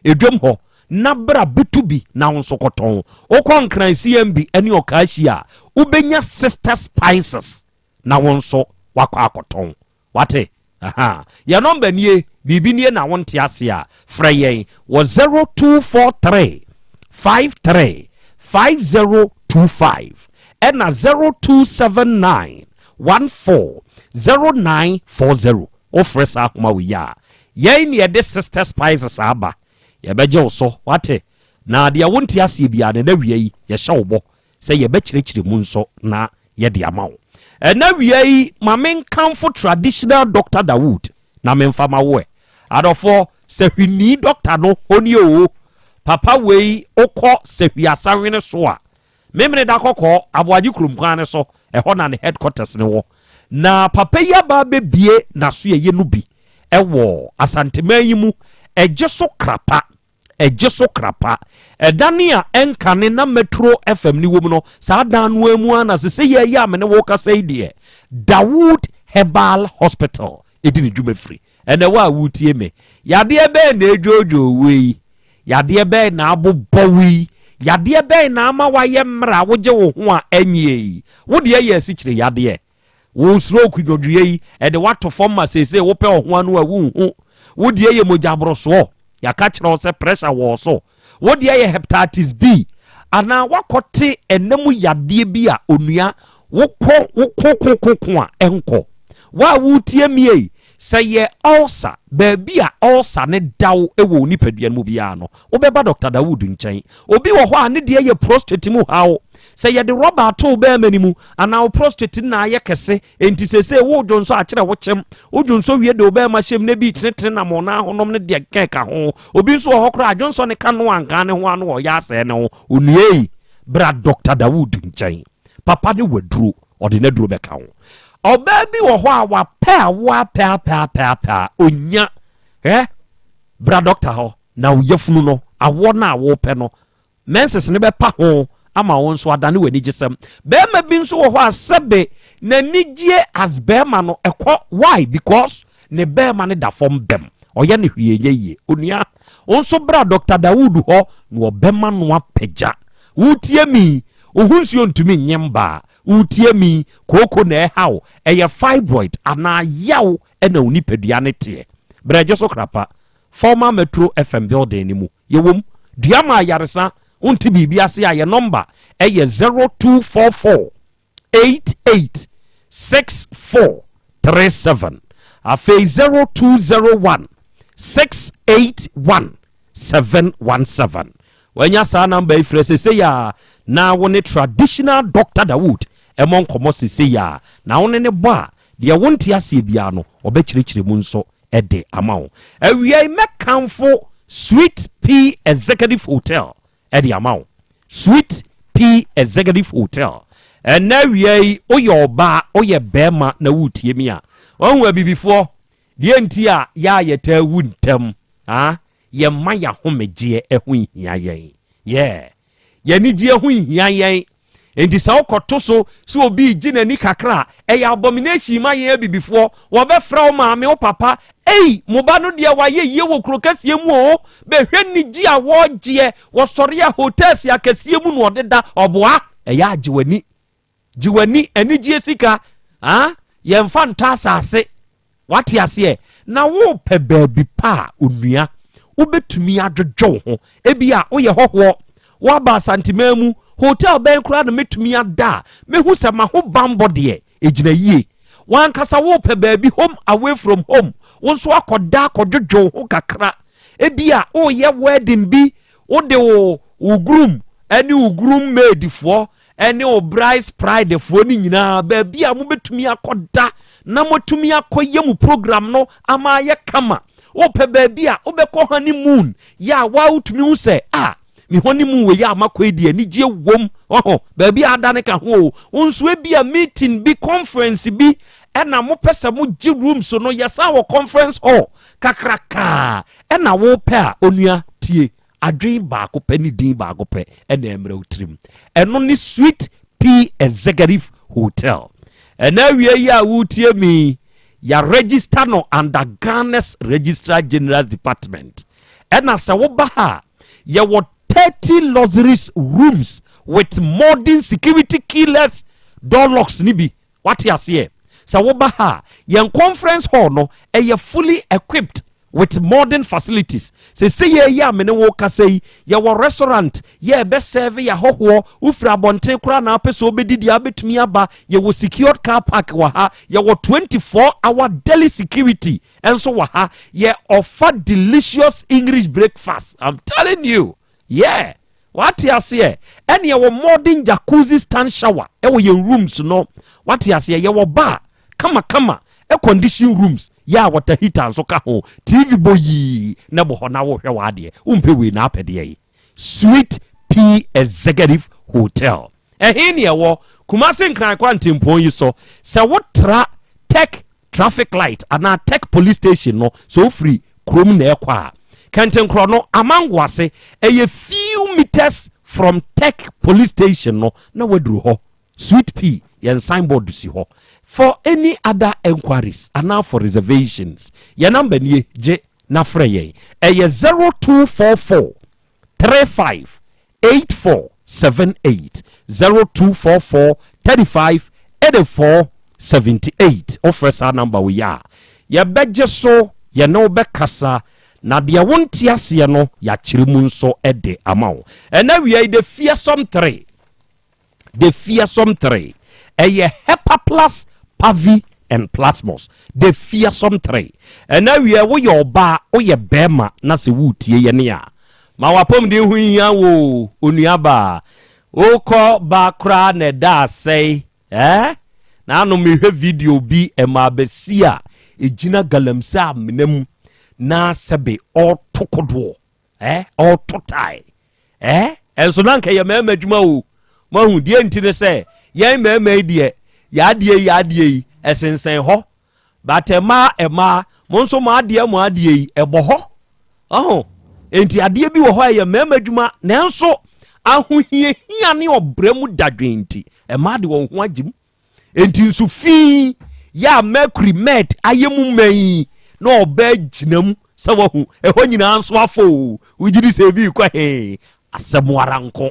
edwam hɔ na bra bɛtu bi na wo nso kɔtɔn. Wokɔ Nkran CMB ne Ɔkaahyia a, wobɛnya Sister Spices na wo nso wakɔ akɔtɔn. Wate? Aha. Yɛn nɔmba nie, biribi nie na wonte ase a, frɛ yɛn wɔ 0243 53 5025 ɛna 0279. 14 0940. Wofrɛ saa ahoma wei a, yɛn ne yɛde Sister Spices aba. Yɛbɛgye wo so, wate? Na deɛ wonte aseɛ biara no, ɛnɛ awia yi, yɛhyɛ wo bɔ sɛ yɛbɛkyerɛkyerɛ mu nso na yɛde ama wo. Ɛnɛ awia yi, ma menkamfo Traditional Doctor Dawood na memfa ma wo ɛ. Adɔfoɔ, sahwini dɔkta no, ɔnie oo. Papa wei, wokɔ Sahwi Asahwene so a, Memeneda Kɔkɔɔ, Aboagye kurom kwan no so, ɛhɔ na ne headquarters no wɔ. Na papa yi aba abɛbue n'asoɛeɛ no bi wɔ Asanteman yi mu, ɛgye so krapa, ɛgye so krapa. Ɛdan a ɛnkane na Metro FM no wɔ mu no, saa dan no ara mu ara na sesei yi a me ne wo rekasa yi deɛ, Dawood Herbal Hospital di ne dwuma firi. Ɛnɛ wo a woretie me, yadeɛ bɛn na ɛdwoodwoo wo yi? Yadeɛ bɛn na abobɔ wo yi? Yadeɛ bɛn na ama woayɛ mmerɛ a wogye wo ho a ɛnyɛ yi? Wo deɛ yɛ asikyire yadeɛ. Wo stroke dwodwoeɛ yi, ɛde woato fam ma seesei wopɛ wo ho ano a wonhu. Wo deɛ yɛ mogya borosoɔ. Yɛaka kyerɛ wo sɛ pressure wɔ wo so. Wo deɛ yɛ hepatitis B anaa woakɔte ɛna mu yadeɛ bi a onua wokɔ woko ko ko ko a ɛnkɔ. Wo a woretie me ei, sɛ yɛ ulcer, baabi a ulcer no da wo wɔ wo nipadua no mu biara no, wobɛba Doctor Dawood nkyɛn. Obi wɔ hɔ a ne deɛ yɛ prostate mu haw. Sɛ yɛde rɔba ato wo bɛrima no mu anaa wo prostate no na ayɛ kɛse Enti seesei wo dwonsɔ akyerɛ wo kyem. Wo dwonsɔ wie de wo bɛrima hyɛm na ebi tenetene nam wo nan ho nom ne deɛ kɛka ho. Obi nso wɔ hɔ koraa a dwonsɔ ne ka no anka ne ho ano ɔyɛ asɛe ne ho. Onua ei, bra Doctor Dawood nkyɛn. Papa ne waduro, ɔde n'aduro bɛka ho. Ɔbaa bi wɔ hɔ a wapɛ awoɔ apɛ apɛ apɛ apɛ a ɔnnya. Hwɛ, bra doctor hɔ na wo yafunu no, awoɔ no a wopɛ no, Menses no bɛpa ho ama wo nso adane w'anigyesɛm. Barima bi nso wɔ hɔ a sɛbe n'anigyie as barima no ɛkɔ why because ne barima no da fam bɛm ɔyɛ no hwee nyɛ yie. Onua wo nso bra Doctor Dawood hɔ na ɔbɛma no apagya. Wotie me yi, wo ho nsuo ntumi nye mbaa. Wotie me yi, kooko na ɛha wo, ɛyɛ fibroid anaa yaw na wo nipadua no teɛ. Brɛ gye so krapa. Former Metro FM building no mu. Yɛwɔ mu. Dua ma ayaresa. Wonte biribi ase a, yɛn nɔmba yɛ 0244 88 64 37. Afei 0201 681 717. Wanya saa namba yi frɛ sesei a na wo ne traditional Doctor Dawood ɛmɔ nkɔmmɔ sesei a na wo ne ne bɔ a deɛ wonte aseɛ biara no ɔbɛkyerɛkyerɛ mu nso de ama wo. Awia yi mɛkamfo Sweet Pea Executive Hotel de ama wo. Sweet Pea Executive Hotel. Ɛnɛ awia yi woyɛ ɔbaa, woyɛ bɛrima na woretie mi a, wahu abibifoɔ deɛ nti a yɛ a yɛtaa wu ntɛm. Ah, yɛmma yɛahomegyeɛ ɛho nhia yɛn. Yeah. Yɛn anigyeɛ ho nhia yɛn. Enti sɛ wokɔto so sɛ obi regye n'ani kakra a, ɛyɛ abomination ma yɛn abibifoɔ. Wɔbɛfrɛ wo maame, wo papa, Ei, mo ba no deɛ wayɛ yie wɔ kuro kɛseɛ mu o. Bɛhwɛ anigye a wɔregyeɛ. Wɔsɔre a hotels akɛseɛ mu na ɔdeda. Ɔboa? Ɛyɛ a gye w'ani. Gye w'ani, anigyeɛ sika, ah, yɛmfa ntɔ asase. Wate aseɛ? Na worepɛ baabi pa a, onua, wobɛtumi adwodwo wo ho. Ebia woyɛ hɔhoɔ, woaba Asanteman mu, hotel bɛn koraa na mɛtumi ada a mɛhu sɛ m'ahobanbɔ deɛ, ɛgyina yie. W'ankasa worepɛ baabi home away from home, wo nso akɔda akɔdwodwo wo ho kakra. Ebia woreyɛ wedding bi, wode wo wo groom ne wo groom maid foɔ ne wo brides pride foɔ no nyinaa baabi a mobɛtumi akɔda na moatumi akɔyɛ mu program no ama ayɛ kama. Wopɛ baabi a wobɛkɔ honeymoon yɛ a waa wotumi hu sɛ a me honeymoon wei a makɔ yi deɛ anigyeɛ wom ɔho baabi a ada ne ka ho o. Wo nso ebi a meeting bi conference bi ɛna mopɛ sɛ mogye rooms no yɛsan wɔ conference hall kakrakaa ɛna wopɛ a onua tie Adwene baako pɛ ne din baako pɛ na ɛmmrɛ wo tirim. Ɛno ne Sweet Pea Executive Hotel. Ɛna awia yi a woretie me yi, yɛaregister no under Ghana's Registrar General's Department. Ɛna sɛ woba ha a, yɛwɔ 30 luxuries rooms with modern security keyless door locks ne bi. Wate aseɛ? Sɛ woba ha a, yɛn conference hall no, ɛyɛ fully equipped. with modern facilities. Seesei yi a me ne wo rekasa yi, yɛwɔ restaurant yɛ ɛbɛ serve yɛ ahɔhoɔ. Wofiri abɔnten koraa na wopɛ sɛ wobɛdidi a, wobɛtumi aba. Yɛwɔ secured car park wɔ ha. Yɛwɔ 24 hour daily security nso wɔ ha. Yɛ offer delicious English breakfast. I'm telling you. Yeah. Wate aseɛ? Ɛne yɛwɔ modern jacuzzi stand shower ɛwɔ yɛn rooms no. Wate aseɛ? Yɛwɔ bar kamakama, air condition rooms yɛ a water heater nso ka ho. TV bɔ yii na bɔ hɔ na wohwɛ w'adeɛ. Wompɛ wei na apɛ deɛ yi. Sweet Pea Executive Hotel. Ɛhe ne ɛwɔ? Kumasi Nkran kwantempɔn yi so. Sɛ wotra Tech traffic light anaa Tech police station no, sɛ wofiri kurom na ɛkɔ a, Kɛntenkorɔ no Amango ase, ɛyɛ few meters from Tech police station no na waduru hɔ. Sweet Pea, yɛn signboard si hɔ. For any other enquiries anaa for reservations, yɛn number nie, gye na frɛ yɛn. Ɛyɛ 0244 35 84 78, 0244 35 84 78. Wofrɛ saa number wei a, yɛbɛgye so, yɛne wo bɛkasa na deɛ wonte aseɛ no yɛakyerɛ mu nso de ama wo. Ɛna wia yi, the fearsome three, the fearsome three, ɛyɛ Hepaplus, Pavi and Plasmos, the fearsome three. Ɛna wia, woyɛ ɔbaa, woyɛ bɛrima na sɛ woretie yɛ ne a, ma wapɔmuden ho hia wo. Onuabaa, wokɔ ba koraa na ɛda asɛe eh? Na ano mehwɛ video bi, ɛma abɛsi a ɛgyina galamsey amena mu na sɛbe ɔto kodoɔ eh? Ɔto tae eh? Ɛnso na nka yɛ mmarima adwuma o. Mahu deɛ nti ne sɛ yɛn mmarima yi deɛ, yɛadeɛ yi yɛadeɛ yi ɛsensɛn hɔ, but ɛmaa ɛmaa mo nso mo adeɛ mo adeɛ yi ɛbɔ hɔ ɔho. Enti adeɛ bi wɔ hɔ a ɛyɛ mmarima adwuma, nanso ahohiahia ne ɔbrɛ mu dadwen nti ɛmaa de wɔn ho agye mu. Enti nso fi yɛ a mercury med ayɛ mu mma yi na ɔbaa gyina mu sɛ wahu ɛhɔ nyinaa nso afɔ o. Wogye di sɛ ebi rekɔ he asɛm ara nko.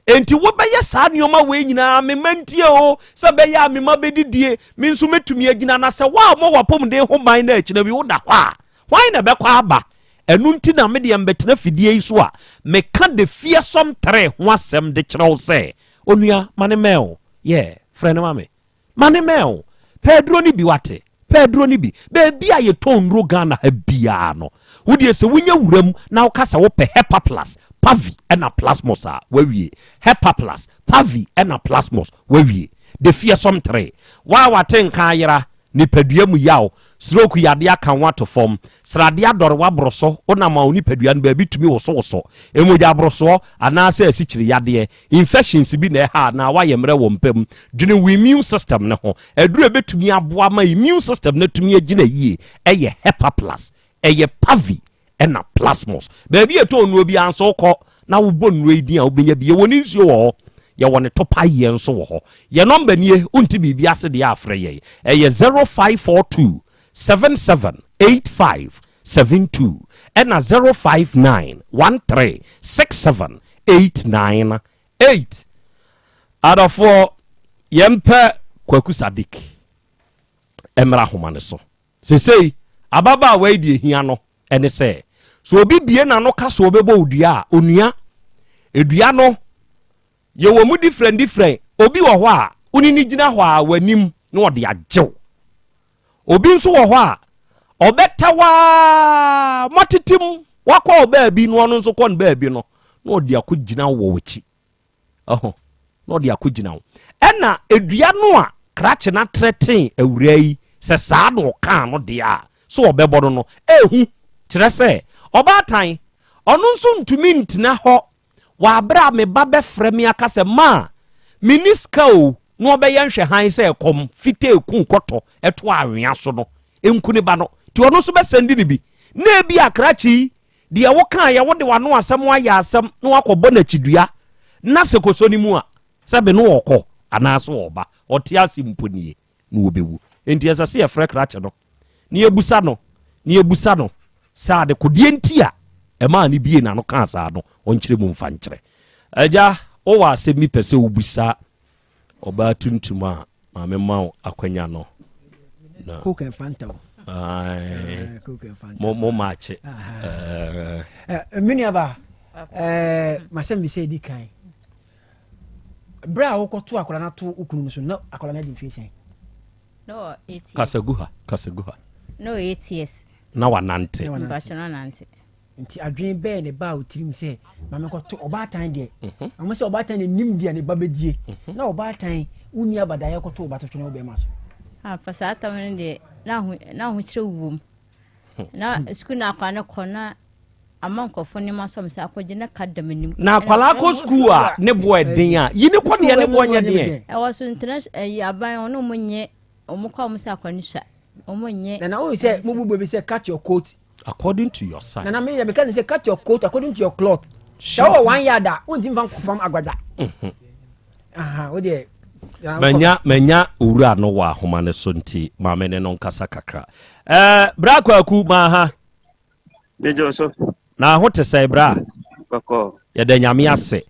Enti wobɛyɛ saa nneɛma wei nyinaa, me mma ntie o, sɛ bɛyɛ a me mma bɛdidie, me nso mɛtumi agyina. Na sɛ woammɔ w'apɔmuden ho ban na akyina bi woda hɔ a, hwan na ɛbɛkɔ aba? Ɛno nti na me deɛ mbɛtena fidie yi so a meka the fearsome three ho asɛm de kyerɛ wo sɛ, onua, ma ne mɛn o. Yɛ frɛ no ma me, ma ne mɛn o. Pɛ aduro no bi, wate? Pɛ aduro no bi. Baabi a yɛtɔn nnuro Ghana ha biara no, wodeɛ sɛ wonya wuram na woka sɛ wopɛ Hepaplus, Pavi ɛna Plasmos a, wawie. Hepaplus, Pavi ɛna Plasmos, wawie. The fearsome three. Wa a wate nka ayera, nipadua mu yaw, stroke yadeɛ aka wo ato fam, sradeɛ adɔre w'aboro so, wonam a wo nipadua no baabi tumi wosowoso, mogya aborosoɔ anaasɛ asikyire yadeɛ, infections bi na ɛha anaa woayɛ mmerɛ wɔ mpa mu, dwene wo immune system no ho. Aduro a ɛbɛtumi aboa ma immune system no atumi agyina yie ɛyɛ Hepaplus, ɛyɛ Pavi ɛna Plasmos. Baabi a ɛtɔn nnuro biara nso wokɔ na wobɔ nnuro yi din a, wobɛnya bi. Yɛwɔ ne nsuo wɔ hɔ, yɛwɔ ne topaeɛ nso wɔ hɔ. Yɛn nɔmba nie, wonte biribi ase deɛ a, frɛ yɛn. Ɛyɛ 0542 77 85 72 ɛna 059 13 67 89 8. Adɔfoɔ, yɛmpɛ Kwaku Sadik mmra ahoma no so. Sesei ababaawa yi deɛ hia no ɛne sɛ, sɛ obi bie n'ano ka sɛ ɔbɛbɔ wo dua a, onua, edua no yɛwɔ mu different different. Obi wɔ hɔ a wone ne gyina hɔ a w'anim na ɔde agyew. Obi nso wɔ hɔ a ɔbɛtɛ waa mɔtete mu wakɔ baabi na ɔno nso kɔ no baabi no na ɔde akɔ gyina wɔ w'akyi ɛho na ɔde akɔ gyina wo. Ɛna edua no a krakye no atrɛten awura yi sɛ saa na ɔkaa no deɛ a so ɔbɛbɔ no no ehu kyerɛ sɛ ɔbaatan ɔno nso ntumi ntena hɔ wɔ abere a me ba bɛfrɛ me aka sɛ maa menni sika o, na ɔbɛyɛ nhwɛhan sɛ ɛkɔm fitaa eku kɔtɔ ɛto awea so no nku ne ba no, nti ɔno nso bɛsɛnde ne bi na ebi akrakye yi deɛ wokaa yɛ wode w'ano asɛm ayɛ asɛm na wakɔbɔ n'akyidua na sɛ kɔsɔ ne mu a sɛbe no ɔkɔ anaasɛ ɔba ɔte ase mpo nie na wɔbɛwu. Enti ɛsɛ sɛ yɛfrɛ krakye no na yɛbusa no na yɛbusa no sɛ adekodeɛ nti a ɛmaa ne bie n'ano kaa saa no, ɔnkyerɛ mu mfa nkyerɛ. Agya, wowɔ asɛm bi pɛ sɛ wobisa ɔbaa tuntum a, maame ma wo akwanya no na Coke and Fanta o. Aye. Mo mo maakye. Eh, me nuaba, eh, masɛm bi sɛ ɛdi kan. Berɛ a wokɔto akwadaa no ato wo kunu no so na akwadaa no adi mfeɛ sɛn? Na ɔwɔ eight years. Kasa gu ha, kasa gu ha. Na ɔwɔ eight years. Na wanante. Na wanante. Mpakyɛ na wanante. Nti adwene bɛɛ ne baa wo tirim sɛ ma menkɔto ɔbaatan deɛ? Ɔmo sɛ ɔbaatan deɛ nim deɛ ne ba bɛdie. Na ɔbaatan wonni abadaeɛ kɔto wo ba to twene wo bɛrima so. Ampa saa tam no deɛ na aho na ahokyerɛ wom. Na sukuu na akwadaa no kɔ na ama nkurɔfoɔ nneɛma sɔ me sɛ akɔgye na ka da m'anim. Na akwadaa kɔ sukuu a ne boɔ ɛden a yi ne kɔ deɛ ne boɔ nyɛ deɛ. Ɛwɔ so international ɛyi aban ɔno ɔmo nyɛ ɔmo kɔ a ɔmo sɛ akwadaa no sua ɔmo nyɛ. Na na wohu sɛ mo bu bɛ bi sɛ cut your coat According to your size. Nana me yɛ meka ne sɛ cut your coat according to your cloth. Sɛ wowɔ one yard a wontumi fa nkɔpam agbagya. Mhm. Aha wo deɛ. Manya manya owura no wɔ ahoma no so nti maame ne no nkasa kakra. Ɛɛ eh, bra kwaku maa ha. Mejo so. Na ho te sɛ bra. Bɔkɔ. Yɛda nyame ase.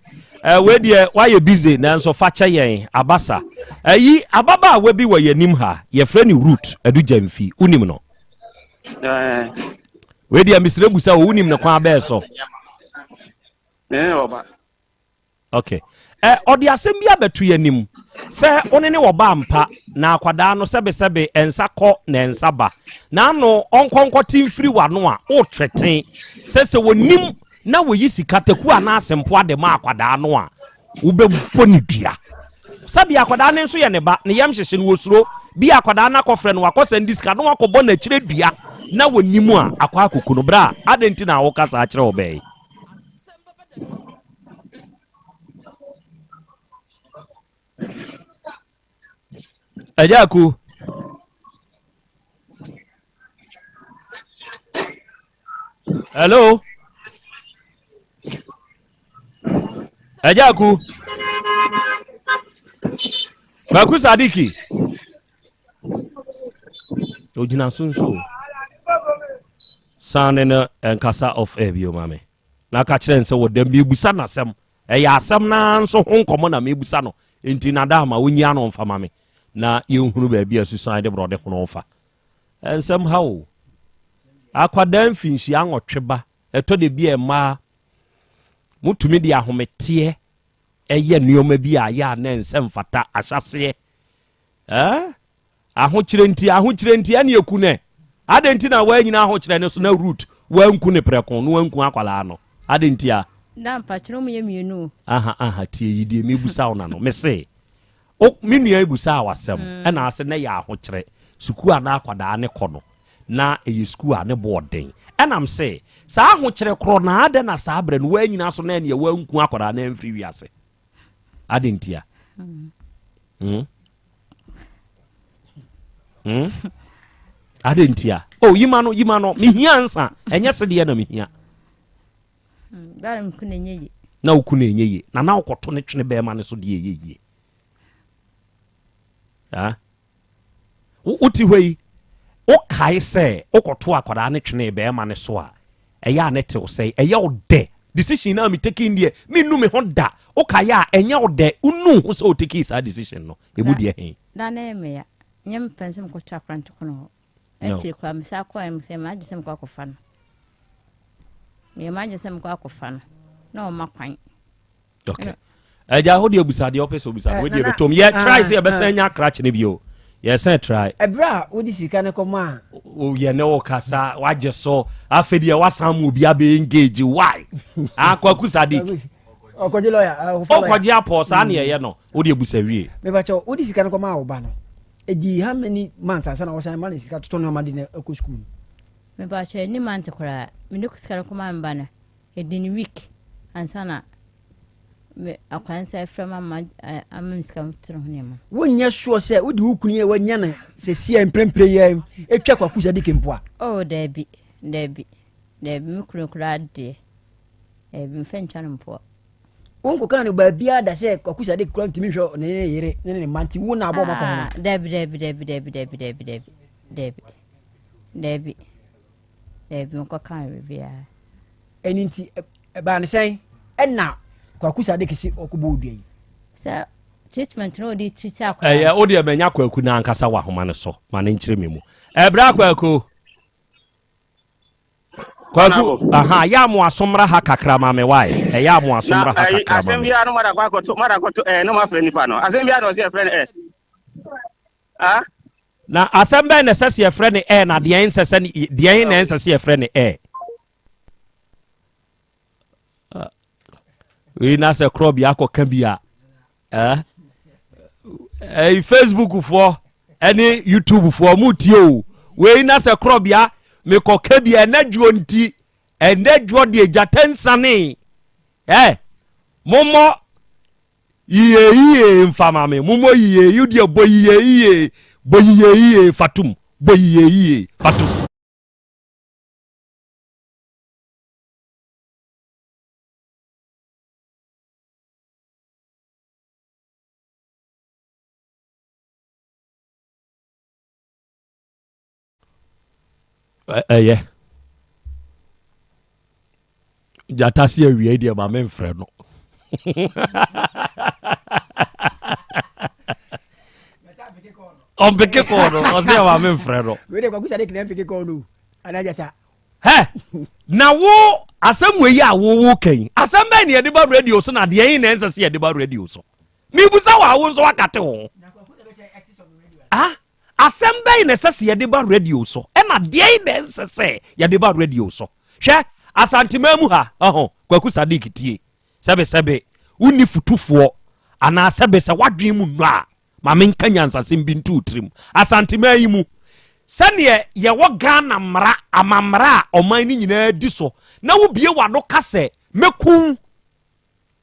Eh, wei deɛ woayɛ busy nanso fa kyɛ yɛn abasa. Ayi ababaawa bi wɔ yɛn anim ha yɛfrɛ no Ruth Adugyamfi wonim no? Wei deɛ mesrɛ bu sɛ wonim ne kwan bɛɛ so. Ok. Ɛ ɔde asɛm bi abɛto yɛn anim sɛ wo ne ne wɔba ampa na akwadaa no sɛbesɛbe ɛnsa kɔ na ɛnsa ba. Na ano ɔnkɔ nkɔte mfiri w'ano a wotrɛten sɛ sɛ wɔnim na wɔyi sika taku anaa asempoa de ma akwadaa no a wobɛbɔ ne dua. Sɛbi akwadaa no nso yɛ ne ba, ne yam hyehye no, wɔsuro. Bi akwadaa no akɔfrɛ no, wakɔ sɛnde sika na wakɔbɔ n'akyire dua na wɔnim a, akɔ akɔku no. Bra, adɛn nti na woka saa kyerɛ ɔbaa yi? Agya Aku. Hello. Agya Aku. Kwaku Sadiki. Ogyina so nso. San ne no nkasa off air bio ma me. Na ka kyerɛ n sɛ wɔ dɛm mebusa n'asɛm. Ɛyɛ asɛm no ara nso ho nkɔmmɔ na mebusa no. Enti na da ama wonyi ano mfa ma me na yɛnhunu baabi a susuan de borɔde hono fa. Nsɛm ha o. Akwadaa mfinhyia nwɔtwe ba, ɛtɔ da bi a mmaa motumi de ahometeɛ ɛyɛ nneɛma bi a yɛ a na ɛnsɛ mfata ahyɛseɛ. Eh? Ahokyerɛ nti, ahokyerɛ nti, ɛne eku nɛ. Adɛn nti na woanyina ahokyerɛ no so na Ruth wanku ne prɛko na wanku akwadaa no? Adɛn nti a? Na mpakyerɛ ɔmo yɛ mmienu o. Aha aha tie yi deɛ mebusa wo na no mese o me nua yi busaa w'asɛm mm. ɛna ase na yɛ ahokyerɛ sukuu a na akwadaa ne kɔ no na ɛyɛ sukuu a ne bo ɔden ɛnam se saa ahokyerɛ korɔ na adɛn na saa berɛ no woanyina so na ɛneɛ wanku akwadaa no amfiri wiase Adɛn ntia? Hmm? Hmm? Adɛn ntia? Oh, yima no, yima no, mehia nsa. Ɛnyɛ sedeɛ na mehia. Hmm, na woku no ɛnyɛ yie. Na na wokɔto ne twene bɛrima no so deɛ ɛyɛ yie. Ah? Wote hɔ yi, wokae sɛ wokɔto akwadaa no twenee barima no so a, ɛyɛ a ne tew sɛe. Ɛyɛ wo dɛ. Decision no a me taking deɛ, mennu me ho da. Wokae a, ɛnyɛ wo dɛ. Wonu ho sɛ wo takii saa decision no. Emu deɛ he? Da no ɛyɛ me ya. Nyɛ me pɛ sɛ mekɔto akwadaa no to kono hɔ. Akyiri koraa, mesan kɔe no, mesɛ m'adwene sɛ mekɔ akɔfa no. Meyɛ m'adwene sɛ mekɔ akɔfa no, na ɔmma kwan. Okay. Ɛgya hɔ deɛ busa deɛ ɔpɛ sɛ ɔbusa no deɛ bɛtɔm yɛ try sɛ yɛbɛsan nya krakye no bio yɛsɛn try. Ɛberɛ a wode sika no kɔma a. Yɛ ne wo kasa wagye so afei deɛ wasan mu obi abɛ engage why akwaku ah, sadik. Ɔkɔgye lawyer. Ɔkɔgye apɔ saa ne ɛyɛ no wode abusa wie. Mepakyɛw wode sika no kɔma wo ba no ɛdi how many months ansa na wɔsan ma no sika totɔ nneɛma de no akɔ sukuu no. Mepakyɛw ɛni month koraa mede sika no kɔma me ba no Ɛdi no week ansa na me akwadaa no sɛ frɛ ma ma ama me sika to ne ho nneɛma. Wonyɛ sure sɛ wode wo kunu yi a wanya no sɛsi a mprempren yi ara atwa Kwaku Sadiki mpoa? Oh daabi, daabi, daabi me kunu koraa deɛ daabi mfa ntwa no mpoa. Wonkɔkaa no baabiara da sɛ Kwaku Sadiki koraa ntumi nhwɛ ne ne yere ne ne mma nti wo na abɔ ɔma kɔn Ah, daabi, daabi, daabi, daabi, daabi, daabi, daabi, daabi, daabi. Daabi, menkɔkaa no baabiara. Ɛno nti, ɛbaa ne sɛn ɛna Kwaku Sadiq se ɔkɔbɔ wo dua yi? Sɛ treatment no ɔde treat akwadaa. Ɛyɛ wo deɛ manya Kwaku no ankasa wɔ ahoma no so ma no nkyerɛ me mu. Ɛbrɛ Kwaku. Kwaku, aha, yɛ a mo aso mmra ha kakra ma me wae. Ɛyɛ a mo aso mmra ha kakra ma me. Asɛm biara no mada kɔ akɔto, mada akɔto ɛɛ na mo afrɛ nipa no. Asɛm biara na ɔsɛ yɛfrɛ no ɛ. Ah? Na asɛm bɛn na ɛsɛ sɛ yɛfrɛ no ɛ na deɛn nsɛ sɛ deɛn na ɛnsɛ sɛ yɛfrɛ no ɛ? Wei na sɛ korɔ bi akɔka bi a ɛyi Facebook foɔ ɛne YouTube foɔ mo tie o. Wei na sɛ korɔ bia mekɔka bi ɛnɛ dwoɔ nti ɛnɛ dwoɔ deɛ gyata nsane ɛ mommɔ yie yie mfa ma me mommɔ yie yi deɛ bɔ yie yie bɔ yie yie fatum bɔ yie yie fatum. Ɛyɛ gyata se awia yi deɛ ma memfrɛ no ɔmpeke kɔɔ no ɔsɛ ma memfrɛ no Hɛ! Na wo, asɛm wei a wowo ka yi, asɛm bɛn na yɛde ba radio so na deɛ yi na ɛnsɛ sɛ yɛde ba radio so? Mebusa wɔ a wo nso wakate ho. Ah, asɛm bɛn na ɛsɛ sɛ yɛde ba radio so ɛna deɛ yi na ɛnsɛ sɛ yɛde ba radio so? Hwɛ, Asanteman mu ha, ɔho, Kwaku Sadiq tie, sɛbesɛbe, wonni futufoɔ anaa sɛbe sɛ woadwene mu nnɔ a, Ma menka nyansasɛm bi nto wo tirim. Asanteman yi mu, sɛdeɛ yɛwɔ Ghana mmara, amammara a ɔman no nyinaa di so, na wobue w'ano ka sɛ, mɛku wo.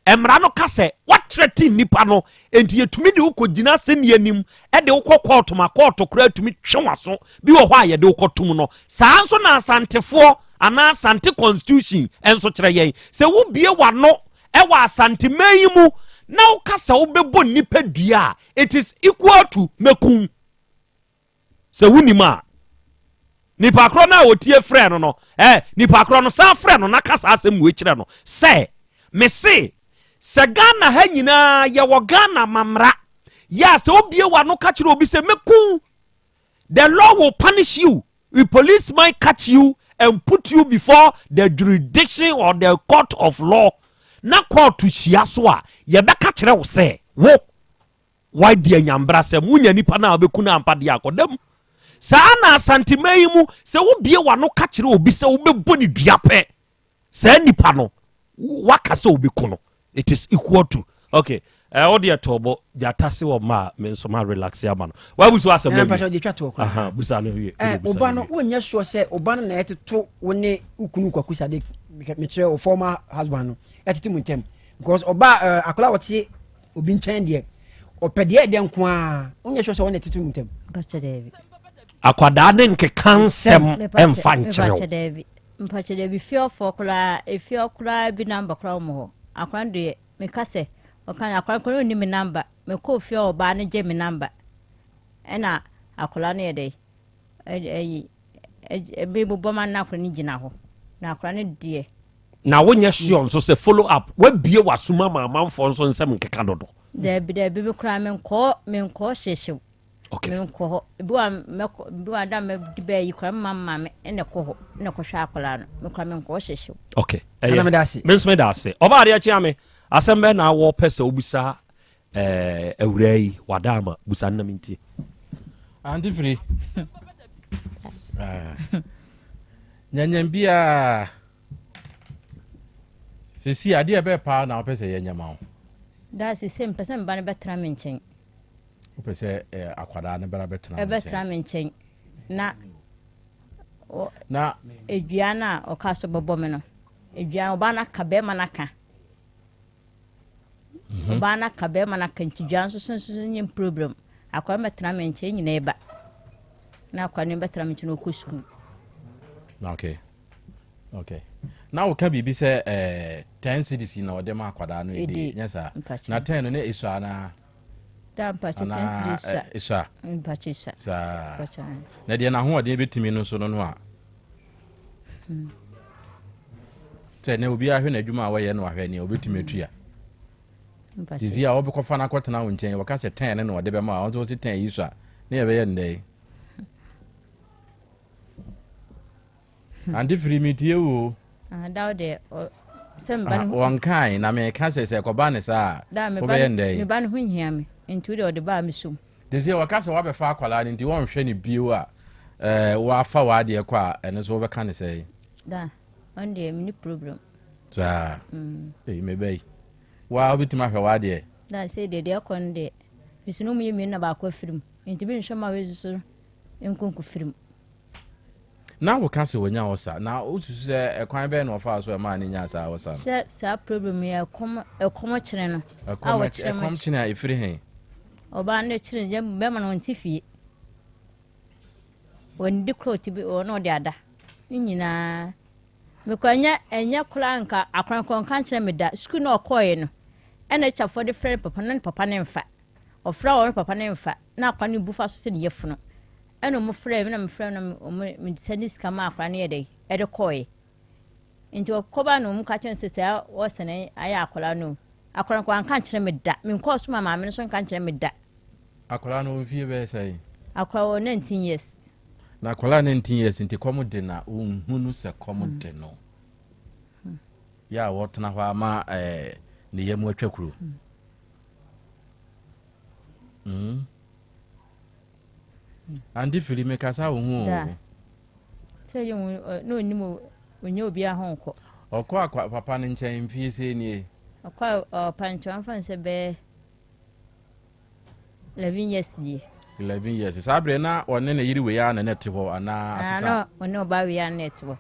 Mmara no ka sɛ, woatrɛte nnipa no, enti yɛtumi de wo kɔgyina asɛnni anim de wo kɔ kɔɔto ma kɔɔto koraa tumi twe w'aso. Bi wɔ hɔ a yɛde wo kɔtom no. Saa nso na Asantefoɔ anaa Asante Constitution nso kyerɛ yɛn. Sɛ wobue w'ano Ɛwɔ Asanteman yi mu na woka sɛ wobɛbɔ nnipa dua a, it is equal to mɛkum. Sɛ wonim a, nipa korɔ no a ɔtie frɛ no no, eh, nipa korɔ no san frɛ no na ka saa asɛm wei kyerɛ no sɛ, mese sɛ Ghana ha nyinaa yɛwɔ Ghana mamra yɛ a sɛ wobie w'ano ka kyerɛ obi sɛ mɛkum, the law will punish you. If policeman catch you and put you before the jurisdiction or the court of law, na court hyia so a, yɛbɛka kyerɛ wo sɛ wo wadi anyambrasɛm, wonya nipa no a wobɛku no ampa deɛ akɔda mu. Saa na Asanteman yi mu, sɛ wobie w'ano ka kyerɛ obi sɛ wobɛbɔ ne dua pɛ, saa nipa no waka sɛ obeku no it is equal to okay ɛ eh, ɔde ɛtɔ bɔ gyata se wɔ mma a me nso ma relax ama no wabu so asɛm na mpatwa de twa toɔ koraa busa no wie ɛ ɔba no wonyɛ sure sɛ ɔba no na ɛtoto wo ne wo kunu kwaku sade mekyerɛ wo former husband no ɛtete mu ntɛm because ɔba eh, akwadaa wɔte obi nkyɛn deɛ ɔpɛ deɛ ɛdɛ nko ara wonyɛ sure sɛ wɔn na ɛtete mu ntɛm akwadaa ne nkeka nsɛm ɛmfa nkyerɛ wo Mpakyɛ dabi fie hɔ foɔ koraa efie hɔ koraa bi number koraa wɔn hɔ akora no deɛ meka sɛ ɔka no akora no koraa ɔnni me number mekɔ fie hɔ ɔbaa no gye me number ɛna akora no yɛ dɛ ɛyi ɛbi bobɔ ma na akora no gyina hɔ na akora no deɛ. Na wonyɛ sure nso sɛ follow up wabie w'asom ama amanfoɔ nso nsɛm nkeka dodo. Dabi dabi me koraa menkɔɔ menkɔɔ hyehyew. Okay. Menkɔ hɔ. Ebi wa mɛkɔ ebi wa da mɛdi bɛɛ yi koraa mma maame ɛna ɛkɔ hɔ ɛna ɛkɔhwɛ akwadaa no me koraa menkɔ hɔ hyehyew. Okay. Ɛyɛ. Meda ase. Me nso meda ase. Ɔbaa adeɛ kyea me. Asɛm bɛn na awɔ pɛ sɛ wobisa ɛɛ awuraa yi wada ama busa no na mentie. Ante firi. Nyanyam biara. Sisi adeɛ bɛɛ paa na wopɛ sɛ yɛnyɛ ma wo. Daa sisi mpɛ sɛ mba no bɛtena me nkyɛn. Wopɛ sɛ eh, akwadaa no bɛra bɛtena wo nkyɛn? Ɛbɛtena me nkyɛn na na edua no a ɔka so bɛbɔ me no edua ɔbaa no aka bɛrima no aka mhm. ɔbaa no aka bɛrima no aka nti dua nso so nso nye problem akwadaa no bɛtena me nkyɛn nyinaa ba na akwadaa no bɛtena me nkyɛn ɔkɔ sukuu. Okay. Okay. Na woka biribi sɛ eh, 10 cedis na ɔde ma akwadaa no ɛdi nyɛ saa na 10 no ne ɛsua anaa Da mpakyɛ anaa 10 cedis sua. Ɛsua Mpakyɛ sua. Saa. Mpakyɛ. Na deɛ n'ahoɔden bɛtumi no so no no a. Hmm. Sɛ na obiara hwɛ n'adwuma a wɔyɛ no ahwɛ nea obɛtumi atua. Sisi a wɔbɛkɔfa no akɔtena wo nkyɛn wɔka sɛ 10 no na ɔde bɛma a wɔn nso wɔsi 10 yi so a ne yɛbɛyɛ ndɛ yi. Ante firi metie wo o. Ah, da wo deɛ, ɔ, sɛ me ba no ho. Wɔnkae, na meka sɛ sɛ ɛkɔba ne saa a, Da, me ba wobɛyɛ no, no dɛn? me ba no ho nhia me, nti wo deɛ ɔde ba a mesom. Te sɛ wɔka sɛ woabɛfa akwadaa no nti wɔnhwɛ no bio a, ɛɛ, woafa w'adeɛ kɔ a, ɛno nso wobɛka ne sɛn? Da, ɔno deɛ menni problem. Saa. Mm. Ei, me ba yi, wo ara wobɛtumi ahwɛ w'adeɛ? Da, sei deɛ, deɛ ɛkɔ no deɛ, mesi no wɔyɛ mmienu na baako afiri mu, nti menhwɛ ma wei nso so nkonko firi mu. Na woka sɛ wanya ɔsa, na wosusu sɛ ɛkwan bɛn na ɔfaa so ɛmaa no nyaa saa ɔsa no? Sɛ saa problem yi ɛkɔm ɛkɔm kyene no. Ɛkɔm ɛkɔm kyene a ɛfiri he? Ɔbaa no kyene yɛ bɛrima no ɔnte fie. Wɔn di koro ti bi ɔno ɔde ada. Ne nyinaa. Mekɔ ɛnyɛ ɛnyɛ koraa nka akɔnkɔn nka nkyerɛ me da. Sukuu na ɔkɔɔɛ no ɛna akyafoɔ de frɛ ne papa na ne papa ne mfa. Ɔfrɛ wɔn papa ne mfa na akwa no bu fa so sɛ ne yafunu. Ɛna ɔmo frɛɛ me na me frɛɛ na ɔmo me sɛnde sika maa akwadaa no yɛ dɛ ɛde kɔɔɛ. Nti ɔkɔba na ɔmo ka kyerɛ no sɛ sɛ ɔsɛn ayɛ akwadaa no. Akwadaa no kɔ anka nkyerɛ me da. Me nkɔɔ so ma maame no so nka nkyerɛ me da. Akwadaa no mfie bɛyɛ sɛn? Akwadaa wɔ 19 years. Na akwadaa 19 years nti kɔm de na ɔnhunu sɛ kɔm de no. Yɛ a wɔtena hɔ ama ɛɛ ne yam atwa kuro. Mm. Ante firi me kasa wo ho o. Sɛ yɛ hu na onim onye obi ho nkɔ. Ɔkɔ akwa papa no nkyɛn mfie sɛ nie. Ɔkɔ ɔpa nkyɛn ɔmfa nsɛ bɛɛ 11 years nie. 11 years saa berɛ na ɔne ne yere wei ara na na ɛte hɔ anaa asesa. Na ɔne ɔbaa wei ara na ɛte hɔ.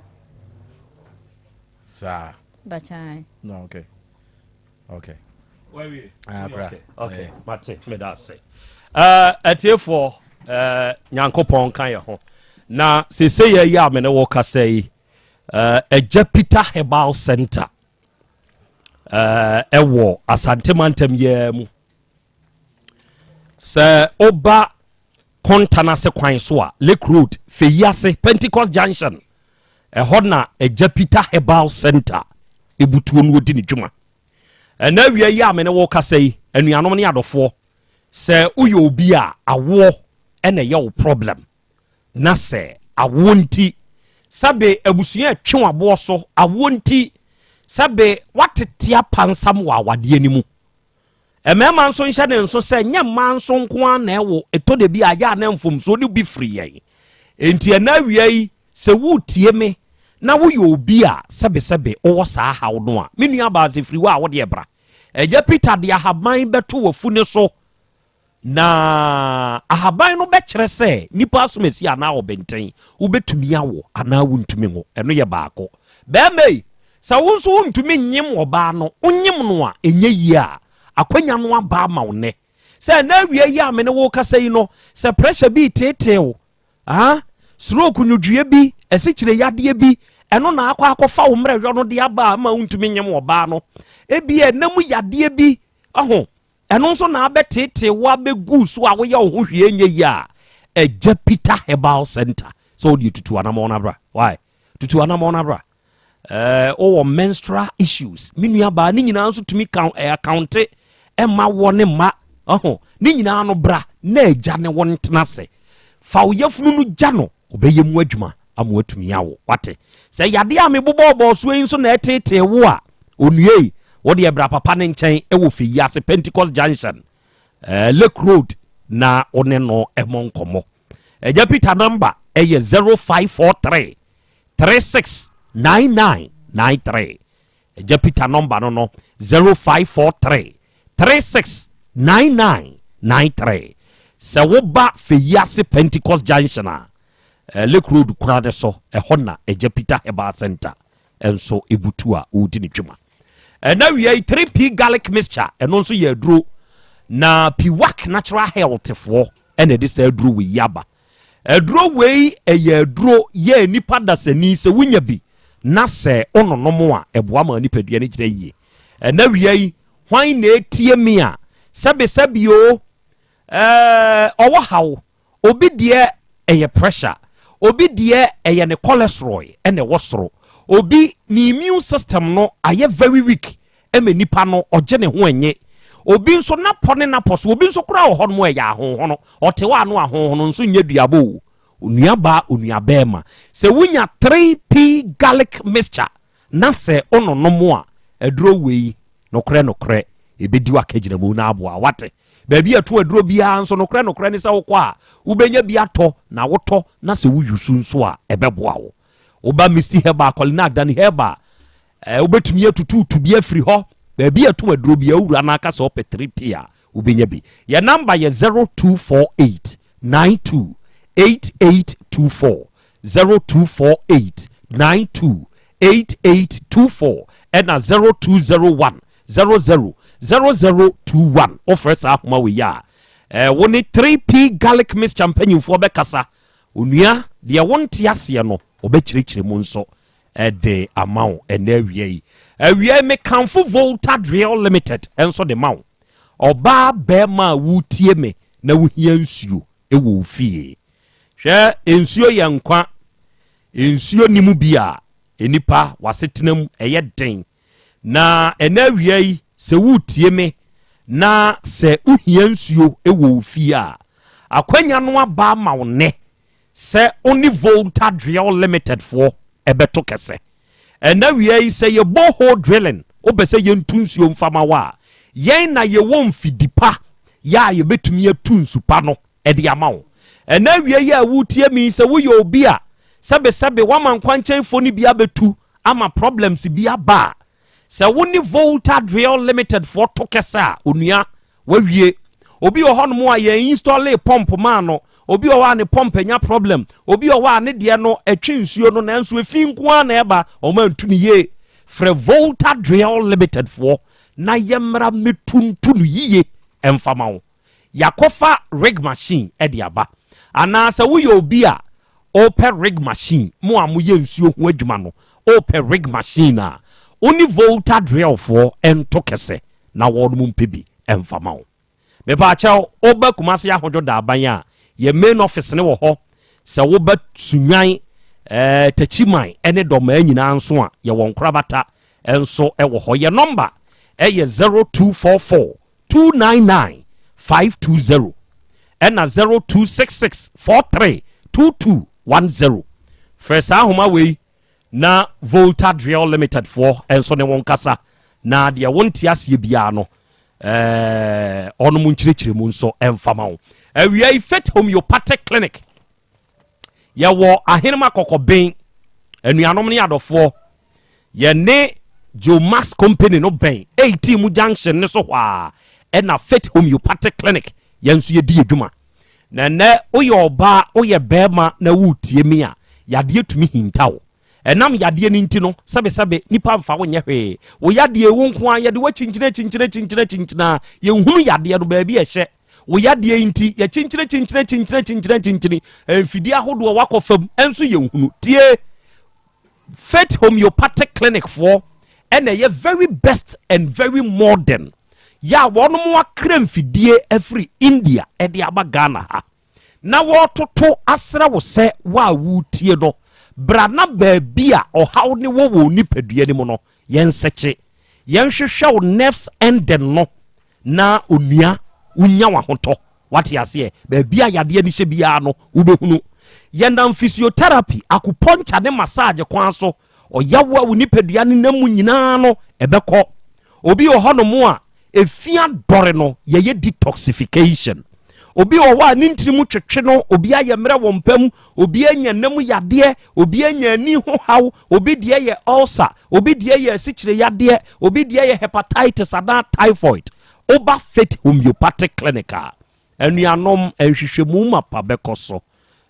Saa. Bakyan. No okay. Okay. Wawie. Ah, bra. Okay, okay. Eh. Mate, meda ase. Eh, atiefoɔ, eh, Nyankopɔn ka yɛ ho. Na sese yɛ yi a me ne wo kasa yi, eh, Agya Peter Herbal Center eh, ɛwɔ Asante mantam yɛ mu. Sɛ woba Kontan ase kwan so a, Lake Road, Feyi ase, Pentecost Junction, ɛhɔ na Agya Peter Herbal Center ebutuo no ɔdi ne dwuma. Ɛna awia yi a me ne wo kasa yi, anuanom ne adɔfoɔ, sɛ woyɛ obi a awoɔ ɛna ɛyɛ wo problem, na sɛ awoɔ nti sɛbe abusua ɛtwe waboɔ so, awoɔ nti sɛbe watete apansam wɔ awadeɛ no mu, Mmarima nso nhyɛ ne nso sɛ nyɛ mmaa nso nko ara na ɛwo, ɛtɔ da bi a yɛ a na mfomsoɔ no bi firi yɛn. Enti ɛna awia yi, sɛ woretie me na woyɛ obi a sɛbesɛbe wowɔ saa haw no a, me nua baa sɛ firi hɔ a wodeɛ bra. Agya Peter de ahaban bɛto w'afuni so Na ahaban no bɛkyerɛ sɛ nipa asomasi anaa ɔbɛnten, wobɛtumi awo anaa wontumi nwo. Ɛno yɛ baako. Bɛrima yi, sɛ wo nso wontumi nyem ɔbaa no, wonyem no a, ɛnyɛ yie a, akwanya no aba ama wo nnɛ. Sɛ ɛnɛ awia yi a me ne wo kasa yi no, sɛ pressure bi reteetee wo, ah, stroke nwodwoeɛ bi, asikyire yadeɛ bi, ɛno na akɔ akɔfa wo mmerɛhwɛ no de aba a ama wontumi nyem ɔbaa no. Ebia ɛnam yadeɛ bi, ɔho, Ɛno nso na abɛteetee wo abɛgu so a woyɛ wo ho hwee nyɛ yie a, Agya Peter Herbal Center sɛ wodeɛ tutu anamɔn no abra. Why? Tutu anamɔn no abra. Eh, wowɔ menstrual issues. Me nua baa ne nyinaa nso tumi ka eh, akaunte ɛma wɔ ne mma. Ɔho, ne nyinaa no bra na agya ne wo ntena ase. Fa wo yafunu no gya no Ɔbɛyɛ mu adwuma ama woatumi awo. Wate? Sɛ yadeɛ a mebobɔɔbɔɔ soɔ yi nso na ɛteetee wo a, onua yi, wo deɛ bra papa no nkyɛn wɔ Feyi ase, Pentecost Junction, eh, Lake Road, na wo ne no mmɔ nkɔmmɔ. Agya Peter nɔmba yɛ 0543 369993. Agya Peter nɔmba no no 0543 36 99 93. Sɛ woba Feyiase Pentecost Junction a, eh, Lake Road kwan no so, ɛhɔ na Agya Peter Herbal Center nso ebutu a wɔredi ne dwuma. Ɛna wia yi 3P garlic mixture ɛno nso yɛ aduro na Piwak Natural Health foɔ ɛna ɛde saa aduro wei yi aba. Aduro wei ɛyɛ aduro yɛ nipa dasani sɛ wonya bi na sɛ wononom a ɛboa ma nipadua no gyina yie. Ɛna wia yi hwan na etie me a sɛbesɛbe o ɛɛ ɔwɔ haw obi deɛ ɛyɛ pressure obi deɛ ɛyɛ ne cholesterol ɛna ɛwɔ soro obi ne immune system no ayɛ very weak ɛma nipa no ɔgye ne ho ɛnye. Obi nso napɔ ne napɔ so, obi nso koraa wɔ hɔ nom ɛyɛ ahonhono, ɔte hɔ a no ahonhono nso nyɛ duabɔ o. Onuabaa, onuabɛɛma, sɛ wonya 3P garlic mixture na sɛ wononom a, aduro wei, nokorɛ nokorɛ, ɛbɛdi w'akagyinamu na aboa wo. Wate? Baabi a ɛto aduro biara nso, nokorɛ nokorɛ ne sɛ wokɔ a, wobɛnya bi atɔ, na wotɔ na sɛ wo use nso a, ɛbɛboa wo. Woba Misty Herbal, Kɔlinag, Dani Herbal, eh, wobɛtumi atutuutu bi afiri hɔ. Baabi a ɛto aduro biara, wowura no aka sɛ wopɛ 3P a, wobɛnya bi. Yɛn namba yɛ 0248 92 8824, 0248 92 8824 ɛna 0201 00 0021. Wofrɛ saa ahoma wei a, eh, wo ne 3P garlic mixture mpanyimfoɔ bɛkasa. Onua, deɛ wonte aseɛ no, wɔbɛkyerɛkyerɛ mu nso de ama wo ɛnɛ awia yi. Awia yi mekamfo Volta Drill Limited nso de ma wo. Ɔbaa bɛrima a wotie me na wohia nsuo wɔ wo fie. Hwɛ, nsuo yɛ nkwa. Nsuo ni mu bi a, nnipa w'asetena mu ɛyɛ den. Na ɛnɛ awia yi, sɛ woretie me na sɛ wohia nsuo wɔ wo fie a, akwanya no aba ama wo nnɛ sɛ wo ne Volta Drill Limited foɔ ɛbɛto kɛsɛ. Ɛnɛ awia yi, sɛ yɛ borehole drilling, wopɛ sɛ yɛntu nsuo mfa ma wo a, yɛn na yɛwɔ mfidi pa yɛ a yɛbɛtumi atu nsu pa no de ama wo. Ɛnɛ awia yi a woretie me yi, sɛ woyɛ obi a sɛbesɛbe woama nkwankyɛnfoɔ no bi abɛtu ama problems bi aba a, sɛ wo ne Volta Drill Limited foɔ to kɛsɛ a, onua, wawie. Obi wɔ hɔnom a yɛn installe pump maa no, obi wɔ hɔ a ne pump anya problem, obi wɔ hɔ a ne deɛ no ɛtwe nsuo no nanso efi nko ara na ɛba, wɔn antu no yie. Frɛ Volta Drill Limited foɔ na yɛmmra mmɛtu ntu no yie mfa ma wo. Yɛakɔfa rig machine de aba. Anaa sɛ woyɛ obi a wopɛ rig machine, mo a moyɛ nsuo ho adwuma no, wopɛ rig machine a, wo ne Volta Drill foɔ nto kɛsɛ na wɔnom mpɛ bi mfa ma wo. Mepaakyɛw, woba Kumasi Ahodwo Daaban a, yɛn main office no wɔ hɔ. Sɛ woba Sunyani, eh, Techiman ne Dɔmaa nyinaa nso a, yɛwɔ nkorabata nso wɔ hɔ. Yɛn nɔmba yɛ 0244 299 520 ɛna 0266 43 2210. Frɛ saa ahoma wei na Volta Drill Limited foɔ nso ne wo nkasa na deɛ wonte aseɛ biara no ɛɛ ɔnom nkyerɛkyerɛ mu nso ɛmfa ma wo. Awia yi Faith Homeopathic Clinic yɛwɔ Ahenema Kɔkɔben, anuanom ne adɔfoɔ, yɛne Joe Max Company no bɛn 18 mu junction ne so hɔ a ɛna Faith Homeopathic Clinic yɛn nso yɛdi adwuma. Na ɛnɛ woyɛ ɔbaa woyɛ bɛrima na woretie me a, yadeɛ tumi hinta wo. Ɛnam yadeɛ no nti no, sɛbesɛbe nipa mfa wo nyɛ hwee. Wo yadeɛ wo nko ara yɛde woakyinkyini akyinkyini akyinkyini akyinkyini a yɛnhunu yadeɛ no baabi a ɛhyɛ. Wo yadeɛ yi nti yɛkyinkyini kyinkyini kyinkyini kyinkyini kyinkyini mfidie ahodoɔ wakɔ fam nso yɛnhunu. Tie! Faith Homeopathic Clinic foɔ ɛna ɛyɛ very best and very modern yɛ a wɔn akra mfidie afiri India ɛde aba Ghana ha na wɔretoto asrɛ wo sɛ wo a woretie no bra na baabi a ɔhaw ne wɔ wɔ nipadua no mu no yɛnsɛkye yɛnhwehwɛ wo nerves ending no na onua wonya w'ahotɔ. Wate aseɛ? Baabi a yadeɛ no hyɛ biara no, wobɛhunu. Yɛnam physiotherapy, acupuncture ne massage kwan so, ɔyaw a wo nipadua no nam mu nyinaa no, ɛbɛkɔ. Obi wɔ hɔnom a, efi adɔre no, yɛyɛ detoxification. Obi wɔ hɔ a ne ntini mu twetwe no, obi ayɛ mmerɛ wɔ mpa mu, obi anya nna mu yadeɛ, obi anya ani ho haw, obi deɛ yɛ ulcer, obi deɛ yɛ asikyire yadeɛ, obi deɛ yɛ hepatitis anaa typhoid. Woba Faith Homeopathic Clinic a, anuanom, nhwehwɛmu mapa bɛkɔ so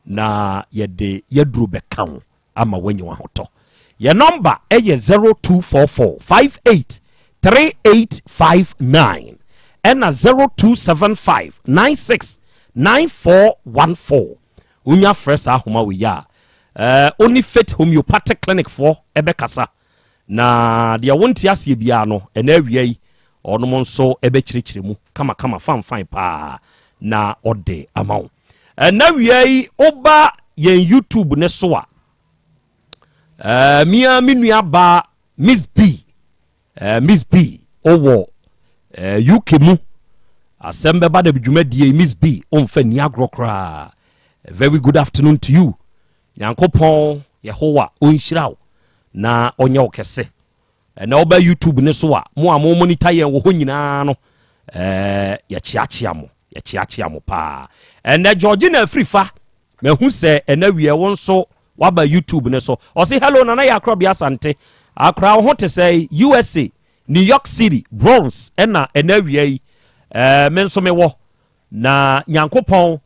na yɛde yɛaduro bɛka wo ama woanya w'ahotɔ. Yɛn nɔmba yɛ 0244 58 3859 ɛna 0275 96 9414. Wonya frɛ saa ahoma wei a, eh, wo ne Faith Homeopathic Clinic foɔ ɛbɛkasa na deɛ wonte aseɛ biara no, ɛnɛ awia yi ɔnom nso ɛbɛkyerɛkyerɛ mu kamakama fanfan paa na ɔde ama wo. Ɛnɛ awia yi woba yɛn YouTube ne so a, mia me nua baa Miss B, Miss B ɔwɔ UK mu. Asɛm bɛba da dwumadie yi, Miss B ɔmfa nni agorɔ koraa. A very good afternoon to you. Nyankopɔn Yehowa ɔnhyira wo na ɔnyɛ wo kɛse. Ɛnɛ woba YouTube ne so a, mo a mo monitor yɛn wɔ hɔ nyinaa no, ɛɛ yɛkyeakyea mo, yɛkyeakyea mo paa. Ɛnɛ Georgina Afrifa, mahu sɛ ɛnɛ wie wo nso waba YouTube ne so. Ɔse hello Nana yɛ Akorɔbea Asante. Akora wo ho te sɛ USA, New York City, Bronx ɛna ɛnɛ awia yi ɛɛ me nso mewɔ. Na Nyankopɔn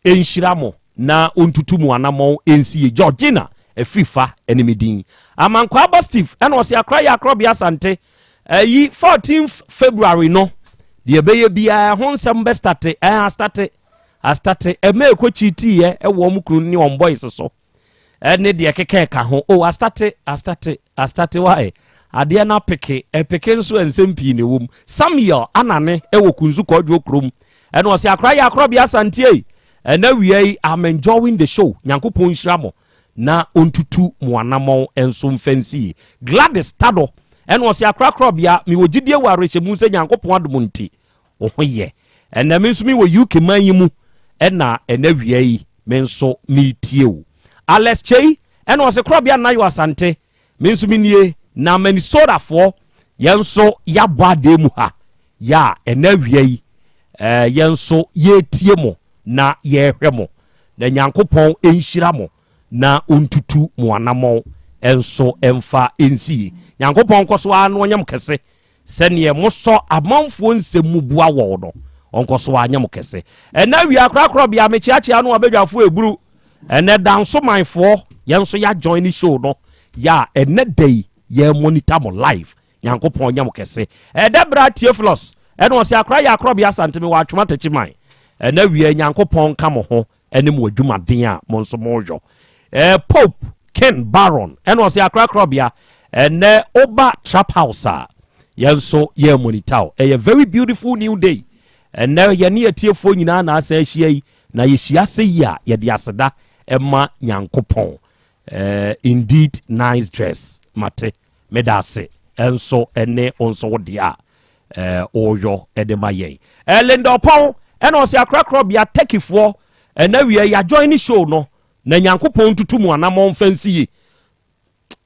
nhyira mo na ɔntutu mo anamɔn nsi yie. Georgina Afrifa ne me din. Amankwaa Steve ɛna ɔse Akra yɛ Akorɔbea Asante. Ɛyi 14th February no deɛ ɛbɛyɛ biara ɛho nsɛm bɛstate ɛn astate astate ɛmɛ ɛkɔ kyiitiiɛ ɛwɔ wɔn kunu ne wɔn boys so ɛne deɛ ɛkeka ɛka ho o astate astate astate wae adeɛ no apeke ɛpeke nso nsɛm pii na ɛwɔ mu Samuel Anane ɛwɔ Kunzu Kɔdwo kurom ɛna ɔsɛ akora yɛ akorɔbea Asante ei ɛna wia yi I'm enjoying the show Nyankopɔn nhyira mo na ɔntutu mo anamɔn nso mfa nsie Gladys Tado ɛna ɔsɛ akora korɔbea mewɔ gyidie wɔ awerɛhyɛmu sɛ Nyankopɔn adom nti Wo ho yɛ. Ɛnɛ me nso me wɔ UK man yi mu ɛna ɛnɛ wia yi me nso me tie wo. Alex Kyei ɛna ɔse korɔbea Nayo Asante me nso me nie na Minnesota foɔ yɛn nso yabɔ adeɛ mu ha yɛ a ɛnɛ wia yi ɛɛ yɛn nso yɛretie mo na yɛrehwɛ mo na Nyankopɔn nhyira mo na ɔntutu mo anamɔn nso mfa nsie. Nyankopɔn nkɔ so ara na ɔnyɛ mo kɛse Sɛdeɛ mosɔ amanfoɔ nsɛm mu bua wɔn no, ɔnkɔ so ara nyɛ mo kɛse. Ɛnnɛ awia korakorabea, mekyeakyea no abadwafoɔ eburu. Ɛnnɛ Dansomanfoɔ, yɛn nso yɛ join ne show no, yɛ a ɛnnɛ da yi yɛ monitor mo live. Nyankopɔn nyɛ mo kɛse. Ɛdɛ bra Theophilus, ɛna ɔse akora yɛ akorɔbea Asante mewɔ Atwoma Takyiman. Ɛnnɛ awia Nyankopɔn nka mo ho ne mo adwumaden a mo nso moyɔ. Eh, Pope Ken Baron ɛna ɔsɛ akorakorabea ɛnɛ woba Trap House a yɛn nso yɛ monitor wo. Ɛyɛ very beautiful new day. Ɛnɛ yɛne atiefoɔ nyinaa na asan ahyia yi na yɛhyia sɛ yi a yɛde aseda ɛma Nyankopɔn. Eh, indeed nice dress mate. Meda ase nso ne wo nso wo deɛ a eh, woyɔ de ma yɛn. Eh, Linda Ɔpɔn ɛna ɔsɛ akorakorɔ bea Turkeyfoɔ ɛna wia yi ajoin ne show no na Nyankopɔn ntutu mu anamɔ mfa nsi yi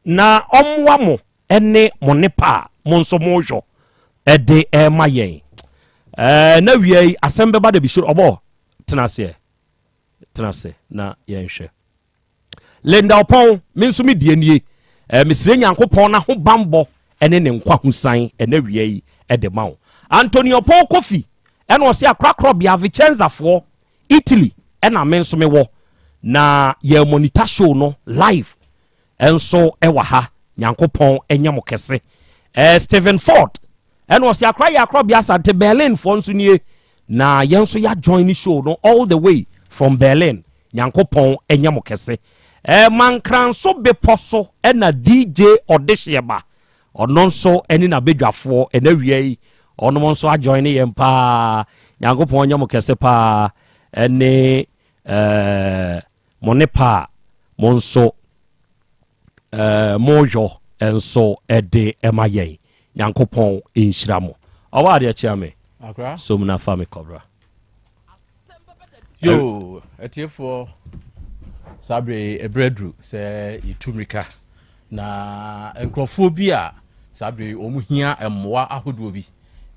na ɔmmoa mo ne mo nepa a mo nso moyɔ ɛde ɛma yɛn. Eh, na wia yi asɛm bɛba da bi soro ɔbɔ tena aseɛ tena ase na yɛnhwɛ. Linda Ɔpɔn, me nso me deɛ nie. Eh, mesrɛ Nyankopɔn n'ahobanbɔ ne ne nkwa ho san ɛnɛ wia yi de ma wo. Anthony Ɔpɔn Kofi, ɛna ɔse akorakorɔbea Vicenzafoɔ, Italy ɛna me nso mewɔ. Na yɛ monitor show no live nso ɛwɔ ha. Nyankopɔn ɛnyɛ mo kɛse. Eh, Stephen Ford, ɛna ɔse akora yɛ akorɔbea Asante Berlin foɔ nso nie. Na yɛn nso yɛ join ne show no all the way from Berlin. Nyankopɔn nyɛ mo kɛse. Eh, Mankranso bepɔ so na DJ Ɔdehyeɛ ba. Ɔno nso ne n'abadwafoɔ ɛna wia yi. Ɔnom nso ajoin ne yɛn paa. Nyankopɔn nyɛ mo kɛse paa. Ɛne eh, mo ne pa a mo nso eh, moyɔ nso ɛde ɛma yɛn. Nyankopɔn nhyira mo. Ɔwɔ adeɛ kyea me. Som na fa me kɔbra. Yo, atiefoɔ, saa berɛ yi ɛberɛ aduru sɛ yɛtu mmirika na nkurɔfoɔ bi a saa berɛ yi wɔn hia mmoa ahodoɔ bi.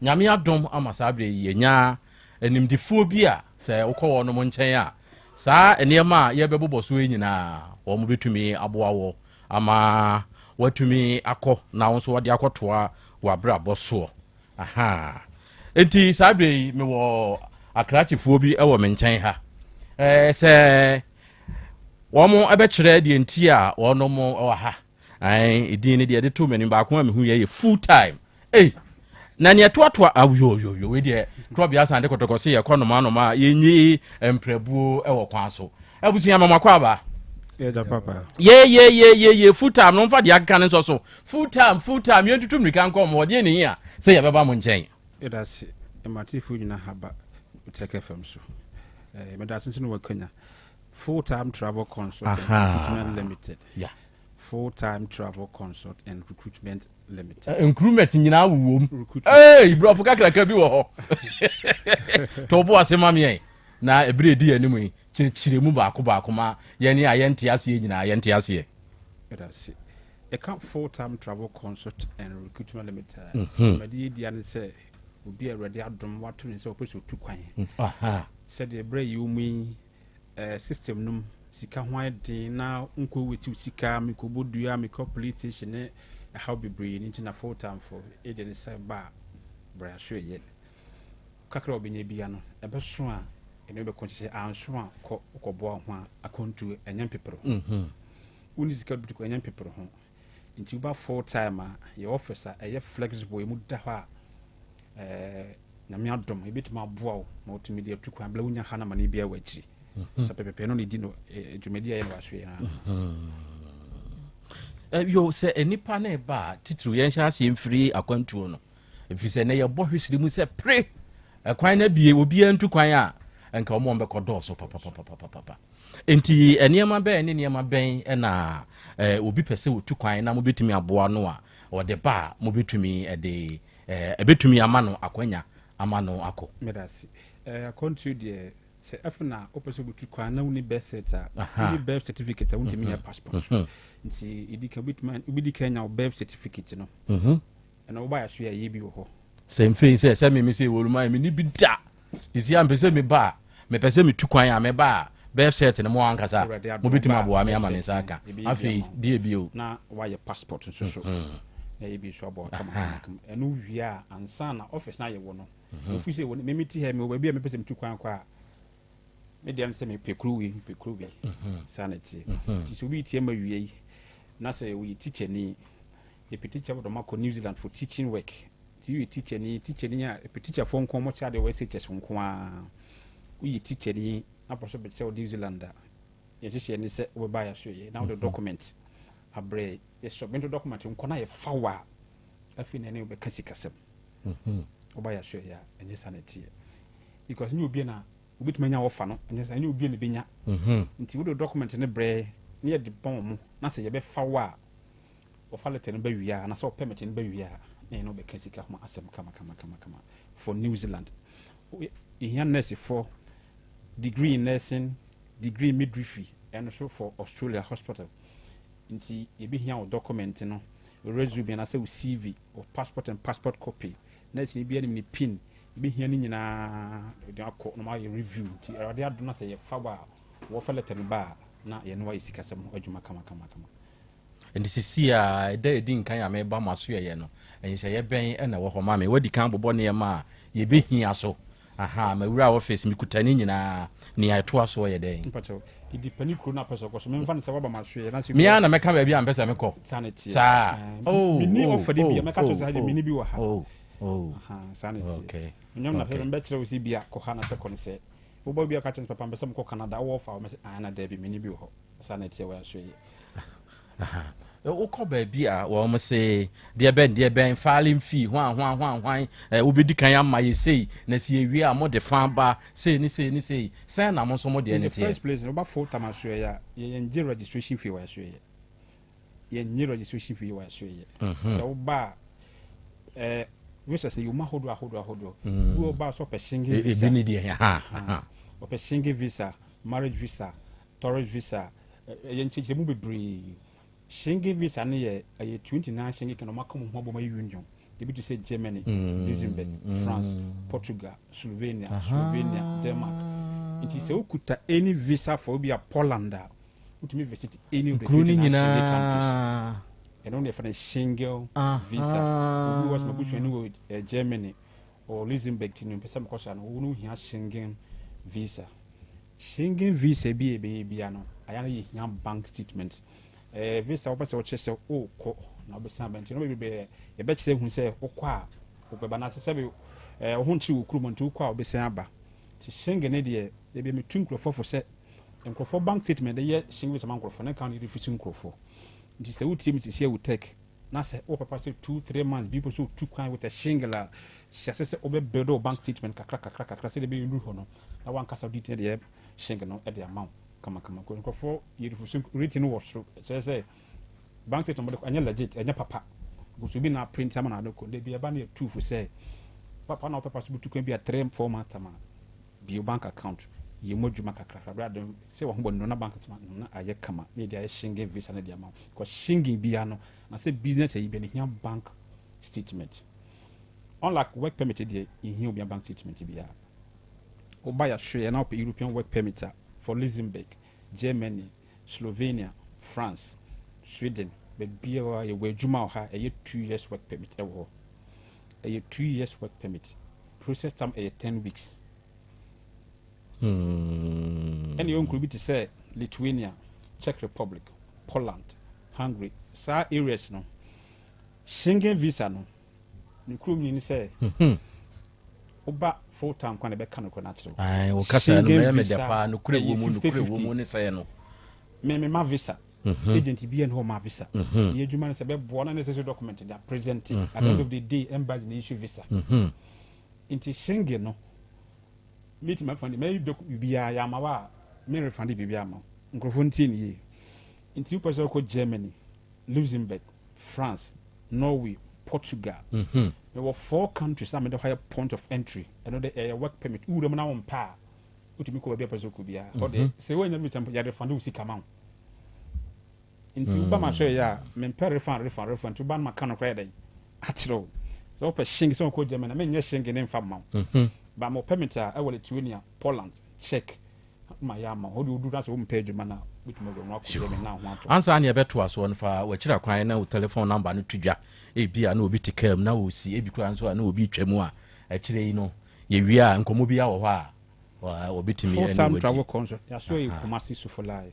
Nyame adom ama saa berɛ yi yɛnya animdefoɔ bi a sɛ wokɔ wɔn nkyɛn a saa nneɛma a yɛbɛbobɔ so yi nyinaa wɔn bɛtumi aboa wɔ ama watumi akɔ na wo nso wɔde akɔtoa w'abrabɔ soɔ. Ahaa. Enti saa berɛ yi mewɔ akrakyefoɔ bi wɔ me nkyɛn ha. Ɛɛ sɛ wɔn bɛkyerɛ deɛ nti a wɔn wɔ ha. Ɛn edin no deɛ ɛde to m'anim baako a mehu yɛ yɛ full time. Ei na nea ɛtoatoa ayoyoyo wei deɛ korɔbea asan de kɔtɔkɔ se yɛkɔ noma noma a yɛnyi mprɛbuo wɔ kwan so. Abusua mama kɔ aba. Ye ye ye ye ye full time no mfa deɛ akeka ne nsɔ so. Full time full time yɛntutu mmirika nkɔ mo hɔ deɛ ne hia sɛ yɛbɛba mo nkyɛn. Yɛdase ma atiefo nyina ha ba Tech FM so. Eh, medase nso ne wakanya. Full Time Travel Consult and Recruitment Limited. Yeah. Full Time Travel Consult and Recruitment Limited. Eh, Recruitment nyinaa wowom. Hey, brɔfo kakraka bi wɔ hɔ. To bo ase ma meɛ. Na ɛberɛ a ɛdi yɛn anim yi, kyerɛkyerɛ mu baako baako ma yɛn a yɛnte aseɛ nyinaa yɛnte aseɛ. Meda ase. Yɛka Full Time Travel Consult and Recruitment Limited a, dwumadi yi dea ne sɛ obi a Awurade adom wato ne nsa ɔpɛ sɛ ɔtu kwan. Sɛdeɛ berɛ a yɛwɔ mu yi, system no mu sika ho ayɛ den na nkɔ waste wo sika, mekɔbɔ dua, mekɔ police station ne ɛhaw bebree no nti na full time fo deɛ ne sɛ ba a bra so ɛyɛ. Kakra a wobɛnya bia no ɛbɛso a ɛne wobɛkɔ nhyehyɛ, anso a kɔ wokɔboa wo ho a akwantuo ɛnyɛ mpepere ho. Wonni sika de bɛtu kwan ɛnyɛ mpepere ho. Nti woba full time a yɛ office a ɛyɛ flexible, ɛmu da hɔ a ɛɛ Nyame adom ebetumi aboa wo ma wotumi de atu kwan bla wonya ha na amane biara wɔ akyiri. Mhm. Sɛ pɛpɛpɛ no na edi no eh, dwumadi a ɛyɛ no wɔ asoɛ ha. Mhm. Eh, yo sɛ nnipa no ba a titiriw yɛnhyɛ aseɛ mfiri akwantuo no ɛfiri sɛ nɛ yɛbɔ hwesere mu sɛ pere ɛkwan no abie obiara ntu kwan a nka wɔn bɛkɔ dɔɔso papapapapapa nti nneɛma bɛn ne nneɛma bɛn na eh, obi pɛ sɛ otu kwan na mobɛtumi aboa no a ɔde ba a mobɛtumi de Ɛbɛtumi ama no akwanya ama no akɔ. Medase. Eh, akwantuo deɛ, sɛ ɛfo na wopɛ sɛ wobɛtu kwan na wonni birth cert a, wonni birth certificate a, wontumi nyɛ passport. Nti, ɛdi kan, wobɛtumi, wobɛdi kan anya wo birth certificate no. Ɛna woba yɛ so yɛ, ɛyɛ bi wɔ hɔ. Sɛ mfei sɛ, sɛ me me sɛ wɔluma yɛ, menni bi da. Sisi a mepɛ sɛ meba a, mepɛ sɛ metu kwan a, meba a, birth cert no mo ankasa mobɛtumi aboa me ama me nsa aka. Afei, deɛ bio? Na woayɛ passport nso so. Na ɛyɛ bi nso aboa kama kama kama. Ɛno wie a, ansa na office no ayɛ wɔ no. Ofiri sɛ wɔ me mete ha, mewɔ baabi a mepɛ sɛ metu kwan kɔ a, me deɛ ne sɛ mepɛ kuro wei, mepɛ kuro wei. Saa na ɛteɛ. Nti sɛ obi retie ma wie yi, na sɛ ɔyɛ tikyani, yɛpɛ teacher wɔ dɔm akɔ New Zealand for teaching work. Nti woyɛ tikyani, tikyani a, yɛpɛ tikyafoɔ nko, wɔkyerɛ adeɛ wɔ SHS nko ara. Woyɛ tikyani na wopɛ sɛ wobɛkyerɛ wɔ New Zealand a, yɛn nhyehyɛeɛ ne sɛ wobɛba yɛn asoɛeɛ na wode document abrɛ yɛn. Yɛ submit wo document nko na yɛfa wo a, afei na yɛne wo bɛka sikasɛm. Woba yɛn asoɛeɛ a, ɛnyɛ saa na ɛteɛ. Because nyɛ obiara na wobɛtumi anya wɔfa no, ɛnyɛ saa, ɛnyɛ obiara na ɛbɛnya. Nti wode wo document no brɛ na yɛde bɔ wɔn na sɛ yɛbɛfa wo a, Wɔfa letter no ba wie a, anaasɛ wɔ permit no ba wie a, na yɛne wo bɛka sika ho asɛm kama kama kama kama for New Zealand. Yɛhia nursefoɔ, degree in nursing, degree in midwifery, ɛno nso for Australia hospital. Nti yɛbɛhia wo document no, wo resume anaasɛ wo CV, wo passport and passport copy. Nurse ni biara nim ne pin, yɛbɛhia ne nyinaa de akɔ na wɔayɛ review. Nti Awurade adom na sɛ yɛfa wo a, wɔfa letter no ba a, na yɛne wo ayɛ sikasɛm ho adwuma kama kama kama. Enti seesei a ɛda a edi nkan a mereba mo asoɛeɛ no, nhyehyɛeɛ bɛn na ɛwɔ hɔ ma me? Woadi kan abobɔ nneɛma a yɛbɛhia so. Ahaa, mawura office, mekuta ne nyinaa. Nea ɛtoa soɔ yɛ dɛn? Mpakyɛw, edipɛne kuro no a wopɛ sɛ wokɔ so. Memfa no sɛ woaba m'asoɛeɛ na sɛ Me ara na mɛka baabi a mepɛ sɛ mekɔ. Saa na ɛteɛ. Saa? Oh, Menni oh, ɔfa de bi a oh, mɛka akyerɛ wo sɛ oh, ha deɛ oh, menni bi wɔ ha. oh, oh. Ahaa, saa na ɛteɛ. Okay, Ɛnyɛ me na okay. mɛkyerɛ wo sɛ ebia kɔ ha anaasɛ kɔ ne sɛɛ. Woba bi a woka kyerɛ me sɛ papa mepɛ sɛ mekɔ Canada, wowɔ ɔfa a? Mɛse aane anaa daabi, menni bi wɔ hɔ. Saa na ɛteɛ wɔ yɛn asoɛeɛ. Wokɔ baabi a wɔn se deɛ bɛn deɛ bɛn filing fee hwan hwan hwan hwan eh, wobɛdi kan ama yɛ sei na sɛ yɛwie a mode fa ba sei ne sei ne sei sɛn na mo nso mo deɛ In ne the teɛ. first place no, woba full time asoɛeɛ a, yɛngye registration fee wɔ asoɛeɛ. Yɛnnye registration fee wɔ asoɛeɛ. Mhm. Sɛ woba a, eh, visas no yɛwɔ mu ahodoɔ ahodoɔ ahodoɔ. Mm. Bi wɔ hɔ ba a sɛ ɔpɛ Schengen E- visa. Ebi ne deɛ, ha, ha. Ɔpɛ Schengen visa, marriage visa, tourist visa, ɛyɛ nkyerɛkyerɛmu bebree. Schengen visa no yɛ ɛyɛ 29 Schengen country wɔaka wɔn ho abom ayɛ union. Ebi te sɛ Germany, Luxembourg, France, Portugal, Slovenia, Slovenia, Denmark. Nti sɛ wokuta any visa for ebi a Poland a, wotumi visit any of the Nkuro no 29 Schengen countries. nyinaa. Ɛno na yɛfrɛ no Schengen visa. Obi wɔ hɔ sɛ m'abusuani wɔ eh, Germany or Luxembourg ti no mpɛ sɛ mekɔ saa no, wo no hia Schengen visa. Schengen visa bi a yɛbɛyɛ biara no, ayɛ a na yɛhia bank statement. Ɛyɛ visa a wopɛ sɛ wokyerɛ sɛ worekɔ na wobɛsan aba nti, nneɛma bebree yɛbɛkyerɛ ahu sɛ wokɔ a wobɛba. Anaasɛ sɛbe ɛɛ wo ho nkyere wo kurom nti wokɔ a wobɛsan aba. Nti Schengen no deɛ, ebi metu nkurɔfoɔ fo sɛ nkurɔfoɔ bank statement de yɛ Schengen visa ma nkurɔfoɔ no nka no yɛrefuse nkurɔfoɔ. Nti sɛ wotie me sisi a wo tech na sɛ wowɔ papa sɛ two three months bi wopɛ sɛ wotu kwan with a shingle a, hyɛ ase sɛ wobɛ build wo bank statement kakra kakra kakra sɛdeɛ ɛbɛyɛ nnuru hɔ no na wankasa wode de yɛ shingle no de ama wo kamakama. Because nkurɔfoɔ yɛ refusu rate no wɔ soro kyerɛ sɛ bank statement wɔde kɔ ɛnyɛ legit ɛnyɛ papa because obi na print ama na ade kɔ dabi ɛba no yɛ tu fo sɛ papa na wopɛ pa so bɛtu kwan bi a 3 4 months time a bue wo bank account. Yɛ mu adwuma kakrakra berɛ a de sɛ wɔn ho bɔ no na bank sɛ no na ayɛ kama na yɛde ayɛ Schengen visa no de ama wo. Because Schengen biara no na sɛ business ayi bia no hia bank statement. Unlike work permit deɛ yɛhia obia bank statement biara. Woba yɛahwɛ na wopɛ European work permit a for Luxembourg, Germany, Slovenia, France, Sweden, baabiara yɛwɔ adwuma wɔ ha ɛyɛ 2 years work permit ɛwɔ hɔ. Ɛyɛ 2 years work permit. Process time ɛyɛ 10 weeks. Ɛna ɛwɔ nkuro bi te sɛ Lithuania, Czech Republic, Poland, Hungary, saa areas no, Schengen visa no, ne kurom ni ne sɛ woba full time kwan na ɛbɛka nokorɛ no akyerɛ wo. Ae, wo kasa no mɛyɛ me dɛ paa, nokorɛ wɔ mu, nokorɛ wɔ mu ne sɛɛ no. Me me ma visa. Agent bi ɛne hɔ ma visa. Yɛ adwuma no sɛ bɛboa na necessary document de present. At the end of the day, embassy na issue visa. Nti Schengen no, metumi afa de mɛyi doc biribiara yɛ ama wo a, me refund biribiara ama wo. Nkurɔfoɔ ntie ne yie. Nti wopɛ sɛ wokɔ Germany, Luxembourg, France, Norway, Portugal. Mewɔ four countries a mede hɔ ayɛ point of entry. Ɛno de ɛyɛ work permit. Wowura mu na wompɛ a, wotumi kɔ baabi a wopɛ sɛ wokɔ biara. Hɔ deɛ, sɛ woannya visa mpo, yɛde refund wo sika ma wo. Nti woba ma so yɛ a, mempɛ refund, refund, refund. Nti woba no maka nokorɛ yɛ dɛn? Akyerɛ wo. Sɛ wopɛ Schengen, sɛ wokɔ Germany a, menyɛ Schengen ne mfa mma wo. But mewɔ permit a ɛwɔ Lithuania, Poland, Czech, ma yɛ ama wo. Hɔ deɛ woduru na sɛ wompɛ adwuma no a, wobɛtumi awura mu akɔ Germany na wo ho atɔ wo. Ansa na yɛbɛtoa soɔ no, fa w'akyiri akwan ne wo telephone number no to dwa. Ebia na obi te kaa mu na ɔresi, ebi koraa nso a na obi retwa mu a, akyire yi no, yɛwie a, nkɔmmɔ biara wɔ hɔ a, wɔbɛtumi Full ne time wo adi. travel consult, yɛasoɛ yɛ Kumasi Sofolai.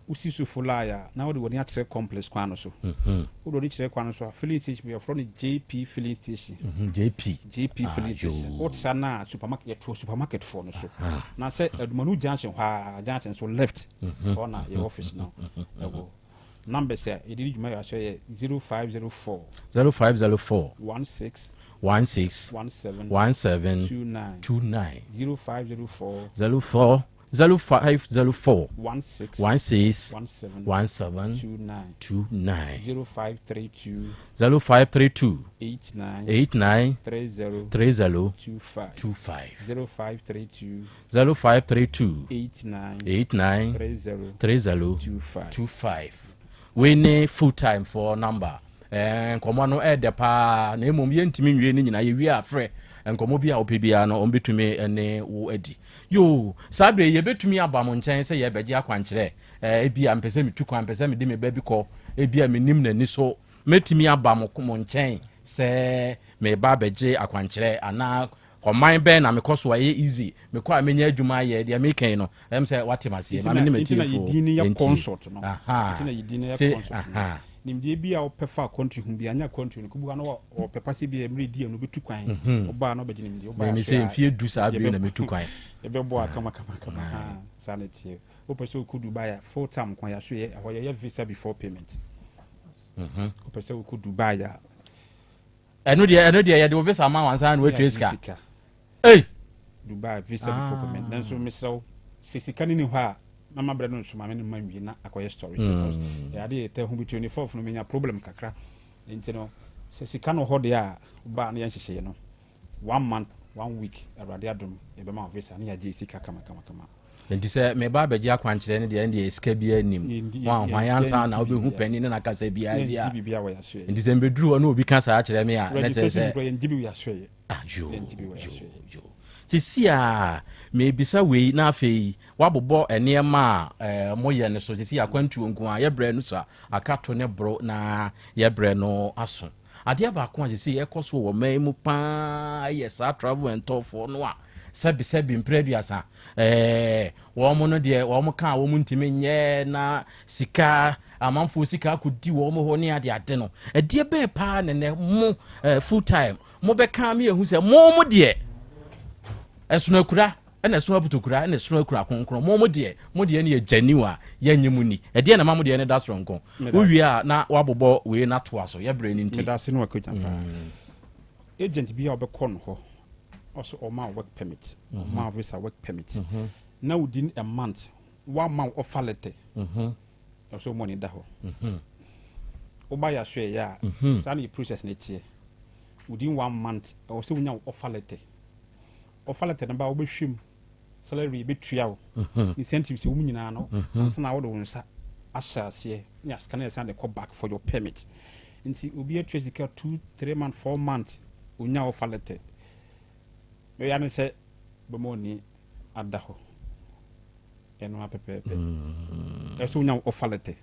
Wosi Sofolai a, na wode w'ani akyerɛ complex kwan no so. Wode w'ani kyerɛ kwan no so a, filling station bi yɛfrɛ no JP filling station. JP. JP Ah, filling station. yoo. Wotra no a, supermarket, yɛtoɔ supermarket foɔ no so. Na sɛ Adumanu junction hɔ a, junction so left, hɔ na yɛ office no ɛwɔ. Numbers a yɛde di dwuma yɛ asoɛ yɛ 0504. 0504. 16. 16. 17. 17. 29. 29. 0504. 04 0504. 16. 16. 17. 17. 29. 29. 0532. 0532. 89. 89. 30. 30. 25. 25. 0532. 0532. 89. 89. 30. 30. 25. 25. Wei ne full time for number. Nkɔmmɔ no ɛɛdɛ paa na mmom yɛntumi nwie no nyinaa. Yɛwie a frɛ, nkɔmmɔ bi a wopɛ biara no ɔmbɛtumi ne wo adi. Yo, saa berɛ yi yɛbɛtumi aba mo nkyɛn sɛ yɛbɛgye akwankyerɛ. Ebi a mpɛ sɛ metu kwan, mpɛ sɛ mede me ba bi kɔ, ebi a menim n'ani so, mɛtumi aba mo nkyɛn sɛ meba abɛgye akwankyerɛ anaa ɔman bɛn na mekɔ so a ɛyɛ easy, mekɔ a menya adwuma ayɛ? Deɛ mekɛn no ɛm sɛ wate maseɛ. Ma me ne Nti na matiefoɔ yɛdin no yɛ ntie. consult no. Aha. Nti na yɛdin no yɛ consult no. Nimdeɛ bi a wopɛ fa akwantu ho bi anya akwantu no kubu ha na wɔpɛ pa sɛ bi a mmerɛ di a no wobɛtu kwan. Wobaa na wobɛgye nimdeɛ. Wobaa Meme so sɛ a, mfie 10 saa bere na mɛtu kwan. Yɛbɛboa kama kama kama. Ha, saa na ɛteɛ. Wopɛ sɛ wokɔ Dubai a, full time kwan yɛaso yɛ ɛhɔ yɛyɛ visa before payment. Wopɛ sɛ wokɔ Dubai a, Ɛno deɛ yɛde wo visa ma wansa na woatua yɛagye sika. Ei! Dubai visa before payment. Nanso mesrɛ wo sɛ sika no ni hɔ a, mama berɛ no nso ma me no ma nwie na akɔyɛ story because ɛyɛ ade yɛtɛ ho bi 24 no menya problem kakra. Nti no sɛ sika no hɔ deɛ a, wobaa na yɛnhyehyɛeɛ no one month, one week, Awurade adom, yɛbɛma wo visa na yɛagye sika kama kama kama. Nti sɛ meba abɛgye akwankyerɛ no deɛ, ɛndeɛ sika biara nim hwan ansa na wobɛhu pani ne nakasa biara bi a. Yɛngye biribiara wɔ yɛasoɛ. Nti sɛ mbɛduru hɔ na obi ka saa kyerɛ me a, na kyerɛ Registration sɛ koraa yɛngye bi wɔ yɛasoɛ. Ah, yo, Yɛngye bi wɔ yo, yɛasoɛ. Yo. Sisi a mebisa wei na afei woabobɔ nneɛma a moyɛ no so. Sisi akwantuo nko a yɛbrɛ no so a akato ne boro na yɛbrɛ no aso. Adeɛ baako a sisi ɛkɔ so wɔ man mu paa yɛ saa travel and tour foɔ no a sɛbisɛbi mprɛ 30 wɔn no deɛ wɔn ka a wɔn ntumi nyɛ na sika amanfoɔ sika akɔdi wɔn hɔ ne ade ade no. Ɛdeɛ bɛɛ paa nɛnɛ mo full time mobɛka mi ehu sɛ mo deɛ ɛsono akura ɛna ɛsono apotokura ɛna ɛsono akura kronkron. Mo deɛ no yɛ genuine a yɛnyɛ mu ni. Ɛdeɛ na ma mo deɛ no da soronko? Wowie a na wabobɔ wei na toa so, yɛbrɛ no nti. Meda ase ne wakɔgya paa. Agent bi a wobɛkɔ no hɔ ɔso ɔma wo work permit, ɔma wo visa work permit na within a month woama wo offer letter, ɛsɛ ɔmo ani da hɔ. Woba yɛ aso ɛyɛ a, saa na yɛ process no teɛ. Within one month ɛwɔ sɛ wonya wo offer letter. Offer letter no ba, wobɛhwɛ mu. Salary yɛbɛtua wo, incentives ɛwɔ mu nyinaa no, ansa na wode wo nsa ahyɛ aseɛ ne asika no yɛsan de kɔ back for your permit. Nti obi atua sika 2, 3 months, 4 months, onya offer letter. Bɛyɛ ne sɛ bɛma ɔni ada hɔ. Ɛno ara pɛpɛɛpɛ. Ɛsɛ wonya offer letter.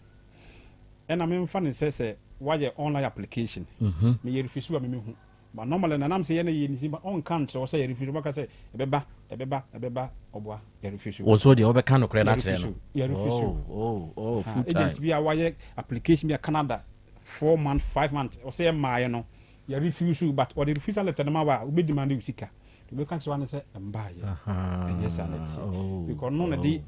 Ɛna memfa ne sɛ sɛ woayɛ online application. Meyɛ refuse a memehu. But normally na nam sɛ yɛ na yɛ nisi ba ɔnka nkyerɛ wo sɛ yɛ refuse ɔbɛka sɛ ɛbɛba ɛbɛba ɛbɛba ɔboa yɛ refuse. Wo nso deɛ wobɛka nokorɛ no akyerɛ no. Yɛ refuse. Oh oh oh full time. Agent bi a wayɛ application bi a Canada 4 month 5 month ɔsɛ yɛ mmaayɛ no yɛ refuse but ɔde refusal letter no ma wo a wobɛ demand wo sika. Wobɛka kyerɛ wo ne sɛ mbaayɛ ɛnyɛ saa na ɛteɛ because ɔno na de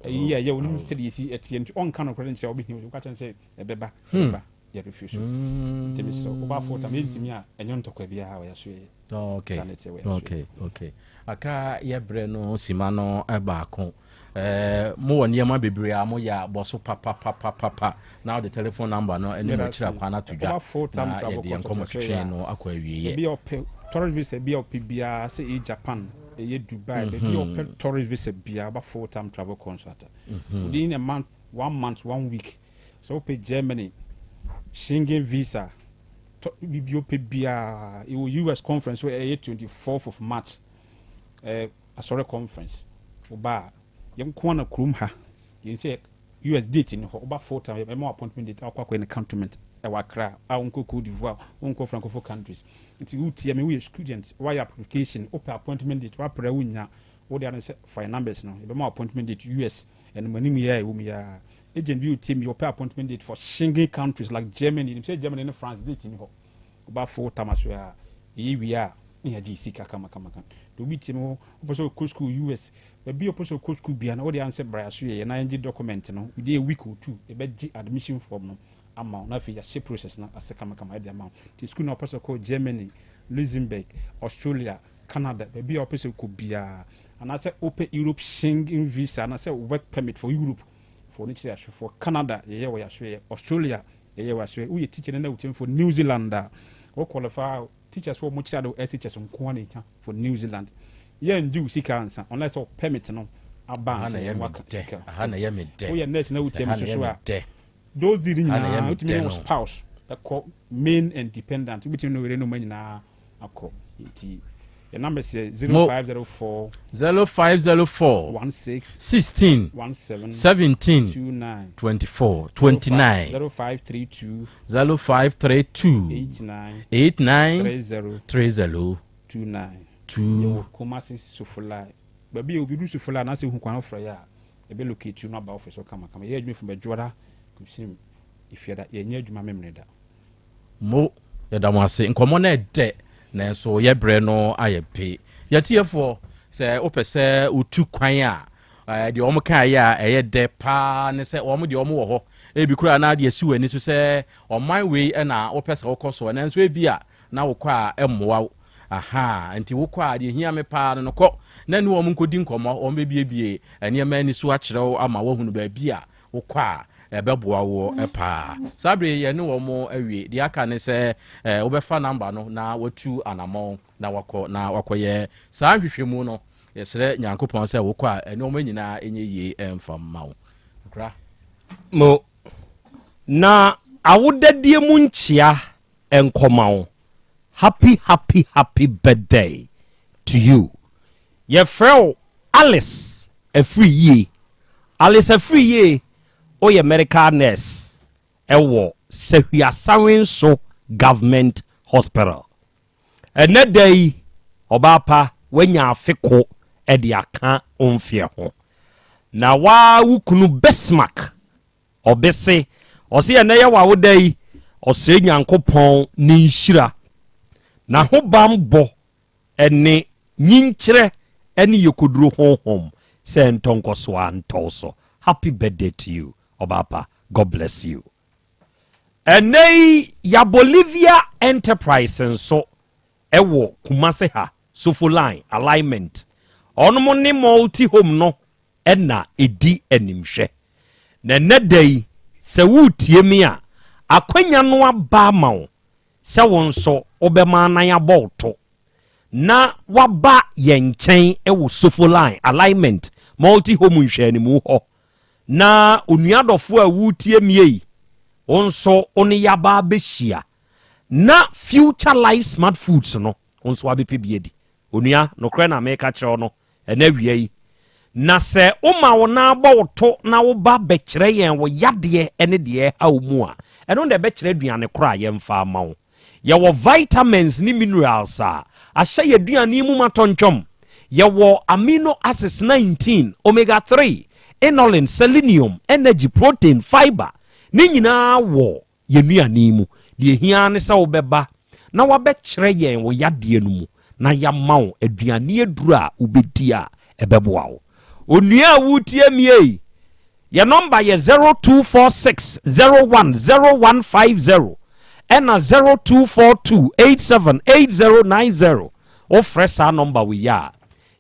ɛyi a ɛyɛ onim sɛdeɛ ɛsi ɛteɛ nti ɔnka nokorɛ no nkyerɛ wo wobɛhia wo ka kyerɛ no sɛ ɛbɛba ɛbɛba. Yɛ refuse nti mesrɛ wo woba full time yɛntumi a ɛnyɛ ntɔkwa biara wɔ yɛaso yɛ. Okay Saa na ɛteɛ wɔ yɛaso yɛ. okay okay aka yɛ brɛ no sima no baako eh, mowɔ nneɛma bebree a moyɛ a bɔ so papapapapa na wode telephone number no ne Meda mo akyiri ase. akwan no ato dwa Woba full time na travel yɛde yɛn consultant nkɔmmɔ so yɛ twetwe a no akɔ awieɛ. Ebi a ɔpɛ tourist visa bi a ɔpɛ biara sɛ ɛyɛ Japan ɛyɛ Dubai baabi a ɔpɛ tourist visa biara woba full time travel consultant within a month one month one week Sɛ wopɛ Germany Schengen visa tɔ biribi wopɛ biara yɛwɔ US conference so ɛyɛ 24th of March ɛɛ asɔre conference woba a yɛn nko na kurom ha yɛn sɛ US date ni hɔ woba full time yɛbɛma wo appointment date akɔ akɔyɛ no cantonment ɛwɔ Accra a wonkɔ Cote d'Ivoire wonkɔ francophone countries nti wotia me woyɛ student woayɛ application wopɛ appointment date woapere wonya Wo dea ne sɛ fa yɛn numbers no yɛbɛma wo appointment date US ɛnum anim yi a ɛwɔ mu yi ara agent bi otie mi ɔpɛ appointment date for Schengen countries like Germany nim sɛ Germany ne France date ni hɔ ɔba full time aso a ɛyɛ wie a ne yɛagye sika kama kama kama de obi tie mi hɔ wopɛ sɛ ɔkɔ school US baabi a ɔpɛ sɛ ɔkɔ school bia no wo dea ne sɛ bra aso yɛ na yɛngye document no within a week or two yɛbɛgye admission form no ama wo na afei yɛahyɛ process no ase kama kama ɛde ama wo nti school na ɔpɛ sɛ ɔkɔ Germany Luxembourg Australia Canada, baabi a wopɛ sɛ wokɔ biara, anaasɛ wopɛ Europe Schengen visa anaasɛ work permit for Europe for no kyerɛ asofoɔ, Canada yɛyɛ wɔ yɛasoɛyɛ, Australia yɛyɛ wɔ yɛasoɛyɛ, woyɛ teacher no na wokyɛm for New Zealand a, wo qualify a, teachers foɔ wɔn kyerɛ ade wɔ SHS nko ara na ɛhia for New Zealand. Yɛngye wo sika ansa unless sɛ wo permit no aba Aha ansa na ɛyɛ yɛn me waka dɛ, sika. aha na ɛyɛ me dɛ, Woyɛ nurse na sɛ wotia ha me na nso ɛyɛ so me a, dɛ. those deal Ha na ɛyɛ nyinaa me wotumi dɛ ne wo no. spouse ɛkɔ main and dependent, wobɛtumi ne wo yere ne wo mma nyinaa akɔ nti yɛ numbers yɛ Mo. 0504 0504 16 16 17 17 29 24 29 0532 0532 89 89 30 30 29 2 yɛwɔ Kumasi Sofoline baabi a obi du Sofoline anaasɛ ehu kwan wofrɛ yɛ a yɛbɛ locate no aba office hɔ kamakama yɛyɛ adwuma firi Bɛdwoada kɔsim Efiada yɛnyɛ adwuma Memeneda. Mo, yɛda mo ase. Nkɔmmɔ no ɛdɛ, nanso yɛ berɛ no ayɛ pe. Yɛtiefoɔ, sɛ wopɛ sɛ wotu kwan a, deɛ wɔn kaeɛ a ɛyɛ dɛ paa ne sɛ wɔn deɛ wɔn wɔ hɔ. Ebi koraa na adeɛ si w'ani so sɛ ɔman wei na wopɛ sɛ wokɔ soɔ, nanso ebi a na wokɔ a ɛmmoa wo. Aha, nti wokɔ a deɛ hia me paa no no kɔ na ne wɔn nkɔdi nkɔmmɔ, wɔn bɛbiebie nneɛma ani so akyerɛ wo ama woahunu baabi a Wokɔ a, ɛbɛboa wo paa. Saa bere yi, yɛne wɔn awie. Deɛ aka ne sɛ wobɛfa namba no na woatu anammɔn na wakɔ na wakɔyɛ saa nhwehwɛmu no. Yɛsrɛ Nyankopɔn sɛ wokɔ a, nneɛma nyinaa nyɛ yie mfa mma wo. Akora. Mo, na awodadie mu nkyea nkɔma wo. Happy happy happy birthday to you. Yɛfrɛ wo Alice Afriyie. Alice Afriyie, woyɛ medical nurse wɔ Sahwi-Asawenso Government Hospital. Ɛnnɛ da yi, ɔbaa pa, woanya afe ko de aka wo mfeɛ ho. Na woa wo kunu Bismarck Ɔbese, ɔse ɛnɛ yɛ w'awoda yi, ɔsrɛ Nyankopɔn ne nhyira, n'ahobanbɔ ne nyinkyerɛ ne yɛkɔduro honhom sɛ ɛntɔ nkɔso a ntɔ wo so. Happy birthday to you ɔbaapa, God bless you. Ɛnɛ yi ya Bolivia Enterprise nso ɛwɔ Kumase ha, Sofo Line, Alignment. Ɔnom ne Multi Home no na ɛdi animhwɛ. Na ɛnɛ da yi, sɛ woretie me a, akwanya no aba ama wo sɛ wo nso wobɛma anan abɔ wo to. na waba yɛn nkyɛn wɔ Sofo Line Alignment Multi Home nhwɛanimu hɔ. Na onua dɔfo a woretie me yi, wo nso wo ne yɛaba abɛhyia na Future Life Smart Foods no, wo nso wabɛpɛ bi adi. Onua, nokorɛ na meka kyerɛ wo no, ɛnɛ awia yi. Na sɛ woma wo nan bɔ wo to na woba bɛkyerɛ yɛn wo yadeɛ ne deɛ ɛha wo mu a, ɛno na ɛbɛkyerɛ aduane korɔ a yɛmfa ama wo. Yɛwɔ vitamins ne minerals a ahyɛ yɛn aduane mu ma tɔntwɔm. Yɛwɔ amino acids 19, omega 3, inulin, selenium, energy, protein, fiber, ne nyinaa wɔ yɛn nnuane yi mu. Deɛ ɛhia ara ne sɛ wobɛba na woabɛkyerɛ yɛn wo yadeɛ no mu na yɛama wo aduane aduro a wobɛdi a ɛbɛboa wo. Onua a woretie me ei, yɛn nɔmba yɛ 0246 01 0150 ɛna 0242 87 8090. Wofrɛ saa nɔmba wei a,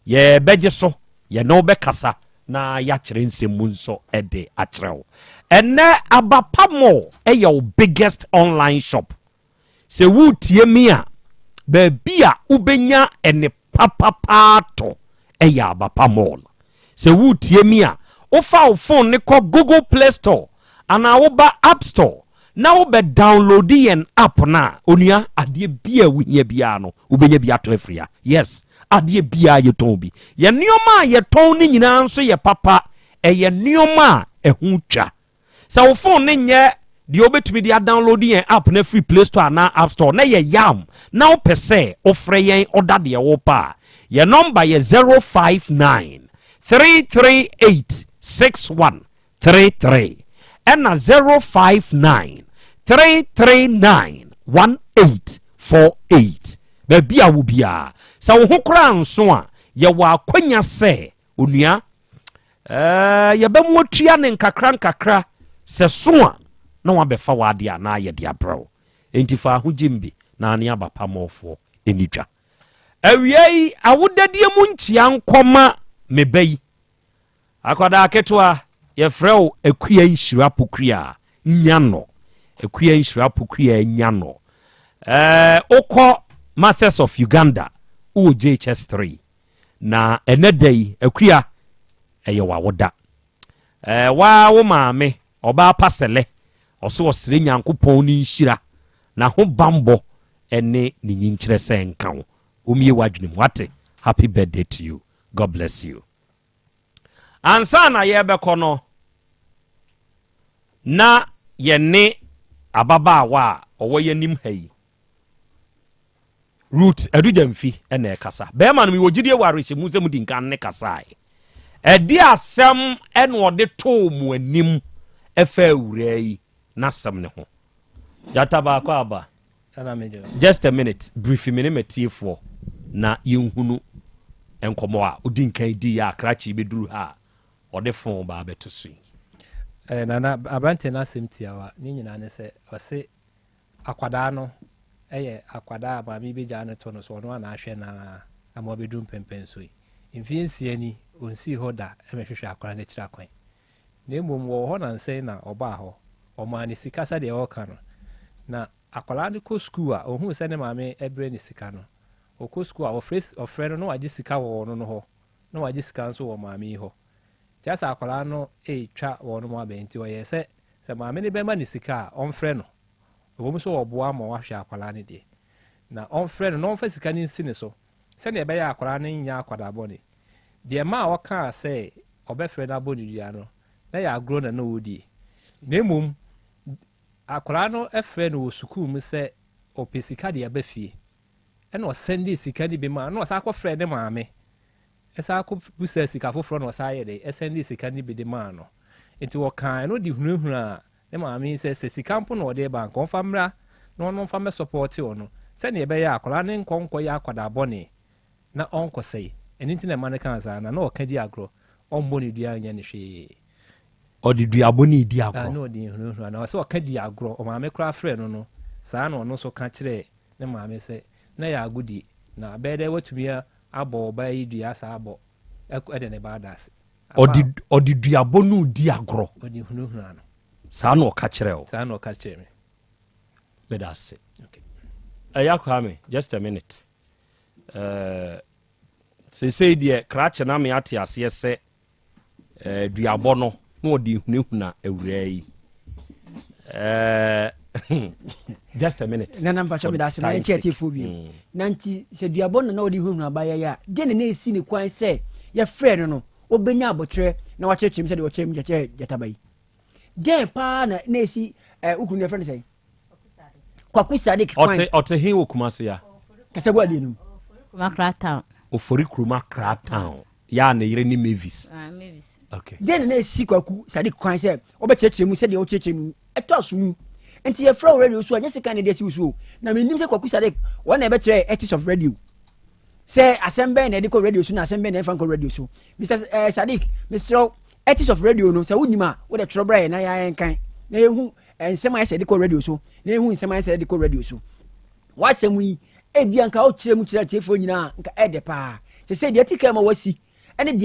yɛbɛgye so, yɛne wo bɛkasa na yɛakyerɛ nsɛm mu nso de akyerɛ wo. Ɛnnɛ Abapa Mall yɛ wo biggest online shop. Sɛ woretie me a, baabi a wobɛnya ɛne papapaa tɔ yɛ Abapa Mall. Sɛ woretie me a, wofa wo phone no kɔ Google Play Store anaa woba App Store na wobɛ download yɛn app no a, onua, adeɛ biara a wohia biara no, wobɛnya bi atɔ afiri ha. Yes, adeɛ biara yɛtɔn bi. Yɛn nneɛma a yɛtɔn no nyinaa nso yɛ papa, ɛyɛ nneɛma a ɛho twa. Sɛ wo phone no nyɛ deɛ wobɛtumi de adownload yɛn app no afiri Play Store anaa App Store na yɛ yam na wopɛ sɛ wofrɛ yɛn ɔda deɛ wopɛ a, yɛn nɔmba yɛ 059 338 61 33 ɛna 059 339 1848. Baabi a wo biara, sɛ wo ho koraa nso a, yɛwɔ akwanya sɛ onua ɛɛ yɛbɛmo atua ne nkakra nkakra sɛ so a na wabɛfa w'adeɛ anaa yɛde abrɛ wo. Enti fa ahogyem bi na ne aba pamɔfoɔ ɛni dwa. Awia yi awodadie mu nkyia nkɔma me ba yi. Akwadaa ketewa, yɛfrɛ wo Akua Nhyira Pokuaa Nyanɔ. Akua Nhyira Pokuaa Nyanɔ. Ɛɛ, wokɔ Martyrs of Uganda, wowɔ JHS 3. Na ɛnɛ da yi, Akua, ɛyɛ w'awoda. Ɛɛ, waa wo maame, ɔbaa Pasɛlɛ, ɔso ɔsrɛ Nyankopɔn ne nhyira, n'ahobanbɔ ne ne nyinkyerɛ sɛ nka wo. Omie w'adwene mu, wate? Happy birthday to you. God bless you. Ansa na yɛrebɛkɔ no, na yɛne ababaawa a ɔwɔ yɛn anim ha yi, Ruth Adugyamfi na ɛkasa. Bɛrima no, mewɔ gyidie wɔ awerɛhyɛmu sɛ mudi nkan ne kasae. Ɛde asɛm na ɔde too mo anim ɛfa awuraa yi n'asɛm no ho. Gyata baako aba. Just a minute, brifi me ne m'atiefoɔ na yɛnhunu nkɔmmɔ a ɔdi nkan diiɛ a krakye bɛduru ha a ɔde fon ba abɛto so yi. Eh, Nana, aberanteɛ no asɛm tiawa ne nyinaa ne sɛ, ɔse akwadaa no yɛ akwadaa a maame yi bɛgyaa no to no so, ɔno a na ahwɛ no ara ama wabɛduru mpɛnpɛnsoɔ yi. Mfeɛ nsia ni, ɔnsii hɔ da mmɛhwehwɛ akwadaa no akyiri akwan. Na mmom wɔwɔ hɔ nansa yi na ɔbaa hɔ, ɔmaa no sika sɛdeɛ ɔreka no. Na akwadaa no kɔ sukuu a, ɔhuu sɛ ne maame brɛ no sika no, ɔkɔ sukuu a, ɔfrɛ ɔfrɛ no na wagye sika wɔ ɔno no hɔ, na wagye sika nso wɔ maame yi hɔ. Nti asɛ akwadaa no retwa wɔn abɛn nti ɔyɛɛ sɛ, sɛ maame no bɛma no sika a, ɔmfrɛ no. Ɛwom sɛ ɔboa ma wahwɛ akwadaa no deɛ, na ɔmfrɛ no na ɔmfa sika no nsi ne so sɛdeɛ ɛbɛyɛ a akwadaa no nyɛ akwadaa bɔne. Deɛ ɛmaa ɔkaa sɛ ɔbɛfrɛ no abɔ no dua no, na ɛyɛ agorɔ na na ɔredie. Na mmom, akwadaa no frɛɛ no wɔ sukuu mu sɛ ɔpɛ sika de aba fie. Ɛna ɔsɛndee sika no bi maa no, na ɔsan kɔfrɛɛ ne maame san kɔbisaa sika foforɔ na ɔsan yɛɛ dɛn, ɛsɛndee sika no bi de maa no. Nti wɔkaa ɛno de hunahunaa ne maame yi sɛ, sɛ sika mpo na ɔde reba a, anka ɔmfa mmra na ɔno mfa mmɛsɔpɔɔte ɔno, sɛdeɛ ɛbɛyɛ a akwadaa no nkɔ nkɔyɛ akwadaa bɔne na ɔnkɔsɛe. Ɛno nti na ɛma no kaa saa, na na ɔka di agorɔ, ɔmmɔ no dua nyɛ no hwee. Ɔde duabɔ no redi agorɔ. Ah, na ɔde hunahuna, na ɔsɛ ɔka di agorɔ, ɔmaame koraa frɛɛ no no, saa na ɔno nso ka kyerɛɛ ne maame sɛ, na ɛyɛ agodie, na ɛbɛyɛ dɛ watumi abɔ ɔbaa yi dua saa abɔ ɛde ne ba ada ase. Ɔde ɔde duabɔ no redi agorɔ. Ɔde hunahuna no. Saa na ɔka kyerɛɛ wo. Saa na ɔka kyerɛɛ me. Meda ase. Okay. Ɛya Kwame, just a minute. Eh, seesei deɛ krakye no ame ate aseɛ sɛ eh, duabɔ no na ɔde hunahuna awuraa yi. Eh, just a minute. Nana mpakyɛ meda ase ma yɛnkyɛ atiefoɔ bio. Na nti sɛ duabɔ no na ɔde hunahuna abayewa yi a, deɛ na na ɛsi ne kwan sɛ yɛfrɛ no no ɔbɛnya aboterɛ na wakyerɛkyerɛ mu sɛdeɛ ɔkyerɛ mu kyerɛ gyataba yi? Dɛn paa na na ɛsi eh, wo kunu no yɛfrɛ no sɛn? Kwaku Sadik kwan. Ɔte ɔte he wɔ Kumasi a? Kasa gu adeɛ no mu. Kurom Accra town. Ofori kurom Accra town. Yɛ a ne yere ne Mavis. Ah, Mavis. Okay. Dɛn na na esi Kwaku Sadik kwan sɛ ɔbɛkyerɛkyerɛ mu sɛdeɛ ɔkyerɛkyerɛ mu ɛtɔ aso mu? Nti yɛfrɛ wo radio so a nyɛ sika na ɛde asi wo so o. Na mennim sɛ Kwaku Sadik wɔn na ɛbɛkyerɛ ethics of radio. Sɛ asɛm bɛn na ɛde kɔ radio so na asɛm bɛn na ɛmfa nkɔ radio so. Mr. Eh, Sadik, mesrɛ wo, ethics of radio no sɛ wonim a wode twerɛ bra yɛ na yɛnkan na yɛhu nsɛm a ɛsɛ de kɔ radio so na ehu nsɛm a ɛsɛ de kɔ radio so. W'asɛm yi, ebia nka wokyerɛ mu kyerɛ atiefoɔ nyinaa nka ɛdɛ paa. Sɛ sɛ deɛ ti kan ma wasi ɛne deɛ.